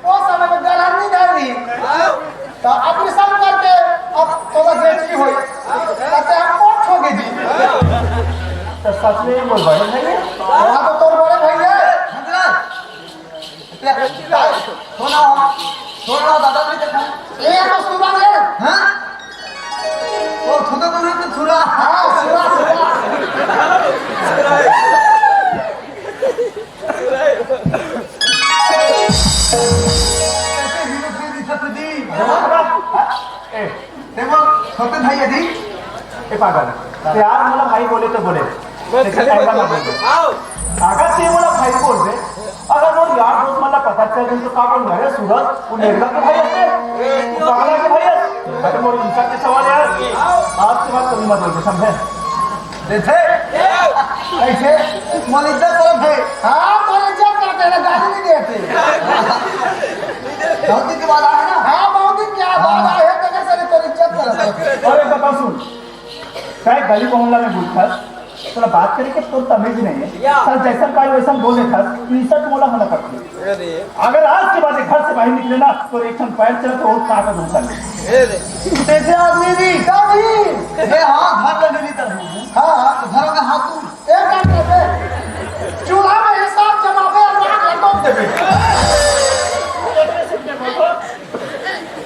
वो समय में गरम नहीं धर रही। तो operation करके अब तोला बेटी होई। कहते हम कोट हो गई जी। तो सच में ये बोल बड़े भैया? वहाँ तो तोर बड़े भैया। सुना, सुना दादा भी देखा। ये तो सुना ले। हाँ? वो खुद तो नहीं तो सुना। हाँ, सुना, सुना। कैसे हिम्मत नहीं दी सतजी? ए, देखो, छोटे भाई अजी। ए पागल, ते यार मोला भाई बोले तो बोले। लेकिन ऐसा ना बोले। अगर ते मोला भाई बोल दे, अगर मोर यार दोस्त मन ला पता चल गई तो का बोल, "अरे सूरज, वो नेरला के भाई हते, वो पागला के भाई हते।" अरे मोर इज्जत के सवाल यार। आज के बाद कभी मत बोल, समझे? देखे? ऐसे मोर इज्जत करत हे। हाँ, तोर इज्जत करत हे ना, गाली नहीं देते। बहुत दिन के बाद आए ना? हाँ, बहुत दिन के बाद आए हैं, तो कैसे नहीं तोर इज्जत करत हे? अरे, एक बात सुन। काय गली मोहल्ला में घूमथस, तोला बात करे के तोर तमीज नहीं है। या। कल जैसा पाई वैसा बोल देथस, इज्जत मोला होना पड़ती है। अरे। अगर आज के बाद ये घर से बाहर निकले ना, तो एक ठन पैर चला तो और ताकत होता नहीं। अरे। कैसे आदमी भी? तभी। ए, हाँ, घर में नहीं तब। हाँ, हाँ, घर में हाथ तू। एक काम करबे, चूल्हा में हिसाब जमाबे और आग लटक देबे।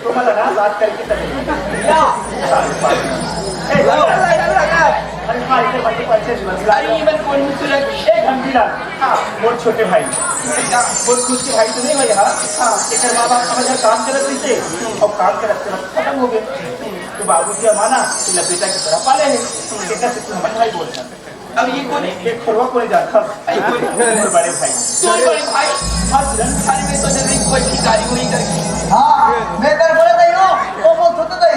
तुम लगा बात करके तभी। या। ए, लगा, लगा, लगा। अरे, भाई, इधर बैठ के पैसे दिलवा। अरे, ये मन कौन मुझसे लग-, ए, घंटीलाल। हाँ। मोर छोटे भाई। क्या? मोर खुद के भाई तो नहीं भाई, हाँ? हाँ। एकर माँ बाप समझ काम करत रहिसे, और काम करत करत खत्म हो गए। तो बाबूजी अमाना, इला बेटा की तरह पाले हैं। बेटा से तू हमारे भाई बोलता। अब ये कौन है? ये खोरवा कोने जाता। अरे, कोई मोर बड़े भाई। तोर बड़े भाई? हाँ, तुरंत। अरे, मैं सोचा था कोई भिखारी वही करके। हाँ, मैं कर बड़े भाई हूँ, वो बहुत छोटे भाई।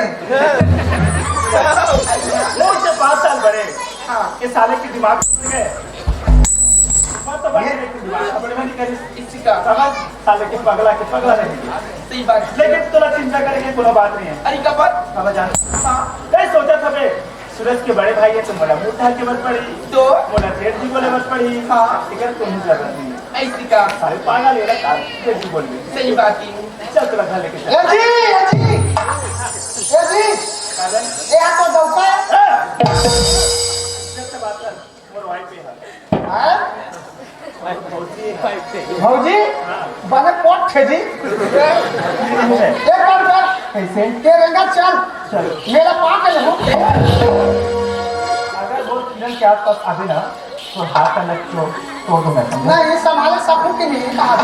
मोर से पाँच साल बड़े। हाँ। ये साले के दिमाग में गए। मत तो बड़े ये नहीं, दिमाग बड़े नहीं करी। इसी का। समझ? साले के पगला के पगला नहीं। सही बात। लेकिन तोला चिंता करे के कोनो बात नहीं है। अरे, का बात? बाबा जान। हाँ। नहीं सोचा था बे, सूरज के बड़े भाई है तो मोला मुंह ढाल के मत पड़ी। तो? मोला जेठ जी बोले मत पड़ी। हाँ। इकर कोनो जरूरत नहीं है। ऐसी का? सारे पागल है ना, जेठ जी बोल रहे। सही बात है। चल, तोला घर लेके चल। ए जी, ए जी, ए जी, ए आ तो दौका। ए! जब से बात कर, मोर wife पे है। हाँ? भौजी, बने पोट थे जी। एक काम कर, कैसे? के रंगा चल, चल। मेरा पा के हो। अगर वो किरण के आसपास आवे ना, तो हाथ अलग तो तोड़ दूंगा, समझा? नहीं, ये संभाले सकूं कि नहीं, कहा।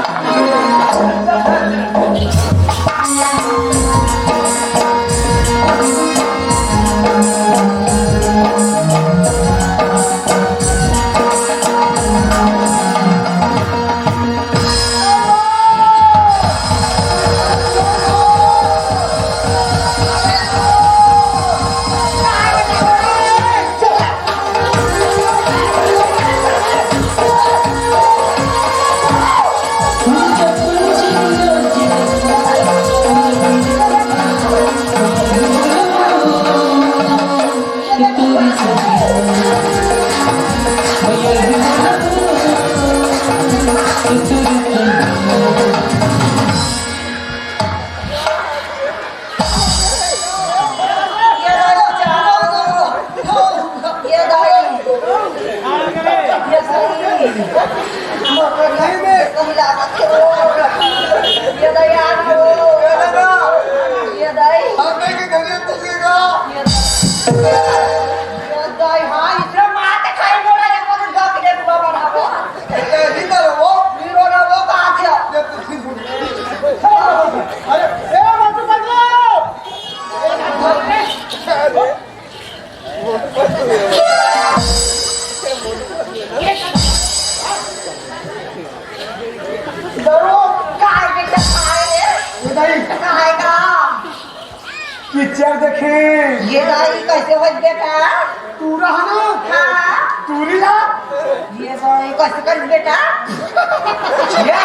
पिक्चर देखे। ये दाई कैसे होत बेटा? तू रहा ना। हाँ। तू री ला। ये दाई कैसे कर बेटा? ये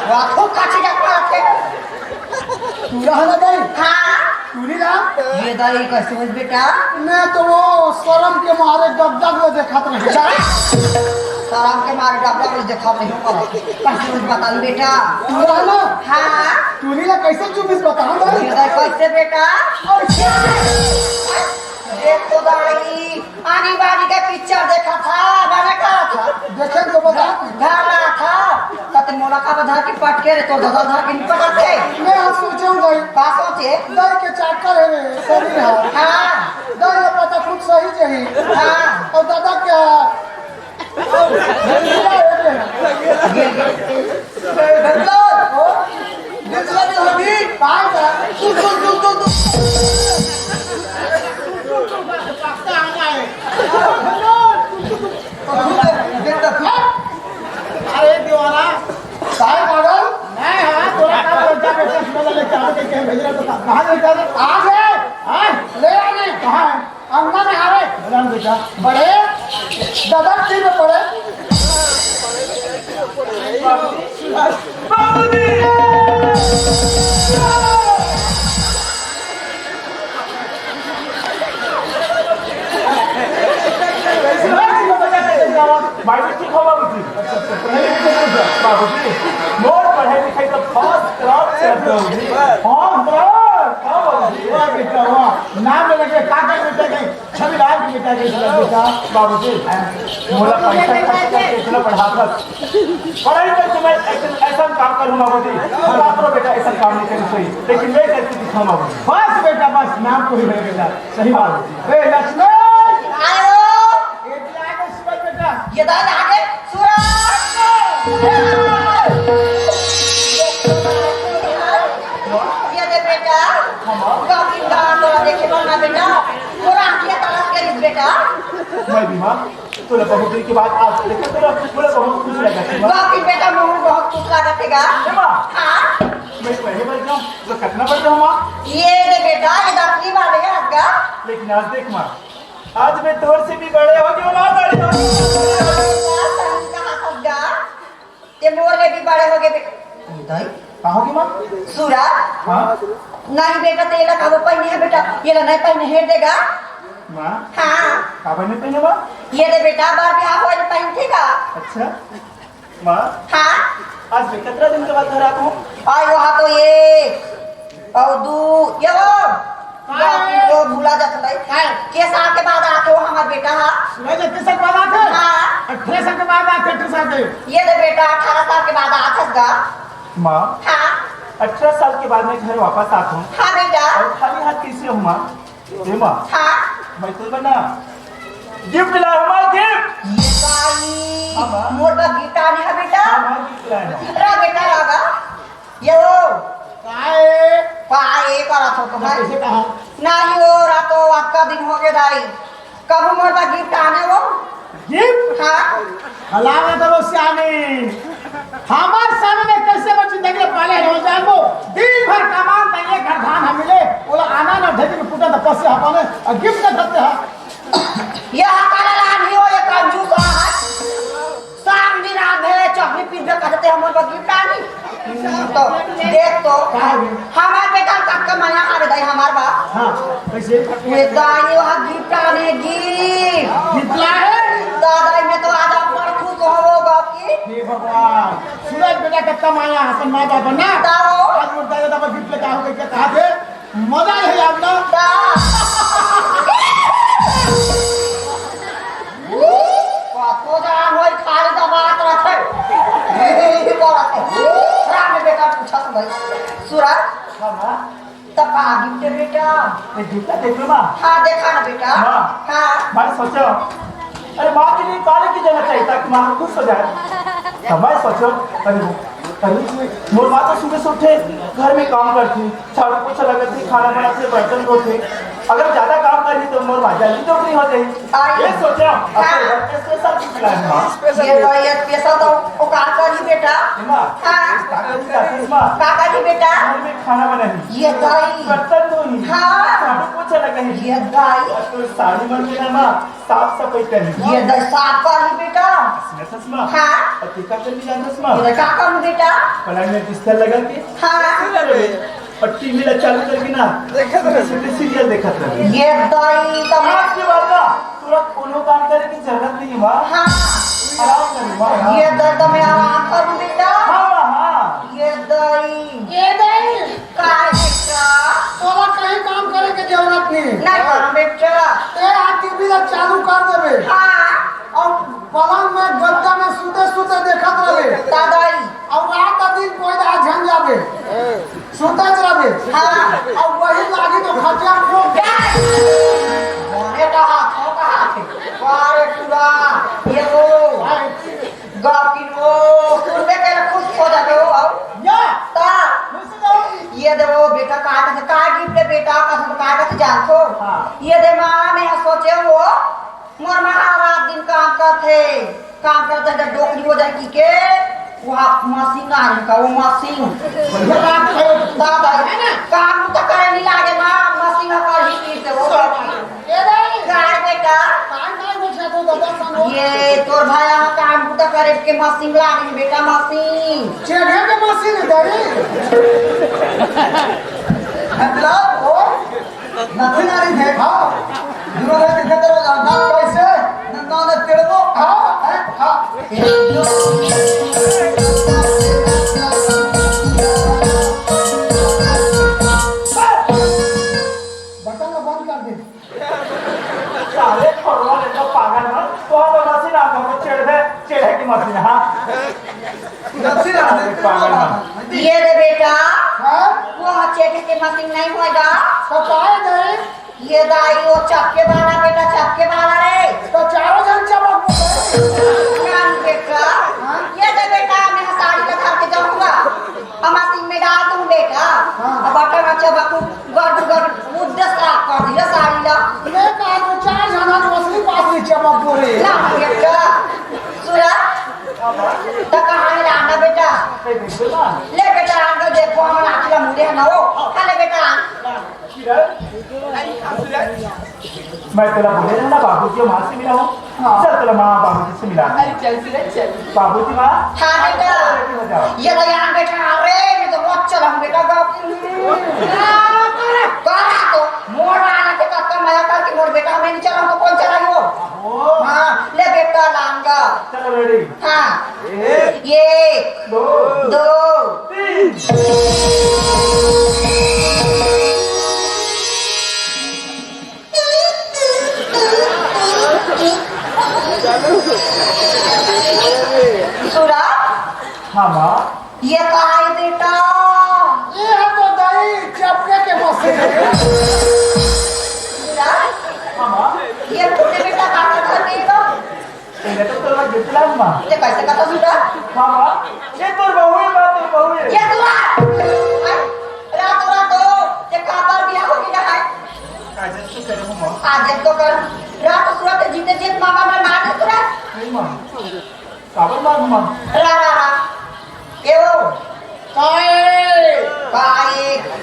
राखो काची का पाथे। तू रहा ना दाई। हाँ। तू री ला। ये दाई कैसे होत बेटा? मैं तो वो शर्म के मारे डग डग में देखत रही। शर्म के मारे डग डग में देखत रही हूँ। कैसे होत बता बेटा? तू रहा ना। हाँ। तू री ला कैसे चुपिस बता ना दाई। ये दाई कैसे बेटा? देख तो दाई, आनी बानी के पिक्चर देखा था, मैंने कहा था। देखे तो बता। धारा था, तते मोला का बधा के पटके रे, तो ददा धा के नहीं पटकते। मैं आज सोचे हूँ दाई। का सोचे? दाई के चक्कर है रे, सही है। हाँ। दाई ये पता खुद सही चाहिए। हाँ। और दादा क्या? अरे दीवाना, काय पागल? नहीं, हाँ, तोरा का बोलता है, बेटा, सुबह ले चावल के कहीं भेज रहा तो कहाँ ले जा रहा? आज है। हाँ? ले आने। कहाँ है? अंगना में आवे। बड़ा बेटा। बड़े दादा की में पड़े। भाई, ठीक हो बाबूजी? बाबूजी, मोर पढ़ाई लिखाई तो first class चलत हे बाबूजी। First class, हाँ बाबूजी। वाह बेटा, वाह। नाम लेके का कर बेटा के? छवि लाल की बेटा के बेटा। बाबूजी, मोला पैसा खर्च करके इतना पढ़ाथस। पढ़ाई में तुम्हें ऐसा, ऐसा काम करूँ बाबूजी। बाप रे बेटा, ऐसा काम नहीं करना चाहिए। लेकिन मैं करके दिखाऊँ बाबूजी। बस बेटा, बस नाम को ही है बेटा। सही बात है। ए, लक्ष्मी! आयो! ये क्या है सूरज बेटा? ये दाई आगे सूरज! ये दे बेटा। हाँ, माँ। गौरी का तोरा देखे बना बेटा। तोरा आँखिया तलाश करिस बेटा। मैं भी माँ, तोला बहुत दिन के बाद आज देखे, तोला, तोला बहुत खुश लगा थी, माँ। गौरी बेटा, मुँह बहुत खुश लगा थेगा। हे माँ। हाँ। मैं पहले बार जाऊँ, तो कितना बार जाऊँ, माँ? ये दे बेटा, ये दसवीं बार है आज का। लेकिन आज देख, माँ, आज मैं तोर से भी बड़े हो गए, माँ, बड़े हो गए। ये मोर ले भी बड़े हो गए बे-, ये दाई, का हो गई माँ? सूरज? हाँ? नहीं बेटा, तेला का वो पहने है बेटा, ये ला नहीं पहने है देगा। माँ? हाँ। का पहने पहने माँ? ये दे बेटा, बार ब्याह हो पहन थेगा। अच्छा। माँ? हाँ? आज मैं कतरा दिन के बाद घर आत हूँ। आय, वहाँ तो ये, अउ दू, ये वो, का है? वो भूला जात हूँ भाई। का है? के साल के बाद आत हो हमार बेटा हा? सुना जा, के साल के बाद आत है? हाँ। अठारह साल के बाद आत है, अठारह साल के। ये दे बेटा, अठारह साल के बाद आत हस गा। माँ, हाँ। अठारह साल के बाद मैं घर वापस आत हूँ। हाँ बेटा। और खाली हाथ कैसे हूँ माँ? ए माँ, हाँ। मैं तो बना गिफ्ट लाया हूँ माँ, गिफ्ट। ये भाई, हाँ, माँ। मोर बर गिफ्ट आने है बेटा। हाँ, माँ, गिफ्ट लाया हूँ। रा बेटा, रा गा। ये वो। काय? काय करत हो तुम? कैसे कहा? नहीं हो रहा तो आपका दिन हो गया दाई। कभू मोर बर गिफ्ट आने वो? गिफ्ट? हाँ। हलावे तो वो सियानी। हमार सामने कैसे वो जिंदगी में पाले हो जाएगो? दिन भर कमान त एक घर धान हम मिले, वो लोग आना ना ढेकी में फूटा त पसे हपाने, और गिफ्ट ना देते हैं। ये हकाला लान ही हो, ये कंजूस है। सामने रात है, चकरी पीट दे कहते हमर बर गिफ्ट आनी। तो देख तो, का हो गया? हमार बेटा कब का मया आ गई हमार बा। हाँ, कैसे? ये दाई वहाँ गिफ्ट आने, गिफ्ट। गिफ्ट ला है? दादा, मैं तो आज आप बड़ खुश होगा कि हे भगवान, सूरज बेटा कब का मया अपन माँ बाप ना। दाओ। आज मोर दादा दादा गिफ्ट लेके आओ, क्या कहा थे? मजा है यार ना। दा। कतको जान होई, खाली दबात रथे। यही करत हे। राम बेटा पूछत भाई। सूरज, हाँ, माँ। त का गिफ्ट हे बेटा? ये गिफ्ट देख लो, माँ। हाँ, देखा ना बेटा। माँ। हाँ। मैं सोचा, अरे माँ के लिए काले की जगह चाहिए ताकि माँ खुश हो जाए। तो मैं सोचा, अरे, अरे, मोर माँ तो सुबह से उठे, घर में काम करती, झाड़ू पोछा लगाती, खाना बनाती, बर्तन धोती। अगर ज्यादा काम करही तो मोर माँ जल्दी नौकरी हो जाही। आई। ये सोचा, हाँ। अपने घर पे स्पेशल कुछ लाए हैं। ये तो, ये स्पेशल तो वो का करही बेटा? माँ, हाँ। का करही, का करही माँ? का करही बेटा? घर में खाना बनाही। ये दाई। बर्तन धोही। हाँ। झाड़ू पोछा लगाही। ये दाई। और तो साड़ी मन के ना माँ, साफ सफाई करही। ये दाई साफ करही बेटा। सुनत हस माँ? हाँ। और तू का करही जानत हस माँ? ये का करही बेटा? पलंग में बिस्तर लगा के हाँ। सुन ले। और टीवी ला चालू करके ना, देखत रहे। सीरियल देखत रहे। ये दाई तो मैं आज के बाद ना, तोरा कोनो काम करे की जरूरत नहीं है, माँ। हाँ। आराम कर, माँ, आराम। ये दाई तो मैं आराम करूँ बेटा। हाँ, माँ, हाँ। ये दाई। ये दाई। का है बेटा? तोरा कहीं काम करे के जरूरत नहीं। नहीं करम बेटा। ते आ टीवी ला चालू कर देबे। हाँ। और पलंग में गद्दा में सूते सूते देखत रहे। दादाई। और रात दिन कोई ना झन जाबे। सुतत रहे। हाँ। अब वही लागी तो खटिया ठोक दे। मोने कहा, तो कहा थे। अरे पूरा, ये वो, गपिन वो, सुनबे के खुश हो जाते हो, आओ। या। ता। खुश हो जाओ। ये दे वो बेटा, का कहते, का गिफ्ट है बेटा, कसम का कहते जान सो। हाँ। ये दे माँ, मैं सोचे वो, मोर महाराज दिन काम करथे, काम करथे त डोकरी हो जाए की के, वहाँ मशीन आ रही का, वो मशीन। बढ़िया बात है। दादा, है ना? काम तो करे नहीं लागे ना, मशीन का ही पीस दे वो। सही बात है। ए रे! काय बेटा? काय काय बोल रहा तू दादा सन हो? ये तोर भाया काम तो करे के मशीन ला रही बेटा, मशीन। चेढ़े के मशीन है दादी। मतलब, ओ? नथी नारी देखा, दूर है दिखत रहो, ना कैसे, ना, ना, ना तेरे को, हाँ, है, हाँ। बटन ला बंद कर दे। साले छोड़वा ले तो पागल ना, तो हम मशीन आ गए, चढ़ दे, चढ़े की मशीन, हाँ। नथी नारी देखा, पागल ना। ये रे बेटा, हाँ? वो चेढ़े की मशीन नहीं होएगा। तो काय नहीं? ये दाई, वो चक्के वाला बेटा, चक्के वाला रे। तो चारों जन चमक गए। राम बेटा, हाँ? ये दे बेटा, मैं साड़ी का धर के जाऊंगा। हम मशीन में डाल दूं बेटा। हाँ। अब बटन अच्छा बकू, गड़ गड़, मुद्दे साफ कर दिया साड़ी ला। मैं कहा तो चार जना तो असली पास नहीं चमक बोले। राम बेटा, सूरज, तो कहाँ है लाना बेटा? ले बेटा, आगे देखो, हम नाच ला मुड़े ना हो। हाँ, ले बेटा। मैं तेरा बोले ना, बाबूजी माँ से मिला हूँ। हाँ। चल, तेरा माँ बाबूजी से मिला। अरे, चल, सूरज, चल। बाबूजी माँ, हाँ, बेटा। Ready हो जाओ। ये तो यहाँ बैठा, अरे, मैं तो रोज चला हूँ, बेटा, गाँव की। करा तो, मोर आना के तब तक मैं कल की मोर बेटा, मैं नहीं चला हूँ, तो कौन चलाई हो? हाँ, ले बेटा, लांगा। चलो, ready। हाँ। एक, एक, दो। दो। तीन। सूरज। हाँ माँ। ये का है बेटा? ये है तो दाई चपके के मशीन। सूरज। हाँ माँ। ये फूटे बेटा का कर देगा? ये तो तोर गिफ्ट ला माँ। ये कैसे का तो सूरज? हाँ माँ। ये तोर बहू है माँ, तोर बहू है। ये सूरज। रात रात ये का बार बिया हो गया है? आज तो करो माँ। आज तो कर। रात सूरज जीते जीत मामा में मार दे सूरज। नहीं माँ। काबर मार माँ? रा, रा, रा। ए ओ। काय? काय?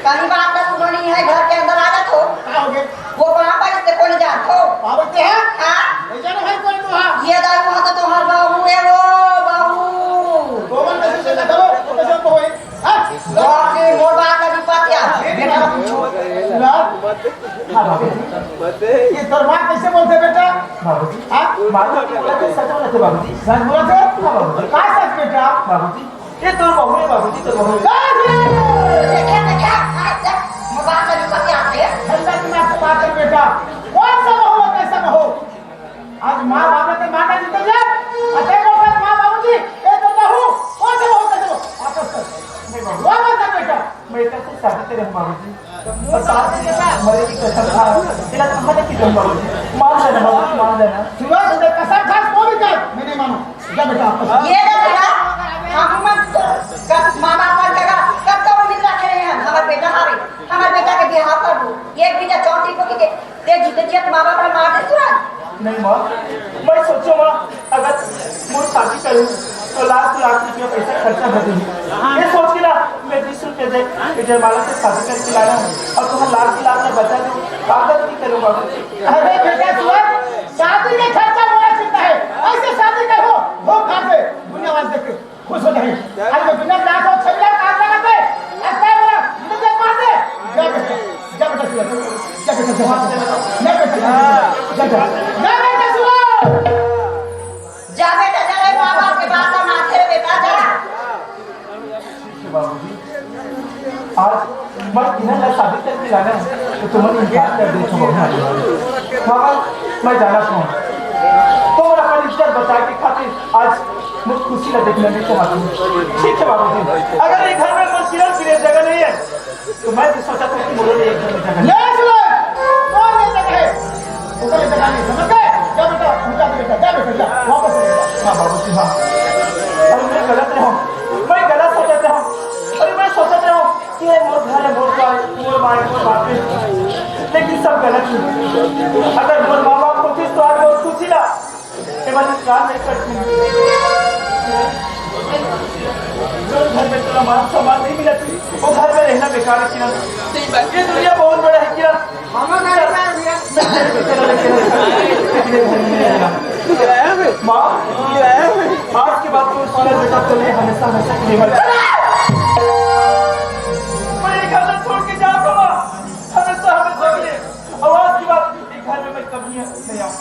कहीं बात ना सुनो नहीं है, घर के अंदर आ जा तो। का हो गया? वो कहाँ पर इससे कौन जान तो? का बोलते हैं? हाँ? नहीं जानो भाई कोई तो हाँ। ये दाई वहाँ तो तुम्हार बहू है वो, बहू। गोबर में से चला करो, तो जब बहू है। हाँ? बाप रे, मोर बात का भी पातिया। बेटा पूछो। सुना? हाँ, बाबूजी। ये तोर माँ कैसे बोलते बेटा? बाबूजी। हाँ? माँ तो बोला थे, सच बोला थे बाबूजी। सच बोला थे? हाँ, बाबूजी। का सच बेटा? बाबूजी, ये तोर बहू है बाबूजी, तोर बहू है। देखा, देखा, हाँ, देख, मोर बात का भी पातिया आते हैं। ठंडा दिमाग से बात कर बेटा। कौन सा बहू है, कैसा बहू? आज माँ बाप ने माना जीते जाए, अते बोलता माँ बाबूजी, ए तो बहू, कौन सा बहू, कैसे बहू? वापस कर। नहीं बाबू। वापस कर बेटा। मैं इधर से शादी करे हूँ बाबूजी। और साथ में मरे की कसम खा, तेरा कहाँ तक की तुम बाबूजी? मान जाना बाबूजी, मान जाना। सुबह से कसम खा, वो भी कर, मैं नहीं मानू। जा बेटा, वापस। ये ना बेटा, हम मन तो कब माँ बाप का जगह, कब तो उम्मीद रखे रहे हैं, हमारा बेटा हमारे, हमारे बेटा के बिहाव कर दो। एक बीघा चौथी को की दे, ते जीते जी माँ बाप ला मार दे तुरंत। नहीं माँ, मैं सोचो माँ, अगर मोर शादी करूँ तो लाख लाख रुपया पैसा खर्चा कर दूँ। ये सोच के ना मैं बीस रुपये दे के जयमाला से शादी करके लाना हूँ और तुम्हारा लाख की लाख में बचा दूँ। का गलती करूँ बाबू? अरे बेटा सुन, शादी में खर्चा होना चलता है, ऐसे शादी करो, धोखा से दुनिया वाले देख के खुश हो जाए। आज तो बिना लाख और छह लाख आग लगा दे, ऐसा बोला, मुझे मार दे। जा बेटा, जा बेटा सुन, जा बेटा सुन, जा बेटा, जा जा, जा बेटा सुन। जा बेटा, जा रे माँ बाप के बात ना मानते रे बेटा, जा। बाबूजी, आज मैं इन्हें ला शादी करके लाना है, तो तुमने इनकार कर दे, तो बाबा, मैं जाना हूँ। तो मेरा अपन इज्जत बचा के खातिर आज मैं खुशी ला देखना नहीं चाहती। ठीक है बाबूजी, अगर ये घर में मैं किरण के लिए जगह नहीं है, तो मैं भी सोचा था कि मुझे एक घर में जगह नहीं। ये सुनो, कौन ये जगह है? ऊपर ये जगह नहीं, समझ गए? जा बेटा, उनका बेटा, जा बेटा, जा, वापस आ जा। हाँ बाबूजी, हाँ। अरे मैं गलत रहा हूँ, मैं गलत सोचत रहा हूँ। अरे मैं सोचत रहा हूँ कि ये मोर घर है, मोर द्वार, मोर माँ, मोर बाप है। लेकिन सब गलत है। अगर मोर माँ बाप होतीस तो आज बहुत खुशी ना, ये वाली काम नहीं करती। जो घर में तेरा मान सम्मान नहीं मिला थी, वो घर में रहना बेकार है किरण। सही बात। ये दुनिया बहुत बड़ा है किरण। माँ, आज के बाद तो उसका बेटा तुम्हें हमेशा, हमेशा के लिए मर मेरे घर में छोड़ के जाओ माँ, हमेशा, हमेशा के लिए। और आज के बाद ये घर में मैं कभी नहीं आऊँ।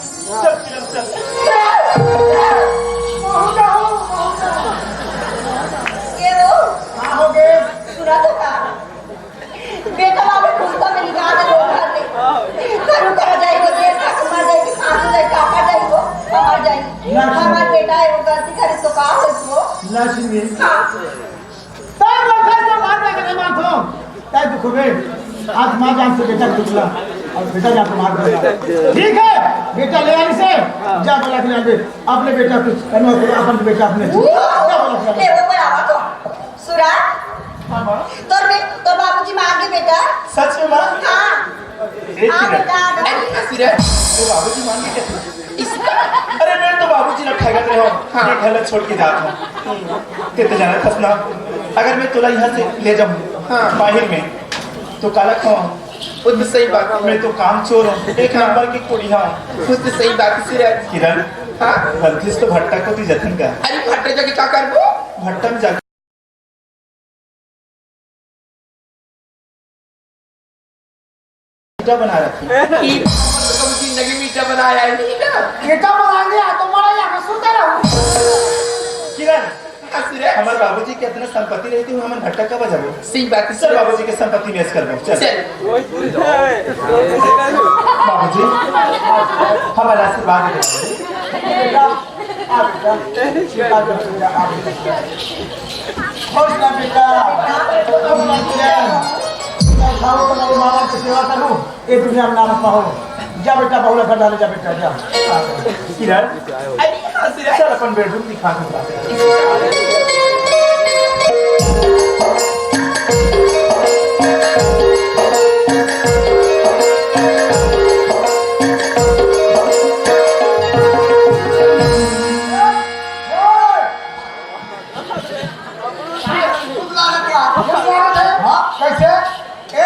चल किरण, चल। ये लो। हाँ, हो गए। सुना तो का? बेटा वाले कुत्ता में निकाल दे लोग घर से। करू करा जाए वो, देर तक मर जाए कि सासू जाए, काका जाए वो, मर जाए। ना, हमारा बेटा है, वो गलती करे तो का हो इसको? ना सुनिए। हाँ। तब वो घर को मार दे के नहीं मानतो। तय दुख बे। आज माँ जान से बेटा टुकला। और बेटा जान को मार दे। ठीक है, बेटा ले आने से। जा बोला कि ले अपने बेटा कुछ करना हो, अपन बेटा अपने। जा बोला कि ले। ले वो पर आवा तो। सुरा, हाँ, माँ। तोर बे-, तोर बाबूजी मार गए बेटा। सच में, माँ? हाँ। एक हाँ, मिनट। बेटा, आ जा। अरे, हंसी रे। तो बाबूजी मार गए क्या? अरे, मैं तो बाबूजी ना ठगत रहे हो। हाँ। ये घर छोड़ के जाता हूँ। ते तो जाना था ना, अगर मैं तोला यहाँ से ले जाऊँ, हाँ। बाहर में, तो काला खाऊँ। वो तो सही बात है। मैं तो कामचोर हूँ, एक नंबर की कुड़िया हूँ। वो तो सही बात है, सिराज। किरण, हाँ? गलती से तो भट्टा को ती जतन का। अरे, भट्टा जाके क्या करबो? भट्टा में जाके ईटा बना रखी। ईटा, मतलब जिंदगी में ईटा बनाया है, ईटा। ईटा बनाने आ तो मारा यहाँ सुनता रहूं। किरण, हमर बाबूजी के अतना संपत्ति रहितिस, हमन भट्टा कब जाबो? सही बात हे। चल, बाबूजी के संपत्ति में ऐश करबो। चल। चल। बाबूजी, हमर आशीर्वाद दे। बेटा, आ बेटा, खुश रह बेटा। खाओ तो मामा के सेवा करो। ए दुनिया में नाम पाओ। जा बेटा, बहू ला घर डाले जा बेटा, जा। किरण, अरे हाँ, सिरा। चल अपन बेडरूम दिखा दूंगा। हाँ, कैसे? ए,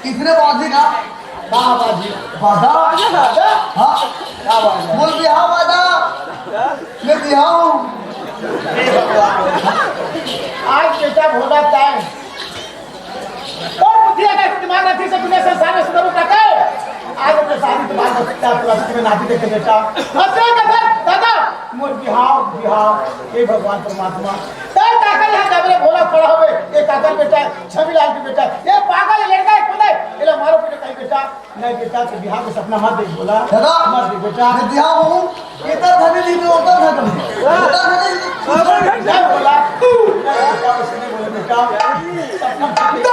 इसने बाजी ना। बाजी। बाजा? बाजा? हाँ। क्या बाजा? बोल, बिहाव बाजा। मैं बिहाव हूँ। आज बेटा भोला टाइम। तोर बुद्धि अगर दिमाग रखी से दुनिया संसार में सुधरू करते। आज अपने शादी के बाद बच्चा प्लस में नाती देखे बेटा। हंसे कथे, दादा, मोर बिहाव, बिहाव, हे भगवान परमात्मा। तै काकर यहाँ जबरे भोला खड़ा होवे, ये काकर बेटा, छवि लाल के बेटा, ये पागल लड़का है, खुद है, ये लो मारो पीटो कहीं बेटा। नहीं बेटा, तो बिहाव के सपना मत देख भोला। दादा, मत देख बेटा। मैं बिहाव हूँ। इधर धनी नहीं तो उधर धनी। उधर धनी नहीं तो उधर धनी। नहीं भोला। नहीं बेटा, उसे नहीं बोले बेटा। सपना मत देख।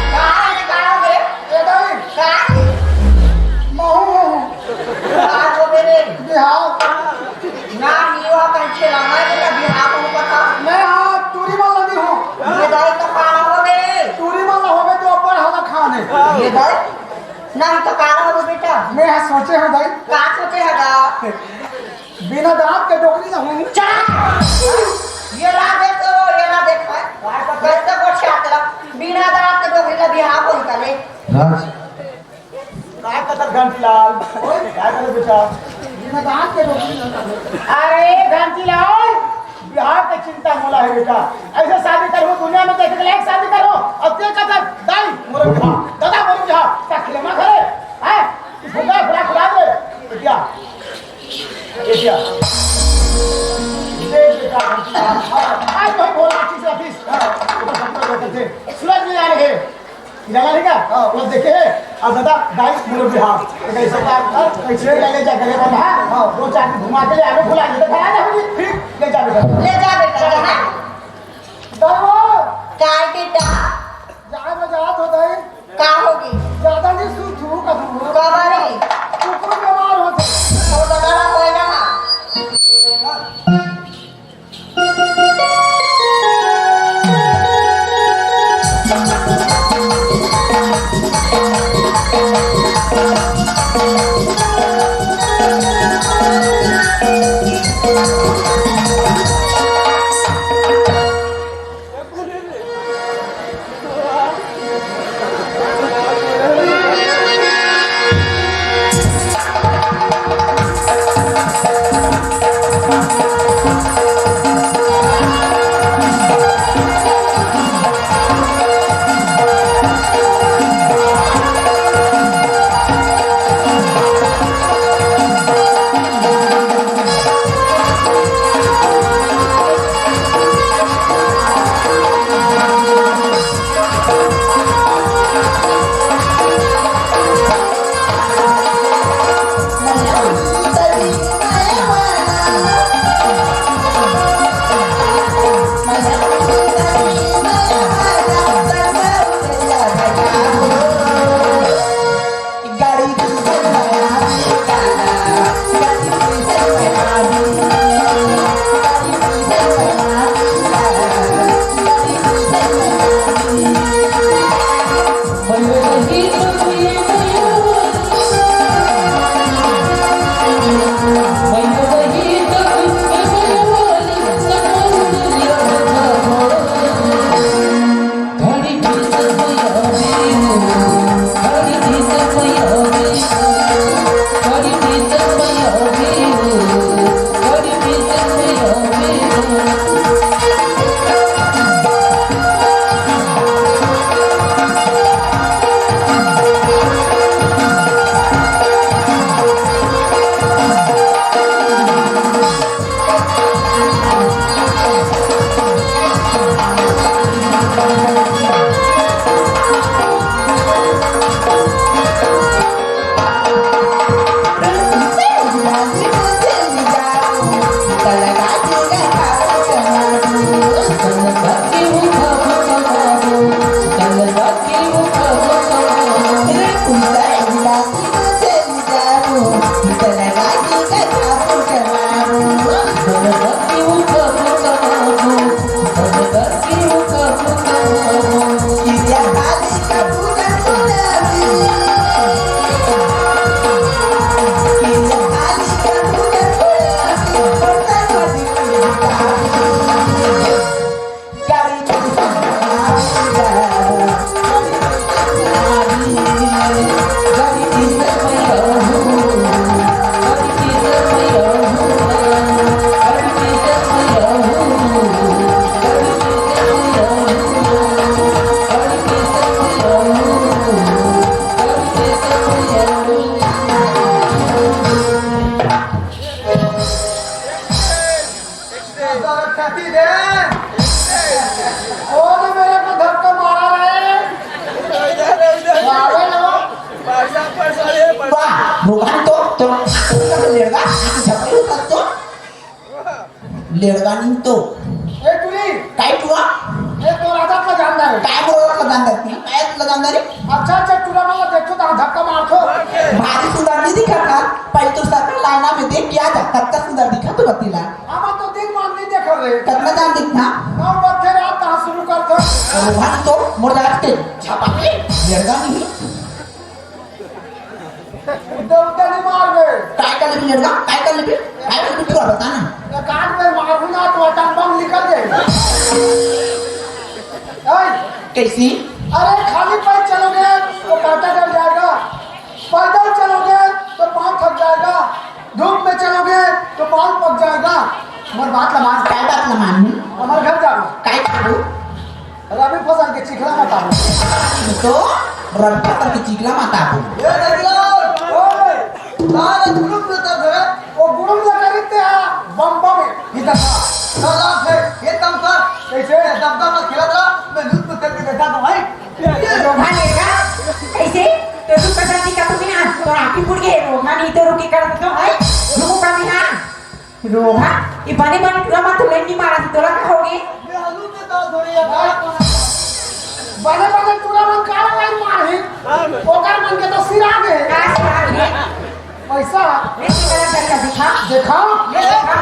कहाँ है, कहाँ है? ए दाई। कहाँ है? महू, महू। कहाँ हो मेरे? बिहाव। ना, नहीं हुआ, कहीं खेला ना, ये बिहाव को पता। मैं हाँ, टूरी वाला नहीं हूँ। ये दाई तो कहाँ हो मेरे? टूरी वाला हो गए तो अपन हवा खाने। ये दाई? नहीं तो कहाँ हो बेटा? मैं यहाँ सोचे हूँ दाई। कहाँ सोचे है गा? बिना दांत के डोकरी ना हूँ। चुप! ये ना देखो, ये ना देखो, है? कैसे को छात्र? बिना दांत के डोकरी का बिहाव होई करे। राज। काय कथस घंटीलाल? ओए, काय करे बेटा? बिना दांत के डोकरी ना हूँ। अरे घंटीलाल, बिहाव के चिंता मोला है बेटा। ऐसे शादी करो, दुनिया में देखे के लायक शादी करो। अब ते कथस दाई, मोर बिहाव, दादा मोर बिहाव, का खेलना घरे? हैं? भुला, भुला, भुला दे। बेटिया, ए भैया। देख बेटा, आज तो बोला चीज ऑफिस। हाँ, तो बस हम लोग कहते थे, सूरज नहीं आ रहे। जाना नहीं क्या? हाँ। वो देखे, आ दादा, दाई, मोर बिहाव। तो कैसे बात कर, कैसे ले जा, गले बंधा। हाँ। दो चार दिन घुमा के ले आवे, भुला नहीं तो खड़ा ना होगी। ठीक, ले जा बेटा। ले जा बेटा, जाना। दाई वो। काय बेटा? जाए में जात हो दाई। का होगे? ज्यादा नहीं सु-, थू का थू। का बारी? कुकुर बीमार होथे। वो तो डरा होएगा ना। रोगहा नहीं तो, तो, लेड़गा, झपकी उतर तो। लेड़गा नहीं तो। ए टुरी। काय टुरा? ए तो राजा का जानदार है। काय बोला लगानदार थी? काय लगानदार है? अच्छा, अच्छा, टुरा वाला देखो तो धक्का मार दो। भारी सुंदर नहीं दिखा था। पहले तो सर लाइना में देख क्या जा, कत्ता सुंदर दिखा तो बतीला। हम तो दिन मान नहीं देखा रे। कितना जान दिखना? नौ बजे रात कहाँ शुरू कर दो। रोगहा नहीं तो, मोर जात के। झपकी, लेड़गा नहीं। उद्दे, उद्दे नहीं मारबे। काय कर लेबे लड़का? काय कर लेबे? काय कर लेबे तू बता ना। तो काट में मारू ना तो अटम बम निकल जाए। ऐ, कैसी? अरे खाली पैर चलोगे तो कांटा जल जाएगा, पैदल चलोगे तो पाँव थक जाएगा, धूप में चलोगे तो बाल पक जाएगा। मोर बात ला मान। काय बात ला मान? हमारे घर जाओ। काय करू? रवि फसल के चिखला मत आबो। तो रवि फसल के चिखला मत आबो। ए दरिया, ओए, तारे गुरुम न तर धरे। वो गुरुम न करी ते हा, बम बम है। इधर आ, सलाह है, ये तम कर। कैसे? ये दबदब में खेलत रहा, मैं लूट को करके बैठा तो भाई। रोगहा लेगा? कैसे? तो तू कचरा निकाल तो बिना, तो आँखी फूट गए, रोगहा नहीं तो रुकी कर तो है, रुको कभी ना। रोगहा, ये बने बने टुरा मन तो लाइन नहीं मारा, तोला का होगे? बने बने टुरा मन का लाइन मारही? ओकर मन के तो सिरा गे। का सिरा गे? पैसा। ये की करा कर दिखा। देखा? ये देखा।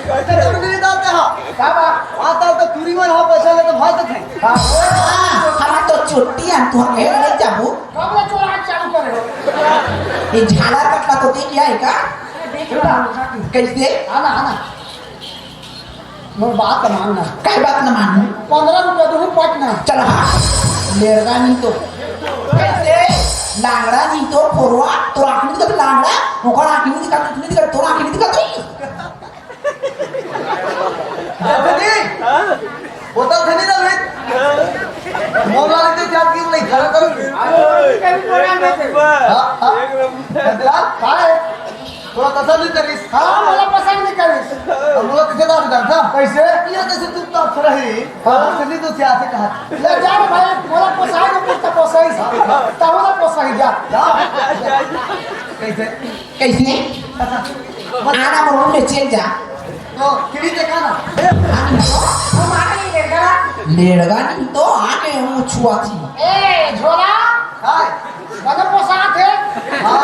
पैसा तो नहीं डालते हो। का बात? आता तो टुरी मन हा पैसा ले तो भाग देते हैं। हाँ। हाँ, हमार तो छुट्टी है, तू हम ले जाबो। कब ले चोराई चालू करे हो? ये झाला कटला तो देख लिया है का? देख लो। कैसे? आना, आना। मोर बात तो मानना। काय बात न मानू? पन्द्रह रुपया दूँ, पट ना। चल हाँ। लेड़गा नहीं तो। कैसे? लांगड़ा नहीं तो, फोरवा, तो आँख नहीं दिखा, लांगड़ा, ओकर आँख नहीं दिखा, तू नहीं दिखा, तोर आँख नहीं दिखा, तू। धनी, बोतल धनी ना भाई। मोबाइल के क्या की नहीं खड़ा करो। हाँ, हाँ। एक नंबर। बदला, हाँ। तोला पसंद नहीं करिस। हाँ, मोला पसंद नहीं करिस। अब मोला तुझे दास डर था। कैसे? ये कैसे चुपचाप खड़ा है? हाँ। पसंद नहीं तो क्या से कहा? ले जा रे भाई, मोला पोसाई के कुत्ता पोसाई। तब मोला पोसाई जा। जा। कैसे? कैसे? आना मोर रूम में चल जा। तो किड़ी देखा ना। हम आ गए लेड़गा। लेड़गा नहीं तो आके हम छुआ थी। ए, झोला। हाय। बने पोसात है। हाँ।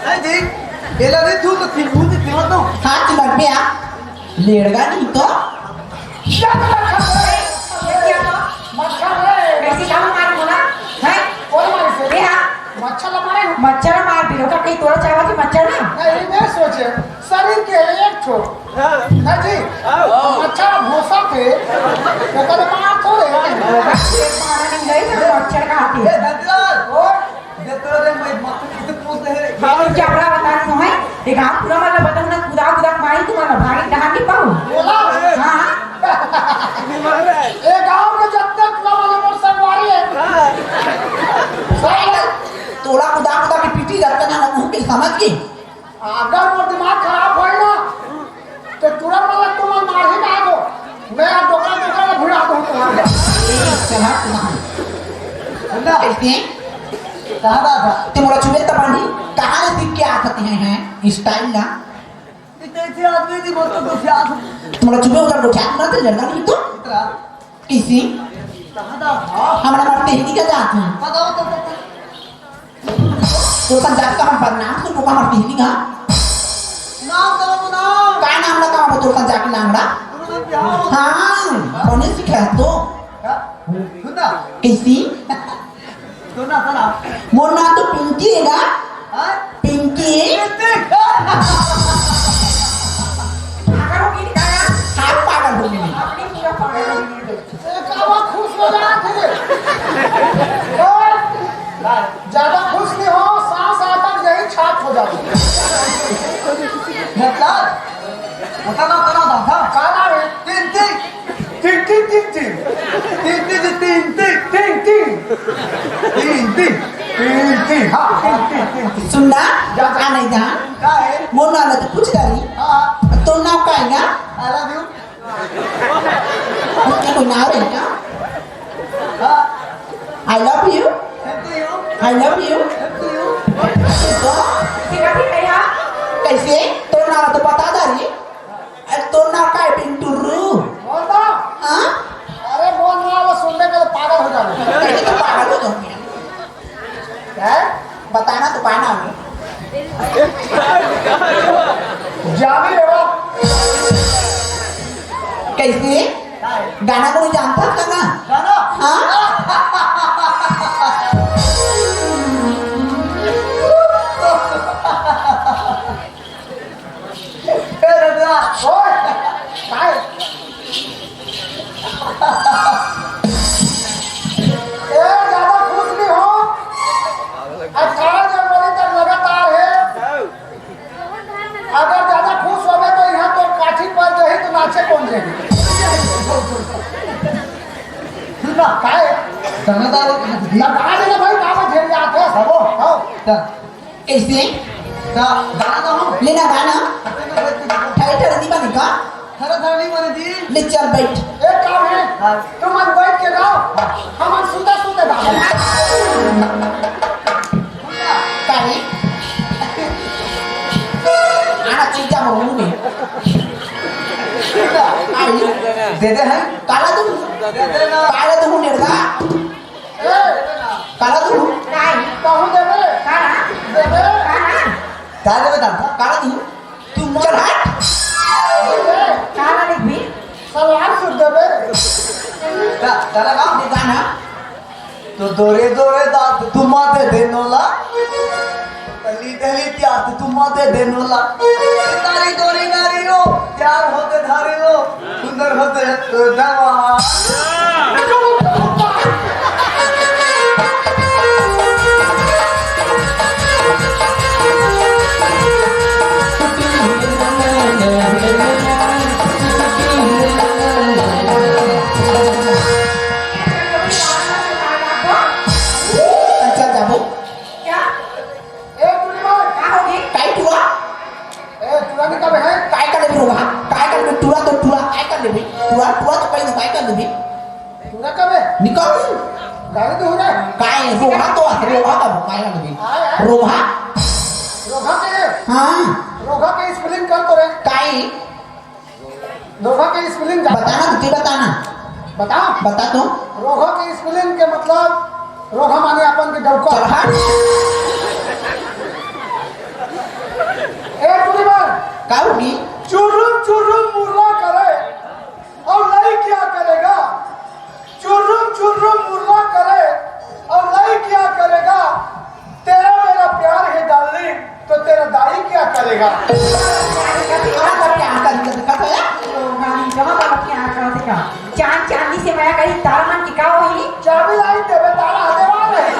नहीं जी, एला नहीं तू तो थी, भूत थी, मत दो। हाथ लग गया। लेड़गा नहीं तो। मच्छर है। कैसे काम मार बोला? हैं? कौन मारे से? ए, हाँ। मच्छर ला मारे हो? मच्छर मार दिलो का कहीं तोरा चाहवा थी मच्छर ना? नहीं, मैं सोचे, शरीर के एक ठो। हाँ। हाँ जी। हाँ। मच्छर भूसा थे, तो कल मार थोड़े। मारा नहीं गई, तो मच्छर का हाथी। ए, धरतीलाल। ओ। ये तो रे, मैं मत किसे पूछ रहे। हाँ, क्या बड़ा बता रही हूँ मैं? ये गाँव पूरा मतलब बता ना, कुदा कुदा मारी तुम्हारा भाई, डहान नहीं पाऊँ। बोला। हाँ। ए गांव के जत्ते टोला वाले मोर संगवारी है। हाँ। साले टोला कुदा कुदा के पीटी जाते ना, हम उनके समझ गए। अगर मोर दिमाग खराब होए ना, तो टोला वाला तुम्हार मार ही ना दो। मैं अब डोकरा डोकरा में भिड़ा दूँ तुम्हारे। ए, चला तुम्हारे। सुन ना। कैसे? कहाँ बात था? तुम लोग छुए तब नहीं, कहाँ ले सीख के आ सकते हैं, हैं? स्टाइल ना। इतने से आदमी नहीं बोलते तो क्या? तुम लोग छुए उधर गोठिया ना थे, लड़का नहीं तो। इतना। किसी? कहाँ था? हाँ। हमारा मरते ही नहीं क्या जात है? बताओ तो, तो, तो। तोर सन जाके का हम बदनाम सुन को का मरते ही नहीं का? नाम करो तो नाम। का नाम लगा हम तोर सन जाके लांगड़ा? गुरु ने बिहाव। हाँ, कौन सिखाया तो? क्या? सुन ना। किसी? सुना, सुना। मोर नाम तो पिंकी है ना? हाँ? पिंकी। पिंकी। पागल हो गई क्या? हाँ, पागल हो गई। अपनी पूरा पागल हो गई। ए, कावा खुश हो जात हे। ए, ज्यादा खुश नहीं हो, सांस आता यही छाप हो जाती। मतलब? पता ना, पता ना, था। का नाम है? पिंकी। टिंग, टिंग, टिंग, टिंग। टिंग, टिंग, टिंग, टिंग, टिंग, टिंग। टिंग, टिंग। टिंग, टिंग। हाँ, टिंग, टिंग, टिंग, टिंग। सुन ना, जा, जा। आ नहीं जा। का है? मोर नाम तो पूछ रही। हाँ। तो नाम का है ना? I love you। उसका कोई नाम है क्या? हाँ। I love you। कैसे? तोर नाम तो बता दा रे। अरे तोर नाम का है, पिंटुरू? मोर नाम? हाँ? अरे मोर नाम ला सुनबे के तो पागल हो जाबे। अरे तो पागल हो जाऊंगी। हैं? बताना तो पाना हूँ। जाबे रे बाप। कैसे? गाना कोनो जानथस का ना? गाना? हाँ? ए दादा, ओए, काय? ए, ज्यादा खुश नहीं हो। अठारह जनवरी तक लगातार है। अगर ज्यादा खुश होबे तो यहाँ तो काठी पर जही तो नाचे कौन जही? सुन ना, काय? दाना दारू खा दी। ना, कहा देना भाई, बाबा झेल जाते हैं, सबो, हाँ। चल। कैसे? दा-, दाना दो। लेना दाना। दाना दो। ठहर, ठहर, नहीं बनेगा। ठहर, ठहर, नहीं बने जी। ले चल, बैठ। एक काम है, हाँ। तुम मन बैठ के गाओ, हम मन सूते, सूते गाओ। काहे? आना चीजा मरू में। काहे? दे दे हैं। काला तू? दे दे ना। काला तू, नेड़गा? ए, काला तू? काय? कहूँ देबे? काला? देबे? काला? का देबे दादा? काला तू? तू चल हट। देबे? काला लिखबी? सलवार सूट देबे? का, काला का? ये गाना। तो दोरे दोरे दांत तुम्हा दे दे नोला। तली तली प्यार तुम्हा दे दे नोला। तारी दोरी नारी हो, प्यार होते धारी हो। सुंदर होते तो दवा। अच्छा, जाबो। क्या? ए, टूरी मार। का होगे? काई टूरा? ए, टूरा निकाल बे, हैं? काय कर लेबे रोगहा? काय कर लेबे टूरा तो टूरा? काय कर लेबे? टूरा, टूरा तो कहीं नहीं, काय कर लेबे? टूरा का बे? निकाल। गाड़ी तो हो रहा है। काय रोगहा तो है, रोगहा का, काय कर लेबे? आय, आय। रोगहा? रोगहा के? हाँ। रोगहा के spelling कर तो रे। काय? रोगहा के spelling का? बताना, तू बताना। बता। बता तो। रोगहा के spelling के मतलब, रोगहा माने अपन के डौका। चल हट। ए, टूरी मार। का होगी? चुर्रुम चुर्रुम मुर्रा करे, और लई क्या करेगा? चुर्रुम चुर्रुम मुर्रा करे, और लई क्या करेगा? तेरा मेरा प्यार है डार्लिंग, तो तेरा दाई क्या करेगा? तेरा मेरा प्यार करेगा, देखा तो यार। ओ, रानी, जमा बाबा प्यार करत हे का? चांद चांदनी से मया करी, तारा मन के का होही? चाबी लाई देबे, तारा हदेवा रही।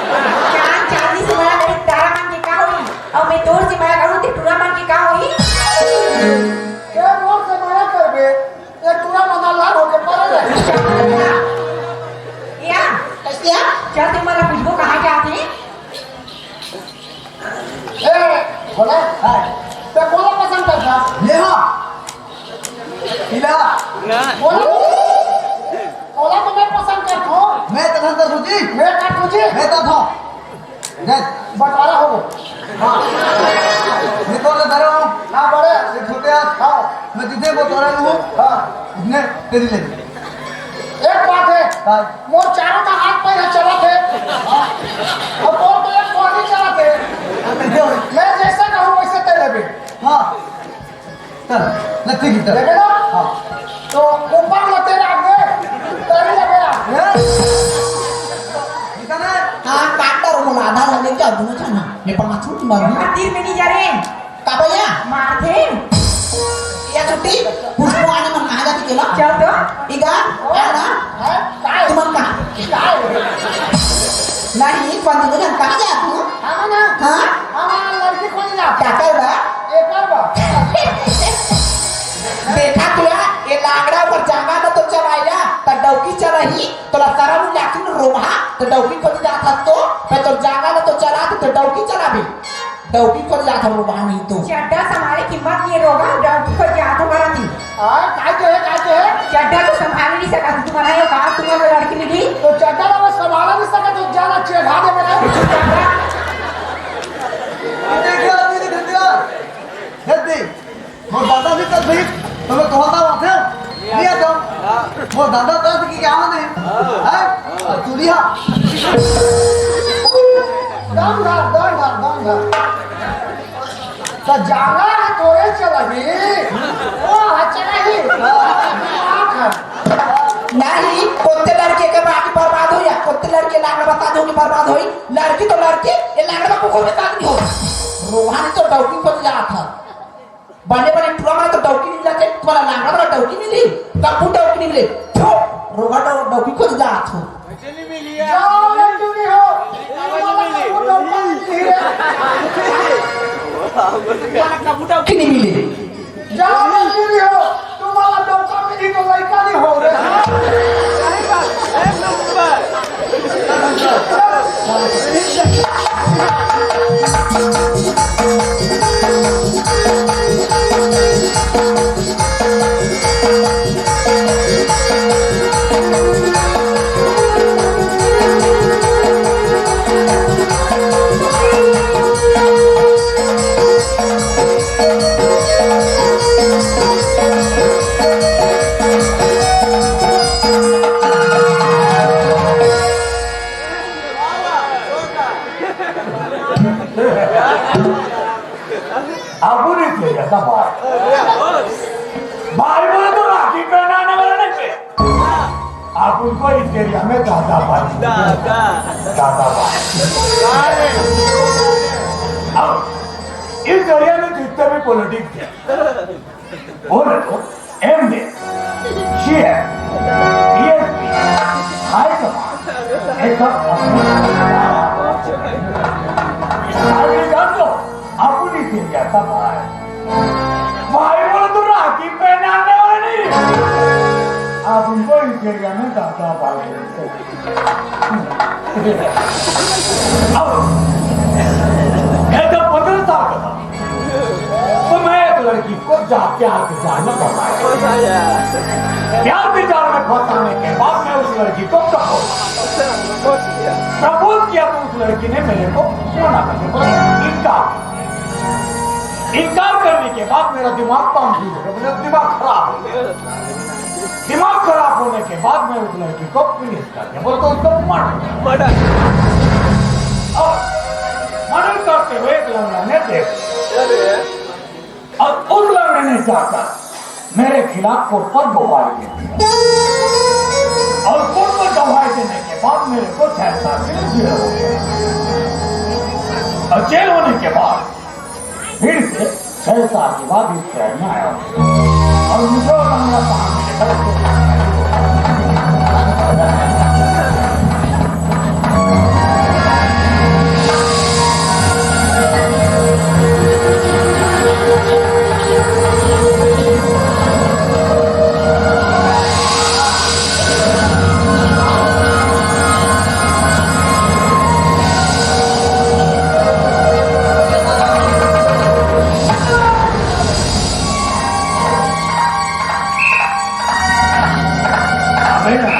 चांद चांदनी से मया करी, तारा मन के का होही? अउ मैं तोर से मया करूँ, ते टूरा मन के का होही? के मोर से मया करबे? ये टूरा मन लाल होके पड़े रहे। या? कैसे? चल, ते मन ला पूछबो, कहाँ जात हे? ए, बोला? हाँ। ते कोला पसंद करता? ये हाँ। इला। बोला? कोला तो मैं पसंद करता हूँ। मैं तो पसंद करता हूँ जी। मैं करता हूँ जी। मैं तो था। देख। बंटवारा हो गया। हाँ। मैं तो ना धरो। ना बड़े। ये छोटे हाथ। हाँ। मैं जितने को तोड़ा लूँ। हाँ। इतने तेरी ले। एक बात है। हाँ। मोर चारों का हाथ पैर चला थे। हाँ। और तोर तो एक को नहीं चला थे। मैं जैसा कहूँ वैसे तेरे भी। हाँ। चल, ले ठीक है, चल। देखे ना? हाँ। तो ऊपर में तेरे आगे, तेरे लगे आगे। हैं? इतना? हाँ, काट कर वो आधा लगे क्या, दोनों छाना। मैं पाँच फुट मारूंगा। तीन में नहीं जा रहे। का भैया? मार दे। या छुट्टी, पुष्पा आने मन कहाँ जाती केला? चल तो। इगा, ओ, आना। है? काय? तुमन कहाँ? काय? नहीं, पंडित लोग कहाँ जात हो? हम ना। हाँ? हम लड़की खोज जा। क्या कर बा? ये कर बा। देखा तुला, ये लांगड़ा ऊपर जांगा में तो चढ़ाइला, त डौकी चढ़ही, तोला शरम नहीं लागती ना रोगहा, त डौकी खोज जात हस तो, मैं तो जांगा में तो चला, तो डौकी चलाबे। डौकी खोज जात हस रोगहा नहीं तो। चड्डा संभाले कीमत ये रोगहा, डौकी खोज जात हस बराती। आ, काय के है, काय के है? चड्डा तो संभाले नहीं सका, तुम्हारा ये बात तुम्हारा लड़की मिली। तो चड्डा ना मैं संभाला नहीं सका, तो जाना चढ़ा दे मेरा। तो दादा दस की क्या होने? हैं? और तू लिया। दम धर, दम धर, दम धर। तो जाना है तोरे चलही। ओ, हाँ, चलही। नहीं, कोत्ते लड़के के बाकी बर्बाद हो या कोत्ते लड़के लांगड़ा बता दो कि बर्बाद होई। लड़की तो लड़की, ये लांगड़ा को कोई बात नहीं हो। रोहन तो डौकी को जात है। बने बने टुरा मन तो डौकी नइ मिलत हे, तुम्हारा लांगड़ा वाला डौकी मिली, कब्बू डौकी नइ मिले। थो, रोगा डौ-, डौकी खोज जात हो। जाओ रे टुरी हो, तुम्हारा कब्बू डौकी मिली रे। तुम्हारा कब्बू डौकी नइ मिले। जाओ रे टुरी हो, तुम्हारा डौका मिली तो लइका नइ हो रे। अब नहीं चाहिए था भाई। भाई बोले तो राखी पहनाने वाला नहीं पे। आप उनको इस एरिया में दादा भाई। दादा। दादा भाई। अब इस एरिया में जितने भी पॉलिटिक्स है, बोले तो MLA, CM, DSP, high command, ये सब अपने भाई जान लो, अपनी दुनिया का भाई। भाई बोले तो राखी पहनाने वाला नहीं। आप उनको इस एरिया में दादा भाई बोलते हैं। अब मैं जब पन्द्रह साल का था, तो मैं एक लड़की को जा, प्यार के जाल में फंसाया। प्यार के जाल में फंसाने के बाद मैं उस लड़की को प्रपोज, प्रपोज किया, तो उस लड़की ने मेरे को मना कर दिया, बोला, "इनकार।" इनकार करने के बाद मेरा दिमाग कमजोर हो गया, मेरा दिमाग खराब हो गया। दिमाग खराब होने के बाद मैं उस लड़की को फिनिश कर दिया, बोल तो उसको मर्डर। मर्डर। और मर्डर करते हुए एक लंगड़ा ने देख लिया। और उस लंगड़े ने जाकर मेरे खिलाफ कोर्ट पर गवाही दी। और कोर्ट पर गवाही देने के बाद मेरे को छह साल के लिए जेल हो गया। और जेल होने के बाद फिर से छह साल के बाद इस शहर में आया हूँ। और मुझे और लंगड़ा कहाँ मिलेगा, इसको अबे ना,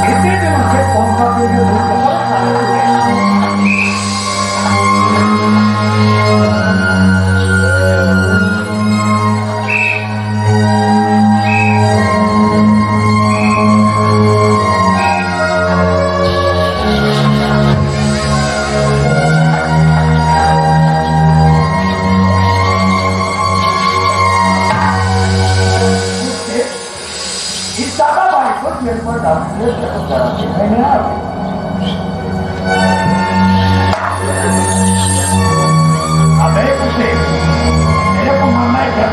इतने दिनों से कौन सा वीडियो भूल गया? इस दादा भाई को जेल पर डाल दिया, जरा से मैंने आ गया। अबे कुत्ते, तेरे को मरना है क्या?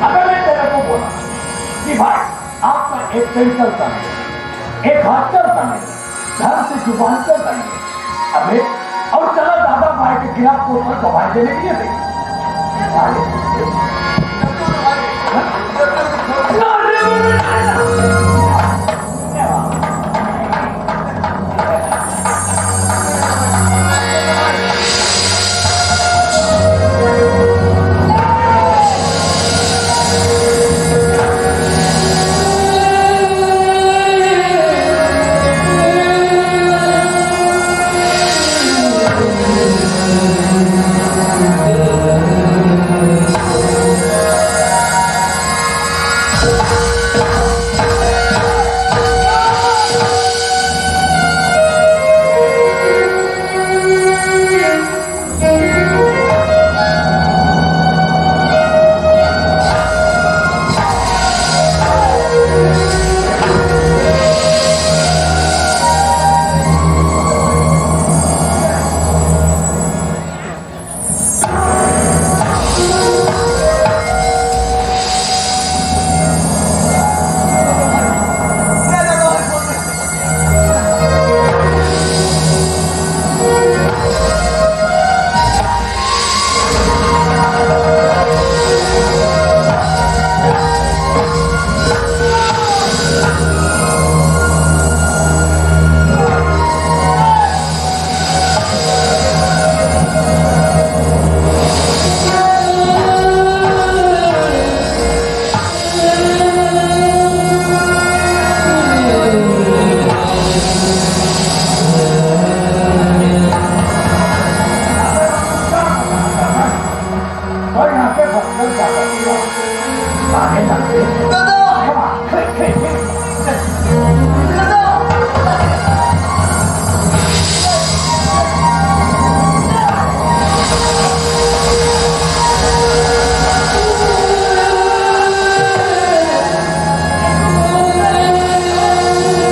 अगर मैं तेरे को बोला कि भाई, आपका एक पेन चलता नहीं, एक हाथ चलता नहीं, ढंग से जुबान चलाइए। अबे, और चला दादा भाई के खिलाफ कोर्ट में गवाही देने के लिए भी। साले कुत्ते।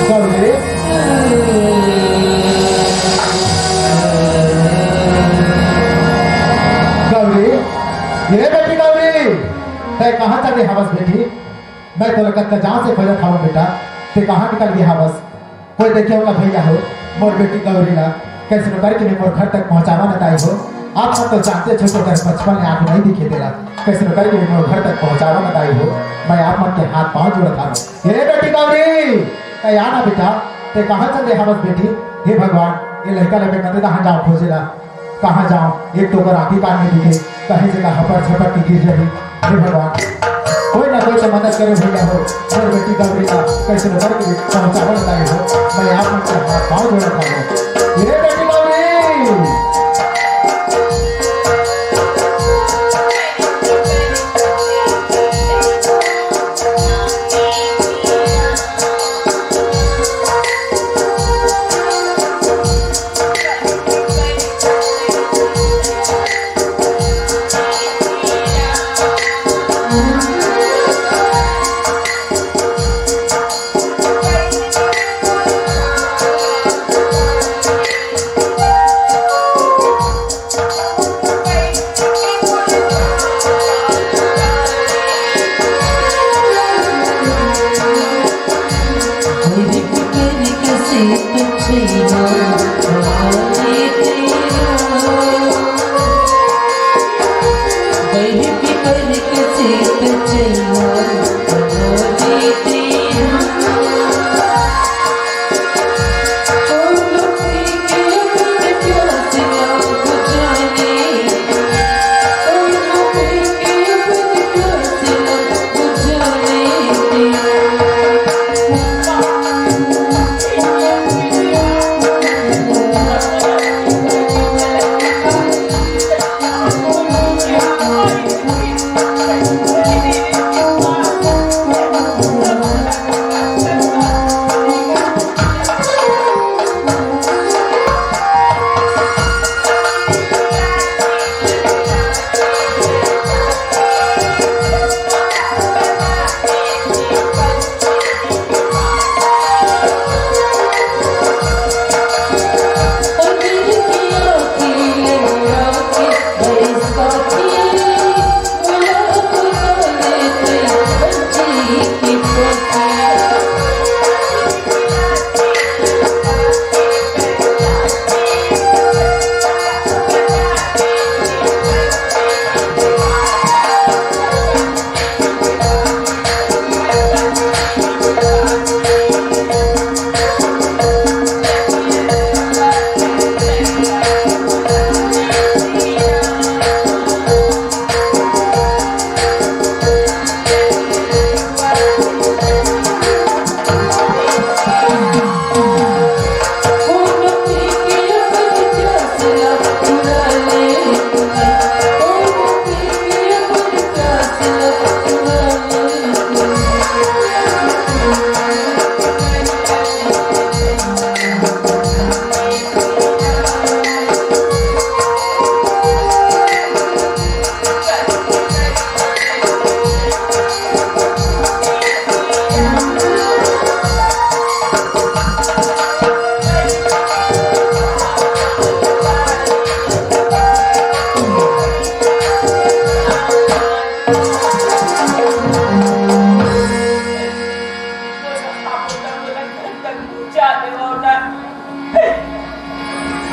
गौरी, गौरी, ये बेटी गौरी, तै कहाँ चल गे हवस बेटी? मैं तोला कतका जाँच से खोजत हवं बेटा, तै कहाँ निकल गे हवस? कोई देखे होगा भैया हो, मोर बेटी गौरी ला कइसनो करके भी मोर घर तक पहुँचावा न ताई हो। आप मन तो जानते हो, छोटे घर बचपन ले आँख नहीं दिखे तेला, कइसनो करके भी मोर घर तक पहुँचावा न ताई हो। मैं आप मन के हाथ पाँव जोड़त हवं। ए बेटी गौरी, तै आ ना बेटा, तै कहाँ चल दे हवस बेटी? हे भगवान, ये लड़का ला मैं कते दहान जाँव खोजे ला, कहाँ जाँव? एक तो ओकर आँखी कान नहीं दिखे, कहीं जगह हपर झपट के गिर जाही। हे भगवान, कोई ना कोई तो मदद करे भैया हो, मोर बेटी गौरी ला कइसनो करके पहुँचावा न ताई हो। मैं आप मन के हाथ पाँव जोड़त हवं। ये बेटी गौरी। देवो ना।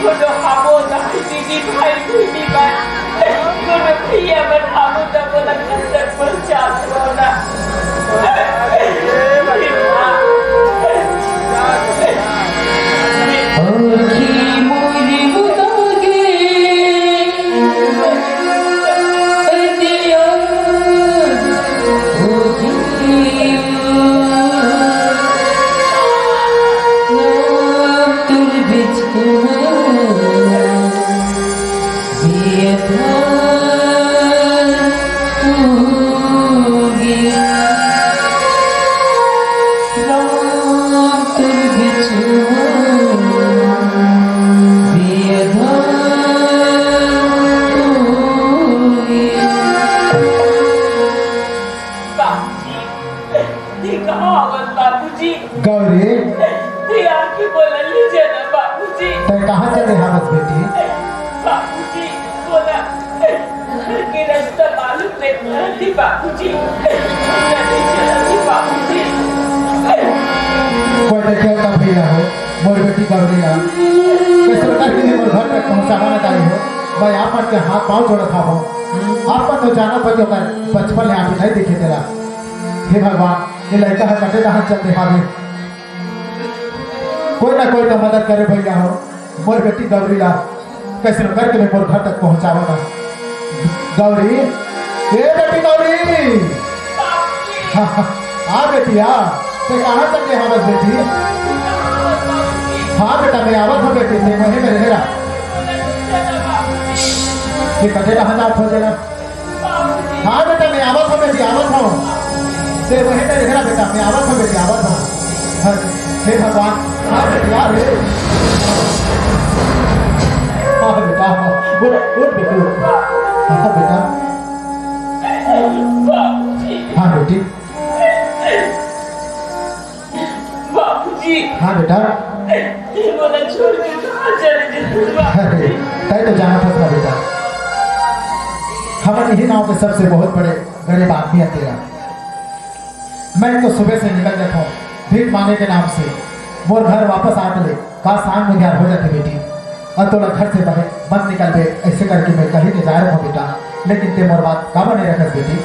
कोनो हमो ना दीदी भाई बहिनी बा। कोनो भैया बन हमो त बोला घर तक पहुँचा देवो ना। बाबूजी, ये कहाँ आवत बाबूजी? गौरी। ये आके बोला ले जाना बाबूजी। तै कहाँ चले हावस बेटी? बाबूजी, बोला। घर के रास्ता मालूम नहीं पड़ती बाबूजी। नहीं चलती बाबूजी। कोई देखे होता भैया हो, मोर बेटी गौरी ला। कैसे करके भी मोर घर तक पहुँचावा ना ताई हो। मैं आप मन के हाथ पाँव जोड़त हावो। आप मन तो जानत हो कि ओकर बचपन ले आंखी नहीं दिखे तेला। हे भगवान, ये लड़का ह कटे कहाँ चल दे हावे। कोई ना कोई तो मदद करे भैया हो, मोर बेटी गौरी ला कैसे करके मैं मोर घर तक पहुँचावा ना। गौरी, ए बेटी गौरी। हाँ, हाँ, आ बेटी आ। ते कहाँ चल दे हावस बेटी? हाँ बेटा, मैं आवत हूँ बेटी, ते वहीं में रह रहा। ये कटे कहाँ जात हो जरा? हाँ बेटा, मैं आवत हूँ बेटी, आवत हूँ। ते वहीं पे रह रहा बेटा, मैं आवत हूँ बेटी, आवत हूँ। हाँ, हे भगवान, हाँ बेटी, आ रे। हाँ बेटा, हाँ। उठ, उठ बेटी, उठ। हाँ बेटा। हाँ बेटी। बाबूजी। हाँ बेटा। ये मोला छोड़ के कहाँ चले जथस बाबूजी? अरे, तै तो जानत हस ना बेटा, हमन इही गांव के सबसे बहुत बड़े गरीब आदमी हन तेला। मैं तो सुबह से निकल जात हूँ भीख मांगे के नाम से। मोर घर वापस आत ले का सांझ उजियार हो जाथे बेटी। अउ तोला घर से बाहर मत निकलबे, ऐसे करके मैं कहीं ले जाय रहूँ बेटा, लेकिन ते मोर बात काबर नहीं रखस बेटी?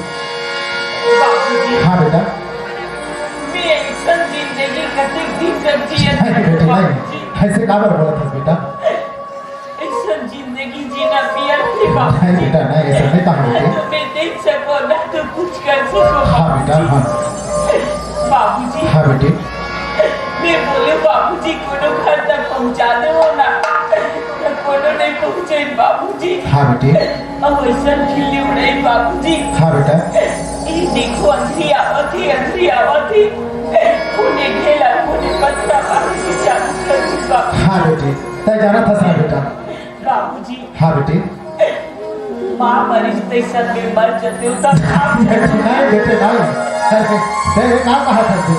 बाबूजी, हाँ बेटा। मैं ऐसन जिंदगी कतेक दिन तक जियत नहीं बेटी, रहूँ नहीं। बाबूजी? ऐसे काबर बोलत हस बेटा? ऐसन जिंदगी जीना पियत नहीं बाबूजी। नहीं बेटा, नहीं, ऐसा नहीं कहा बेटी। ना तो मैं देख सको, ना तो कुछ कर सको हाँ बेटा, बाबूजी। हाँ। बाबूजी। हाँ बेटी। मैं बोले बाबूजी, कोनो घर तक पहुंचा दे हो ना, तो कोनो नहीं पहुंचे बाबूजी। हाँ बेटी। अब ऐसा खिल्ली उड़ाई बाबूजी। हाँ बेटा। ये देखो अंधी आवत ही, अंधी आवत ही। कोने ढेला, कोने पत्ता, बाबूजी चालू कर दी बाबू। हाँ बेटी, तै जानत हस ना बेटा। बाबूजी। हाँ बेटी। माँ मरिस तैसन में मर जतेव तब आप नहीं बेटे, नहीं। अरे, अरे, का कहा था बेटी?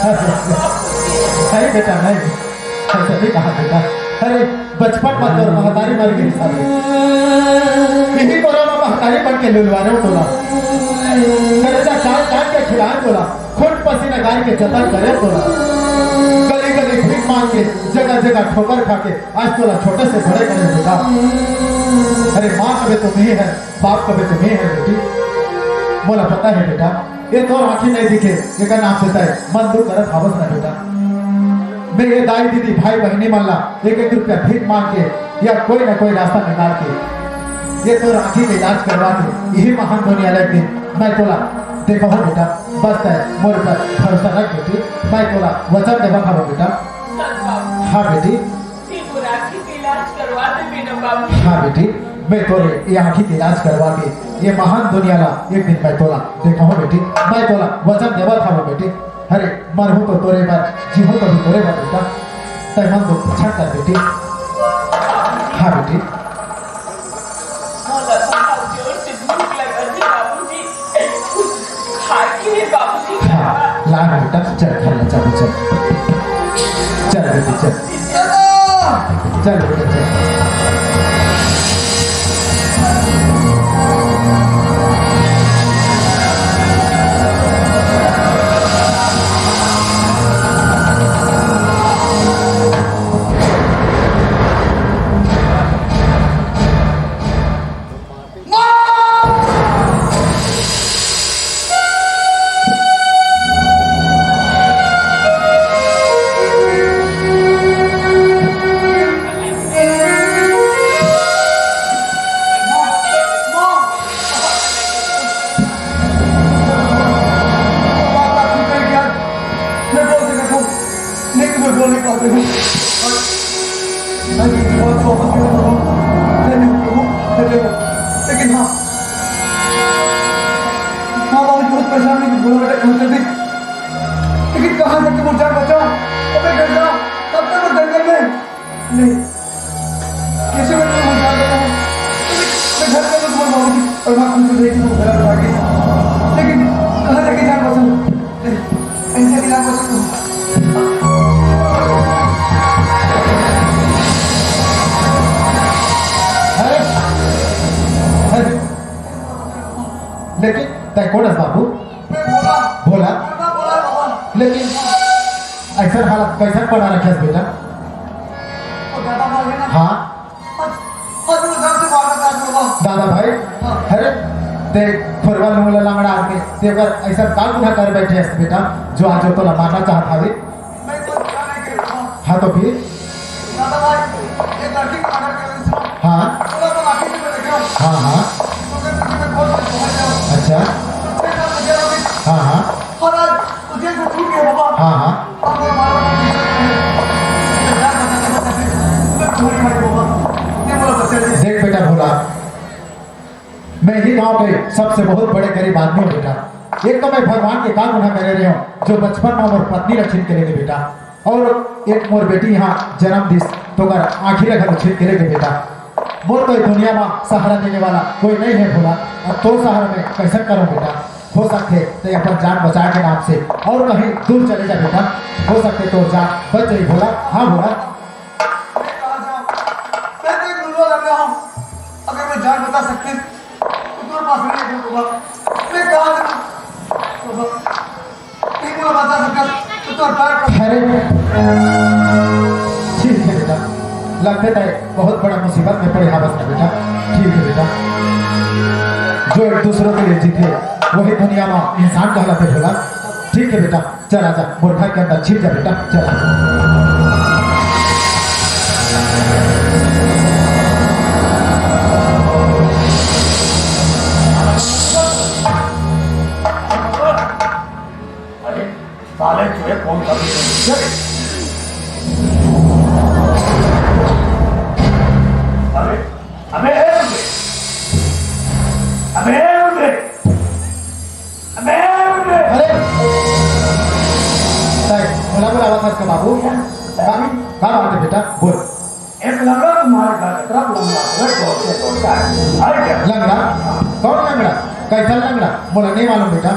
अरे, नहीं बेटा, नहीं। ऐसा नहीं कहा बेटा। अरे, बचपन में तोर महतारी मर गई सारे। यही कोरा में महतारी बन के लुलवा रहे हो तोला। कलेजा काट काट के खिलाए तोला। खून पसीना गार के जतन करे तोला। गली गली भीख मांग के, जगह जगह ठोकर खा के, आज तोला छोटे से बड़े करे बेटा। अरे माँ कबे तो नहीं है, बाप कबे तो नहीं है बेटी। मोला पता है बेटा, ये तोर आँखी नहीं दिखे, एकर नाम से तय मन दुख करत हावस ना बेटा। मैं ये दाई दीदी भाई बहनी मन ला एक एक रुपया भीख मांग के या कोई ना कोई रास्ता निकाल के ये तोर आँखी के इलाज करवा के यही महान दुनिया ला एक दिन मैं तोला देखा हो बेटा। बस तय मोर पर भरोसा रख बेटी, मैं तोला वचन देवा खावा बेटा। हाँ बेटी। ये मोर आँखी के इलाज करवा दे मेरा बाबू। हाँ बेटी, मैं तोरे ये आँखी के इलाज करवा के ये महान दुनिया ला एक दिन मैं तोला देखा हो बेटी, मैं तोला वचन देवा खावा बेटी। अरे, मरहूँ तो तोरे बर, जीहूँ तो भी तोरे बर बेटा। तय मन दुख छक कर बेटी। हाँ बेटी। मोला तो बहुत जोर से भूख लगत हे बाबूजी। खाए के हे बाबूजी। हाँ, ला ना बेटा, चल, खा ले, चल, चल। चल बेटी, चल। चल बेटा, चल। मैं भी बहुत वापस गया था। मैं भी हूँ, मैं भी हूँ। लेकिन हाँ, हाँ, बाबू बहुत परेशान है कि भोला बेटा कहाँ चल दी। लेकिन कहाँ जाके वो जान बचा? अबे घर जा, तब तक वो जंगल में। नहीं, कैसे मैं तुम्हें जान बताऊँ? मैं घर में तो तुम्हारे बाबू की और माँ खुद से देखी वो घर आ गई। लेकिन कहाँ जाके जान बचा? नहीं, ऐसे भी जान बचा तुम। अरे, अरे, लेकिन तय कौन है बाबू? मैं भोला। भोला? मैं भोला बाबा। लेकिन ऐसा हालत कैसा पड़ा रखे बेटा? वो दादा मार गया ना। हाँ। आज, आज वो घर से बाहर का बाबा। दादा भाई, हाँ। अरे, देख, फुरवा लूंगला लंगड़ा आदमी, ते अगर ऐसा का गुनाह कर बैठे हस बेटा, जो आज वो तोला मारना चाहत हवे? मैं तो गुनाह नहीं कर रहा। हाँ, तो फिर? दादा भाई, ये लड़की को मर्डर कर रही थी। हाँ। बोला तो लाठी से मैं लेके आऊँ। हाँ, हाँ। तो मैं तुझे मैं कोर्ट में पहुंच जाऊँ। अच्छा। तो छह साल में जेल होगी। हाँ, हाँ। और आज वो जेल से छूट गया बाबा। हाँ, हाँ। और वो मारा था पीछे से। मैं जान बचाने का कोशिश, मैं गोली मारी बाबा। ये बोला बच्चा जी। देख बेटा भोला, मैं ही गांव के सबसे बहुत बड़े गरीब आदमी हूँ बेटा। एक तो मैं भगवान के का गुनाह करे रहे हूँ, जो बचपन में मोर पत्नी रक्षित करे रहे बेटा। और एक मोर बेटी यहाँ जन्म दिस, तो कर आँखी ला घलो छीन के लेगे बेटा। मोर तो ये दुनिया में सहारा देने वाला कोई नहीं है भोला, अब तो सहारा में कैसे करूँ बेटा? हो सकते ते अपन जान बचा के नाम से और कहीं दूर चले जा बेटा, हो सकते तो जान बच जाए भोला। हाँ भोला। मैं कहाँ जाऊँ? मैं तो एक लूला लंगड़ा हूँ। अगर मैं जान बचा सकते तो तुम्हारे पास नहीं है बाबा। मैं कहाँ जाऊँ? बाबा। अरे, ठीक है बेटा, लगते तय बहुत बड़ा मुसीबत में पड़े हावस ना बेटा। ठीक है बेटा, जो एक दूसरों के लिए जीते वही दुनिया में इंसान कहलाते भोला। ठीक है बेटा, चला जा, मोर घर के अंदर छिप जा बेटा, चला। अरे, साले चूहे कौन सा भी नहीं। अरे, अबे, अबे, अबे, अबे, अबे। अरे, ताई, बोला, बोला, आवाज का बाबू। बाबू, का बात है बेटा? बोल। एक लंगड़ा तुम्हारे घर की तरफ लंगड़ा हुआ दौड़ते दौड़ता है। आए क्या? लंगड़ा? कौन लंगड़ा? कैसा लंगड़ा? बोला, नहीं मालूम बेटा।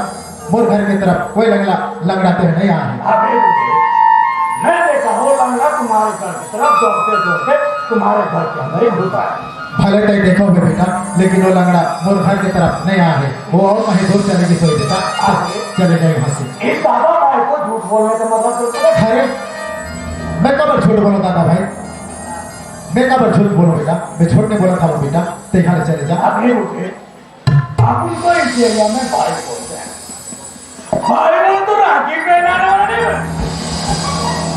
मोर घर की तरफ कोई लंगड़ा, लंगड़ा ते नहीं आया है। अबे रुके। मैं देखा वो लंगड़ा तुम्हारे घर की तरफ दौड़ते दौड़ते तुम्हारे घर के अंदर ही घुसा है। भले तय देखो बे बेटा, लेकिन वो लंगड़ा मोर घर की तरफ नहीं आया है। वो और कहीं दूर चले गई सोई बेटा। आगे? चले गए यहाँ से। इस दादा भाई को झूठ बोलने का मतलब तो क्या? अरे, मैं कब झूठ बोलूँ दादा भाई? मैं कब झूठ बोलूँ बेटा? मैं झूठ नहीं बोला था वो बेटा। ते यहाँ से चले जा। अबे रुके। आप उनको इस एरिया में भाई बोलते हैं। भाई बोल तो राखी पहनाने वाले नहीं बने।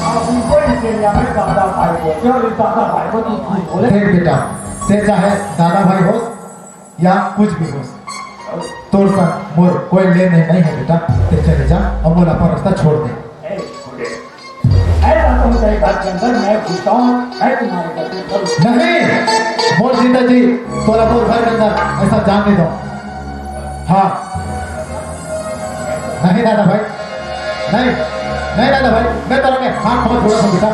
आप उनको इस एरिया में दादा भाई बोलते हैं और इस दादा भाई को तू भाई बोले। देख बेटा, ते चाहे दादा भाई होस या कुछ भी होस, तोर संग मोर कोई लेन देन नहीं है बेटा। ते चले जा और मोला अपन रास्ता छोड़ दे। ए, छोटे। ऐसा तुम तेरे घर के अंदर मैं घुसता हूँ, मैं तुम्हारे घर के अंदर। नहीं, मोर जीता जी, तोला मोर घर के अंदर ऐसा जान नहीं दो। हाँ, नहीं दादा भाई, नहीं, नहीं दादा भाई, मैं तोला के हाथ बहुत जोड़ा था बेटा।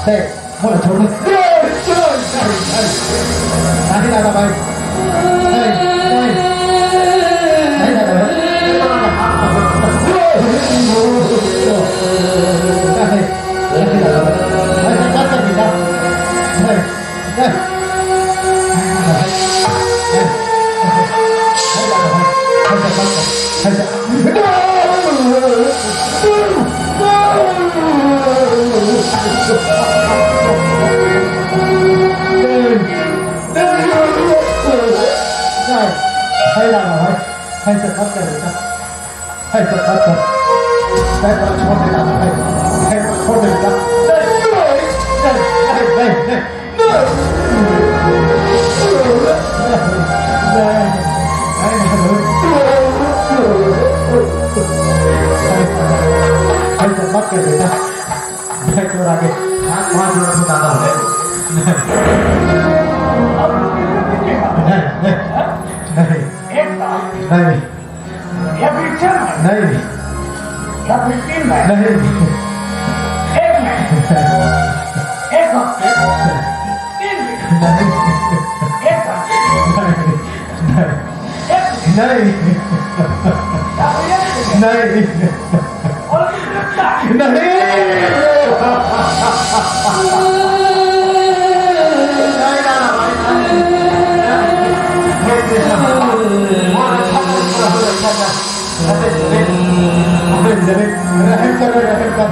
ते मोला छोड़ दे। नहीं दादा भाई, नहीं, नहीं, नहीं दादा भाई। नहीं, नहीं दादा भाई, ऐसा मत कर बेटा। नहीं, नहीं। ऐसा मत कर बेटा। ऐसा मत कर। मैं तेरा छोड़ देता हूँ भाई। मैं तेरा छोड़ देता। नहीं, नहीं, नहीं, नहीं, नहीं। ऐसा मत कर बेटा। मैं चोर आगे हाथ मार नहीं, नहीं, नहीं, नहीं, नहीं, नहीं। नहीं। नहीं। नहीं। अरे, अरे, रहम कर रे, रहम कर।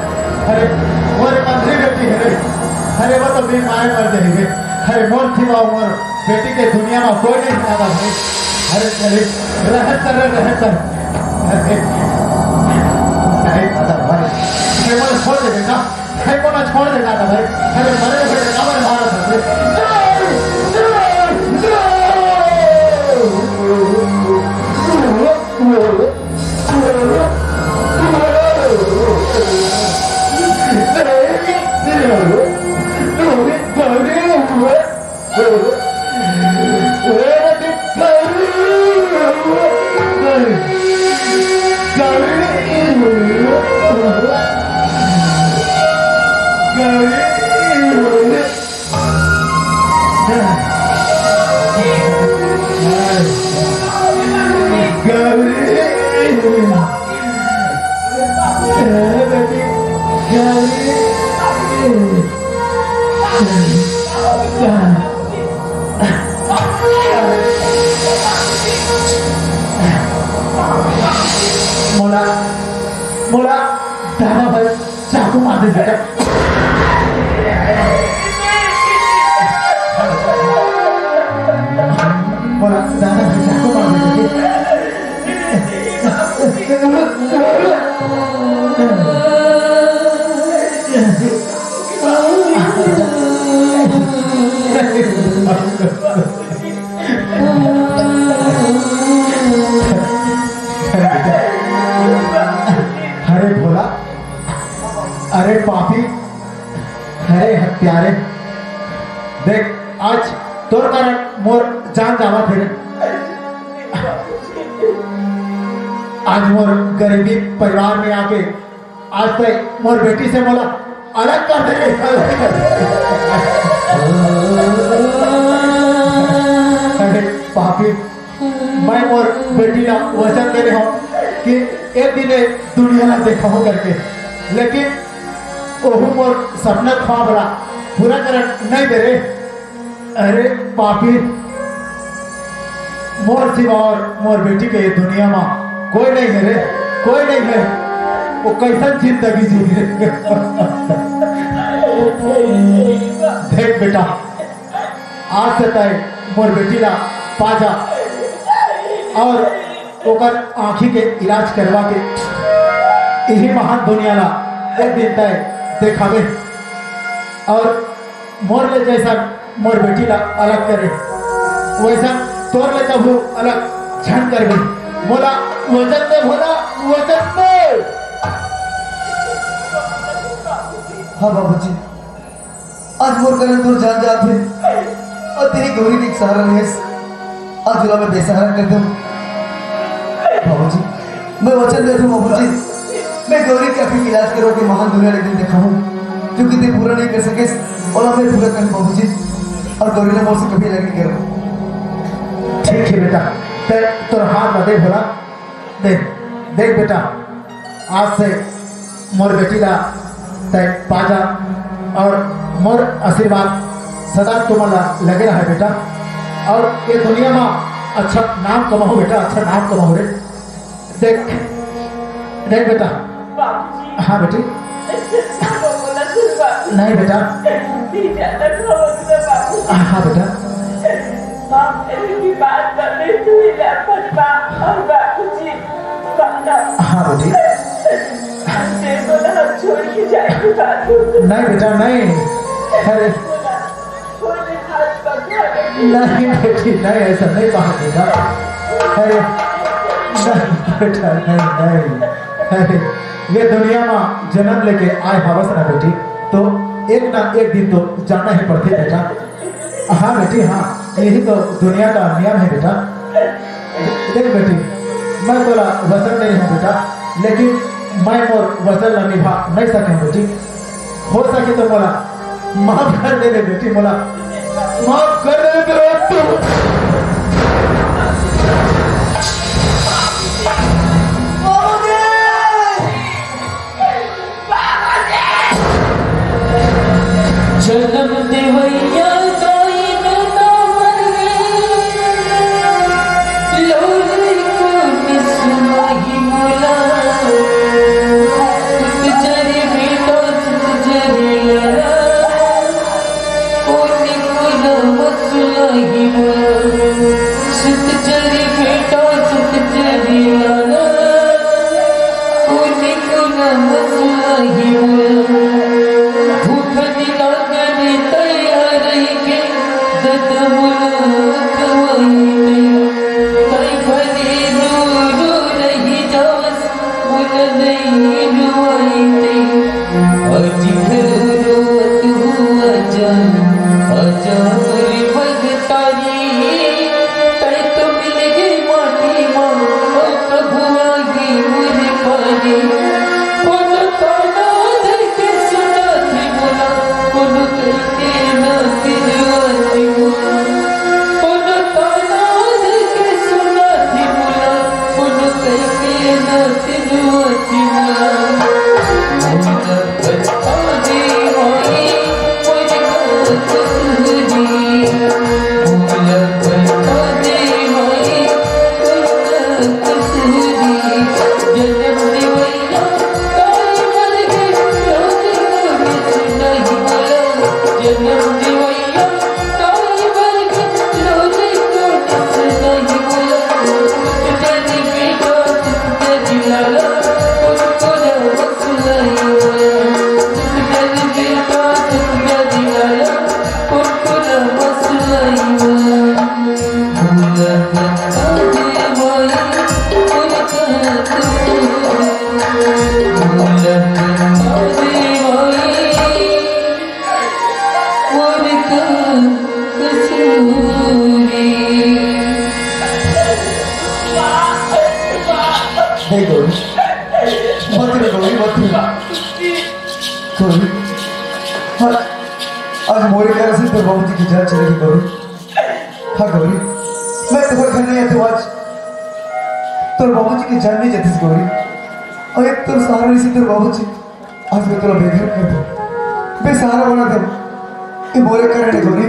अरे, मोर एक अंधरी बेटी हे रे। अरे, वो तो बेमाय मर जाही रे। अरे, मोर सिवा मोर बेटी के दुनिया में कोई नहीं ज्यादा भाई। अरे, अरे, रहम कर रे, रहम कर। अरे, नहीं दादा भाई, हे मोला छोड़ दे बेटा, हे मोला छोड़ दे दादा भाई। अरे, मरे हुए काबर मारत हस रे? नहीं, नहीं, नहीं। मोला, मोला दादा भाई चाकू मार दे बेटा। मोला दादा भाई चाकू मार दे बेटा। अरे भोला, अरे पापी, अरे हत्यारे, देख आज तोर कारण मोर जान जावत हे रे। आज मोर गरीबी परिवार में आके आज तय मोर बेटी से मोला अलग कर दे, अलग कर दे। अरे पापी, मैं मोर बेटी ला वचन दे रहे हूँ कि एक दिन ये दुनिया ला देखा हो करके, लेकिन ओहू मोर सपना ख्वाब ला पूरा करन नहीं दे रे। अरे पापी, मोर सिवा और मोर बेटी के ये दुनिया में कोई नहीं है रे, कोई नहीं है। वो कैसन जिंदगी जी रे। देख बेटा, आज से तय मोर बेटी ला पा जा और ओकर आँखी के इलाज करवा के यही महान दुनिया ला एक दिन तय देखावे। और मोर ले जैसा मोर बेटी ला अलग करे, वैसा तोर ले कभू अलग झन करबे। मोला वचन दे भोला, वचन दे। हाँ बाबूजी, आज मोर कारण तोर जान जात हे, और तेरी गौरी के सहारा रहेस। आज ओला मैं बेसहारा कर दूं। बाबूजी, मैं वचन देत हूँ बाबूजी, मैं गौरी के आँखी के इलाज करवा के महान दुनिया ला एक दिन देखाहूँ, जो कि ते पूरा नहीं कर सकेस, और मैं पूरा करूँ बाबूजी, और गौरी ने मोर से कभी अलग नहीं करूँ। ठीक है बेटा, ते तोर हाथ ला दे भोला, देख, देख बेटा, आज से मोर बेटी ला तय पा जा और मोर आशीर्वाद सदा तुमन ला लगे रहे बेटा। और ये दुनिया में अच्छा नाम कमाओ बेटा, अच्छा नाम कमाओ रे। देख, देख बेटा। बाबूजी। हाँ बेटी। ऐसे ना बोलो ना, सुन बाबू। नहीं बेटा। नहीं ज्यादा खाओ ना बाबू। हाँ बेटा। बाप मेरे की बात कर ले, तू ही ना फटका और बाबूजी। हाँ बेटी। नहीं बेटा, नहीं। अरे। नहीं बेटी, नहीं, ऐसा नहीं कहा बेटा। अरे। नहीं बेटा, नहीं, नहीं। अरे, ये दुनिया में जन्म लेके आए हवस ना बेटी, तो एक ना एक दिन तो जाना ही पड़थे बेटा। हाँ बेटी, हाँ, यही तो दुनिया का नियम है बेटा। देख बेटी, मैं तोला वचन दे रही हूँ बेटा, लेकिन मैं मोर वचन ला निभा नहीं सके हूँ बेटी। हो सके तो मोला माफ कर दे दे बेटी, मोला माफ कर दे दे बेटा। जनम देवैया दाई न दामन, लोरी कोन सुनाही मोला। सुत जरी बेटा सुत जरी लरा, कोन कोन सुनाही मोला। सुत जरी बेटा सुत जरी लरा, कोन कोन सुनाही मोला। भूख लागल तैयार रहिके दद मोला खवाई दे। तई भले रो रो रही जावस मोला नहीं रुवाई दे। आज घरो रोवत हुआ जान, आजा मोरे महतारी। तई तो मिल गई माटी माँ, और प्रभु आगे मोरे पारी। कोनो ताना धर के सुनाथे मोला, कोनो कहिके ना तिरुआथे मोला। कोनो ताना धर के सुनाथे मोला, कोनो कहिके ना तिरुआथे मोला। मोला बता दे माई, मोर का कसूरी। मोला बता दे माई, मोर का कसूरी। जनम देवैया हे गौरी, मत रो गौरी, मत रो। गौरी, हाँ, आज मोरे कारण से तोर बाबूजी के जान चले गे गौरी। हाँ गौरी, मैं तोर घर नहीं आते आज, तोर बाबूजी के जान नहीं जातीस गौरी। अउ एक तोर सहारा रहिसे तोर बाबूजी, आज मैं तोला बेघर कर दूं, बेसहारा बना दूं। ए मोरे कारण हे गौरी,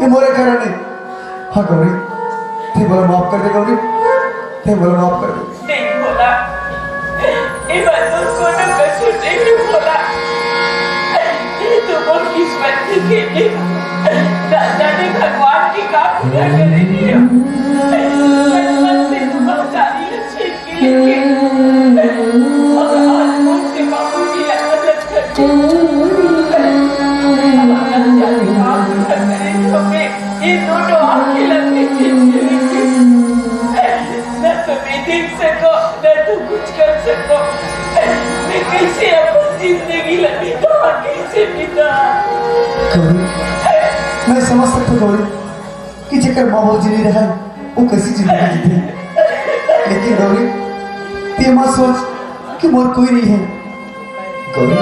ए मोरे कारण हे। हाँ गौरी, तैं मोला माफ कर दे गौरी, तैं मोला माफ कर दे। नहीं भोला, ए बात तो कोनो कसूर नहीं हे भोला। ये तो मोर किस्मत के खेल हे। ना जाने भगवान के का पूजा करे दिए। बचपन से तुम सारी लक्ष्मी ये दोनों आंखें लग गई। न तो मैं देख सको, न तो कुछ कर सको। मैं कैसे अपन जिंदगी ला बिता, कैसे बिता? गौरी, मैं समझ सकता हूँ गौरी, कि जेकर माँ बाबूजी नहीं रहा है, वो कैसी जिंदगी जीते। लेकिन गौरी, ते मत सोच कि मोर कोई नहीं है। गौरी,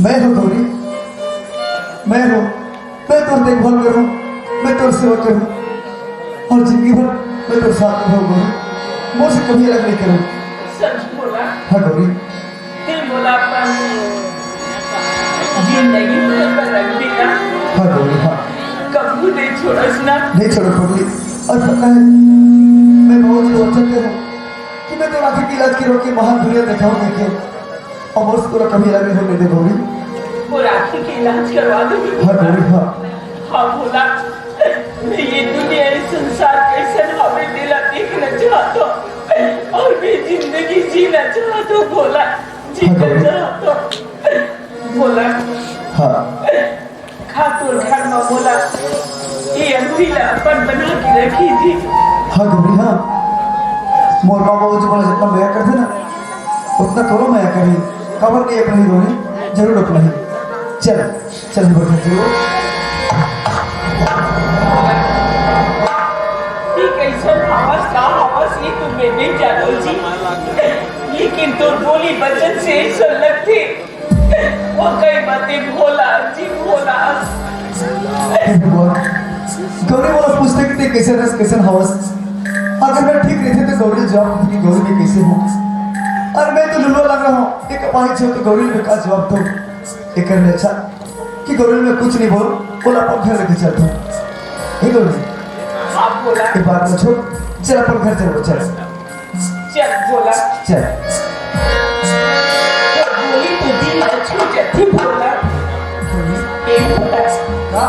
मैं हूँ गौरी, मैं हूँ। मैं तोर देखभाल करूँ, मैं तोर सेवा करूँ और जिंदगी भर मैं तोर साथ रहूँ गौरी। मोर से कभी अलग नहीं करूँ। सच बोला? हाँ गौरी। दिल बोला अपन जिंदगी में बदल भी ना। हाँ गौरी, हाँ। कबू नहीं छोड़स ना। नहीं छोड़ो पगली। और पता है, मैं बहुत ही वचन दे हूँ कि मैं तो आँखी के इलाज के रोके बाहर दुनिया दिखाऊँ देखे। और बस तोरा कभी अलग नहीं होने दे गौरी। और आँखी के इलाज करवा दूंगी। हाँ गौरी, हाँ। हाँ भोला, मैं ये दुनिया, ये संसार कैसन हवे, तेला देखना चाहता हूँ। और मैं जिंदगी जीना चाहता हूँ भोला। हाँ, गौरी। बोला। हाँ। खा तोर घर में बोला, ये अंगूरी ला अपन बना के रखी थी। हाँ, गौरी, हाँ। मोर माँ बाबू जी मोला जितना मया करते ना, उतना तोरो मया करी। काबर नहीं अपनाही गौरी, जरूर अपनाही। चल, चल, बड़का जी। ये कैसन हवस, का हवस, ये तो मैं नहीं जानव जी। लेकिन तोर बोली बचन से ऐसा लगथे, वो कई बातें भोला जी, भोला। हे भगवान, गौरी मोला पूछथे कि तैं कैसन हस, कैसन हवस। अगर मैं ठीक रहितेंव तो गौरी जवाब देथे कि गौरी मैं कैसे हंव। अउ मैं तो लुलवा लग रहा हूँ, एक अपाहिज हंव तो गौरी मैं का जवाब दूँ। एकर ले अच्छा कि गौरी मैं कुछ नहीं बोलंव, ओला अपन घर लेके चलत हंव। हे गौरी, हाँ, भोला। ये बात ला छोड़, चल अपन घर चल, चल। चल, भोला। चल। तो बोली तो दिल ला छू जाथे, भोला। ए, भोला। का?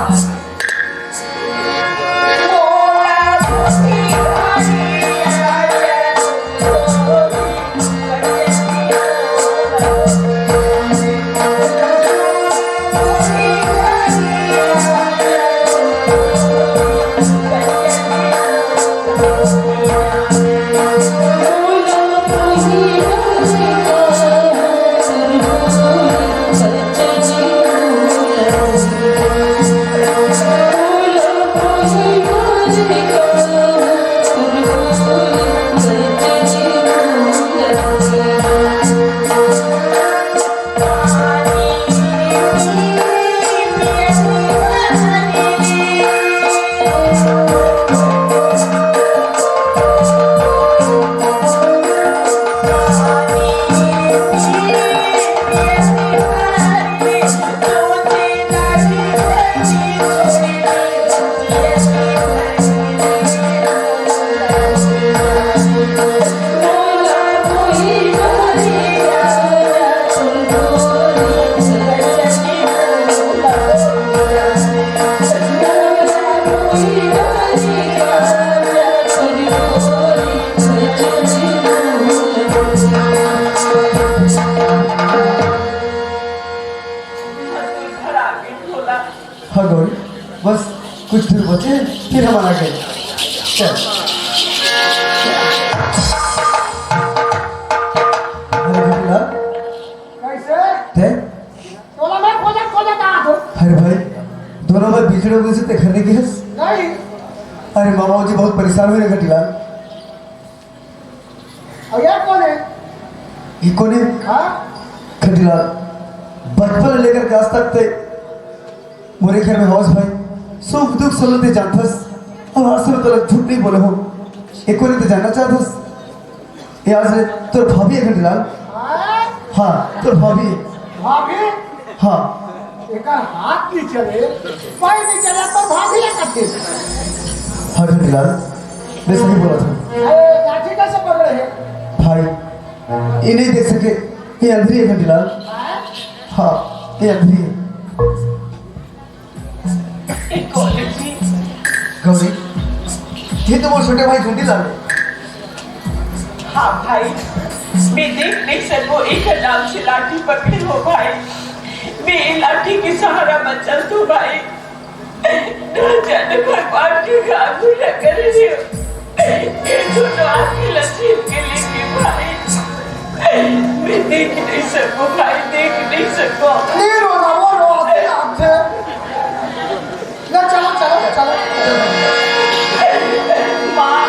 हाँ गौरी, बस कुछ दूर बचे, फिर हम आ गए। चल। अरे बिमला, कैसे? तैं? तोला मैं खोजत खोजत आत हंव। अरे भाई, दोनों भाई बिछड़े हुए से तैं घर नहीं गए? नहीं। अरे मामा जी बहुत परेशान हुए रे घंटीलाल। अउ ये कोन हे? ये कोन हे? हाँ? घंटीलाल, बचपन ले लेकर के आज तक तैं मोरे घर में हवस भाई, सुख दुख सब तैं जानथस, अउ आज से मैं तोला झूठ नहीं बोले हंव। ये कोन हे तैं जानना चाहथस? ये आज ले तोर भाभी हे घंटीलाल। हाँ? हाँ, तोर भाभी हे। भाभी? हाँ। एकर हाथ नहीं चले, पैर नहीं चले, पर भाभी हे कथे। हाँ घंटीलाल, मैं सही बोलत हंव। अरे, लाठी कैसे पकड़े हे? भाई, ये नहीं देख सके, ये अंधरी हे घंटीलाल। हाँ? हाँ, ये अंधरी हे। ए, गौरी जी। गौरी, ये तो मोर छोटे भाई घंटीलाल हे। हाँ भाई, मैं देख नहीं सकंव, एकर नाम से लाठी पकड़े हो भाई। मैं ये लाठी के सहारा म चलत हंव भाई। ना जाने भगवान के का बुरा करे हो। ये छोटे आदमी ला छीन के लेगे भाई। मैं देख नहीं सकंव भाई, देख नहीं सकंव। नहीं रोना, वो रो, आते, आते। ले चलो, चलो, चलो। माँ।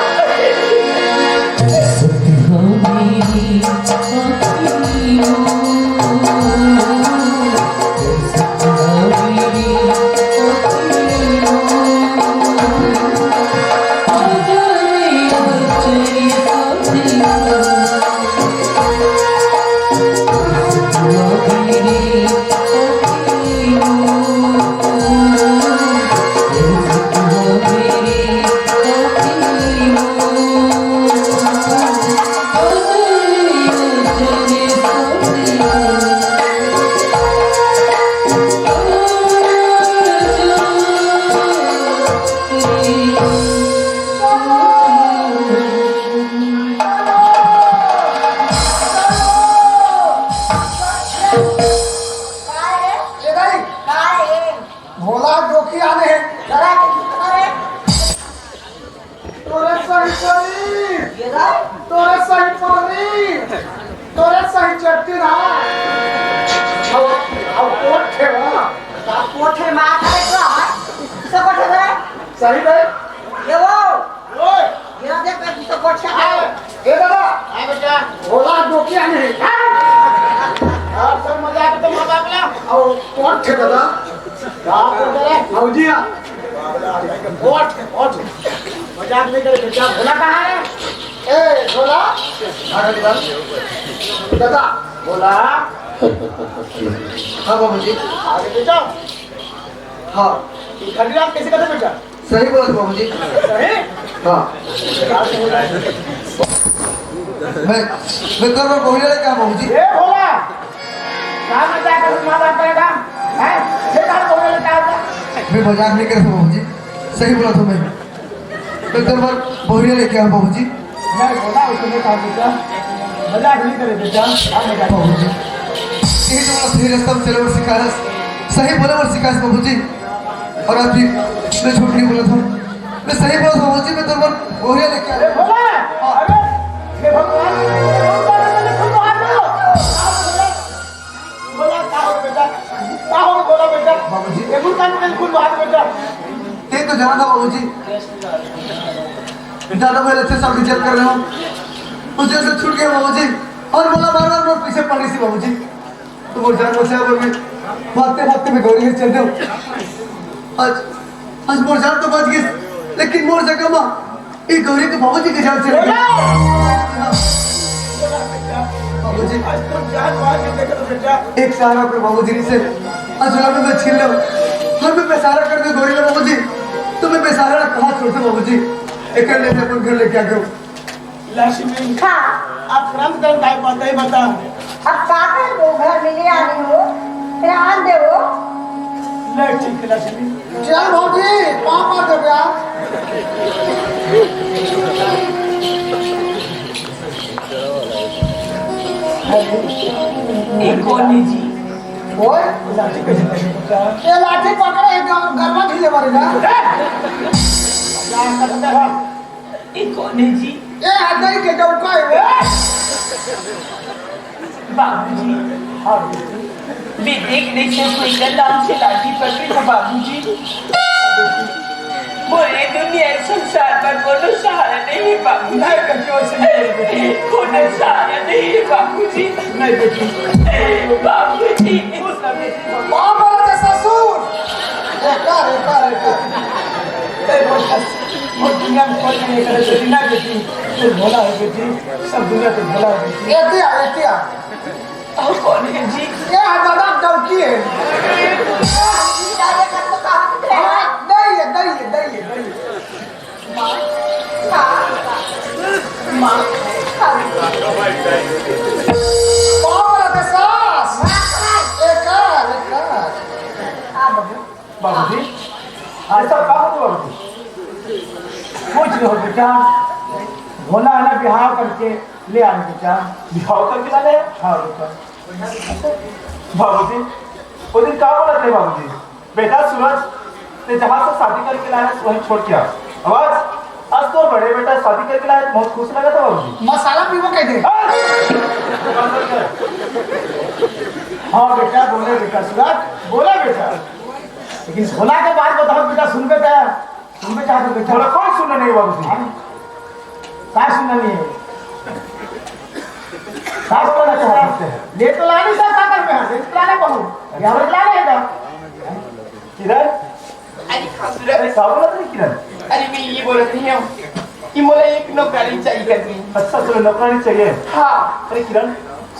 का रे? ए दाई। का रे? भोला डोकी आने हे। जरा के चुप करे। तोरे सही परी। ये दाई। तोरे सही परी। तोरे सही चट्टी ना। अब कोट थे वहाँ। का कोट है, मार खाए तो है। किसको कोट है बे? सही बे। ये वो। ओए। ये ना देख बे, किसको कोट है? ए दादा। हाँ बेटा। भोला डोकिया नहीं। और सब मजाक तो मजाक ला। और कोट थे दादा। का कोट है? भौजी। कोट, कोट। मजाक नहीं करे बेटा। भोला कहाँ है? ए, भोला। आ, दादा। दादा। भोला। हाँ, बाबूजी। आगे बेटा। हाँ। ये खंडीराम कैसे करते बेटा? सही बोलत बाबूजी। सही? हाँ। मैं, मैं तोर बर बहुरिया लेके आया बाबूजी। ए भोला, का मजाक कर मार रहा है? हैं? ये बात बोले लेके आता। मैं मजाक नहीं करता बाबूजी, सही बोलत हूँ मैं। मैं तोर बर बहुरिया लेके आया बाबूजी। नहीं भोला, उसने कहा बेटा, मजाक नहीं करे बेटा, क्या मजाक? बाबूजी, यही तो बोला, सही रास्ता में चले बर सिखायस, सही बोले बर सिखायस बाबूजी। और आज भी मैं झूठ नहीं बोलत हूँ, मैं सही बोलत हूँ बाबूजी, मैं तोर बर बहुरिया लेके आया। अरे भोला, अरे, हे भगवान, भोला, का हो बेटा? का हो भोला बेटा? बाबूजी। ये मुल्तान में खुल बात बेटा। ते तो जाना था बाबूजी। दादा, मैं अच्छे साहब की जेल कर रहा हूँ, उस जेल से छूट गया बाबूजी। और भोला बार बार मेरे पीछे पड़ रही थी बाबूजी। तो मोर जान बचा बर मैं भागते भागते मैं गौरी घर चल रहा हूँ। आज, आज मोर जान तो बच गई, लेकिन मोर जगह में ये गौरी तो बाबूजी के जान से। बाबूजी, एक सहारा अपने बाबूजी से अजला में मैं छीन लो, हर में बेसहारा कर दे गौरी ने बाबूजी। तो मैं बेसहारा कहाँ छोड़ दूँ बाबूजी? एक ले अपन घर लेके आ गया। लक्ष्मी। हाँ। अब तुरंत कर दाई बताई बता। अब का करबो, घर में ले आनी हो, फिर आन देबो। ले ठीक है लक्ष्मी। चल भौजी, पाँव पड़ के प्यार। ये कौन है जी? ओए, लाठी कैसे पकड़े? ये लाठी पकड़े, ये गरबा ढीले मारे ना। क्या करता है? ये कौन है जी? ये हदई के डौका है वो। बाबूजी। हाँ, बेटी। वे देख नहीं से कोई का नाम से लाठी पकड़ी ना बाबूजी। मोरे दुनिया संसार में कोनो सहारा नहीं है बाबूजी। नहीं, बेटी, ऐसे नहीं बोलो, बेटी। कोनो सहारा नहीं है बाबूजी। नहीं, बेटी। बाबूजी। बाबा के ससुर। एका, एका, एका। ए, बस। मोर दुनिया में कोई नहीं है, बेटी, ना बेटी, तू भोला है बेटी, सब दुनिया तो भोला है बेटी। एतिया, एतिया। और कौन है जी? ये है दादा डौकी है। हाँ, दई है, दई है, दई है, दई है। माँ, हाँ, माँ, हाँ। बाप रे, सास। एकर, एकर। हाँ, बाबू। बाबूजी, अरे सब का होत हे बाबूजी? कुछ नहीं हो बेटा, भोला है ना, बिहाव करके ले आने बेटा। बिहाव करके लाने? हाँ बेटा। बाबूजी, वो दिन का बोला थे बाबूजी? बेटा सूरज, ते जहाँ से शादी करके लाया है, वहीं छोड़ के आ। आवाज, आज तो बड़े बेटा शादी करके लाया है, बहुत खुश लगा था बाबूजी। मसाला पीबो कह दे। हाँ बेटा, बोले बेटा सूरज, बोला बेटा। लेकिन भोला के बात बताओ बेटा, सुनबे का? सुनबे चाहते बेटा? भोला कोई सुनना नहीं बाबूजी। हाँ? का सुनना नहीं है? का सुनना चाहते हैं? ले तो लानी सर, का कर में है? ले तो लाना कहूँ। ये हमें लाना है का? किरण? अरे हाँ, सूरज। अरे, का बोलत रही किरण? अरे, मैं ये बोलत रही हूँ कि मोला एक नौकरानी चाहिए करके। अच्छा, चलो, नौकरानी चाहिए। हाँ। अरे किरण,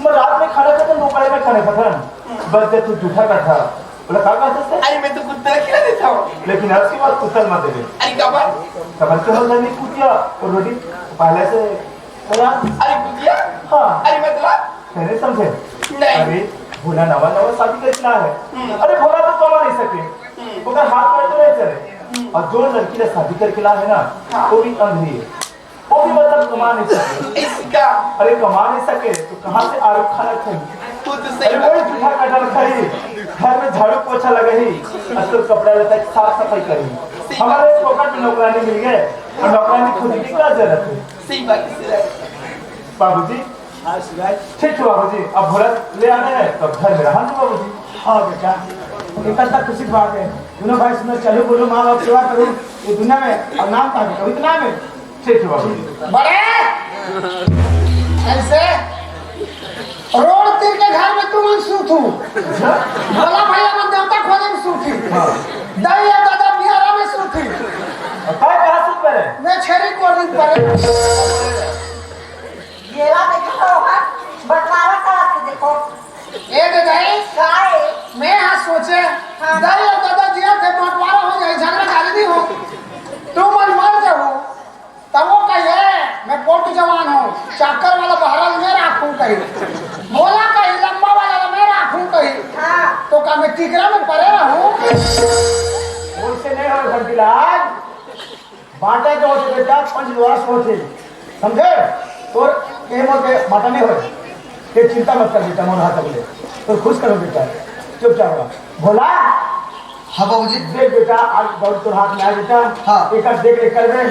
मैं रात में खाना खाता, नौकरानी में खाना खाता। बस दे तू जूठा बैठा। बोला, का कहत हस? अरे, मैं तो कुत्ता खिला देता हूँ। लेकिन आज के बाद कुत्ता मत देबे। अरे, का बात? समझ के मत लेनी कुतिया और रोटी पहले से। अरे कुतिया? हाँ। अरे, मतलब? नहीं समझे? नहीं। अरे, भोला नवा नवा शादी करके ला है। हम्म। अरे, भोला तो कमा नहीं सके। हम्म। ओकर हाथ पैर तो नहीं चले। हम्म। और जो लड़की ने शादी करके ला है ना, हाँ। वो भी अंधी है। वो भी मतलब कमा नहीं सके। इसका? अरे, कमा नहीं सके तो कहाँ से आलू खाना खाई? वो तो सही अरे, बात वही है। जूठा कटल खाई, घर में झाड़ू पोछा लगाई, आजकल कपड़ा लत्ता की साफ सफाई करी। सही बात। हमारे फोकट में नौकरानी मिल गए और नौकरानी खोजने की क्या जरूरत है? सही बात है, सही बात है। बाबूजी, हाँ, शिवाय। ठीक है बाबूजी, अब भोला ले आने हैं, तब घर में रहन दो बाबूजी। हाँ बेटा, इतना तक खुशी की बात है। दोनों भाई सुंदर, चलो बोलो, माँ बाप सेवा करो ये दुनिया में, और नाम का बेटा, इतना में। ठीक है बाबू जी। बड़े ऐसे रोड तीर के घर में तुम सूतू, भोला भैया मन देवता खोले में सूती, हाँ। दाई या दादा बिहारा में सूती। और कहाँ, कहाँ सूत पड़े? मैं छेरी को दिन पड़े। ये बात देखो, हाँ, बंटवारा का हाथ देखो। ए दे दाई, का है? मैं हाँ सोचे, हाँ। दाई और दादा जी थे, बंटवारा हो जाए, झगड़ा झाली नहीं हो, तुम मन मर जाओ, तब वो कहे, "मैं पोट जवान हूँ, चाकर वाला बहरल मैं राखूं कही, भोला कही, लंबा वाला मैं राखूं कही, हाँ। तो का मैं टिकरा में पड़े रहूं?" बोल से नहीं हो घंटीलाल, बांटा जो होथे बेटा, पंच द्वारा से होथे, समझे? तोर ये मोर के बांटा नहीं होय, ये चिंता मत कर बेटा, मोर हाथ पकड़े, तो खुश करो बेटा, चुपचाप रहो। भोला, हाँ बाबूजी। देख बेटा, आज दौड़ तोर हाथ में आ बेटा, हाँ। एक देख रेख कर दे,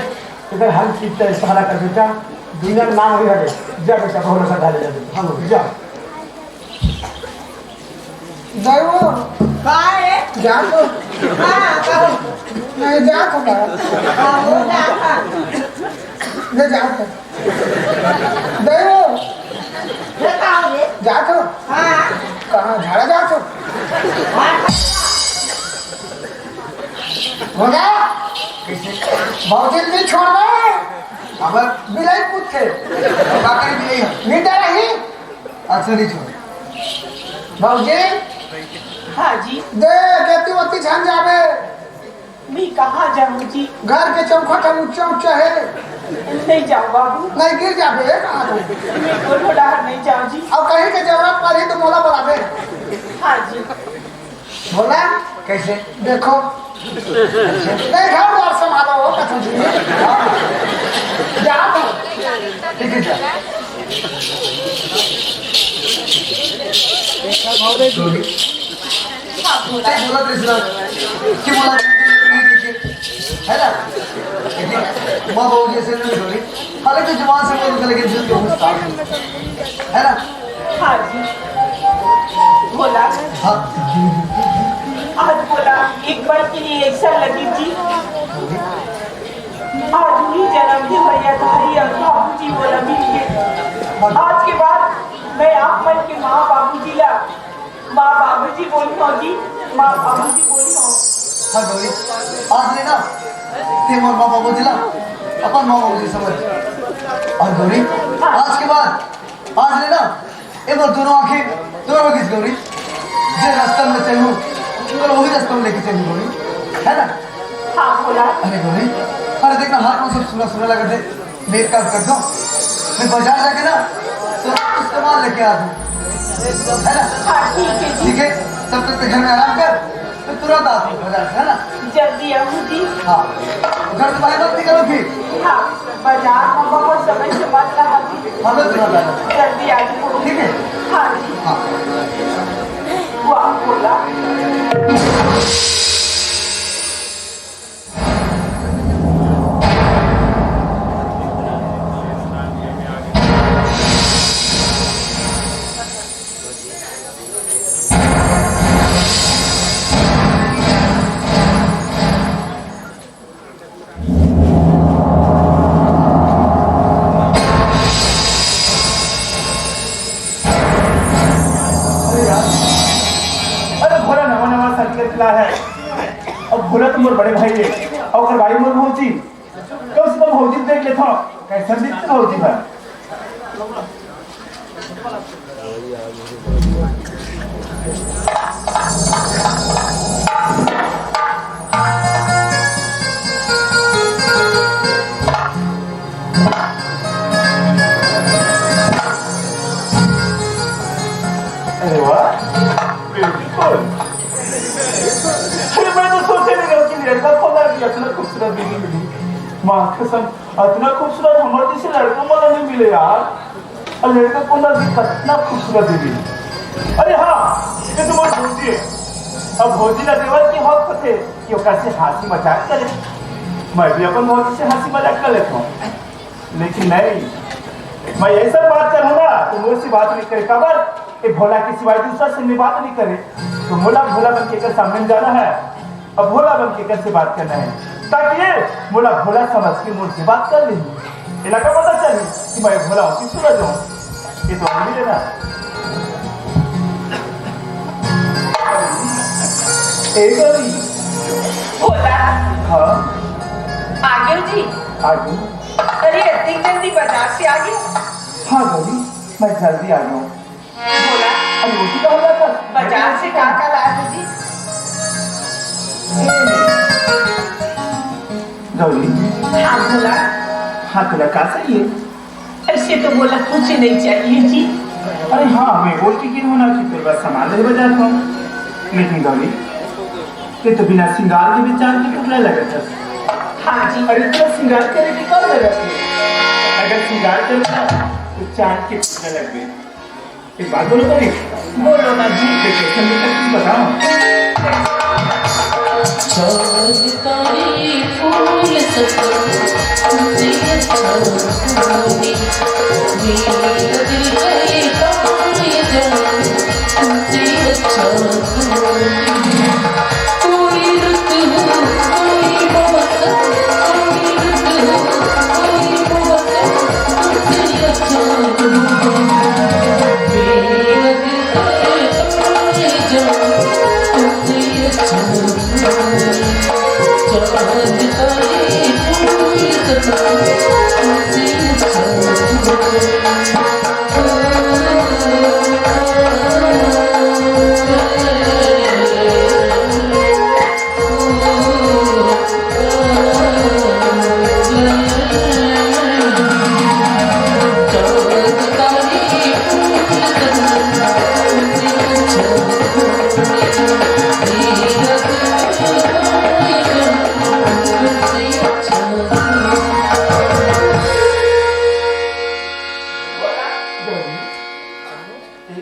इधर हर चीज का सहारा कर बेटा, दुनिया में नाम हुई हरे, जा बेटा, भोला सा ढाले जा बेटा, हाँ बाबूजी। जा। दाई वो का है? जा तो। हाँ, कहो। नहीं, जा तो बड़ा। हाँ, वो जा, हाँ। ले जा तो। दाई वो। ये कहाँ है? जा तो। हाँ। कहाँ झाड़ा जा तो? हाँ। हो गया? भौजी नहीं छोड़ना है। अब बिलाई पूछे। बाकी बिलाई है। नहीं डर रही? अच्छा, नहीं छोड़। भौजी, हाँ जी। दे, गति वति झन जाबे। मैं कहाँ जाऊँ जी? घर के चौखट ह ऊंचा ऊंचा है। नहीं जाऊँ बाबू। नहीं गिर जाबे, कहाँ तो? मैं कोनो डहर नहीं जाऊँ जी। अब कहीं के जरूरत पड़ी तो मोला बुलाबे। हाँ जी। भोला, कैसे? देखो। नहीं, घर द्वार संभालो, वो कथू जी। हाँ। जा तो। ठीक है, जा। नहीं बोला कृष्णा, कि बोला नहीं देखे, है ना? लेकिन माँ बाबू जैसे नहीं बोली, हालांकि जबान से बोलते, लेकिन दिल तो गुस्सा, है ना? हाँ जी। भोला। हाँ। आज भोला एक पल के लिए ऐसा लगी जी, आज ही जन्म के भैया धारी और बाबूजी बोला मिल गए। आज के बाद मैं आप मन के माँ बाबूजी ला माँ बाबूजी बोली हो जी, माँ बाबूजी बोली हो। हाँ गौरी, आज ले ना, ते मोर माँ बाबूजी ला अपन माँ बाबूजी समझ। और गौरी, आज के बाद आज ले ना, ए मोर दोनों आंखें तोर होगिस गौरी। जे रास्ता में चलूं, तोला वही रास्ता में लेके चलूं गौरी, है ना? हाँ, भोला। अरे गौरी, अरे देख ना, हाथ में सब सूना सूना लगा दे, मैं एक काम कर दूं, मैं बाजार जाके ना, तो कुछ सामान लेके आ दूं, है ना? हाँ, ठीक है जी। ठीक है, तब तक तो घर में आराम कर, मैं तुरंत आता हूँ बाजार से, है ना? जल्दी आऊँ जी। हाँ, घर से बाहर मत निकलो फिर। हाँ। बाजार में बहुत समय से मत रहा जी। हाँ, मैं तुरंत आ जाऊँ। जल्दी आ जाओ। ठीक है? हाँ जी। हाँ। वाह, भोला। अरे यार, अरे भोला नवा नवा साइकिल चला है। अब भोला तो मोर बड़े भाई है, और ओकर भाई मोर भौजी। कम से कम भौजी देख लेता हूँ, कैसे दिखते भौजी है। अरे वाह, beautiful। अरे, मैं तो सोचे नहीं रहा कि लड़का को भी इतना खूबसूरत बीवी मिली। माँ कसम, इतना खूबसूरत हमारे जैसे लड़का मला नहीं मिले यार। और लड़का को ना भी कितना खूबसूरत बीवी। अरे हाँ, ये तो मोर भौजी है। अब भौजी ना देवर की हक होते कि वो कैसे हंसी मजाक करे। मैं भी अपन भौजी से हंसी मजाक कर लेता हूँ। लेकिन नहीं, मैं ऐसा बात करूँ ना, तो वो ऐसी बात नहीं करे। काबर? ये भोला के सिवाय दूसरा से मैं बात नहीं करे। तो मोला भोला बन के एकर सामने में जाना है, अब भोला बन के एकर से बात करना है, ताकि ये मोला भोला समझ के मोर से बात कर ले। एला का पता चली कि मैं भोला हूँ कि सूरज हूँ? ये तो हम भी लेना। ए गौरी। भोला। हाँ। आ गयो जी। आ गयो। अरे, इतनी जल्दी बाजार से आ गयो? हाँ गौरी, मैं जल्दी आ गया हूँ। भोला। अरे, वो भी तो हो जाता। बाजार से का का लाए हो जी? ए, गौरी। हाँ भोला। हाँ, तोला का चाहिए? ऐसे तो भोला कुछ नहीं चाहिए जी। अरे हाँ, मैं बोल के गिन होना कि तोर बस सामान ले बजाता हूँ। लेकिन गौरी, ये तो बिना सिंगार के बिचार के टुकड़ा लगत है। हाँ जी। अरे, इतना सिंगार करे के कौन जरूरत है? अगर सिंगार करता तो चांद के टुकड़ा लगबे। एक बात बोलो तो नहीं। बोलो ना जी। ये कैसे मिलता, कुछ बताओ। चांद तारे फूल सब तुमसे अच्छा कोई, मेरा दिल है तारे जान तुमसे अच्छा कोई। कोई रुत हो, कोई मौसम, कोई रुत हो, कोई मौसम, तुमसे अच्छा कोई। मेरा दिल है तारे जान तुमसे अच्छा कोई। चांद तारे फूल सब तुमसे अच्छा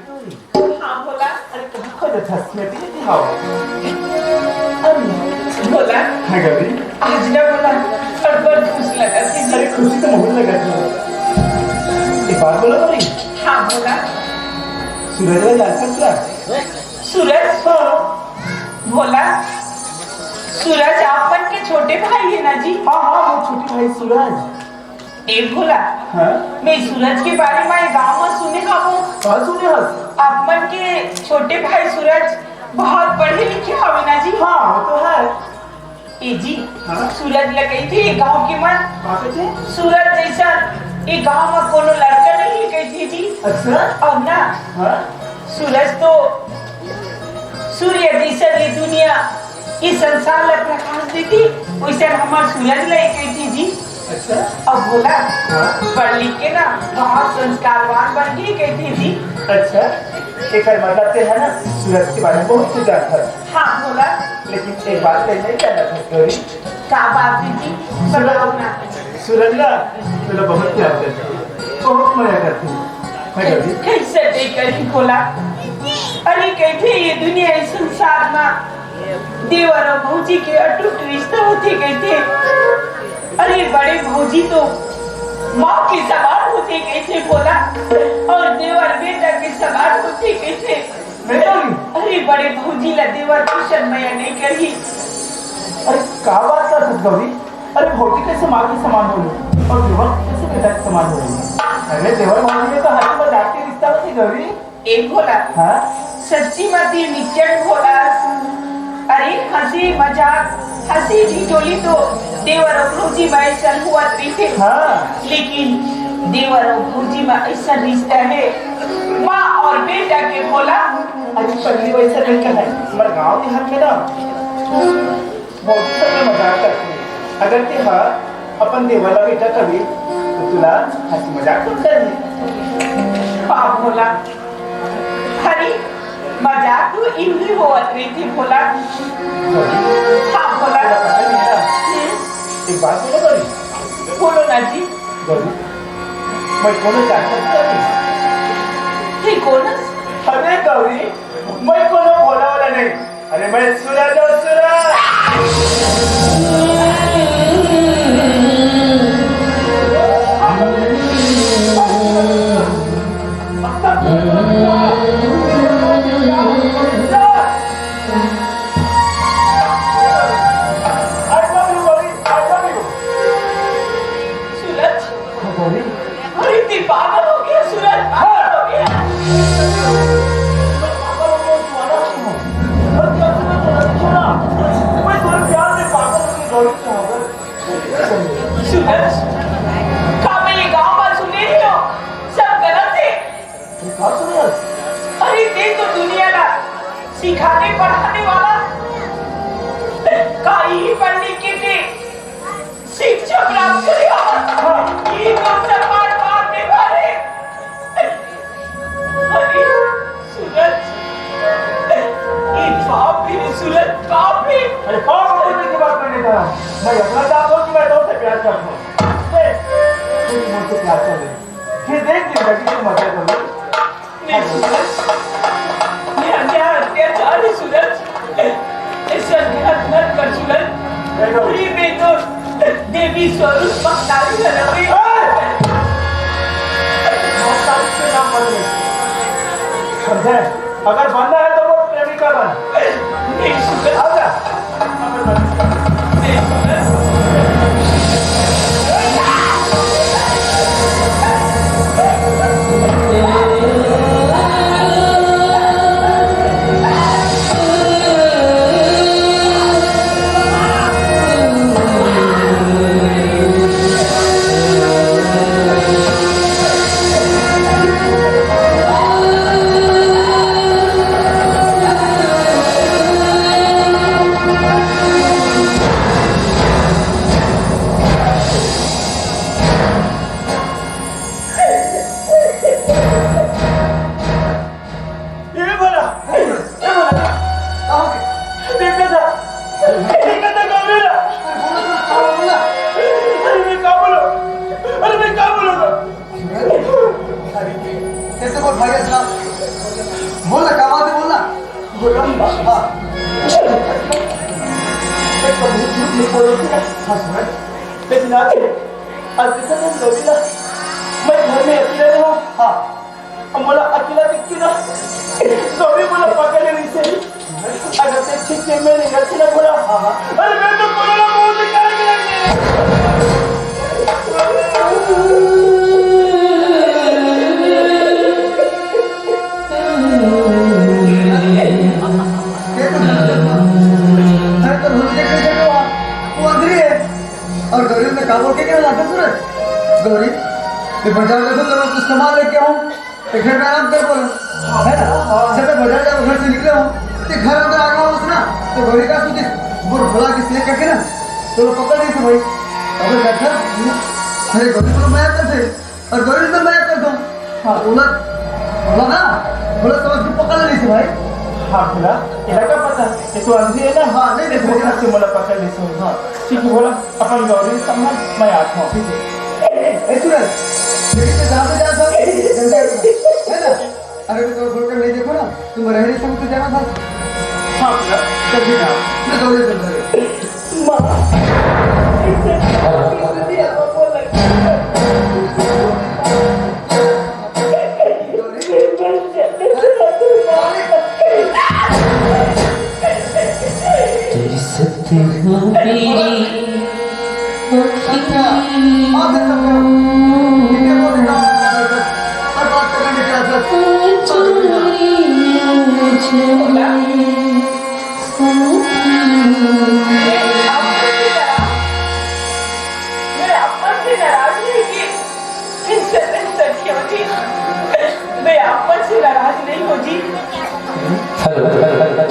कोई। हाँ, भोला। अरे, कहाँ खोजत हस? मैं तो ये हवा। अरे, भोला। हाँ, गौरी। आज ना भोला, बड़, बड़ खुश लगत हे जी। अरे, खुशी तो बहुत लगत हे। एक बात बोला गौरी। हाँ, भोला। सूरज ला जानत हस? सूरज? हाँ। भोला, सूरज आप मन के छोटे भाई हे ना जी? हाँ, हाँ, वो छोटे भाई सूरज। ए भोला, हाँ? मैं सूरज के बारे में गांव में सुने हवो। का सुने हस? आप मन के छोटे भाई सूरज बहुत पढ़े लिखे हवे ना जी? हाँ, वो तो है। ए जी, हाँ? सूरज ल कहिथे ए गांव के मन। का कहिथे? सूरज जैसा ए गांव में कोनो लड़का नहीं है, कहिथे जी। अच्छा? और ना, हाँ? सूरज तो सूर्य जैसन ये दुनिया, ये संसार ला प्रकाश देथे, वैसन हमर सूरज ला कहिथे जी। अच्छा। अब भोला, हाँ? पढ़ लिख के ना बहुत संस्कारवान बन गे कहिथे जी। अच्छा, एकर मतलब ते है ना, सूरज के बारे में बहुत कुछ जानत हस। हाँ भोला। लेकिन एक बात ते नहीं जानत हस गौरी। का बात हे जी? बताओ ना। सूरज ना, तोला बहुत प्यार करथे, बहुत मया करथे। है गौरी? कैसे नहीं करी भोला? अरे कहिथे ये दुनिया, इस संसार में देवर और भौजी के अटूट रिश्ता होथे कहिथे। अरे बड़े भौजी तो माँ के समान होथे कहिथे भोला, और देवर बेटा के समान होथे कहिथे। नहीं। अरे बड़े भौजी ला देवर किसन मया नहीं करही। अरे का बात करत हस गौरी? अरे भौजी कैसे माँ के समान होही और देवर कैसे बेटा के समान होही? अरे देवर भौजी में तो हंसी मजाक के रिश्ता होथे गौरी। ए भोला, हाँ? सच्ची में ते निच्चट भोला। अरे हंसी मजाक, हंसी ठिठोली तो देवर और भौजी में अइसन होवत रहिथे। हाँ। लेकिन देवर और भौजी में अइसन रिश्ता हे माँ और बेटा के भोला। अरे पगली, वैसा नहीं कहय। हमर गांव देहात में ना भौजी सब में मजाक करथे। अगर ते हा अपन देवर ला बेटा कबे, तो तोला हंसी मजाक कुछ करही। बाप भोला, हरी मजाक तो इही होवत रहिथे भोला। गौरी, हाँ भोला। तोला पता नहीं ना? हम्म। एक बात बोलो गौरी। बोलो ना जी। गौरी, मैं कोनो जानत नहीं। हे कोन? अरे गौरी, मैं कोनो भोला वाला नहीं। अरे मैं सूरज हूँ, सूरज। सूरज, का मैं ये गाँव मा सुने हँव? सब गलत हे। ये का सूरज? अरे, तें तो दुनिया ला सिखाने पढ़ाने वाला, का इही पढ़ लिख के तें शिक्षा प्राप्त करे हस? हाँ। ये तो सब बात, बात नहीं माने। अरे, सूरज, ये पाप हे रे सूरज, पाप हे। अरे, पाप बोलने की बात मैं नहीं कर रहा हूँ। मैं इतना चाहता हूँ कि मैं तुमसे प्यार करता हूँ। देख, तू मुझसे प्यार कर ले। फिर देख जिंदगी की मजा कर ले। नहीं सूरज, ये अन्याय अत्याचार हे सूरज। ऐसा घात मत कर सूरज। नहीं करूँ। अरे मैं तो देवी स्वरूप महतारी हरँव। ए! महतारी के नाम मत ले। समझे? अगर बनना है तो वो प्रेमिका बन। नहीं सूरज। आ जा। ये भला, ये भला, देखा था, देखा था गौरी ला। अरे मैं का बोलूं? अरे मैं का बोलूं? अरे, तेरे तो कोई भाई असला। बोल ना, का बात है, बोल ना। बोल ना। हाँ। मैं कभी झूठ नहीं बोलूंगा। हाँ, सूरज। लेकिन आज, आज देखा था गौरी ला, मैं घर में अकेले रहा। हाँ। अब मोला अकेला दिखती ना, गौरी मोला पकड़ ले रही से। अगर ते ठीक से मैं नहीं करती ना बोला, अरे मैं तो कोरोना बहुत निकाल के रख दे। ये तो भूल गया। अरे तो भूल गया, कैसे हुआ? वो अंदर ही है। और गौरी ने कहा, बोल के क्या लगा सूरज? गौरी, ये बाजार में से तो कुछ सामान लेके आऊं। तो घर में आराम कर बोलो, है ना? जब मैं बाजार जाकर घर से निकले हूँ, तो घर अंदर आ गया हूँ ना, तो गौरी का सूझी, वो भला किस लिए करके ना, तो वो पकड़ नहीं से भाई। अबे बैठा, अरे गौरी को मैं कर दे, और गौरी तो मैं कर दूँ। हाँ। बोला, बोला ना, बोला समझ के पकड़ नहीं से भाई। हाँ, बोला, तेरा क्या पता? ये तो अंधी है ना? हाँ, नहीं, नहीं, देखो, बोला। से मोला पकड़ नहीं से। हाँ। ठीक है, बोला। अपन गौरी सम्मान मैं आता हूँ। ठीक है। ए, ए, सूरज, लेकिन तो जहाँ पे जा सब, जल्दी आ, है ना? अरे, तो बोलकर नहीं देखो ना, तुम रह नहीं सकते, जाना था। हाँ, सर, जल्दी आओ। मैं गौरी से बोल रही हूँ। माँ, इसे बोल दिया, वो बोल रही है। गौरी? तेरी सत्य हो मेरी आँखी। मेरे अप्पा से नाराज नहीं की, इनसे नहीं सखी हो जी। मैं अप्पा से नाराज नहीं हूँ जी। हेलो,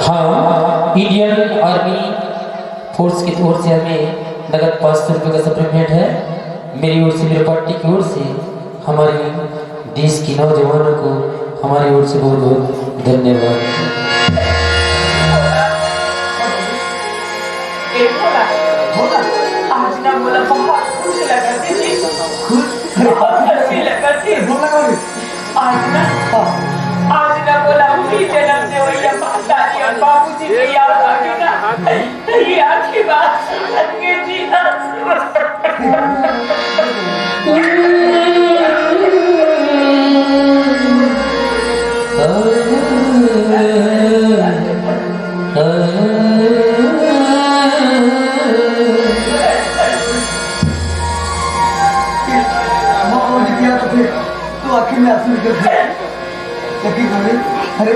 हाँ, इंडियन आर्मी फोर्स की ओर से हमें नगद पाँच सौ रुपये का सप्लीमेंट है। मेरी ओर से, मेरे पार्टी की ओर से हमारे देश के नौजवानों को हमारी ओर से बहुत बहुत धन्यवाद। ए भोला, भोला। आज ना मोला बहुत खुश लगा थे जी। खुश? बहुत अच्छी लगा थे। भोला कौन है? आज ना, हाँ। आज ना मोला उही जनम देवइया महतारी अउ बाबूजी के याद आ गे ना। ये आखिरी बात सुन के जी। माँ बोली दिया तो फिर तू आँखी में आंसू निकल गए। लेकिन गौरी, अरे,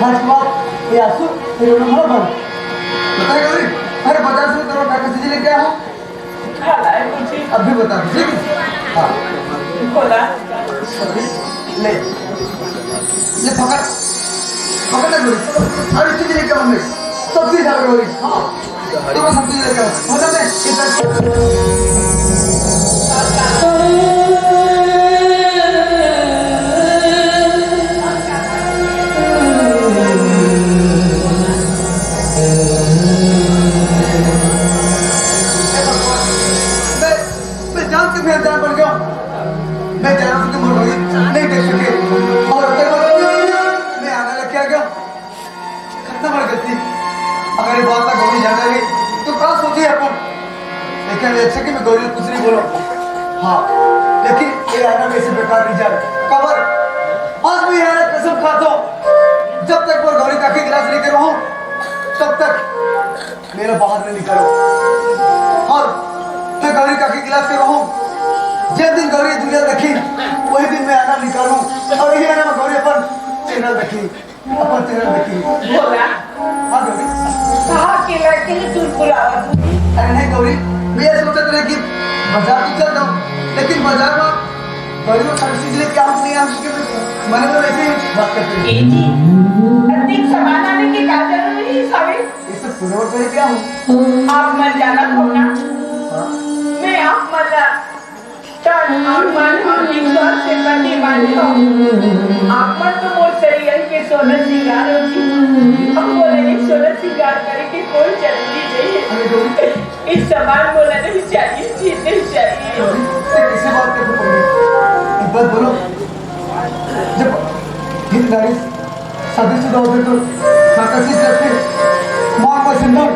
आज के बाद ये आंसू, ये रोना मत बंद। पता है गौरी, अरे, बाजार से तेरा पैकेट सीधे लेके आया हूँ। अभी बता दो, ठीक है? हाँ। बोला। ले, ले पकड़, पकड़ ना गोली। अरे तुझे लेके आऊँ मैं, सब चीज आ गोली। हाँ, तो मैं सब चीज लेके आऊँ। बता दे, इधर। मैं, मैं जान के भी अनजान बन गया। मैं जान के मोर भाई नहीं देख सके। और अगर मैं आना लग गया, कितना बड़ गलती। अगर ये बात ना गौरी जान जाएगी, तो क्या सोचे अपन? लेकिन ये अच्छा कि मैं गौरी को कुछ नहीं बोला। हाँ, लेकिन ये आना कैसे बेकार नहीं जाए। कबर, आज मैं यहाँ कसम खाता हूँ, जब तक वो गौरी काकी गिलास लेके रहूँ, तब तक मेरा बाहर नहीं निकलो। और मैं गौरी काकी गिलास के रहूँ, जिस दिन गौरी दुनिया देखी, वही दिन मैं आना निकालूँ। और यही आना मैं गौरी अपन चेहरा देखी, अपन चेहरा देखी। बोला। हाँ गौरी। कहा के लड़के ने दूर बुलावा तू? अरे नहीं गौरी, मैं ये सोचत रहे कि बाजार तो चल जाऊँ, लेकिन बाजार में गौरी को सब्जी के लिए क्या हम नहीं आ सके, मैंने तो वैसे ही बात करते हैं। ए जी, अधिक सामान आने की क्या जरूरत है साहब? ये सब सुनो और करे क्या हूँ? आप मन जानत हो ना? हाँ। मैं आप मन ला तन और मन और विश्वास से पति माने हो। आप मन तो मोर शरीर के सोना सिंगार हो जी। अब मोला ये सोना सिंगार करे के कोई जरूरी नहीं है। अरे गौरी। इस समान मोला नहीं चाहिए जी, नहीं चाहिए। गौरी, ये कैसे बात कर रही हो? एक बात बोलो, जब हित नारी शादीशुदा होते तो काकाजी करते, मांग में सिंदूर,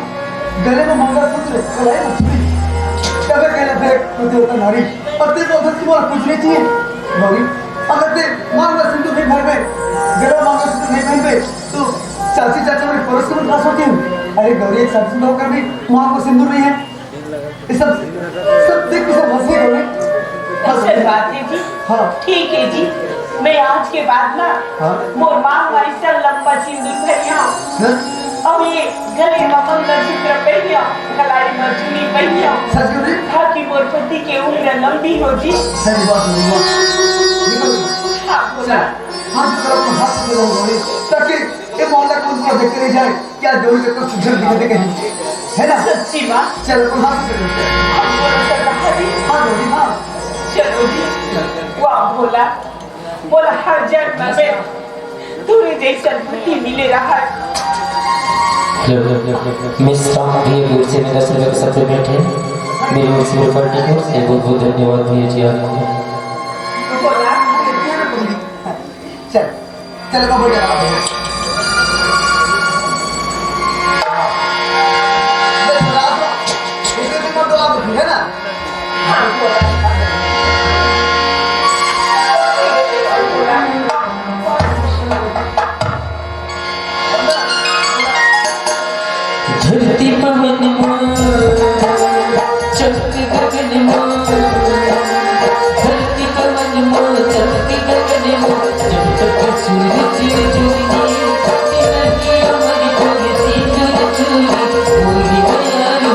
गले में मंगलसूत्र, कलाई में चूड़ी। तबे कहले थे, तू देवता नारी। और ते तो धरती वाला कुछ नहीं चाहिए। गौरी, अगर ते मांग में सिंदूर नहीं भरबे, गले में मंगलसूत्र नहीं पहनबे, तो चाची चाचा मेरे पड़ोस के पास होती हूँ। अरे गौरी, एक शादीशुदा होकर भी मांग में सिंदूर नहीं है। ये सब, सब देख के सब हंस गए। हंस गए। बात है जी। हाँ। ठीक है जी, मैं आज के बाद ना हाँ। मोर मांग वाली सब लंबा सिंदूर भरिया। हाँ। अब ये गले में मंगलसूत्र पहनिया, कलाई में चूड़ी पहनिया। सच में? ताकि मोर पति के उम्र लंबी हो जी। सही बात है, माँ। निकल। हाँ, बोला। हाथ से अपना हाथ से लगाओ, ताकि ये मोहल्ला कौन पूरा देखते रह जाए। क्या जोड़ी का कुछ सुझाव दिखा दे कहीं, है ना? सच्ची बात। चलो, अपन हाथ से करते हैं। अब बोलो सरदार जी। हाँ, जोड़ी, हाँ। चलो जी। वाह भोला, बोला हर जन्म में तोरे जैसन पति मिले रहा। मिस्टर, ये दूर से मेरा सर का सबसे भेंट है। मेरी ओर से मेरे पार्टी को एक बहुत बहुत धन्यवाद भैया जी आपको। बोला। चल, चल, मैं बोल रहा हूँ। बस, बस, बस। इसमें तुम मत दो, आप है ना? धरती पवन मा, चमक गगन मा, धरती पवन मा, चमक गगन मा, जब तक सूरज उगे, नहीं अमर धरती तुझ चूड़ी, मोरी दयालु।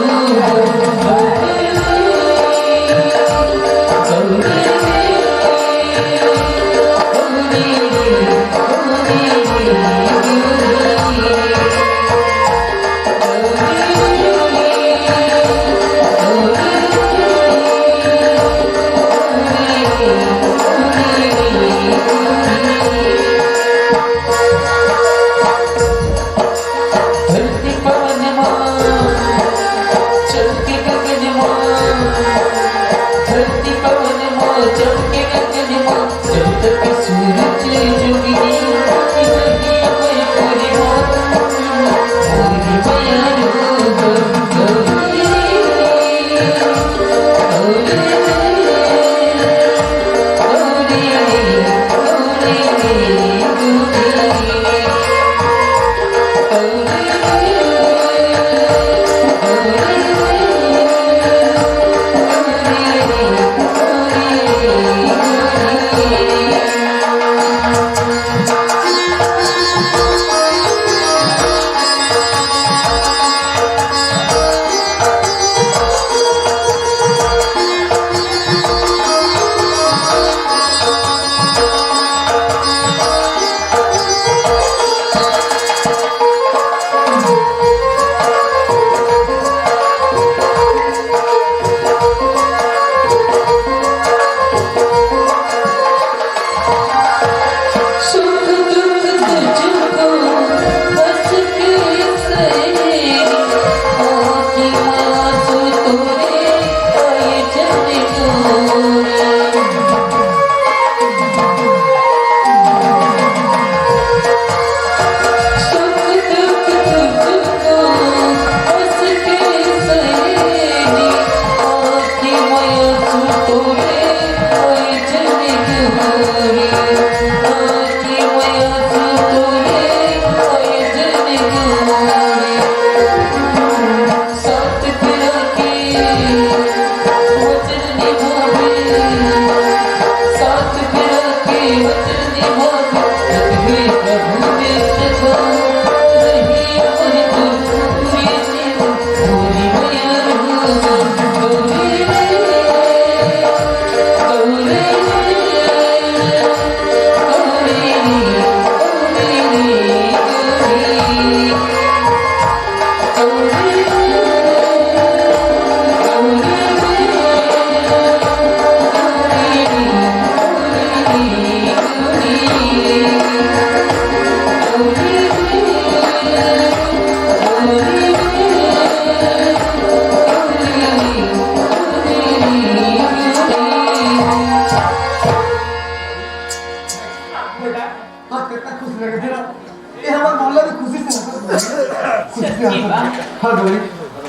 जी बा। हाँ गौरी,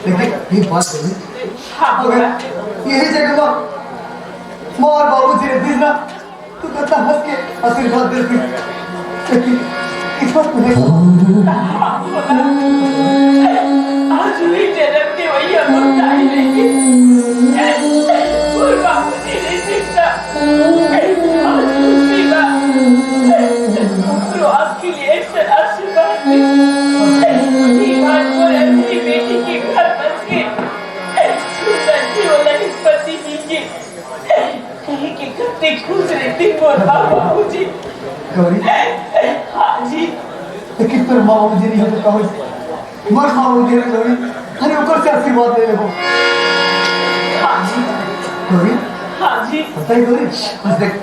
लेकिन एक बात गौरी, हाँ, अगर बोला। यही जगह पर माँ और बाबू जी रहतीस ना, तो कितना हंस के आशीर्वाद देतीस। लेकिन किस्मत में हाँ, बोला। आज हुई जन्म के वही अमर दाई लेकिन और बाबू जी नहीं दिखता। आज खुशी बा। तो आपके लिए एक तरह से बात है। ये बात बोले अपनी बेटी के घर बस के सुंदर जी वाला इस पति जी के कहे कि कितने खुश रहते मोर बाबू जी। गौरी, हाँ जी। लेकिन तोर माँ बाबू जी नहीं हो तो कहो, मर माँ बाबू जी रे गौरी, अरे ओकर से आशीर्वाद ले लेबो। हाँ जी। गौरी, हाँ जी। पता है गौरी, बस देख,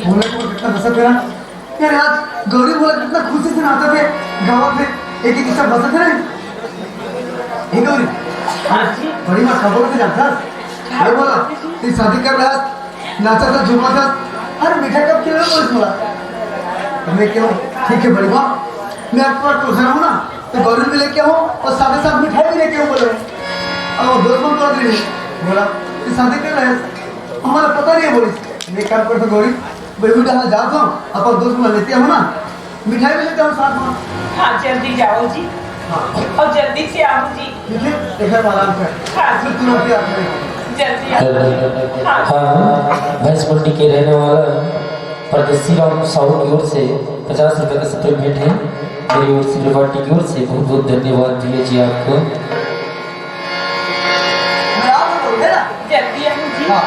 बोले तो कितना हंसा तेरा। यार, आज गौरी मोला कितना खुशी से नाचत हे, गावत हे, एक एक सब हंसत हे ना। हे गौरी, हाँ जी। बड़ी माँ खबर से जानता। हाँ। अरे बोला, तू शादी कर रहा, नाचा था, झूमा था, अरे मीठा कब खिलाना बोलिस मोला? तो मैं कहूँ, ठीक है बड़ी माँ, मैं आपको बात पहुँचा रहा हूँ ना, तो गौरी भी लेके आऊँ और साथ ही साथ मिठाई भी लेके आऊँ बोले। अब वो दोस्त मन कर रही बोला, तू शादी कर रहा है, हमारा पता नहीं है बोलिस। मैं एक काम करता गौरी, बेबी डहान जात हूँ, अपन दोस्त मन लेते हो ना, मिठाई भी लेते हो साथ में। हाँ, जल्दी जाओ जी। हाँ। और जल्दी से आओ जी। ठीक है, एक बार आराम कर। हाँ। फिर तुरंत ही आता है। जल्दी आओ। हाँ। हाँ, भैंस मंडी के रहने वाला परदेसी राम साहू की ओर से पचास रुपए का सफल भेंट है। मेरी ओर से, मेरी पार्टी की ओर से बहुत बहुत धन्यवाद भैया जी आपको। मैं आ रहा हूँ, है ना? जल्दी आऊँ जी। हाँ।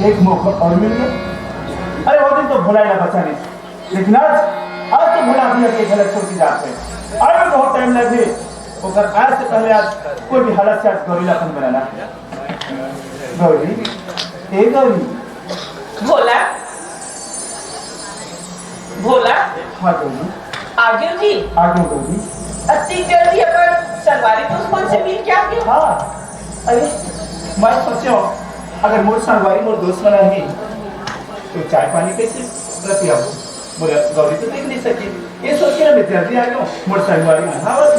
एक मौका और मिल गया। अरे, वो दिन तो भुलाए ना बचा नहीं, लेकिन आज, आज तो भुला दिया कि गलत छोड़ के जाते हैं। अरे, बहुत टाइम लगे, ओकर आज से पहले आज कोई भी हालत से आज गौरी ला अपन बनाना। गौरी, ए गौरी। भोला, भोला। हाँ गौरी। आ गयो जी। आ गयो गौरी। अति जल्दी अपन संगवारी दोस्त मन से मिल के आ गयो। हाँ। अरे, मैं सोचो, अगर मोर संगवारी मोर दोस्त मन आही, तो चाय पानी कैसे रतियाबो? बोला, गौरी तो देख नहीं सकी। ये सोच के मैं जल्दी आ गयो, मोर संगवारी मन आवत।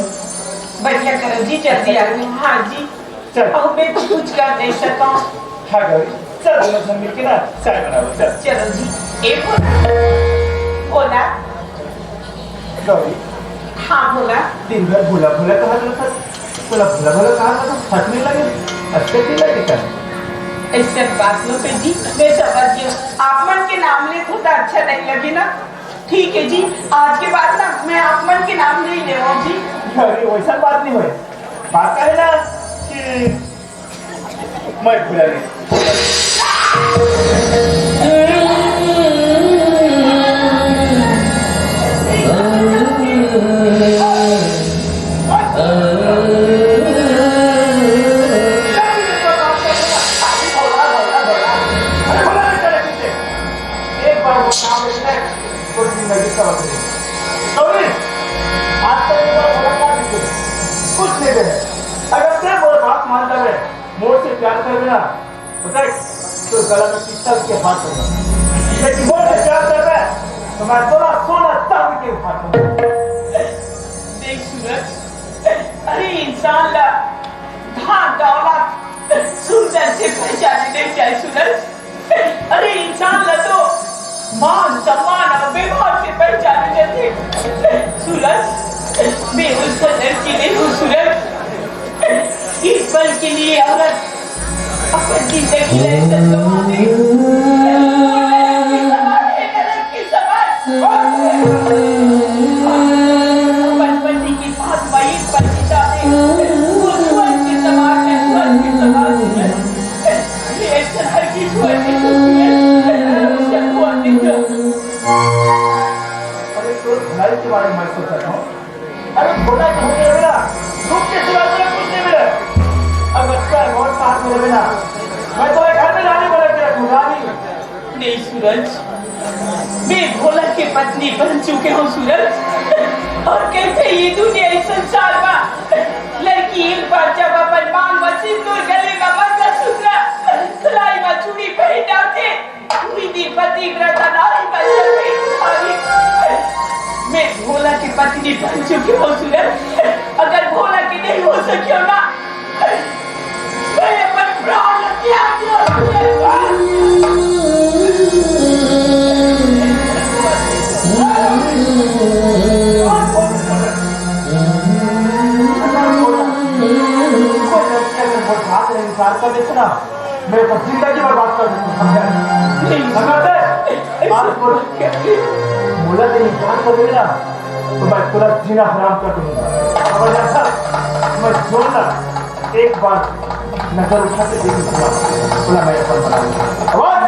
बढ़िया करो जी, जल्दी आ गयो। हाँ जी। चल। अब मैं तो कुछ कर नहीं सका। हाँ गौरी, चल दोनों जन मिलके ना चाय बनाओ, चल। चलो जी। ए भोला, भोला। गौरी। हाँ भोला। दिन भर भोला भोला कहा करत हस, तोला भोला भोला कहा करत हस, फट नहीं लगे, अच्छा नहीं लगे का? ऐसे बात नो पे जी, मैं समझ गई। आप मन के नाम ले तो अच्छा नहीं लगे ना। ठीक है जी, आज के बाद ना मैं आप मन के नाम नहीं ले जी। अरे वैसा बात नहीं होए, बात का है ना कि मैं भूला नहीं। एक बार वो काम करते हैं, पूरी जिंदगी का वक्त नहीं। सॉरी, आज तक एक बार बोला क्या दिखे? कुछ नहीं दे। अगर तेरे बोले बात मान जावे, मोर से प्यार कर बिना, तो देख, तो गला में पिस्तौल के हाथ होगा। लेकिन मोर से प्यार कर रहा है, तो मैं सोना, सोना चांदी के हाथ होगा। देख सूरज, अरे इंसान ला धन दौलत सुंदर से पहचाने नहीं जाए सूरज। अरे इंसान ला तो मान सम्मान और व्यवहार से पहचाने जाते। सूरज, मैं उस लड़की नहीं हूँ सूरज। इस पल के लिए औरत अपन जिंदगी ला इज्जत गवा दे। बचपन की साथ वही परिचिता थे। वो स्वर्ग के समान है, स्वर्ग के समान है। ये ऐसा है कि स्वर्ग के समान है। अरे, तो भलाई के बारे में मैं सोच रहा हूँ। अरे भोला तो हो गया मेरा, दुख के सिवा मेरा कुछ नहीं मिला। अब अच्छा है, नहीं सूरज, मैं भोला के पत्नी बन चुके हूँ सूरज। और कैसे ये दुनिया, इस संसार मा लड़की एक बार जब अपन मांग मा सिंदूर, गले मा मंगलसूत्र, कलाई मा चूड़ी पहन डालथे, उही दिन पतिव्रता नारी बन जाथे। मैं भोला के पत्नी बन चुके हूँ सूरज। अगर भोला के नहीं हो सके ना, मैं अपन प्राण त्याग दिया। इंकार कर देते ना, मैं तो जिंदगी बर्बाद कर देता हूँ, समझा? समझते? आज को बोला कि इंकार कर देना, तो मैं पूरा जीना हराम कर दूंगा। समझ आता? मैं जो ना एक बार नजर उठा के देख लूंगा, बोला मैं अपन बना लूंगा। आवाज!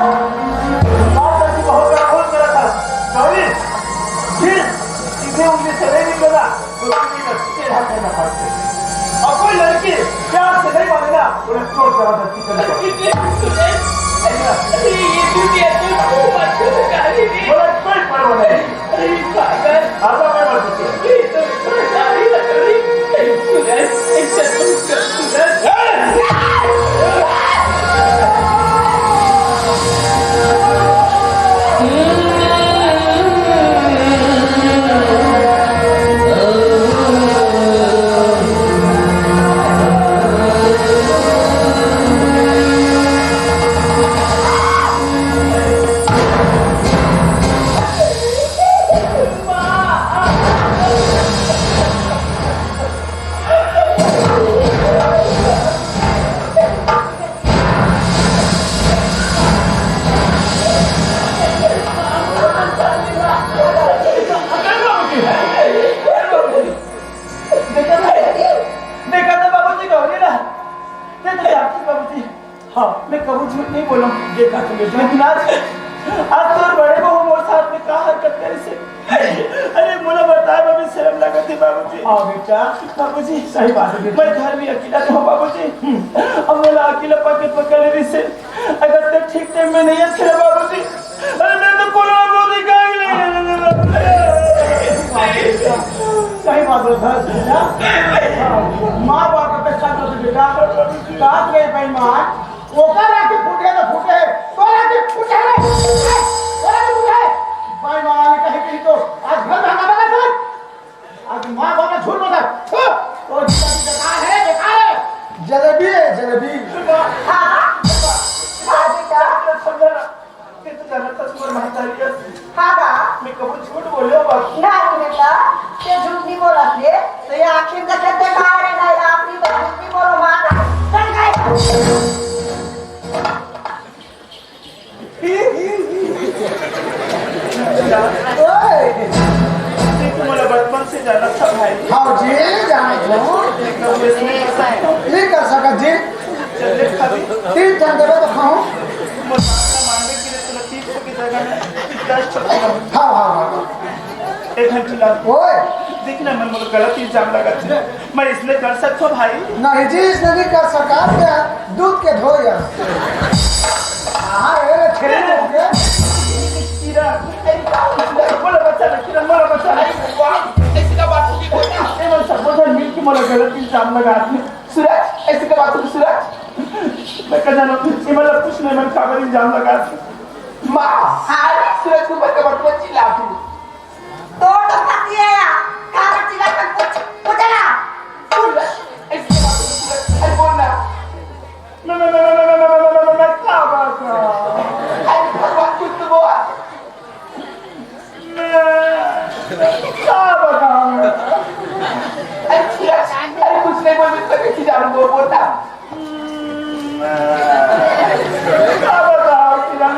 बात करके बहुत बड़ा भूल करा था। सॉरी। फिर सीधे उंगली से नहीं निकला, तो सीधे का टेढ़ा करना पड़ता है। और कोई लड़की प्यार से नहीं माने ना, उन्हें जोर जबरदस्ती करना पड़ता है। अरे, ये दुनिया तो खूब अच्छी गाली दी। बोला, कोई परवाह नहीं। अरे, पागल। अब मैं मर चुके हैं। ये तो गाली लग रही। सुना, ऐसा कुछ कर, सुना। देखा था, देखा था बाबूजी, गौरी ना। नहीं तो जानते बाबूजी। हाँ, मैं कबू झूठ नहीं बोला। देखा था बेटा। लेकिन आज, आज तोर बड़े बहू मोर साथ में का हरकत करे से। अरे मोला बताए में भी शर्म लगत है बाबूजी। हाँ बेटा। बाबूजी। सही बात है बेटा। मैं घर में अकेला था बाबूजी। हम्म। अब मोला अकेला पकड़ पकड़ ले रही से। अगर ते ठीक टाइम में नहीं अच्छे बाबूजी। अरे मैं तो कोरोना को दिखाई नहीं। सही बात है बेटा। माँ बाप का पहचान करते बेटा। काट गए बेईमान। ओकर आके फूटे तो फूटे, तोरा के फूटे रे। तोरा के फूटे। बेईमान कहीं कहीं तो आज घर में हंगामा कर। आज माँ बाप ने झूठ बोला। तो जलेबी बेकार है, बेकार है। जलेबी है, जलेबी। हाँ, हाँ, बेटा। ते तो जानत हस मोर महतारी हस। हाँ बा। मैं कबू झूठ बोले हो बाबू। नहीं बेटा, ते झूठ नहीं बोलत रे। तो ये आखिर देखे ते का रे, नहीं आखिर तो झूठ नहीं बोलो माँ का। चल गए। ओए। ते तो मोला बचपन से जानत था भाई। हाँ जी, जानत हूँ। मैं कबू ऐसे नहीं कर सकता। नहीं कर सकत जी। चल ले खाली। तीन ठन देबे तो खाऊं। मोर बाप का मांगे के लिए तूने तीन सौ की जगह में दस सौ दिया। हाँ, हाँ, हाँ, हाँ। एक घंटे ला। ओए। देख ना, मैं मोला गलत इल्जाम लगा था। मैं इसने कर सकता भाई। नहीं जी, इसने नहीं कर सका। क्या? दूध के धो यार। हाँ, ये रे, खेल में हो गया। किरण, ए, मोला बचा ले, किरण, मोला बचा ले। अरे, वाह, ऐसी का बात होगी, बोल ना। ए, मैं सब बोझा मिल के मोला गलत इल्जाम लगा दिया। सूरज, ऐसी का बात होगी, सूरज। मैं कह जाना, ये मतलब कुछ नहीं, मैं काबर इल्जाम लगा दिया। माँ, अरे, सूरज के ऊपर का बात मत चिल्ला तू। तोर तो पति है या, काबर चिल्ला कर पूछ, पूछ ना। सूरज, ऐसी का बात होगी, सूरज, अरे बोल ना। मैं, मैं, मैं, मैं, मैं, मैं, मैं, मैं, मैं, मैं, क्या बात है? अरे भगवान, कुछ तो बोल। मैं क्या बताऊं? अरे, अरे, कुछ नहीं बोल, मैं तो कैसे जानू, बोल, बोलता। मैं क्या बताऊं, किरण?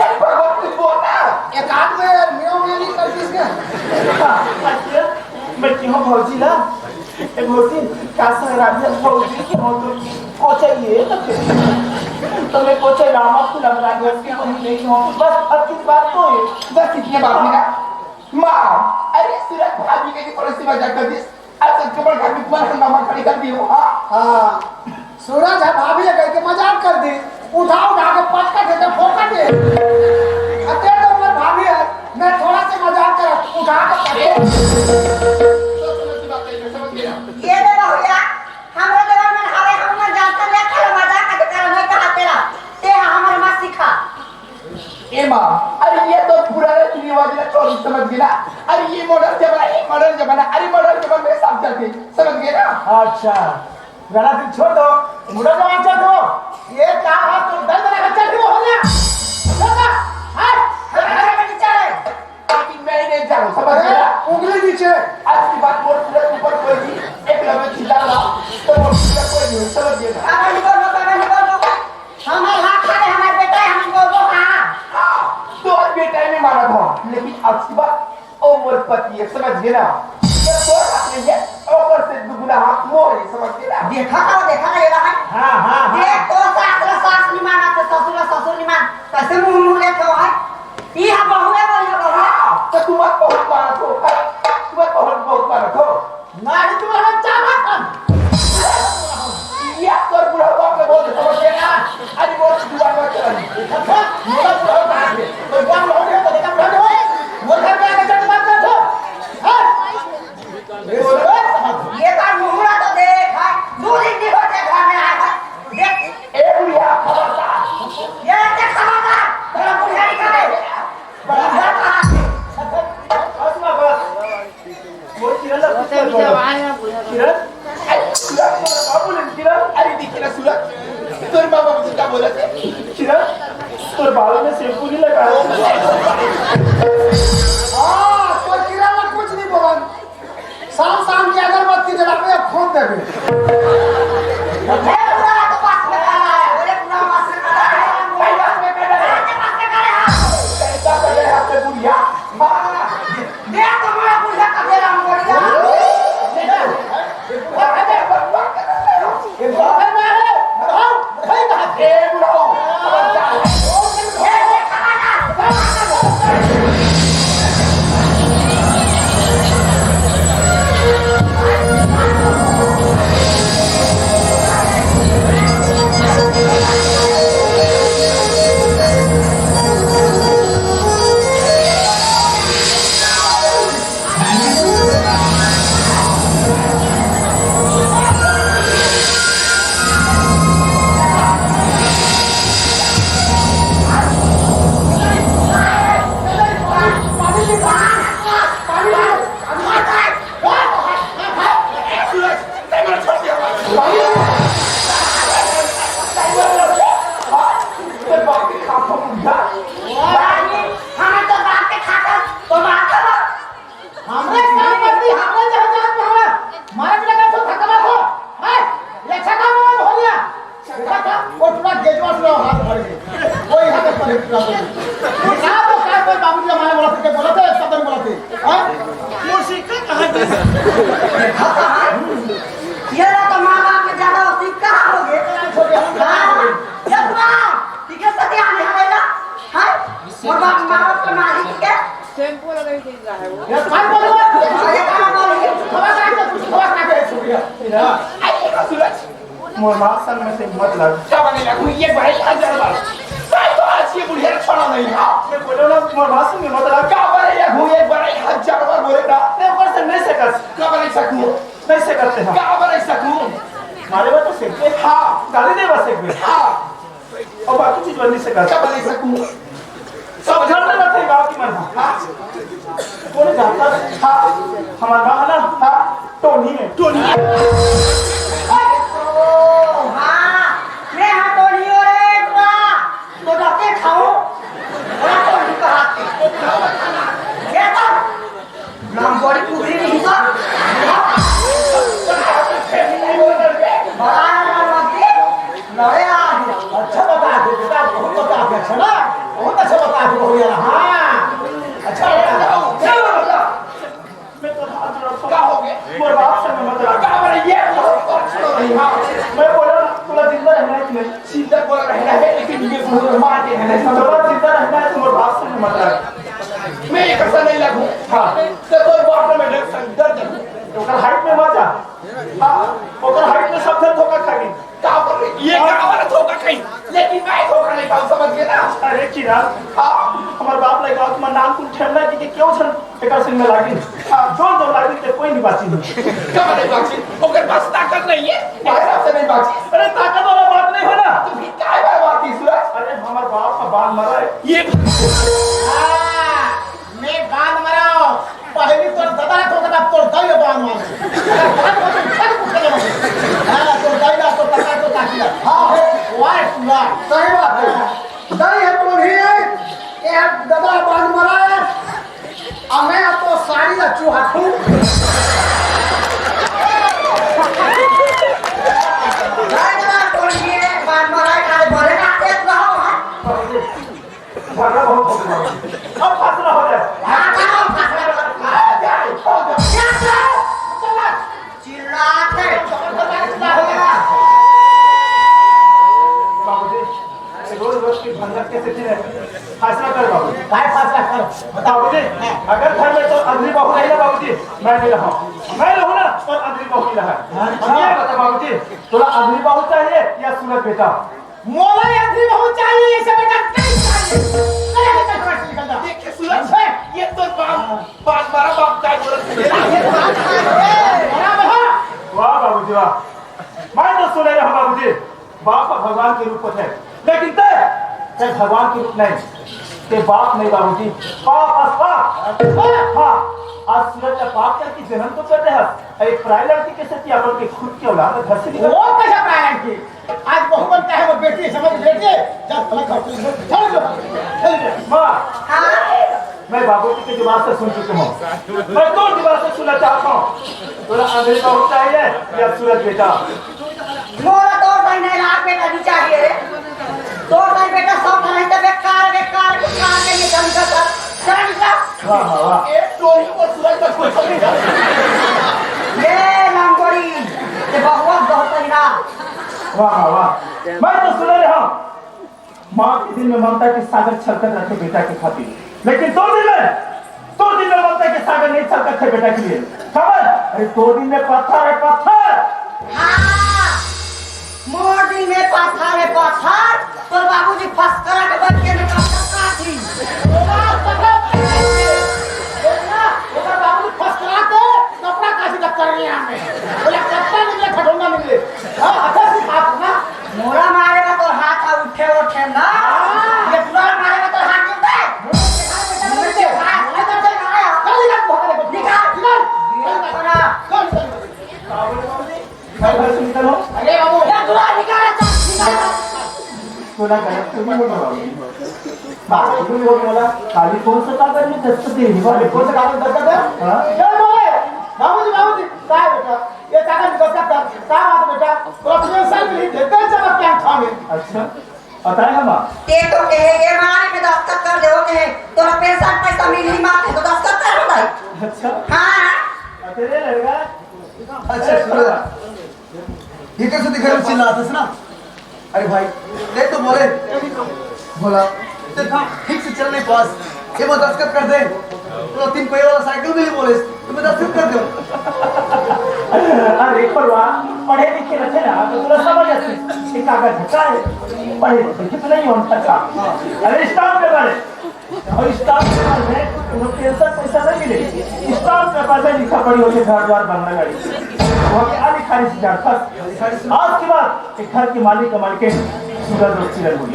अरे भगवान, कुछ बोलना। एक आध में म्यों म्यों नहीं करती इसका। अच्छा, मैं क्यों भौजी ना? ए भौजी, का संग रात में भौजी के हो तो कोचई है तो फिर। तो मैं कोचई रामा फूल अपना घर के वही नहीं हो। बस अब किस बात को है? बस इतने बात है ना? माँ, अरे सूरज भाभी के पड़ोसी मजाक कर दिस। आज सबके बड़ घर में तुम्हारा हंगामा खड़ी कर दी हो, हाँ? हाँ, सूरज है भाभी है कह के मजाक कर दी। उठा उठा के पटका देते फोका दे। ए माँ, अरे ये तो पुराना रिवाज ला छोड़, समझ गे ना? अरे ये modern जमाना, ये modern जमाना, अरे modern जमाना में सब चलथे, समझ गे ना? अच्छा, पुराना दिन छोड़ दो, modern जमाना चल दो। ये का हो, तो दल दल का चल दो हो गया। चल ना, हट, चल ना, चल ना, चल ना। लेकिन मैं ही नहीं जाऊँ, समझ गे ना? उंगली नीचे। आज की बात मोर पूरा ऊपर कोई नहीं, एक लम्बे चिल्ला रहा, तो मोर पूरा कोई नहीं, समझ गे ना? अरे निकल, निकल, निकल, निकल। हमार हाथ खा ले, हमार बेटा है, हम बोलबो कहाँ? हाँ, तोर बेटा ही नहीं माना था, लेकिन अच्छी बात, ओ मोर पति है, समझ गे ना? जब तोर हाथ नहीं है, ओकर से दुगुना हाथ मोर है, समझ गे ना? देखा था, देखा था, ये रहा है। हाँ, हाँ, हाँ। देख, तो सास ला सास नहीं माना, तो ससुर ला ससुर नहीं माना, कैसे मुंह मुंह लेके हो है? ई हा बहू है, बोल हा बहू है। तो तुम्हार बहुत माना थो, तुम्हार बहुत, बहुत माना थो। नारी तुम्हारा चाहत हम। या तोर बुढ़ापा में बोल समझ गया ना? अरे बोल दुआ मत कर। अच्छा, मोला बुढ़ापा आ गया। तो बुआ बुढ़ा गया तो देखा बुढ़ा नहीं होए। मोर घर में आके चट बात कर दो। हाँ? ये बोल, ये बार मुहूरा तो देख, हाँ? दो दिन नहीं होते घर में आया है। देख। ए बुढ़िया, खबरदार। ये देख खबरदार। तेरा बुढ़िया निकाले। बुढ़िया कहाँ है? बस ना, बस। वो किरण ला पूछ ले, किरण? अरे, सुरत, तोर बाबू ने किरण? अरे, देख ना, सुरत, तोर माँ बाबू जी का बोलत हे? किरण, तोर बाल में shampoo नहीं लगाया? हाँ, तो किरण ला कुछ नहीं बोलन। शाम, शाम की अगरबत्ती जलावे, अब फोन देवे। ए, पूरा तो पास में खड़ा है, बोले, पूरा पास में खड़ा है। भाई, पास में खड़ा है। पास में खड़ा है। ऐसा कर रहे हैं आपके बुढ़िया। हाँ। देख तो बड़ा बुढ़िया का बेरा में पड़ गया। ये बुढ़ा है, ये बुढ़ा है, ये बुढ़ा है, ये बुढ़ा है। हमरे काम करती, हमरे जहाँ जात में हमारा मारे बिना का तो खत्म हो। हैं? ये अच्छा काम हो गया। देखा था? वो पूरा गेटवा से हाथ भर गए। कोई हाथ पर पूरा बोल। ये क्या तो क्या कोई बाबू जी हमारे बोला थे, बोला थे, ऐसा तो नहीं बोला थे। हैं? वो सिक्का कहाँ गिरा? ये ला तो माँ बाप में ज्यादा वो सिक्का हो गए। छोटे हम हाँ। ये पूरा, ठीक है, सत्य आने हमें ना। हैं? और बाप, माँ बाप का मालिक है। shampoo लगाई के जा है वो। ये काय बोलू? अरे, काय बोलू? खबर काय तो कुछ खबर ना दे छुड़िया। ना। आई का सूरज। मोर बाप संग में से मत लड़। का बने लगू? ये भाई हजार बार। काय तो आज ये बुढ़िया छोड़ा नहीं ना। मैं बोलो ना, मोर बाप संग में मत लड़। का बने लगू? ये भाई हजार बार बोले ना। मैं ऊपर से नहीं सकत। का बने सकूं? नहीं सकते हैं। का बने सकूं? मारे बात तो सकते। हाँ। गाली दे बस एक बेर। हाँ। अउ बाकी चीज बन नहीं सकत। का बने सकूं? सब जानते रहते हैं गाँव की मन। हाँ। कौन जानता? हाँ। हमारा गाँव ना? हाँ। टोनी है। टोनी। ओ, हाँ। मैं हाँ टोनी हो रे, वाह। तो डॉक्टर खाओ। बड़ा टोनी कहा। ये तो नाम बड़ी कुकरी नहीं तो। बड़ा नाम लगे, लड़े आज। अच्छा बता दे बेटा, बहुत बता दे, अच्छा ना? बहुत अच्छा बता दे, बहुत यार, हाँ। अच्छा बता दे। मैं तो हाथ जोड़ का हो गया? मोर बाप से मैं मत लड़। का बोले ये? बहुत अच्छा नहीं, हाँ। मैं बोला ना, तोला जिंदा रहना है कि नहीं? जिंदा बोला रहना है, लेकिन ये बोल मार के रहना है। तोला जिंदा रहना है तो मोर बाप से मैं मत लड़। मैं एक ऐसा नहीं लगूं। हाँ। तो तोर बाप ने मैं डर, डर जाऊं। ओकर height में मत जा। हाँ, ओकर height में सब झन धोखा खा गई। का बोल रही? ये का वाला धोखा खाई? लेकिन मैं धोखा नहीं खाऊं, समझ गए ना? अरे किरण, हाँ। हमार बाप लइका तुम नाम कुल ठेमना की के क्यों छन एकर संग में लागी? हाँ। जोन जोन लागी ते कोई नहीं बाची नहीं। का नहीं बाची? ओकर पास ताकत नहीं है, मेरे हिसाब से नहीं बाची। अरे ताकत वाला बात नहीं हो ना। तो फिर काय वाला बात है, सूरज? अरे हमार बाप बांध मरा है। ये हाँ, मैं बांध मरा हूँ। पहली तोर ददा को कदा तोर दाई बांध मार। हाँ, तोर दाई ना, तोर कका, तोर काकी ना। हाँ, वाह, वाह। सही बात है। दाई है तो नहीं है। ये ददा बांध मरा है। अब मैं तो साड़ी ला चुहा थू। दाई ना, तोर ये बांध मरा है, काले भले ना, एक ना हो, हाँ। झगड़ा बहुत हो गया। अब फैसला हो जाए। चिल्लाते। बाबूजी, रोज रोज की झंझट कैसे थी रे? फैसला कर बाबू। काय फैसला कर? बताओ। बाबूजी, अगर घर में तो अंधरी बहू नहीं ना बाबूजी, मैं नहीं रहा। मैं रहूँ ना और अंधरी बहू नहीं रहा। अच्छा। अब ये बता बाबूजी, तोला अंधरी बहू चाहिए या सूरज बेटा? मोला अंधरी बहू चाहिए, ऐसे बेटा नहीं चाहिए। चले बेटा, घर से निकल जा। देखिए सूरज, ये तो बाप, बाप, बड़ा बाप का बोलत है। बड़ा बहू। वाह बाबूजी, वाह। मैं तो सुने रहा बाबूजी, बाप भगवान के रूप होथे, लेकिन ते, ते भगवान के रूप नहीं, ते बाप नहीं बाबूजी, पाप अस पाप। हाँ, आज सूरज का पाप करके जन्म तो कर दे हस, एक पराई लड़की कैसे थी अपन के खुद की औलाद घर से निकल। वो कैसा पराई लड़की? आज बहू बनता है, वो बेटी है, समझ बेटी है, जब अलग घर से निकल, चल जाओ, चल जाओ। माँ, मैं बाबूजी की जुबान से सुन चुका हूँ, मैं तो जुबान से सुनना चाहता हूँ। तोला अंधरी बहू चाहिए या सूरज बेटा? मोला तो भाई नहीं लाग बेटा नहीं चाहिए रे। तो भाई बेटा सब नहीं तो बेकार, बेकार, बेकार के ये ढंग का कर, ढंग का। वाह, वाह, वाह। एक टोली को सूरज का कोई नहीं। ये लंगोड़ी, ये बहुआ बहुत ही ना। वाह, वाह, वाह। मैं तो सुने रहा हूँ। माँ के दिल में ममता के सागर छलकत रथे बेटा के खातिर, लेकिन तोर दिल में, तोर दिल में ममता के सागर नहीं छलकत हे बेटा के लिए। काबर? अरे, तोर दिल में पत्थर है, पत्थर। हाँ, मोर दिल में पत्थर है, पत्थर। तोर बाबूजी फसकरा के बच्चे में कब तक काटी? ओकर बाबूजी फसकरा के कपड़ा काटी तक कर रहे हैं हमें। बोला, कपड़ा निकले, खटोना निकले। हाँ, अच्छा सी बात ना। मोला मारे ला तोर हाथ ह उठे उठे ना। हाँ। ये पूरा मारे ला तोर हाथ उठे। निकाल, निकाल, निकाल। निकाल, निकाल। निकाल, निकाल। अरे बाबू। ये पूरा निकाल, निकाल। थोड़ा गलत तो नहीं होगा बाबू। बाबू भी बोल बोला, खाली कौन सा कागज में दस्तखत दे रही है? कौन सा कागज दस्तखत है? हाँ? ये बोले, बाबूजी, बाबूजी, काय बेटा? ये कागज में दस्तखत कर, काय बात बेटा? तो अपने सर में नहीं देते जब क्या खावे। अच्छा। पता है ना माँ? ते तो कहे के मारे में दस्तखत कर दे, वो कहे, तोरा पेंशन पैसा मिली माँ के, तो दस्तखत कर भाई। अच्छा। हाँ। अरे लड़का। अच्छा, सुनो। ये कैसे दिख रहा है, चिल्लाते ना? अरे भाई, देख तो बोले। बोला, ते ठीक से चल नहीं पास। ये वो दस्तखत कर दे। तो तीन पहिया वाला साइकिल भी नहीं बोले। तुम्हें दस रुपये दो। अरे परवा, पढ़े लिखे रखे ना, तो तोला समझ आथे। ये कागज का है? पढ़े लिखे तो नहीं होन तक का। अरे स्टाम्प पेपर है। और स्टाम्प पेपर में तो पेंशन पैसा नहीं मिले। स्टाम्प पेपर में लिखा पढ़ी होथे घर द्वार बंगला गाड़ी। वो के आली खाली से जाता। आज के बाद एक घर के मालिक का मालिक है, सूरज और किरण बोली।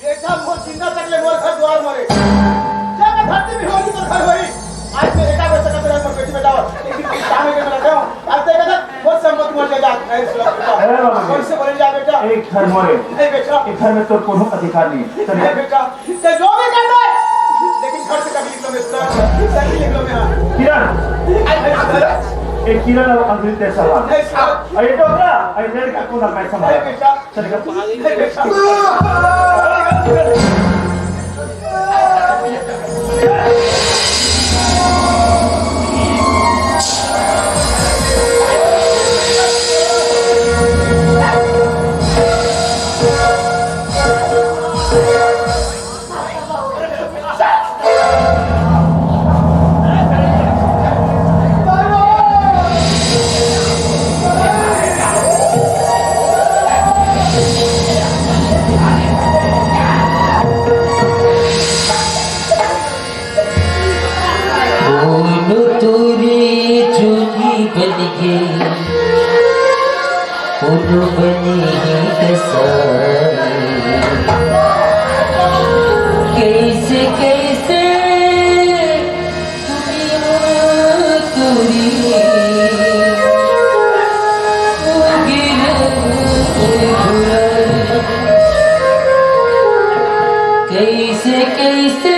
बेटा, मोर जिंदा तक ले मोर घर द्वार मरे। जब मैं धरती में होगी तो घर होई। आज मैं एका बच्चा का तेरा मोर बेटी बेटा हो। एक दिन की शाम में मैं रखा हूँ। आज तक अगर मोर संपत्ति मोर जायदाद नहीं सुना बेटा। अरे बाबा जी। कैसे बोले जा बेटा? एक घर मोरे। नहीं बेटा। एक घर में तो कोनो अधिकार नहीं है। नहीं बेटा। ते जो भी कर दे। लेकिन घर से कभी निकलो मैं सुना। घर से निकलो मैं हाँ। किरण। आई, आई, आई। एक किरण और अंग्रेज तेरे सवाल। नहीं सुना। अरे डोकरा, अरे लड़का कौन है मैं नहीं संभाला। बेटा। कोनो तोरे जोगी बन गे, कोनो बने ही कसाई। कैसे कैसे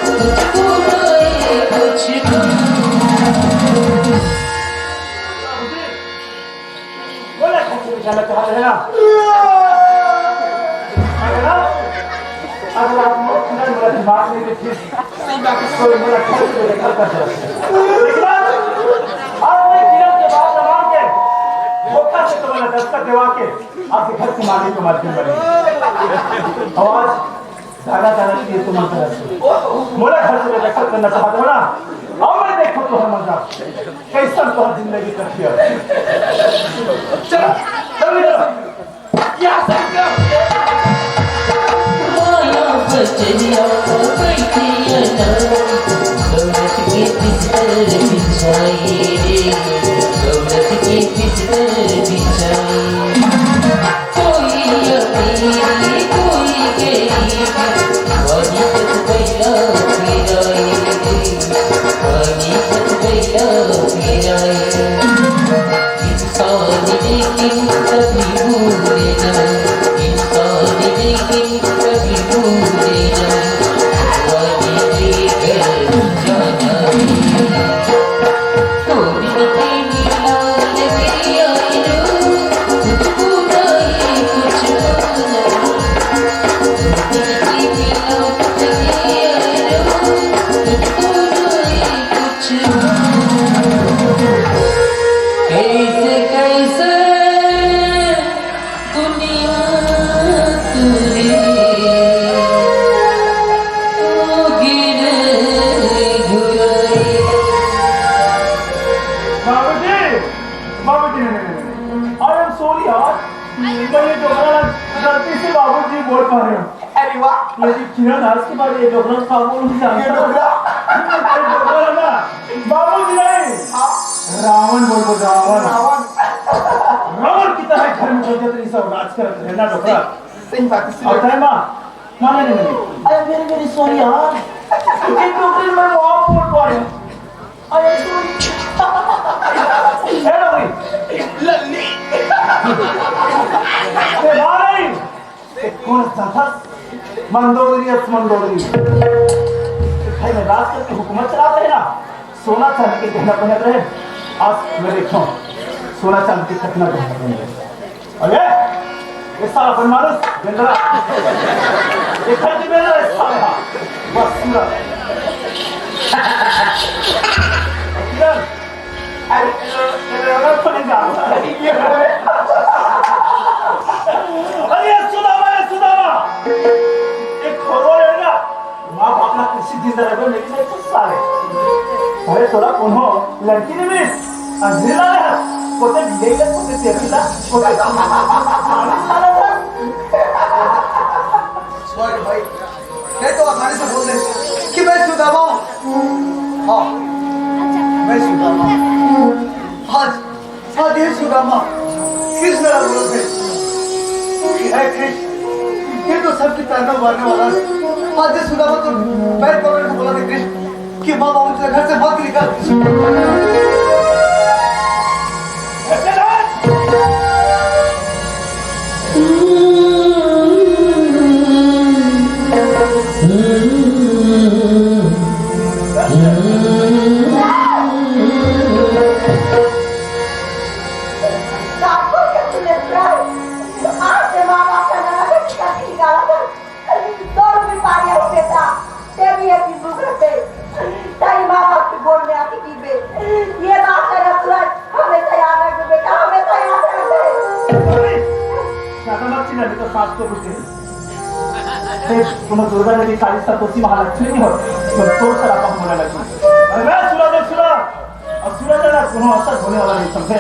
दुनिया तुरी गिरे घुरा। बोला, कौन से निशाना चाहत है ना? अगर आप, अगर आप लोग तुरंत मेरा दिमाग में देखिए, तो मेरा घर से बेदखल कर दिया। लेकिन आज, आज मैं किरण के बात न मान के, धोखा से तुम्हारा दस्तखत दिवा के आपके घर से मारने के माध्यम बने। आवाज दादा, दादा की ये तो मंत्र है। मोला घर से बेदखल करना चाहत हो ना? अब मैं देखो तो हर मजा। कैसन तोहर जिंदगी कटिया। चल, चल इधर। या शंकर। माया बजरिया बैठी है ना, दौलत के बिस्तर बिछाई रे, दौलत के बिस्तर बिछाई। कोई अमीर, कोई गरीब, पानी तक भैया पिराए, पानी तक भैया पिराए। इंसान लेकिन कभी भूले ना, इंसान लेकिन कभी भूले ना, भगवान के घर जाना। कैसे कैसे दुनिया तुरी गिरे घुराई। बाबूजी, बाबूजी, नहीं, नहीं, नहीं, नहीं। I am sorry यार, मैं ये दोबारा गलती से बाबूजी बोल पा रहे हूँ। अरे वाह। लेकिन किरण, आज के बाद ये डोकरा का बोल नहीं जानता। ये डोकरा? ये डोकरा है ना, बाबूजी नहीं। हाँ। रावण बोल, बोल, रावण। रावण। रावण की तरह घर में घुस जाते, इस राज का रहना डोकरा। सही बात है, सही बात। अब time आ, माने नहीं, नहीं। अरे, very, very sorry यार। ये डोकरी मैं माँ बोल पा रहे हूँ। अरे, sorry। ए डोकरी। लल्ली। ए, माँ नहीं। ते कोन अस जाथस? मंदोदरी अस, मंदोदरी। भाई, मैं राज करके हुकूमत चलात रहे ना, सोना चांदी के गहना पहनत रहे। आज मैं देखता हूँ, सोना चांदी के कतना गहना पहनत रहे। अरे, ये साला बनमानस, बेंदरा। ये घर की बेंदरा, ये साला। बस, पूरा। किरण, अरे, अरे, अरे, सुदामा, ए सुदामा। एक खोरो है ना, माँ बाप ला किसी जिंदा रहे, लेकिन नहीं कुछ साले। अरे, तोला कोनो लड़की नहीं मिली? अंधेरी ला रहा, कोते बिजली ला, कोते तेरी ला, कोते पानी ला रहा था। Sorry भाई, नहीं तो आसानी से बोल दे कि मैं सुदामा हूँ। हाँ, मैं सुदामा हूँ। आज, आज ये सुदामा कृष्ण का बोलत है कि हे कृष्ण, ये तो सबकी ताना मारने वाला है। आज ये सुदामा तो पैर पकड़ के बोला था कृष्ण कि माँ बाबू के घर से मत निकल। ये बात है ना सूरज, हमेशा याद रखबे बेटा, हमेशा याद रखबे। अरे, ज्यादा मत चिल्ला, नहीं तो सास को कुछ नहीं। देख, कोनो दुर्गा देवी, काली, संतोषी, महालक्ष्मी नहीं हो, तुम तोर सरापा होने लगी। अरे सूरज, सूरज, अब सूरज है ना, कोनो असर होने वाला नहीं, समझे?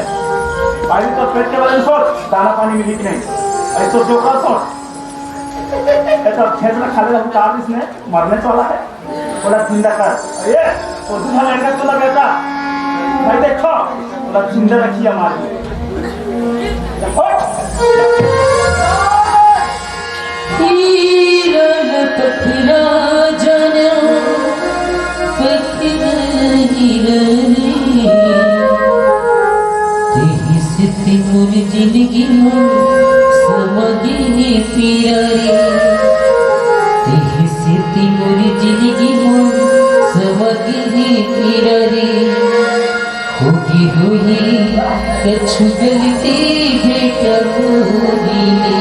पहले तो पेट के बारे में सोच, दाना पानी मिली कि नहीं? अरे तो जो का सोच, ये तो खेत में खाली रहूं, काल इसने मरने वाला है। ओला जिंदा कर। ये, तो दूसरा लड़का को लगा था। भाई देखो, ओला जिंदा रखिए हमारे। देखो। तीरन पथरा जाना, पथरा ही रही। तेही सेती मोर जिनगी म समगे पीरा रे। तेही सेती मोर जिनगी म समगे पीरा रे। होगे होही कछु गलती बेटा मोरी ले।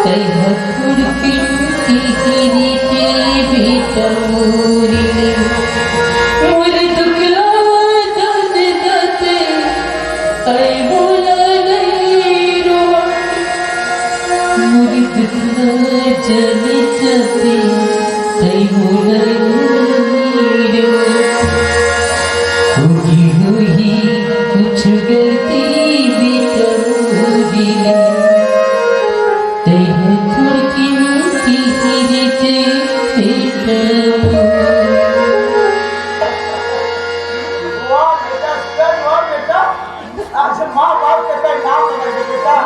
तैं ह थोड़किन तिहिरी के बेटा मोरी ले। मोर दुख ला जान जाते, तैं मोला नइ रोवा। मोर दुख ला जान जाते, तैं मोला नइ रोवा। होगे होही कुछु गलती बेटा मोरी ले। तैं ह थोड़किन तिहिरी के बेटा मोर। वाह बेटा, सुंदर वाह बेटा। आज माँ बाप के कहीं नाम समझ के बेटा।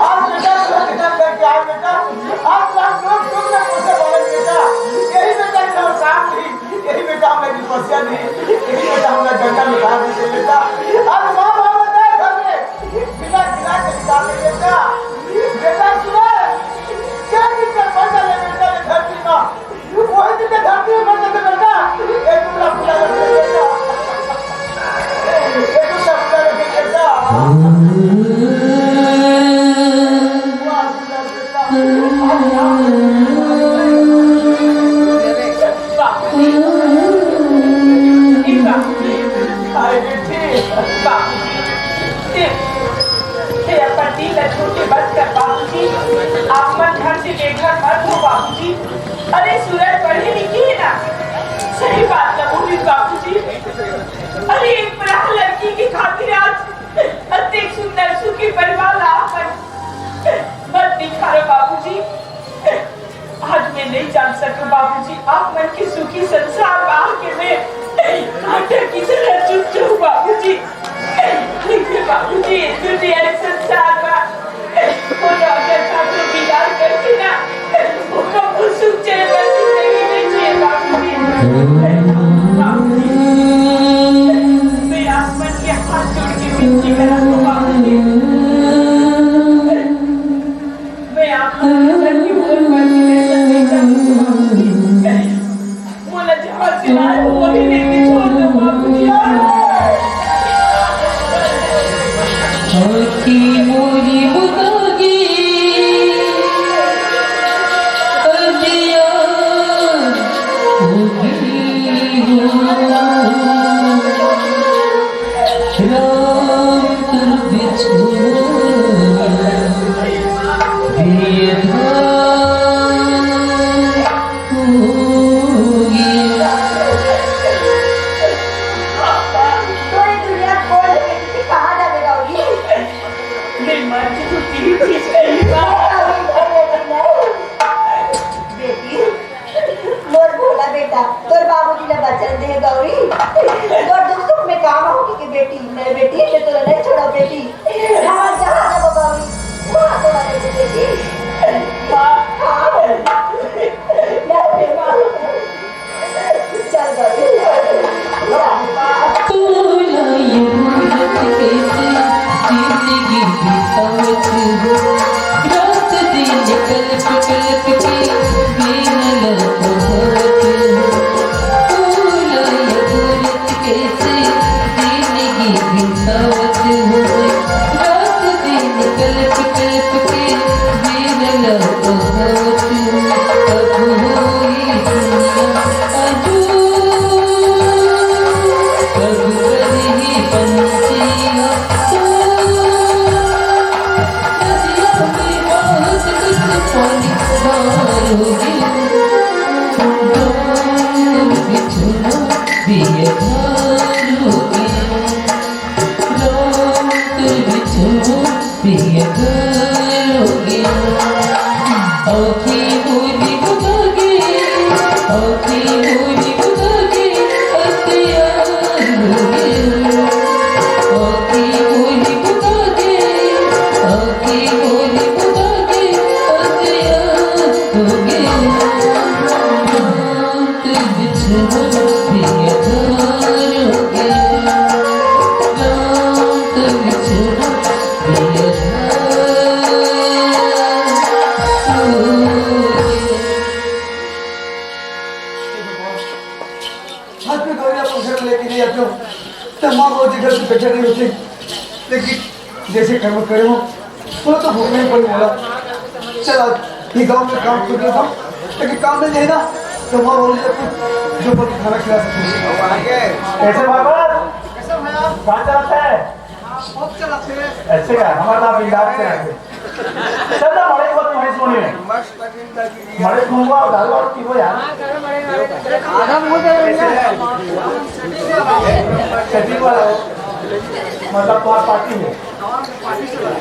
आज बेटा, सुंदर के नाम करके आए बेटा। आज रात लोग तुमने मुझसे बोले बेटा। यही बेटा का काम थी। यही बेटा हमने तपस्या दी, यही बेटा हमने जंगल में डाल दी बेटा। आज माँ बाप बताए घर में बिना गिरा के निकाल दे बेटा। बेटा सुना, क्या दिन का पैसा ले बेटा, ये धरती माँ, वही दिन का धरती में बैठे थे बेटा। ये टुकड़ा फुटा कर दे बेटा, ये टुकड़ा फुटा कर दे बेटा। बाबूजी, हे, हे अपन दिल ल छोटे मत कर बाबूजी, आप मन घर से बेघर मत हो बाबूजी। अरे सूरज पढ़े लिखे हे ना, सही बात ल बोलिस बाबूजी। अरे एक पराह लड़की के खातिर आज अतेक सुंदर सुखी परिवार ला आप मन मत निखारो बाबूजी। आज मैं नहीं जान सकूं बाबूजी, आप मन के सुखी संसार में आके मैं कांटा की तरह चुभ जाऊं बाबूजी। देखिए बाबूजी, इस दुनिया के संसार में वो डॉक्टर साहब को बीमार करके ना, वो कब वो सुख चैन की जिंदगी नहीं चाहिए बाबूजी। बाबूजी, मैं आप मन के हाथ जोड़ के विनती करता हूँ बाबूजी। मैं आपको अंदर की बोल पर भी नहीं सकती। मोला जहाँ से लाए हो, वही लेके छोड़ दो, बाबूजी। आँखी मोरी मुदागे, अंधियार होगे। राम तोर बिछोह बेधा होगे। तोरे दुनिया छोड़ के बेटी कहाँ जाबे गौरी? मैं मर चुकी थी। बेटी, मोर भोला बेटा, तोर बाबूजी ला वचन दे गौरी, तोर दुख सुख में काम आहूं कहिके बेटी। नहीं बेटी, मैं तोला नहीं छोड़ंव बेटी। हम जहाँ जाबो गौरी, वहाँ तोला लेके बेटी। माँ। हाँ। नहीं रे माँ। चल गौरी। तोला ये मूरत कैसे जिंदगी बितावत हो, रात दिन कलप कलप के मेरा लव बहावत हो। तोला ये मूरत कैसे जिंदगी बितावत हो, आज मैं गौरी अपन घर में लेके नहीं आती हूँ, तो माँ बहुत जी घर से बैठे नहीं होती। लेकिन जैसे कर्म करे हो, बोला तो भूख नहीं पड़ी बोला। चल आज ये गाँव में काम कर लेता हूँ, लेकिन काम नहीं है ना, तो माँ बोल कुछ जो बोल खाना खिला सकते। ऐसे बाबा, कहाँ चलाता है? ऐसे का हमारा नाम बिंदास से रखे। चल ना, मरे को तुम्हें सुनी में। मरे घूमवा और दारू और पीवो यार। आधा मुंह दे रहे हैं। सेटिंग वाला हो। मतलब तुम्हारा पार्टी है।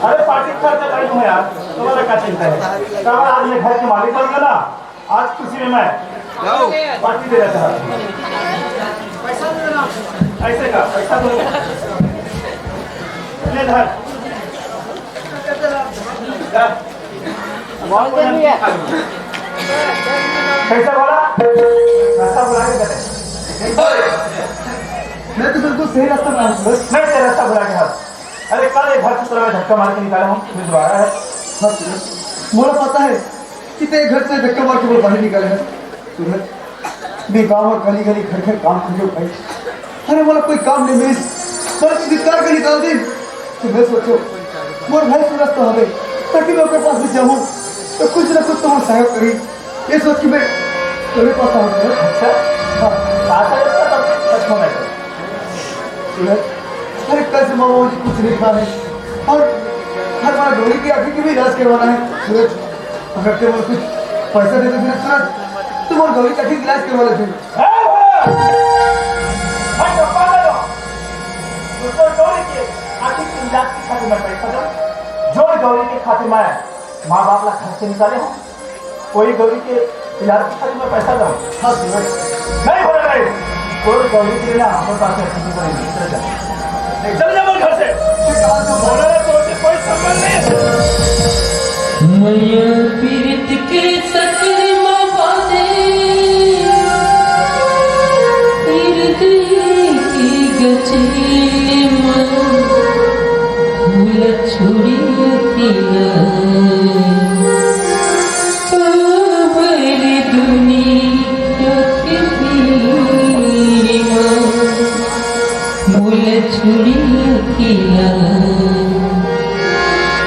अरे पार्टी खर्चा कर दूंगा यार, तुम्हारा क्या चिंता है? कल आज मैं घर के मालिक बन गया ना, आज खुशी में मैं पार्टी दे रहा था। ऐसे का पैसा दो। ले धर। बहुत जरूरी है। कैसा बोला? रास्ता भुला के गए। मैं तो बिल्कुल सही रास्ता में हूँ, बस। नहीं, तेरा रास्ता भुला के हाथ। अरे, कल एक घर से तरह धक्का मार के निकाला हूँ, फिर दोबारा है। हाँ, सुनो, मोला पता है कि ते घर से धक्का मार के मोला बाहर निकाले है। सुनो, मैं गाँव में गली गली घर घर काम कर भाई। अरे, मोला कोई काम नहीं मिलिस, बल्कि धिक्कार के निकाल दी। तो मैं सोचो, मोर भाई सूरज तो हवे, ताकि मैं ओकर पास भी जाऊँ, तो कुछ ना कुछ तो मोर सहयोग करी। ये सोच के मैं तेरे पास आ गया। अच्छा? हाँ। आशा करता था, सच में मैं सूरज, अरे, कल से मामा जी कुछ नहीं खा है। और हर बार गौरी की आँखी की भी इलाज करवाना है। सूरज, अगर ते मोला कुछ पैसा दे दे सूरज, तो मोर गौरी की आँखी की इलाज करवा लेते। ए भोला! हट, पागल हो। तो, तो गौरी के आँखी की इलाज की खातिर मैं पैसा दूँ? जो गौरी के खातिर मैं माँ बाप ला घर से निकाले हूँ, कोई गौरी के इलाज की खातिर मैं पैसा दूँ? हाँ, सूरज। नहीं भोला, नहीं। कोई गौरी के लिए ना, हमारे पास पैसे नहीं पड़ेंगे। चल जा। चल जा मेरे घर से। बोला ना, तो कोई संबंध नहीं है। मैया पीरित के सकरी मा बांधे, हृदय की गठरी मा, भूल छुड़ी अकेला, काबर दुनिया के पीरी मा, भूल छुड़ी अकेला।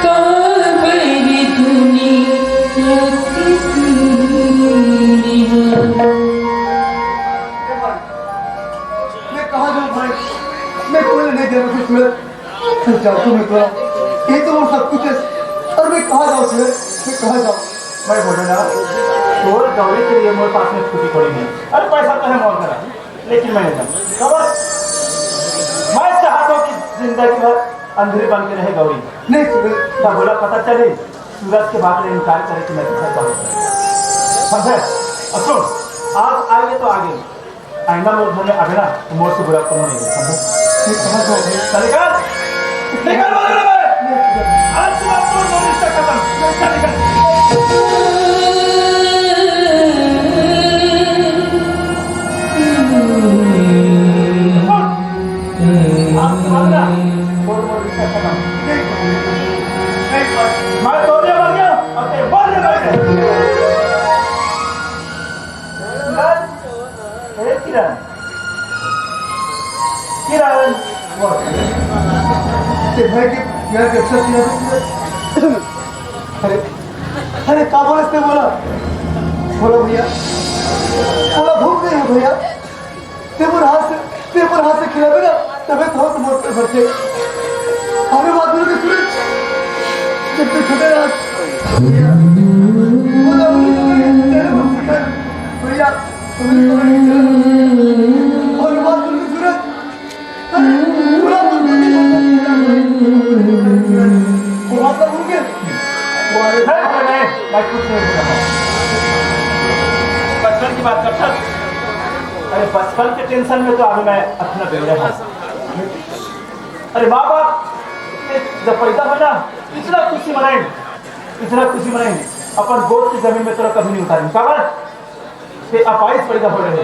काबर दुनिया के पीरी मा। मैं कहाँ जाऊँ भाई? मैं कोई नहीं जाना कुछ मिले। तू जा, तू मैं तोरा। ये तो वो सब कुछ है। और मैं कहाँ जाऊँ सूरज? मैं कहाँ जाऊँ? मैं बोले ना, तोर गौरी के लिए मेरे पास में फूटी पड़ी नहीं। अरे पैसा तो है मोर करा। लेकिन मैं नहीं जानता। खबर? मैं चाहता हूँ कि जिंदगी भर अंधेरे बन के रहे गौरी। नहीं, सूरज। ना बोला पता चले, सूरज के बात में इनकार करे कि मैं किसी का होता। समझे? अब सुन, आज आइए तो आगे। आइंदा मोर घर में आवे ना, तो मोर से बुरा कोनो नहीं होता, समझे? ये कहाँ से हो गया? चल निकल! निकल बोले ना मैं! आज से बात तोड़ दो, रिश्ता खत्म। चल निकल। आज से बात ना, तोड़ दो, रिश्ता खत्म। नहीं, नहीं, मैं तोड़ने मर गया, अब ते बोलने मर गया। ए किरण, किरण, बोल। ते भाई के प्यार के अच्छा किया। अरे, अरे, का बोले ते बोला? बोला भैया, बोला भूख नहीं है भैया। ते मोर हाथ से, ते मोर हाथ से खिलाबे ना, तबे तो मोर पेट भरथे। अरे बात बोल के सूरज, जब तक छोटे रहा, भैया, बोला भैया, तेरे भूख से भैया, भैया, तुम्हें तो नहीं चला। और बात मैं कुछ नहीं भूला हूँ। बचपन की बात करता। अरे, बचपन के टेंशन में तो अभी मैं अपना बेवड़ा हूँ। अरे, माँ बाप जब पैदा हो ना, इतना खुशी मनाए, इतना खुशी मनाए, अपन गोद की जमीन में तोरा कभी नहीं उतारेंगे। काबर? ते अपाहिज पैदा हो रहे।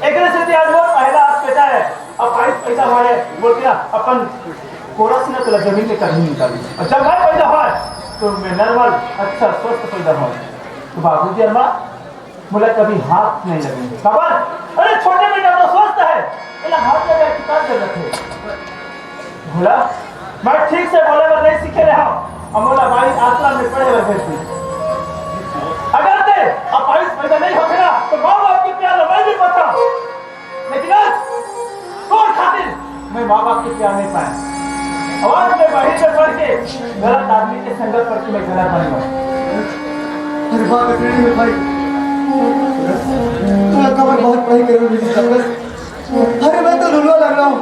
एकरे से ते आज मोर पहला हाथ बेटा है, अपाहिज पैदा हो रहे, बोल के ना, अपन कोरा से ना तोला जमीन में कभी नहीं उतारेंगे। और जब मैं पैदा हुआ, तो मैं नॉर्मल, अच्छा, स्वस्थ पैदा हुआ। तो बाबूजी और माँ, मोला कभी हाथ नहीं लगेंगे। काबर? अरे, छोटे बेटा तो स्वस्थ है, बोला, हाथ लगा की क्या जरूरत है? भोला, मैं ठीक से बोले बर नहीं सीखे रहे हूँ। अमोला बाई आश्रम में पढ़े बर भेज दी। अगर ते अपाहिज पैदा नहीं होते ना, तो माँ बाप के प्यार ला मैं भी पाता। लेकिन आज तोर खातिर मैं माँ बाप के प्यार नहीं पाया। और आज मैं बाहर में पढ़ के गलत आदमी के संगत पढ़ के मैं गलत बन गया। अरे बाप रे, मेरे भाई, तोला कबर बहुत पढ़ाई करे में बिजी था। अरे, मैं तो लुलवा लग रहा हूँ।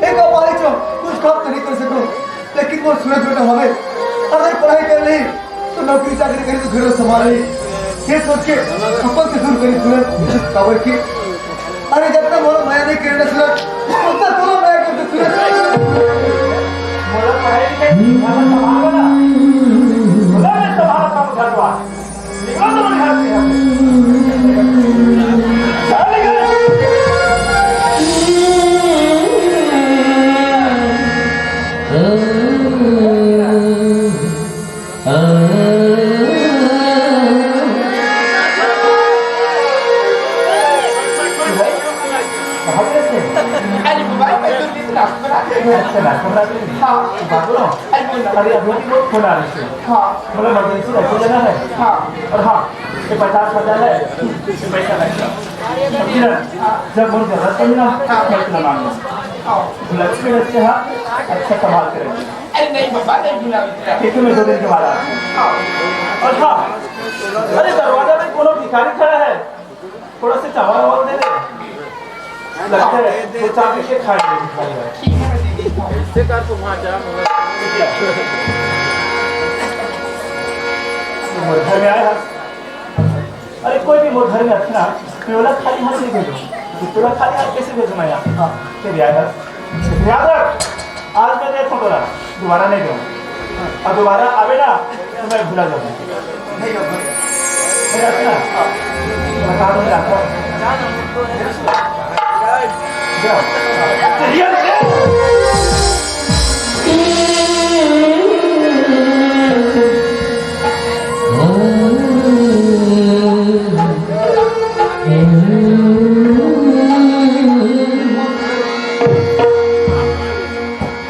एक अपाहिज हो, कुछ काम तो नहीं कर सको, लेकिन वो सूरज बेटा हमें अगर पढ़ाई कर ली, तो नौकरी चाकरी करी, तो घर संभाल ली। ये सोच के अपन से दूर करी सूरज, काबर की, अरे, जितना मोला मया नहीं करना सूरज, उतना तोला मया करते सूरज। मोला पढ़ाई लिखाई, घर संभाल ना। मोला नहीं संभाल, काम घर द्वार। अरे, बाबा, मैं तो नाश्ता बना रही हूँ। अच्छा, नाश्ता बना रही हूँ। हाँ। बाबू, अरे, अभी भी बहुत फोन आ रहे थे। हाँ। मतलब, इमरजेंसी रायपुर जाना है। हाँ। और हाँ, ये पचास हजार है, पैसा लगेगा। समझी ना? जब मोर जरूरत पड़ी ना, मैं तुला मांग लूँ। हाँ। लक्ष्मी रखते, हाँ, अच्छा संभाल के रखिए। अरे नहीं बाबा, नहीं भुला। ठीक है, मैं दो दिन के बाद आता हूँ। हाँ। और हाँ, अरे दरवाजा में कोनो भिखारी खड़ा है, थोड़ा सा चावल वावल दे दे। लगता है वो चाबी के खा गए भिखारी भाई। ठीक है, मैं दे देता हूँ। इससे कर तुम वहाँ जा, मगर मोर घर में आया। अरे कोई भी मोर घर में रखना, मैं बोला खाली हाथ नहीं भेजो। तो बोला खाली हाथ कैसे भेजो मैं यहाँ? हाँ, फिर याद आ, याद रख, आज मैं देखो तोला, दोबारा नहीं दूँ। और दोबारा आवे ना, तो मैं भुला जाऊँ। नहीं रखना। बता दो, मैं आता हूँ। जा।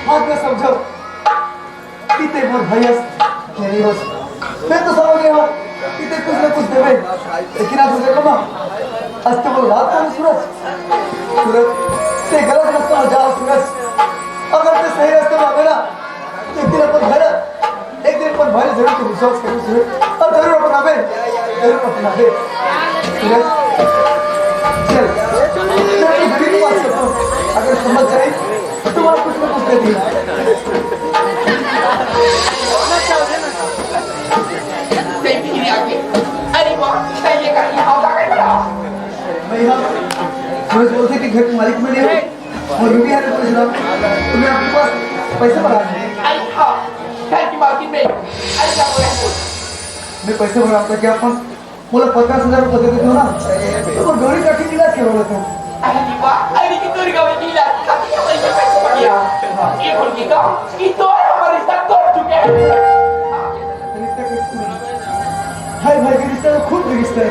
बात में समझो, कि ते मोर भाई हस, तेरी हस। मैं तो समझ गया हूँ कि ते कुछ ना कुछ देवे, लेकिन आज देखो ना, आज तो वो रात का सूरज, सूरज, ते गलत रास्ता में जा सूरज। अगर ते सही रास्ते में आवे ना, तो एक दिन अपन घर, एक दिन अपन भाई जरूर तो विश्वास करो सूरज, और जरूर अपनावे, जरूर अपनावे। सूरज, चल, चल, तू गरीब बात कर, अगर समझ जाए, तो तुम्हारा कुछ ना कुछ दे दिया। अरे वाह, ये का, ये हाथ आ गया बड़ा। मैं यहाँ सूरज बोलते कि घर के मालिक मैं नहीं हूँ, और रूबी है तो सूरज, तो मैं आपके पास पैसे मांगा था। अरे हाँ, घर की मालकिन मैं, अरे क्या बोला है? मैं पैसे मांगा था कि आप मोला पचास हजार रुपया दे देते हो ना, तो वो गौरी काकी के इलाज करवा लेते हैं। अरे वाह, अरे की तोरी गौरी के इलाज खातिर ये पैसे मांगे। ये बोल के का कि तो हमारे रिश्ता तोड़ चुके हैं। रिश्ता कैसे? भाई भाई के रिश्ता तो खून के रिश्ता है,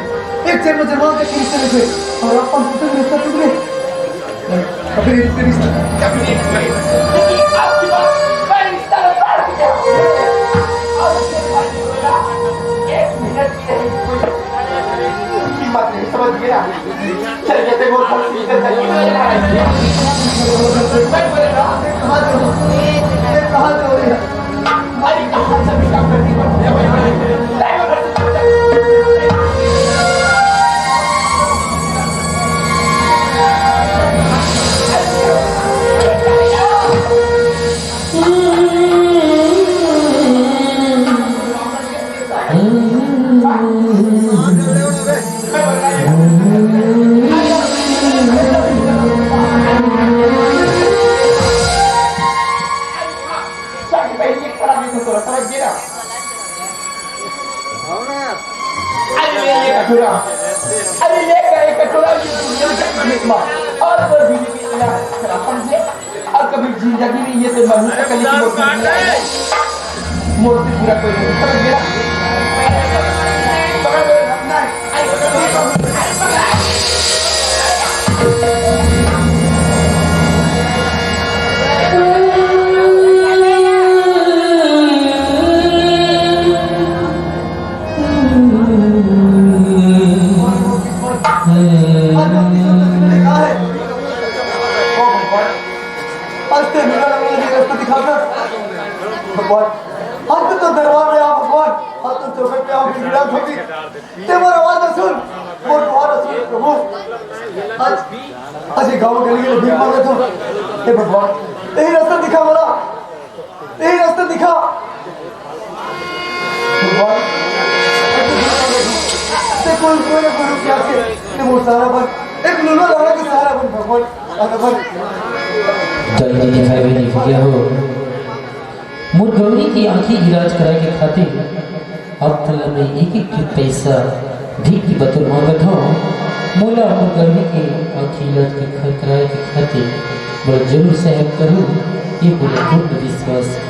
एक जन्म जन्मांतर के रिश्ते में थे, और अपन पुत्र के रिश्ता टूट गए। अभी रिश्ते रिश्ते। लेकिन आपकी बात, मैं रिश्ता तो तोड़ चुके हैं। और उसके बाद बोला, एक मिनट की नहीं, कोई कीमत नहीं, समझ गया? चल, ये देखो, बहुत ठीक है, चल, ये देखो। मैं बोले ना, कहाँ जाऊँ? मैं कहाँ जाऊँ? अरे, कहाँ से भी काम करती है? मैं बोले, नहीं, मैं घर से अउ कभी जिंदगी में ये तो महूं से कली की मोर दूर नइ आय। मोर से बुरा कोई नहीं, समझ गया? आज ते मेरा रंग ये रास्ता दिखाता। भगवान, हम तो दरबार में आ भगवान, हम तो चौखट पे आओ, गिरा ठोकी। ते मोर आवाज न सुन, मोर दुआ न सुन, प्रभु। आज, आज ये गांव गली गली भीख मांगत हंव। हे भगवान, यही रास्ता दिखा मोला, यही रास्ता दिखा। भगवान, ते कोई, कोई ना कोई रूप में आके, ते मोर सहारा बन, एक लूला लहरा के सहारा बन भगवान, सहारा बन। जल्दी दिखाई भी नहीं गया हो। मोर गौरी के आँखी इलाज कराए के खातिर अब तक मैं एक एक पैसा भीख के बतौर मांगत हंव। मोला मोर गौरी के आँखी इलाज के खर्च कराए के खातिर मोला जरूर सहायता करहू, ये मोला पूर्ण विश्वास हे।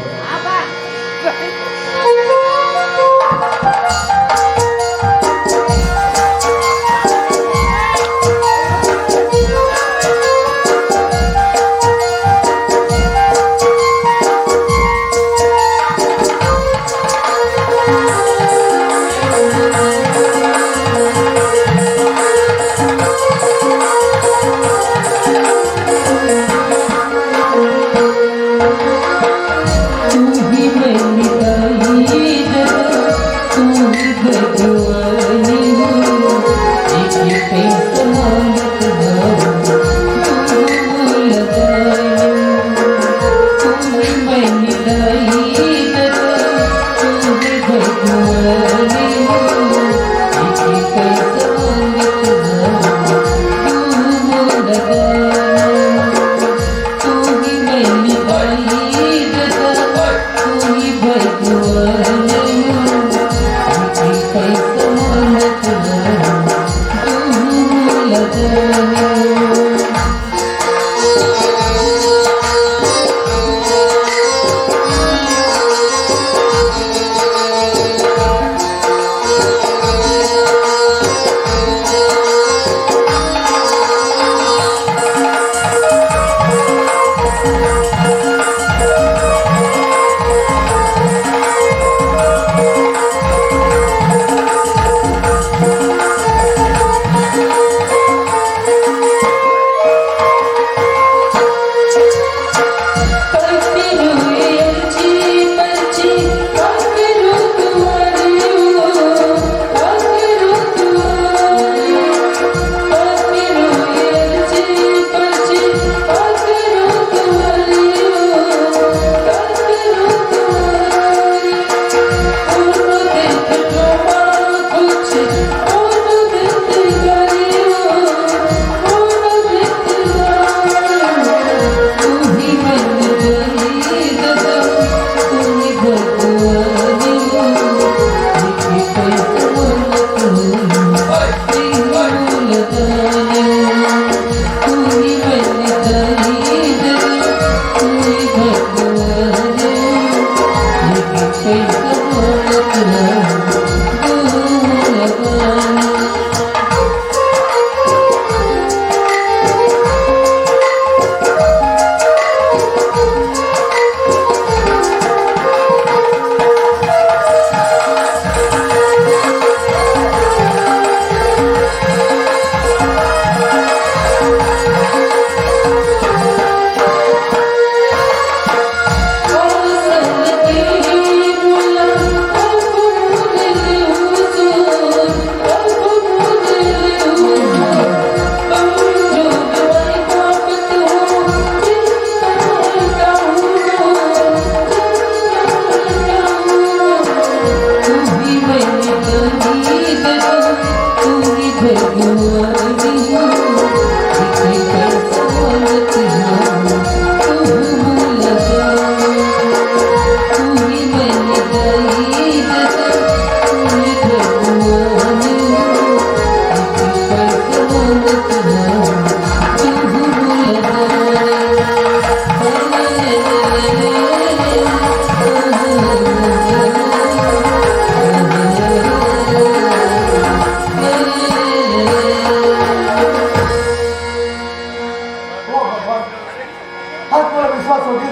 आज मोला विश्वास हो गे।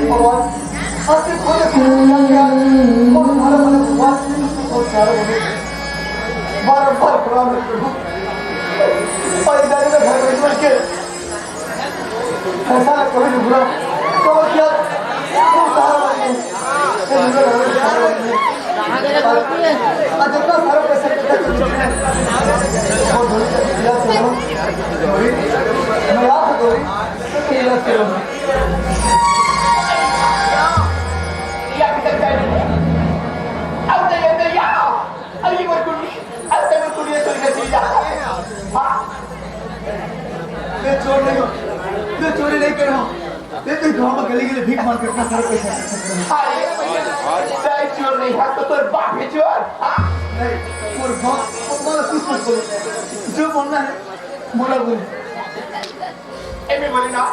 भगवान, आज से कोई कोई क्या क्या, मोर तुम्हारा मन भगवान, बहुत प्यारा हो गे। बार बार प्रणाम हे प्रभु। और इधर इधर घर में बैठ के ऐसा लगता है बुरा। तो क्या, बहुत सारा बन गया। ये बुरा घर में सारा बन गया। आज इतना सारा पैसा इकट्ठा कर लिया। और धोनी का दिया चलो। धोनी, मैं याद है धोनी। तो ये याद करो। अरे, ये मत कुंडी, अरे, तेरे कुंडी है, चोरी करती जा। हाँ। मैं चोर नहीं हूँ, मैं चोरी नहीं कर रहा हूँ। मैं तो गाँव में गली गली भीख मांग के अपना सारा पैसा इकट्ठा कर रहा हूँ। अरे भैया, मैं चोर नहीं, हाँ, तो तोर बाप है चोर, हाँ? नहीं, और बाप, और बाप कुछ मत बोलो। जो बोलना है, बोला बोले। ए, मैं बोली ना,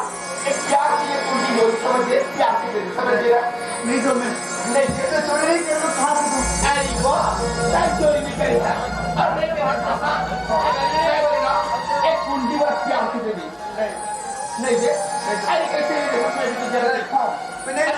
एक प्यार की ये कुंडी बोल, समझ गए? प्यार की कुंडी, समझ गए? नहीं तो मैं, नहीं, ये तो चोरी नहीं कर रहा, कहाँ से दूँ? अरे वाह, मैं चोरी नहीं करेगा। अरे मेरा कसम, मैं बोली ना, एक कुंडी बस प्यार की दे दी। नहीं, नहीं ये, अरे कैसे ये देखो, मैं भी तो जरा देखा। मैं नहीं,